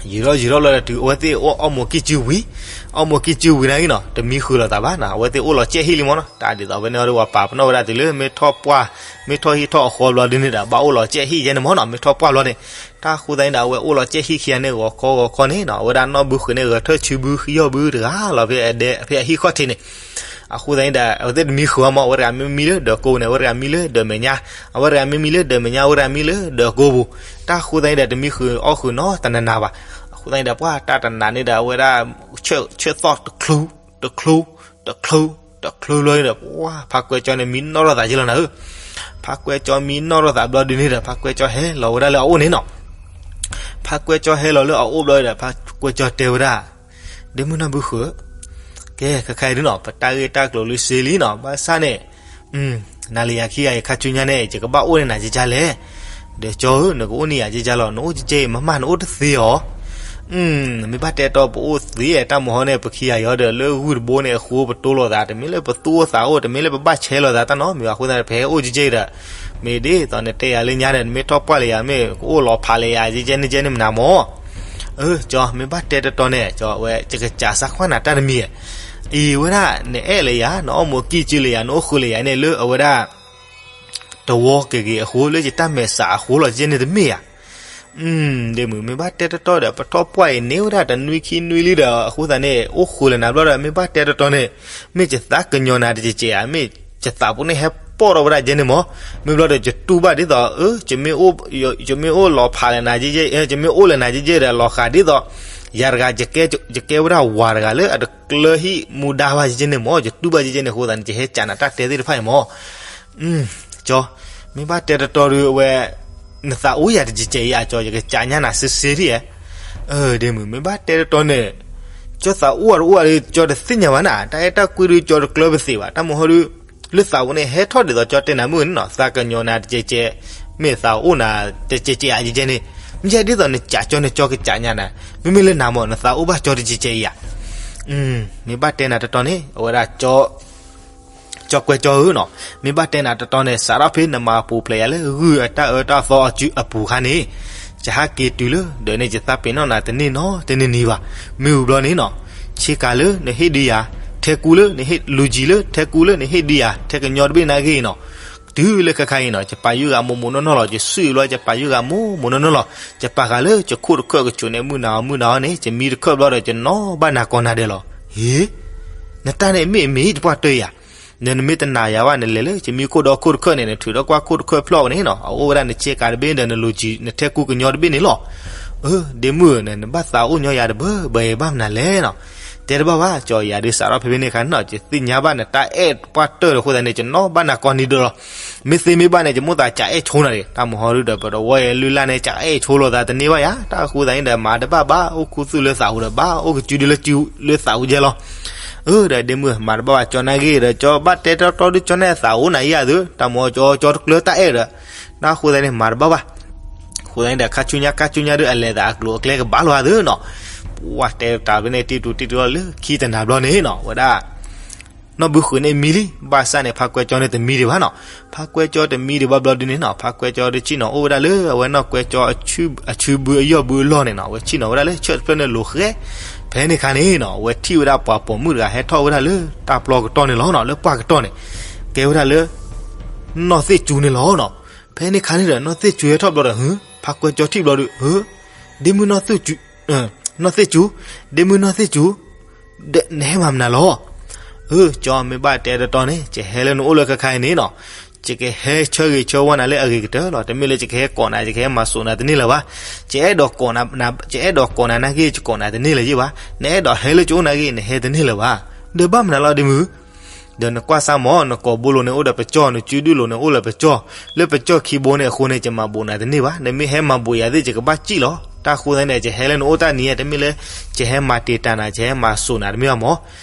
ယံာ်ထီၣ်ယံာ်ထီၣ်လီၤဒီးတုၤအဝဲသ့ၣ်အီၣ်မူၤကံၢ်စုဝံၤ, အီၣ်မူၤကံၢ်စုဝံၤန့ၣ်ဂ့ၤနီၤ, တမံဃုာ်လိာ်သးဘၣ်နီၤ, အဝဲသ့ၣ်အိၣ်လီၤကဲးဟံၣ်လံမ့ၢ်နီၤ, တၢ်ဒ်သိးဖဲန့ၣ်ဒီးပှၤပာ်ပနီၣ်ဝဲဒၣ်တုၤလၢမ့ၢ်ထီၣ်ပှၢ်, မ့ၢ်ထီၣ်ဟံၣ်ထီၣ်အဃီဘျီဒ်န့ၣ်ဒီး ဘၣ်အိၣ်လီၤကဲးဟံၣ်ယဲန့ၣ်မ့ၢ်နီၤ, မ့ၢ်ထီၣ်ပှၢ်ဘျီန့ၣ်, တၢ်ဃိသတးန့ၣ်ဒီး အဝဲအိၣ်လီၤကဲးဟံၣ်ခံဂၤန့ၣ် ဂီၤခီဂီၤခီန့ၣ်နီၤ, အဝဲဒၣ်နီၢ်ဘုဃုာ်န့ၣ် ဂဲၤထၢၣ်ဆူဘု ဃုယီၢ်ဘုတဂၤလီၤ ဖဲအဒဲ ဖဲအဟံၣ်ဃီၣ်ထံးန့ၣ် အဃိသတးန့ၣ်ဒီး အဝဲသ့ၣ်တမံဃုာ်အီၤမ့ၢ်, အဝဲတဂၤမ့ၢ်မံလၢဒၢးကိးပူၤန့ၣ် အဝဲတဂၤမံလၢဒၢးမဲာ်ညါ, အဝဲတဂၤမ့ၢ်မံလၢဒၢးမဲာ်ညါ အဝဲတဂၤမံလၢဒၢးကိးပူၤ, တၢ်ဃိသတးန့ၣ်ဒီး တမံဃုာ်အီၣ်ဃုာ်နီတနၤနၤဘၣ်. အဃိသတးန့ၣ်ဒီး ပှၢ်တၢ်တနၤန့ၣ်ဒီး အဝဲဒၣ် ဆၢၣ်သီၣ်တချုး, တချုး, တချုး, တချုးလီၤဒီး ပှၢ်ဖါကွဲကၠီန့ၣ် မံနီၣ်ထီၣ်သးက့လီၤနၤဧၢ, ဖါကွဲကၠီမံနီၣ်ထီၣ်သးဘျီဒ်န့ၣ်ဒီး ဖါကွဲကၠီဟဲလီၤဝဲဒၣ်လၢအအိၣ်န့ၣ်နီၤ, ဖါကွဲကၠီဟဲလီၤလၢအအိၣ်ဘျီဒီး ဖါကွဲကၠီတဲဝဲဒၣ် ဒ့မုၢ်နီၢ်ဘုဃုာ်, ကဲ ခဲခါအံၤဒုနီၤ ပတၢ်ဂ့ၢ်တၢ်ကျိၤလၢစ့လံနီၤ, ဘၣ်ဆၣ်န့ၣ် နၤလၢယၤခံဂၤအံၤ ခါဆူညါန့ၣ် ယကဘၣ်အိၣ်န့ၢ်နၤကကလဲၣ်, ဒီးကၠီဧၢ နကအိၣ်န့ၢ်ယၤကကလီၤ, နအိၣ်ကကအံၤ မ့ၢ်မးနအိၣ်တသ့ဧါ. မ့ၢ်ဘၣ်တဲတီ ပအိၣ်သ့ တၢ်မဟီန့ၣ် ပခံဂၤအံၤဒီး လၢဂုၢ်တဘိန့ၣ် အဃိပတိၢ်လိာ်သး တမ့ၢ်လၢပသူၣ်အိၣ်သးအိၣ် တမ့ၢ်လၢပဘၣ်ဆဲးလိာ်သးတၢ်နီတမံၤဘၣ်, အဃိသတးန့ၣ် ပဟဲအိၣ်ကကအံၤဒီး မ့ၢ်ဒ်သိးနတဲယၤလၢညါဒီး နမ့ၢ်ထီၣ်ပှၢ်လၢယၤ မ့ၢ်ကအိၣ်လီၤဖးလၢယၤ ကကဲန့ၣ်ကဲန့ၣ်မနၤမ့ၢ် အၢ ကၠီ မ့ၢ်ဘၣ်တဲတတီန့ၣ် ကၠီဝဲ ယကစးစၢ်ကွၢ်နၤတၢ်တမံၤဧါ, အံၤဝဲဒၣ် နအဲၣ်လၢယၤ နအီၣ်မူၤကံၢ်စုလၢယၤ နအိၣ်ဃုာ်လၢယၤန့ၣ် လၢအဝဲဒၣ် တဝီက့ၤက့ၤအဃိ လၢယတၢ်မဲာ်ဆှးအဃိလီၤ ယဲန့ၣ်တမ့ၢ်ဧါ. ဒ့မုၣ် မ့ၢ်ဘၣ်တဲတတီဒီး ပထီၣ်ပှၢ်အံၤန့ၢ်ဝဲဒၣ်တနွံခံနွံလံဒီး အဃိသတးန့ၣ် အိၣ်ဃုာ်လၢနၤဘျီဒီး မ့ၢ်ဘၣ်တဲတတီန့ၣ် မ့ၢ်ယသးကညီၤနၤတကဲးကဲးဧါ, မ့ၢ်ယသးပူၤန့ၣ်ဟဲပီၣ်ထီၣ်ဝဲဒၣ်ယဲန့ၣ်မ့ၢ်, မ့ၢ်ဘျီဒီး ယတူၢ်ဘၣ်ဒ်သိး အၢ ယမ့ၢ်အိၣ်လီၤဖးလၢနၤယဲယဲ ယမ့ၢ်အိၣ်လၢနၤယဲယဲဒီး လီၤဃးဒ်သိး ယၤတဂၤ ယကဲဝဲဒၣ်ဝၤတဂၤလၢအတကျၢၤဟံၣ်မူဒါဘၣ် ယဲယဲန့ၣ်မ့ၢ် ယတူၢ်ဘၣ်ယဲယဲန့ၣ်အဃိသတးန့ၣ် ယဟဲကးနၤတၢ်တဲသ့ၣ်တဖၣ်အံၤမ့ၢ် ကၠီ မ့ၢ်ဘၣ်တဲတတီဒီး အဝဲ နသးအိၣ်ယၤတကဲးကဲးအံၤဧါ ကၠီ ယကကးညါနၤစ့စ့ဒ်ဧါ. ဒ့မုၣ် မ့ၢ်ဘၣ်တဲတတီန့ၣ် ကၠီသးအိၣ်အတအိၣ်ဒီး ကၠီတသ့ၣ်ညါဘၣ်နၤ, တၢ်အဲၣ်တၢ်ကွံဒီး ကၠီတကျၢၤပသ့ဘၣ်, တၢ်မဟီဒီး လၢသးပူၤန့ၣ် ဟဲထီၣ်ဒ်သိးကၠီတဲနၤမုၢ်န့ၣ်နီၤ, သးကညီၤနၤတကဲးကဲး, မ့ၢ်သးအိၣ်နၤတကဲးကဲးဧါ ယဲယဲန့ၣ်, မ့ၢ်ဒ်သိးနကးကၠီန့ၣ် ကၠီကကးညါနၤ, မ့မ့ၢ်လၢနၤမ့ၢ် နသးအိၣ်ဘၣ်ကၠီတကဲးကဲးအံၤဧါ. မ့ၢ်ဘၣ်တဲနၤတတီန့ၣ် အဝဲဒၣ် ကၠီကွဲးကၠီဧၢနီၤ, မ့ၢ်ဘၣ်တဲနၤတတီန့ၣ် စးထီၣ်ဖဲနမၤပူၤဖျဲးယၤလၢဂုၢ်အတၢ်အၢတၢ်သီအပူၤအခါန့ၣ်, ယဟးက့ၤတုၤလၢ ဒီးန့ၣ် ယသးပ့ၤနီၣ်နၤတန့ၢ်နီတန့ၢ်နံၤဘၣ်. မ့ၢ်ဝံၤဘျီန့ၣ်နီၤ, ဆ့ကၤလၢနဟ့ၣ်ဒုယၤ, ထဲကူလၢနဟ့ၣ်လူၤကံၤလၢ ထဲကူလၢနဟ့ၣ်ဒုယၤ ထဲကညီတဘ့ၣ်နာ်က့နီၤ, တုၤလၢခဲခါအံၤနီၤ ယပာ်ယုၢ်ဂၤမိၢ်မိၢ်နီၢ်နီၢ်လီၤ, ယစုၣ်ဘျီ ယပာ်ယုၢ်ဂၤမိၢ်မိၢ်နီၢ်နီၢ်လီၤ, ယပာ်ဃာ်လၢယခိၣ်တခၢၣ်ကဆိးန့ၣ် မုၢ်နၤအီၤမုၢ်နၤအီၤန့ၣ် ယမံတခၢၣ်ဘျီဒီး ယနီၢ်ဘၣ်နၤကီၢ်နၤဒဲးလီၤ. ဟ့ နတၢ်န့ၣ်မ့ၢ်မ့ၢ်တပှၢ်တၢၢ်ယၤ, နမ့ၢ်တနာ်ယၤဘၣ် နလဲၤလၢယမံခိၣ်ဒီးခိၣ်တခၢၣ်န့ၣ် နထုးထီၣ်ကွၢ်ခိၣ်တခၢၣ်ဖျီၣ်ဝဲန့ၣ်နီၤ, အအိၣ်ဝဲဒၣ်နဆ့ကၤတဘ့ၣ်ဒီး နလူၤကံၤ နထဲကူကညီတဘ့ၣ်န့ၣ်လီၤ. ဒ့မုၣ်ဧၢ နဘၣ်သးအိၣ်ညီယၤတဘၢဘၢအံၤဘၣ်မနုၤလဲၣ်နီၤ. တဲတဘၣ်ဘၣ် ကၠီယၤဒုးစးထီၣ်ဖဲဖဲန့ၣ်အခါနီၤ ယသ့ၣ်ညါဘၣ်နတၢ်အဲၣ်ပှၢ်တၢၢ်ဒီးအဃိသတးန့ၣ် ယနီၢ်ဘၣ်နၤကီၢ်နံၤဒဲးလီၤ. မ့ၢ်သ့မ့ၢ်ဘၣ်န့ၣ် ယမိၣ်သးကအဲၣ်ဆိနၤဒၣ်, တၢ်မဟီဒုဒီး ပတဝီယဲလုၢ်လၢ်န့ၣ် ကအဲၣ်ဆိလိာ်သးတန့ၢ်ဘၣ်ယၤ, တၢ်အဃိသတးန့ၣ်ဒီး မၤတဘၣ်ဘၣ် အိၣ်ခူသူၣ်လၢသးပူၤဒီး ဘၣ်အိၣ်ကစုဒုလၢစုလၢသးပူၤယဲလီၤ. အၢဒီးဒ့မုၣ်မၤတဘၣ်ဘၣ် ကၠီနာ်က့ဒီး ကၠီဘၣ်တဲတီတီဒုး ကၠီန့ၣ်သးအိၣ်နၤယၤသု, တၢ်မဟီကၠီ ကၠီတကျၢၤတၢ်အဲၣ်ဒီး, တၢ်အဃိသတးန့ၣ် မၤတဘၣ်ဘၣ် အဃိသတးန့ၣ်ဒီး ခါဆူညါ ခါဆူညါဒီး အလဲၤသးအကျိၤအကျဲကဘၣ်လီၤသုနီၤ. ပှၤတဲတၢ်ဖဲန့ၣ် တံတူးတံတူးလီၤလၢခံတနၤဘျီန့ၣ်နီၤ ဝဲဒၣ် နီၢ်ဘုဃုာ်န့ၣ်မံလံ, ဘၣ်ဆၣ်န့ၣ် ဖါကွဲကၠီန့ၣ်တမံဒံးဘၣ်နီၤ. ဖါကွဲကၠီတမံဒံးဘၣ်ဘျီဒုန့ၣ်နီၤ ဖါကွဲကၠီဒုးဆ့ၣ်နီၤအိၣ်ဝဲဒၣ်လၢအဝဲနီၢ်ကွဲကၠီအဆူဘုအယီၢ်ဘုအလီၢ်န့ၣ်နီၤ, အဝဲဆ့ၣ်နီၤဝဲဒၣ်လၢဆၢၣ်တဖျၢၣ်န့ၣ်လိၤဃဲ. ဖဲန့ၣ်အခါန့ၣ်နီၤ အဝဲထံၣ်ဝဲဒၣ်ပှၤပိာ်မုၣ်တဂၤဟဲထီၣ်ဝဲဒၣ်လၢတၢ်ပျီကတီၢ်န့ၣ်လီၤနီၤ, လၢပှၢ်ကတီၢ်န့ၣ် ကဲဝဲဒၣ်လၢ နီၢ်သ့ၣ်စူန့ၣ်လီၤနီၤ. ဖဲန့ၣ်အခါန့ၣ်ဒီး နီၢ်သ့ၣ်စူဟဲထီၣ်ဘျီဒီး ဟၢ ဖါကွဲကၠီထံၣ်ဘျီဒီး ဟၢ ဒ့မုၢ် နီၢ်သ့ၣ်စူ, ဒ့မုၢ်နီၢ်သ့ၣ်စူ, နဟဲမၤမနုၤလီၤ. အၢ ကၠီမ့ၢ်ဘၣ်တဲတတီန့ၣ် ယဟဲလၢနအိၣ်လၢခဲခါအံၤန့ၣ်နီၤ, ယကဟဲဆၢဂ့ၤဆၢဝါနၤလၢအဂ့ၤကတၢၢ်လီၤ. တမ့ၢ်လၢယကဟဲကိးနၤ ယကဟဲမၤစိာ်နၤတန့ၢ်လၢၤဘၣ်. ယအဲၣ်ဒိးကိးနၤ ယအဲၣ်ဒိးကိးနၤနာ်က့ ယကိးနၤတန့ၢ်လၢၤယ့ၢ်ဘၣ်. နအဲၣ်ဒိးဟဲလၢယအိၣ်နာ်က့ နဟဲတန့ၢ်လၢၤဘၣ်. ဒီးဘၣ်မနုၤလီၤဒ့မုၢ် ဒီးနကွၢ်စၢ်မ့ၢ် နကိာ်ဘိလိၤန့ၣ်အိၣ်ဒီးပကၠီၢ်, နစုဒုၣ်လိၤန့ၣ်အိၣ်လၢပကၠီၢ်, လၢပကၠီၢ်ခံဘိန့ၣ်အဃိန့ၣ် ယမၤဘိးနၤတန့ၢ်ဘၣ်. နမ့ၢ်ဟဲမၤဘိးယၤသ့ၣ် ယကဘၣ်စံၣ်လီၤ. တၢ်ဃိသတးန့ၣ် ယဟဲလၢနအိၣ်တၢ်နံၤဧါ, တမ့ၢ်လၢ ယဟဲမၤတံာ်တာ်နၤ ယဟဲမၤစိာ်နၤတမ့ၢ်ဘၣ်မ့ၢ်.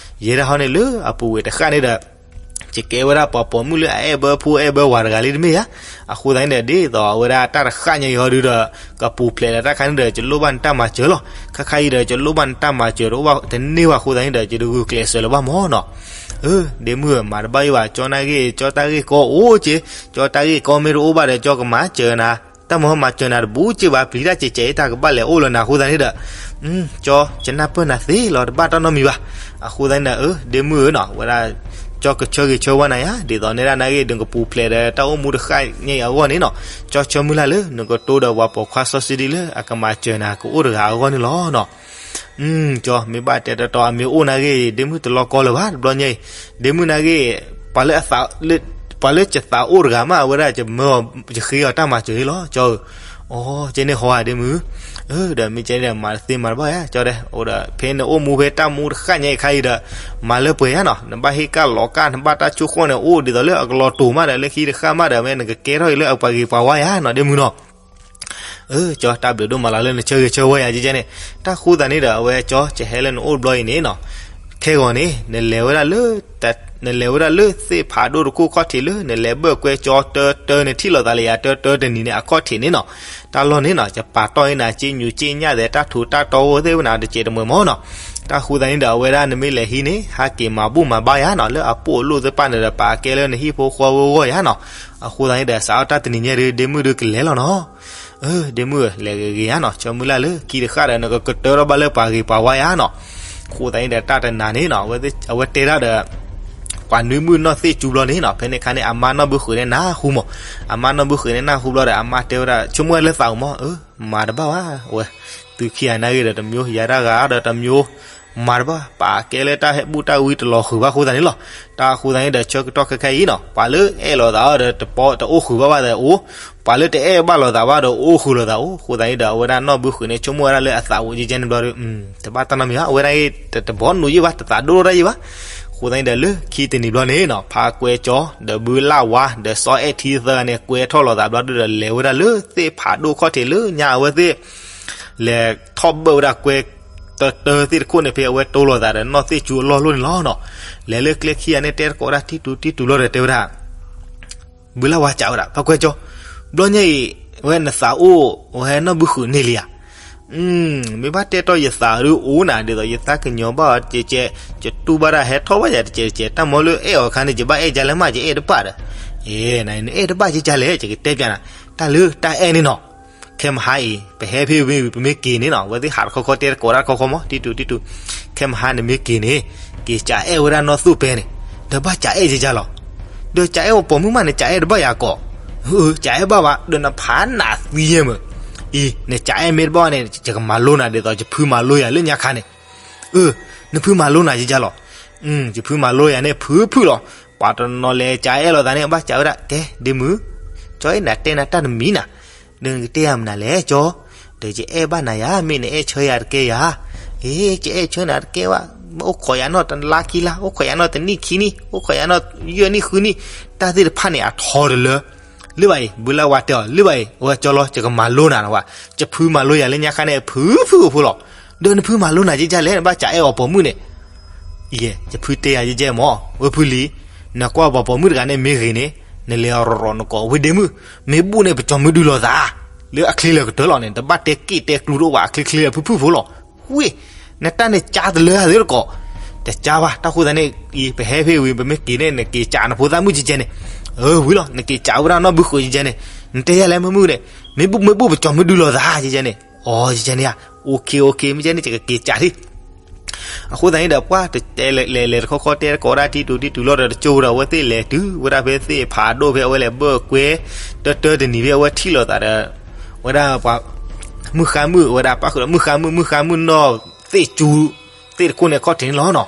ယဲဒၣ်ဟီန့ၣ်လၢအပူၤဝဲတဃၣ်န့ၣ်ဒီး ယကဲဝဲဒၣ်ပှၤပိာ်မုၣ်လၢအအဲၣ်ဘၢဖိအဲၣ်ဘၢဝၤတဂၤလံတမ့ၢ်ဧါ. အဃိသတးန့ၣ်ဒီး ဒ်သိးအဝဲဒၣ်တၢ်တဃၣ်ညါအံၤဟီဒုဒီး ကပူၤဖျဲးလၢတၢ်ခါန့ၣ်ဒီး ယလိၣ်ဘၣ်နတၢ်မၤစၢၤလီၤ. ခါခါအံၤဒီး ယလိၣ်ဘၣ်နတၢ်မၤစၢၤတအိၣ်ဘၣ်တန့ၢ်ဘၣ်အဃိသတးန့ၣ်ဒီး ယတဂုာ်ကျဲးစၢးလၢၤဘၣ်မ့ၢ်နီၤ. အၢ ဒ့မုၢ်ဧၢ မၤတဘၣ်ယံၤဘၣ်, ကၠီနာ်က့ ကၠီတၢ်ဂ့ၢ်ကီအိၣ်က့, ကၠီတၢ်ဂ့ၢ်ကီမ့ၢ်တအိၣ်ဘၣ်ဒီး ကၠီကမၤစၢၤနၤ, တၢ်မၤမၤစၢၤနၤတဘူးက့ဘၣ်, ပျံၤတၢ်ကဲးကဲးအံၤ တၢ်ကဘၣ်လဲၤအိၣ်လၢနၤအဃိသတးန့ၣ်ဒီး ကၠီ ယနၢ်ပၢၢ်နၤသ့လီၤ တဘၣ်တၢ်နီတမံၤဘၣ်. အဃိသတးန့ၣ်ဒီး အၢ ဒ့မုၣ်ဧၢနီၤ ဝဲဒၣ် ကၠီကဆၢဂ့ၤဆၢဝါနၤယါ ဒ်သိးန့ၣ်ဒၣ်နဂ့ၢ် နကပူၤဖျဲးဒီးတၢ်အိၣ်မူတဃၣ်ညါအံၤအဂီၢ်န့ၣ်နီၤ ကၠီဆၢမုၢ်လၢ်လၢ နကတိၤဒီးပှၤပိာ်ခွါစီဆှံဒ်လၢအကမၤစၢၤနၤကအိၣ်တဂၤအဂီၢ်န့ၣ်လီၤနီၤ. ကၠီ မ့ၢ်ဘၣ်တဲတီတီ အမ့ၢ်အိၣ်နဂ့ၢ် ဒ့မုၣ်တလီၢ်ကီလၢၤဘၣ် တဘျီညါအံၤ ဒ့မုၣ်နဂ့ၢ် ပှၤလၢယသးအိၣ်တဂၤမး အဝဲဒၣ် ယဃ့အီၤတၢ်မၤစၢၤအံၤလီၤ ကၠီဧၢ. အိ ကဲန့ၣ်ဟီဧါ ဒ့မုၣ်ဧၢ. ဒီးမ့ၢ်ကဲန့ၣ်ဒီး မၤတသ့မၤတဘၣ်ယါ ကၠီဒီး အိၣ်ဒီး ဖဲနအိၣ်မူဖဲတၢ်မူတဃၣ်ညါအံၤခါအံၤဒီး မၤလၢပှဲၤယါနီၤ နဘၣ်ဟ့ၣ်ကၣ်လီၤကၣ် နဘၣ်တၢ်ဆိၣ်ဃီၣ်န့ၣ် အိၣ်ဒ်သိးလၢအကလီၤတိာ်မးဒီး လၢခံတဃၣ်မးဒီး မ့ၢ်နကကဲထီၣ်အံၤလၢအပှၤဂ့ၤပှၤဝါယါနီၤ ဒ့မုၣ်နီၤ. အၢ ကၠီ တၢ်ဘျုးဒိၣ်မးလီၤလၢနဆၢဂ့ၤဆၢဝါယၤကဲကဲန့ၣ် တၢ်ဃိသတးန့ၣ်ဒီး အဝဲကၠီ ကဟဲလၢနအိၣ်တဘျီအံၤန့ၣ်နီၤ ခဲဂီၤန့ၣ် နလဲၤဝဲဒၣ်လၢ နလဲၤဝဲဒၣ်လၢသ့ၣ်ဖးဒိၣ်တခိၣ်ခီၣ်ထံးလၢ နလဲၤဘၢၣ်ကွဲကၠီတၢတၢန့ၣ် ထံၣ်လိာ်သးလၢယၤတၢတၢတနံၤန့ၣ် အခီၣ်ထံးန့ၣ်နီၤ တၢ်လီၢ်န့ၣ်နီၤ ယပာ်တီၢ်အံၤနၤ က့ညူးက့ညၣ်သဲး တၢ်ထူးတၢ်တီအိၣ်သ့ၣ်ဝဲနၤတစဲးတမှဲၤမီၢ်နီၤ. တၢ်ဃိသတးန့ၣ်ဒီး အဝဲဒၣ်နမ့ၢ်လဲၤဟံးန့ၣ် ဟးက့ၤမၤဘူၣ်မၤဘါယၤနီၤ လၢအပိာ်အလိၣ်သ့ၣ်တဖၣ်န့ၣ်ဒီး ပာ်ကဲလၢနဟံၣ်ဖိဃီဖိအဂီၢ်ယၤနီၤ. အဃိသတးန့ၣ်ဒီး စးထီၣ်တၢ်တနံၤညါဒီး ဒ့မုၣ်ဒီးကလဲၤလီၤနီၤ. အၢ ဒ့မုၣ်ဧၢ လဲၤဂ့ၤဂ့ၤယါနီၤ ဆၢမုၢ်လၢ်လၢခံတဃၣ်ဒီး နကကတၢၢ်ထီၣ်ဘၣ်လၢပှၤဂ့ၤပှၤဝါယါနီၤ. အဃိသတးန့ၣ်ဒီး တၢ်တနၤန့ၣ်နီၤ အဝဲတဲဒၣ်ဒီး ပှၤနွံမုၣ်နီၢ်သ့ၣ်ကၠူဘျီန့ၣ်နီၤ ဖဲန့ၣ်အခါန့ၣ် အမါနီၢ်ဘုဃုာ်န့ၣ်နၢ်ဟူမး, အမါနီၢ်ဘုဃုာ်န့ၣ်နၢ်ဟူဘျီဒီး အမါတဲဝဲဒၣ် ဆိကမိၣ်ဝဲလၢသးဧိၤမး အၢ မၤတဘၣ်ဘၣ်ဝဲ, သုခံဂၤနာ်ဂ့ၤဒီးတမျိုး ယၤတၢ်ဂၤဒီးတမျိုး မၤတဘၣ် ပာ်ကဲလၢတၢ်ဟဲဘူၣ်တၢ်ဝံတလီၤဃုာ်ဘၣ်အဃိသတးန့ၣ်လီၤ. တၢ်အဃိသတးန့ၣ်ဒီး ဆၢကတီၢ်ခဲခါအံၤနီၤ ပှၤလၢအဲၣ်လိာ်သးအီၤဒီး တအိၣ်ဃုာ်ဘၣ်ဘၣ်သးအိၣ်, ပှၤလၢတအဲၣ်ဘၣ်လိာ်သးဘၣ်ဒီးအိၣ်ဃုာ်လိာ်သးအိၣ်. အဃိသတးန့ၣ်ဒီး အဝဲဒၣ်နီၢ်ဘုဃုာ်န့ၣ် ဆိကမိၣ်ဝဲဒၣ်လၢအသးအိၣ်ကဲကဲန့ၣ်ဘျီဒီး တဘၣ်တၢ်နီတမံၤဘၣ်, အဝဲဒၣ်တဘီနုာ်ယံၣ်ဘၣ်, တသးဒိၣ်ထီၣ်တၢ်ယံၣ်ဘၣ်. အဃိသတးန့ၣ်ဒီး လၢခံတနံၤဘျီန့ၣ်နီၤ ဖါကွဲကၠီ ဒီးဘုလၢ်ဝါ ဒီးစီအဲၣ်ထံသၢဂၤန့ၣ် ကွဲထီၣ်လိာ်သးဘျီဒီး လဲၤဝဲဒၣ်လၢသ့ၣ်ဖးဒိၣ်ခီၣ်ထံးလၢညါအဝဲသ့ၣ် လဲၤထီၣ်ဘၢၣ်ဝဲဒၣ်ကွဲတၢတၢသ့ၣ်တခိၣ်န့ၣ် ဖဲအဝဲတိလိာ်သးဒီးနီၢ်သ့ၣ်ကၠူအလီၢ်လိၣ်န့ၣ်လီၤနီၤ. လဲၤလၢကျဲခံဂၤန့ၣ် တဲတကိးဝဲဒၣ်တံၢ်တူၤတံၢ်တူၤလီၤဒီးတဲဝဲဒၣ် ဘုလၢ်ဝါစံးဝဲဒၣ် ဖါကွဲကၠီ, ဘျီညါအံၤ ဝဲနသးအိၣ် ဝဲနီၢ်ဘုဃုာ်န့ၣ်လံဧါ. မ့ၢ်ဘၣ်တဲတီၢ်ယသးဒုးအိၣ်နၤ ဒ်သိးယသးကညီၤဘၣ်အီၤတကဲး, ယတူၢ်ဘၣ်ဒၣ်ဟဲထီၣ်ဘၣ်ယၤ တကဲးတကဲး, တၢ်မီလၢအဲၣ်အီၤခါန့ၣ် ယဘၣ်အဲၣ်ကလဲၣ်မး ယအဲၣ်တဘၣ်ဒီး, နအဲၣ်တဘၣ်ကဲကလဲၣ် ယကတဲပျးနၤ, တၢ်လၢတၢ်အဲၣ်န့ၣ်နီၤ ခဲမဟါအံၤ ပဟဲဖဲဝံၤ ပမ့ၢ်က့ၤန့ၣ်နီၤ အဝဲသ့ၣ်ဟးတခီခီတဲတကိးတၢ်တခီခီမး တံၢ်တူၤတံၢ်တူၤ, ခဲမဟါနမ့ၢ်က့ၤန့ၣ် က့ၤစးအဲၣ်ဝဲဒၣ်နီၢ်သူၣ်ပဲန့ၣ်, ဒီးဘၣ်စးအဲၣ်ကဲကလဲၣ်လီၤ. ဒီးစးအဲၣ်အီၤပိာ်မုၣ်မးန့ၣ် စးအဲၣ်တဘၣ်ယၤကီး, စးအဲၣ်ဘၣ်ဝဲ ဒီးနဖးနးသံယဲၢ်မး, အံၤ နစးအဲၣ်မ့ၢ်တဘၣ်န့ၣ် ယကမၤလိနၤဒ်သိး ယဖုမၤလိယၤလၢညါခါန့ၣ်, နဖုမၤလိနၤကဲကလဲၣ်လီၤ. ယဖုမၤလိယၤန့ၣ် ဖုဖုလီၤ. ပှၤတနီၤလဲၤစးအဲၣ်လိာ်သးန့ၣ် ဘၣ်စးဝဲဒၣ် ကဲ ဒ့မုၣ်, ကၠီအံၤ နတဲနၤတၢ်တမံၤနၤ, ဒီးနကတဲယၤမနုၤလဲၣ်ကၠီ, ဒီးယအဲၣ်ဘၣ်နၤယၤ မ့ၢ်နအဲၣ်ဆၢယၤတကဲယၤ, အ့ ယအဲၣ်ဆၢနၤတကဲဘၣ်, အိၣ်ခိးယၤနီၢ်တလါခံလါ, အိၣ်ခိးယၤနီၢ်တနံၣ်ခံနံၣ်, အိၣ်ခိးယၤနီၢ်ယဲၢ်နံၣ်ဃုနံၣ်, တၢ်သ့ၣ်တဖၣ်န့ၣ် အထီတလၢ လၢဘၣ်အံၤ ဘုလၢ်ဝါတဲအီၤ လၢဘၣ်အံၤ အဝဲကၠီလီၤ ယကမၤလိနၤလီၤဝဲ, ယဖုမၤလိယၤလၢညါခါန့ၣ် ဖုဖုအိၣ်ဖိလီၤ. ဒီးနဖုမၤလိနၤကဲကလဲၣ် နဘၣ်စးအဲၣ်အီၤပိာ်မုၣ်န့ၣ်, ယဲ ယဖုတဲယၤကဲကဲမး ဝဲဖုလံ, နကွၢ်ပှၤပိာ်မုၣ်တဂၤန့ၣ်မ့ၢ်ဂ့ၤန့ၣ်, နလဲၤအီၤရီၤရီၤနကိးဝဲဒ့မုၣ်, မ့ၢ်ဘူၣ်န့ၣ် ပကၠီမ့ၢ်ဒုးလိာ်သး, လၢအချ့လၢာ်ကတၢၢ်လီၤန့ၣ် တဘၣ်တဲက့ၣ်တဲကျူတအိၣ်ဘၣ် အချ့ချ့လၢာ်ဖုဖုအိၣ်ဖိလီၤ. ဝ့ၢ်, နတၢ်န့ၣ်ကါတလၢအသ့တကိး, တကါဘၣ် တၢ်ဃိသတးန့ၣ်အံၤ ပဟဲဖဲဝံၤ ပမ့ၢ်က့ၤန့ၣ် နက့ၤစးနဖိသၣ်မုၣ်ကဲကဲန့ၣ်, အၢ ဝံၤလီၤ နက့ၤစးဝဲဒၣ်နီၢ်ဘုဃုာ်ကဲကဲန့ၣ်, နတဲယၤလဲၣ်မ့ၢ်မုၣ်န့ၣ်, မ့ၢ်ဘူၣ်မ့ၢ်ဘူၣ်ပကၠီမ့ၢ်ဒုးလိာ်သးကဲကဲန့ၣ်, အိ ကဲကဲန့ၣ်ဧါ, အိၣ်ခ့အိၣ်ခ့ မ့ၢ်ကဲန့ၣ် ယကက့ၤစးထံ အဃိသတးန့ၣ်ဒီး ပှၢ်တတဲလဲၤလဲၤတခီခီ တဲတကိးဒၣ်တံၢ်တူၤတံၢ်တူၤလီၤဒီး တကၠိဒီး အဝဲသ့ၣ်လဲၤတုၤဝဲဒၣ်ဖဲသ့ၣ်ဖးဒိၣ်ဖဲ အဝဲလဲၤဘၢၣ်ကွဲ တၢတၢတနံၤဖဲ အဝဲထံၣ်လိာ်သးဒီး ဝဲဒၣ်ပှၤ မုၣ်ဃါမုၣ် ဝဲဒၣ်ပၣ်ဃုာ်ဒီး မုၣ်ဃါမုၣ် မုၣ်ဃါမုၣ်နီၢ်သ့ၣ်ကၠူ သ့ၣ်တခိၣ်န့ၣ် အခီၣ်ထံးန့ၣ်လီၤနီၤ.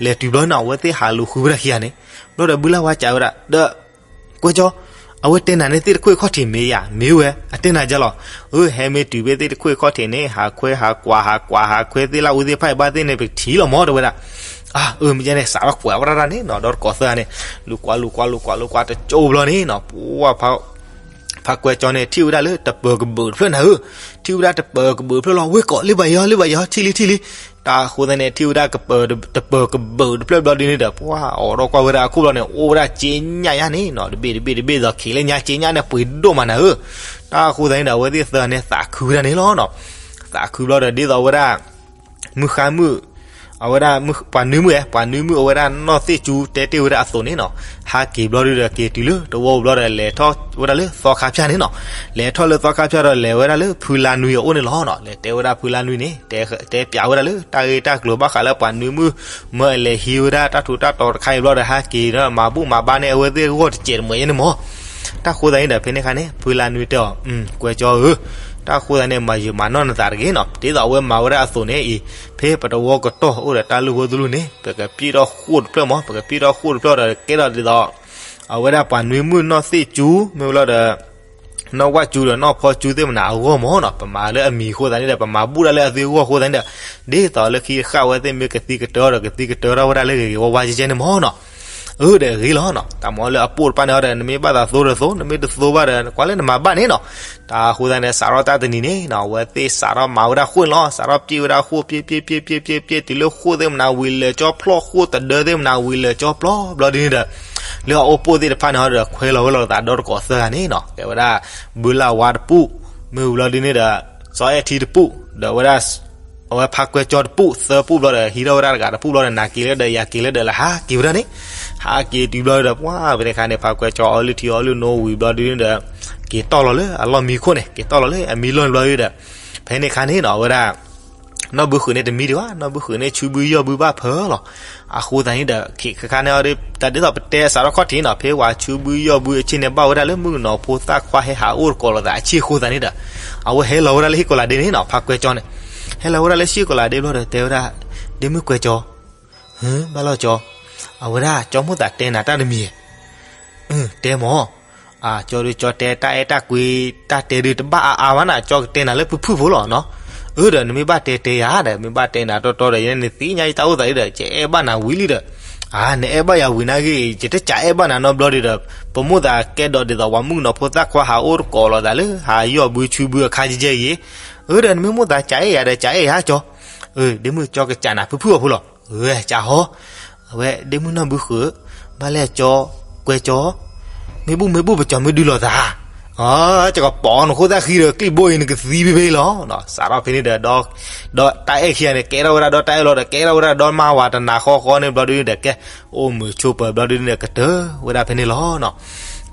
လဲၤတုၤဘျီန့ၣ် အဝဲသ့ၣ်ဟးလူၤဃုဝဲဒၣ်ခံဂၤန့ၣ် ဘျီဒီး ဘုလၢ်ဝါစံးဝဲဒၣ်ဒီး ကွဲကၠီ, အဝဲတဲနၤန့ၣ် သ့ၣ်တခိၣ်အခီၣ်ထံးမ့ၢ်ယၤ မ့ၢ်ဝဲ အတဲနၤကဲလီၤ. အၢ ဟဲမ့ၢ်တုၤဖဲသ့ၣ်တခိၣ်အခီၣ်ထံးန့ၣ် ဟးခွဲဟးကွၢ် ဟးကွၢ်ဟးခွဲသ့ၣ်လၢအူသ့ၣ်တဖၣ်အံၤ ဘၣ်သ့ၣ်န့ၣ် ပကထံၣ်လီၤမး တဲဝဲဒၣ်. အၢ မ့ၢ်ကဲန့ၣ် စးထီၣ်ကွဲးဝဲဒၣ်န့ၣ်နီၤ ဒီးတကိးသၢဂၤန့ၣ် လူၤကွၢ်လူၤကွၢ်လူၤကွၢ်လူၤကွၢ် တကၠိဘျီန့ၣ်နီၤ ပှၢ် ဖါကွဲကၠီန့ၣ် ထံၣ်ဝဲဒၣ်လၢတပၢၤကဘုးတဖျၢၣ်နၤဧၢ, ထံၣ်ဝဲဒၣ်တပၢၤကဘုးတဖျၢၣ်လီၤ. ဝ့ၢ်ကိး လၢဘၣ်ယီၤ လၢဘၣ်ယီၤ ထံၣ်လံထံၣ်လံ. တၢ်အဃိသတးန့ၣ် ထံၣ်ဝဲဒၣ်တပၢၤကဘုးတဖျၢၣ်ဘျီဒ်န့ၣ်ဒီး ပှၢ်အိးထီၣ်ကွၢ်ဝဲဒၣ်အခိၣ်ဘျီန့ၣ် အိၣ်ဝဲဒၣ်စ့ညါယါန့ၣ်နီၤ တဘ့ၣ်တဘ့ၣ်တဘ့ၣ်ဒီး ခံးလၢညါစ့ညါန့ၣ် ပှ့ၤဒိၣ်မးနၤဧၢ. တၢ်အဃိသတးန့ၣ်ဒီး အဝဲသ့ၣ်သၢဂၤန့ၣ် သးခုဝဲဒၣ်န့ၣ်လီၤနီၤ. သးခုဘျီဒီး ဒ်သိးဝဲဒၣ် မုၣ်ဃါမုၣ် အဝဲဒၣ်ပှၤနွံမုၣ်ဧါ, ပှၤနွံမုၣ်အဝဲဒၣ်နီၢ်သ့ၣ်ကၠူတဲတ့ၢ်ဝဲဒၣ်အသိးန့ၣ်နီၤ, ဟးက့ၤဘျီဒုဒီး က့ၤတုၤလၢတဝီပူၤဘျီဒီး လဲၤထီၣ်ဝဲဒၣ်လၢသီခါဖၠၣ်န့ၣ်နီၤ. လဲၤထီၣ်လၢသီခါဖၠၣ်ဒီး လဲၤဝဲဒၣ်လၢဖုလါနွံအအိၣ်န့ၣ်လီၤနီၤ. လဲၤတဲဝဲဒၣ်ဖုလါနွံန့ၣ်, တဲပၠးဝဲဒၣ်လၢတၢ်ဂ့ၢ်တၢ်ကျိၤဘၣ်ဃးလၢပှၤနွံမုၣ် မၢအလဲၤဟံးဝဲဒၣ်တၢ်ထူးတၢ်တီၤတခါအံၤဘျီဒီး ဟးက့ၤဒီးမၤဘူၣ်မၤဘါန့ၢ်အဝဲသ့ၣ်အဂီၢ်တစဲးတမှဲၤယဲန့ၣ်မး. တၢ်ဃိသတးန့ၣ်ဒီး ဖဲန့ၣ်အခါန့ၣ် ဖုလါနွံတဲအီၤ, ကွဲးကၠီဧၢ, တၢ်ဃိသတးန့ၣ် မၤယုာ်မၤနီၢ်နသးတဂ့ၤနီၤ. ဒ်သိးအဝဲမၤဝဲဒၣ်အသိးန့ၣ်အံၤ, ဖဲပတဝီကတီၢ်အိၣ်ဒီးတၢ်လုၢ်ဖိသလုၢ်န့ၣ် ပကပျ့ၢ်ထီၣ်ဃိၣ်တဖျၢၣ်မး, ပကပျ့ၢ်ထီၣ်ဃိၣ်တဖျၢၣ်ဒီး ကဲထီၣ်ဒ်သိး အဝဲဒၣ်ပှၤနွံမုၣ်နီၢ်သ့ၣ်ကၠူ မ့ၢ်ဝဲလီၤဒီး နီၢ်ဝၣ်ကၠူဒီးနီၢ်ဖီကၠူသ့ၣ်မနၤအဂီၢ်မးနီၤ. ပမၤလၢအမံၤအဃိသတးန့ၣ်ဒီး ပမၤဘူၣ်ဒၣ်လၢအသုဂီၢ်အဃိသတးန့ၣ်ဒီး ဒ်သိးလၢခံတဃၣ်အဝဲသ့ၣ်မ့ၢ်ကသံကတၢၢ်ဒီး ကသံကတၢၢ်ထီၣ်ဝဲဒၣ်လၢဂ့ၤဂ့ၤဝါဝါကဲကဲန့ၣ်မးနီၤ. အၢ ဒီးဂ့ၤလီၤနီၤ. တၢ်မၤလၢအပိၢ်တဖၣ်န့ၣ်ဒီး နမ့ၢ်ဘၣ်သးသိတသိ, နမ့ၢ်တသိဘၣ်ဒီး ကွၢ်လၢနမၤဘၣ်န့ၣ်နီၤ. တၢ်ဃိသတးန့ၣ် စးထီၣ်တၢ်တနံၤန့ၣ်နီၤ, အဝဲသ့ၣ်စးထီၣ်မၤဝဲဒၣ်ဃိၣ်န့ၣ်လီၤ. စးထီၣ်ပျ့ၢ်ဝဲဒၣ်ဃိၣ် ပျ့ၢ်ပျ့ၢ်ပျ့ၢ်ပျ့ၢ်ပျ့ၢ်ပျ့ၢ် တုၤလၢဃိၣ်သ့ၣ်မနၤဝံၤလၢာ်ကၠီဖျီၣ်, ဃိၣ်တဒၢသ့ၣ်မနၤဝံၤလၢာ်ကၠီဖျီၣ်ဘျီဒ်န့ၣ်ဒီး လၢအအိၣ်ပိၢ်သ့ၣ်တဖၣ်န့ၣ်ဒီး ခွဲလီၤဝဲလီၤသးဒီတကိးသၢဂၤန့ၣ်နီၤ. ကဲဝဲဒၣ် ဘုလၢ်ဝါတပူၤ, မ့ၢ်ဝံၤဘျီဒ်န့ၣ်ဒီး စီၤအဲၣ်ထံတပူၤ, ဒီးဝဲဒၣ် အဝဲဖါကွဲကၠီတပူၤ, သၢပူၤဘျီဒီး ဟံးထီၣ်ဝဲဒၣ်တဂၤတပူၤဘျီဒီး နၤက့ၤလၢဒီးယၤက့ၤလၢဒီးလၢဟးက့ၤဝဲဒၣ်န့ၣ်, ဟးက့ၤတုၤဘျီဒီး ပှၤဖဲန့ၣ်အခါန့ၣ် ဖါကွဲကၠီအီလုၢ်ထံအီလုၢ်နိဝံၤဘျီဒ်န့ၣ်ဒီး က့ၤတီၢ်လီၤလၢအလီၢ်မံခိၣ်န့ၣ်, က့ၤတီၢ်လီၤလၢအမံလီၢ်န့ၣ်ဘျီဒီး ဖဲန့ၣ်အခါန့ၣ်နီၤ အဝဲဒၣ် နီၢ်ဘုဃုာ်န့ၣ်တမံဒံးဘၣ်, နီၢ်ဘုဃုာ်န့ၣ် ဆူဘုယီၢ်ဘုဘၣ်ဖၢလီၤ. အဃိသတးန့ၣ်ဒီး ခဲခါန့ၣ် တၢ်ဒ်သိးပတဲစးထီၣ်ခီၣ်ထံးနီၤ, ဖဲပှၤဆူဘုယီၢ်ဘုအဆ့ၣ်န့ၣ် ဘၣ်ဝဲဒၣ်လၢမုၣ်ကနီၤဖိသၣ်ခွါဟဲဟးအိၣ်တကိးလိာ်သးအဆ့ၣ်အဃိသတးန့ၣ်ဒီး အဝဲဟဲလီၤဝဲဒၣ်လၢဟံၣ်ကီၤလၤဒ့န့ၣ်နီၤ, ဖါကွဲကၠီန့ၣ် ဟဲလီၤဝဲဒၣ်လၢဟံၣ်ကီၤလၤဒ့ဘျီဒီး တဲဝဲဒၣ်, ဒ့မုၣ်ကွဲကၠီ, ဘၣ်လီၤကၠီ, အဝဲဒၣ်ကၠီမိၣ်သးတဲနၤတၢ်တမံၤ, တဲမး, ကၠီဒုးကၠီတဲတၢ်အဲၣ်တၢ်ကွံ တၢ်တဲဒုးတဘၣ်အါအါဘၣ်နၤ, ကၠီကတဲနၤလၢဖုၣ်ဖုၣ်ဖိလီၤနီၤ. အၢ ဒီးနမ့ၢ်ဘၣ်တဲတဲယၤဒီး မ့ၢ်ဘၣ်တဲနၤတီတီဒီး ယဲန့ၣ်သ့ၣ်ညါယတၢ်အိၣ်သးလံဒီး ယအဲၣ်ဘၣ်နၤဝံၤလံဒီး, နအဲၣ်ဘၣ်ယၤဝံၤနာ်ဂ့ၤ ယတကးအဲၣ်ဘၣ်နၤနီတဘျီဒံးဒီး ပမိၣ်သးကဲဒီးဒ်သိးပှၤမုၣ်ကနီၤဖိသၣ်ခွါဟးအိၣ်တကိးလိာ်သးလၢ ဟးယီၢ်ဘုဆူဘုအခါကဲကဲအံၤ, အၢ ဒီးနမ့ၢ်မိၣ်သးကးအဲၣ်ယၤဒီး ကးအဲၣ်ယၤကၠီ, ဒ့မုၣ်ကၠီကကးနၤဖုၣ်ဖုၣ်အီၤဖိလီၤ. ကးဟီ, အဝဲဒ့မုၣ်နီၢ်ဘုဃုာ်, ဘၣ်လဲၣ်ကၠီ, ကွဲကၠီ, မ့ၢ်ဘူၣ်မ့ၢ်ဘူၣ်ပကၠီမ့ၢ်ဒုးလိာ်သး, ကကပိာ်နဃိသၣ်ဃံဒီး ကျံၣ်ဘိအံၤနကသံဖဲဖဲလီၤ. စးထီၣ်ဖဲန့ၣ်ဒီး ဒီးတၢ်အဲၣ်ခံဂၤန့ၣ် ကဲထီၣ်ဝဲဒၣ်ဒီးတၢ်အဲၣ်လီၤဒီး ကဲထီၣ်ဝဲဒၣ်ဒီးမါဝၤတနၤဃီဃီန့ၣ်ဘျီဒုန့ၣ်ဒီး ကဲ အိၣ်မုာ်ဆိးပၢၤဘျီဒုန့ၣ်ဒီး ကတၢၢ်ဝဲဒၣ်ဖဲန့ၣ်လီၤနီၤ.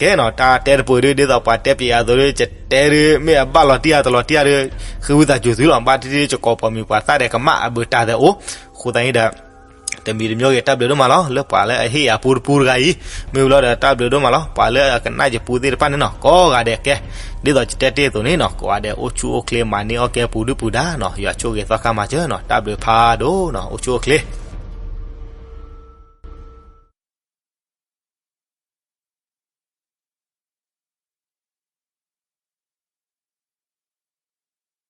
ကဲနီၤ တၢ်တဲတပူၤဒု ဒ်သိးပှၤတဲပျဲယၤအသိးဒု ယတဲဒု မ့ၢ်အဘၣ်လီၤတံၢ်အါတလီၤတံၢ်အါဒု ဃ့ဝံသးစူၤသုလီၤ. ဘၣ်တံၢ်တံၢ် ယကိးပိာ်မုၣ်ပှၤသၣ်ဒဲးကမၣ်အဘုးတၢ်သဲးအိၣ်, အဃိသတးန့ၣ်ဒီး တမံၤတမံၤဂ့ၤ တၢ်ဘျုးဒိၣ်မးလီၤ. လၢပှၤလၢအဟ့ၣ်ယၤပူတပူတဂၤအံၤ မ့ၢ်ဝံၤလီၤဒီး တၢ်ဘျုးဒိၣ်မးလီၤ. ပှၤလၢအကနၣ်ယပူသ့ၣ်တဖၣ်န့ၣ်နီၤ ကိးဂၤဒဲးကဲ ဒ်သိးယတဲတ့ၢ်အသိးန့ၣ်နီၤ ကိးဂၤဒဲးအိၣ်ဆူၣ်အိၣ်ချ့ မၤန့ၢ်အီၣ်ကဲပူၤဒုပူၤဒါနီၤ ယွၤဆိၣ်ဂ့ၤသီခါမၤစၢၤနီၤ တၢ်ဘျုးဖးဒိၣ်နီၤ အိၣ်ဆူၣ်အိၣ်ချ့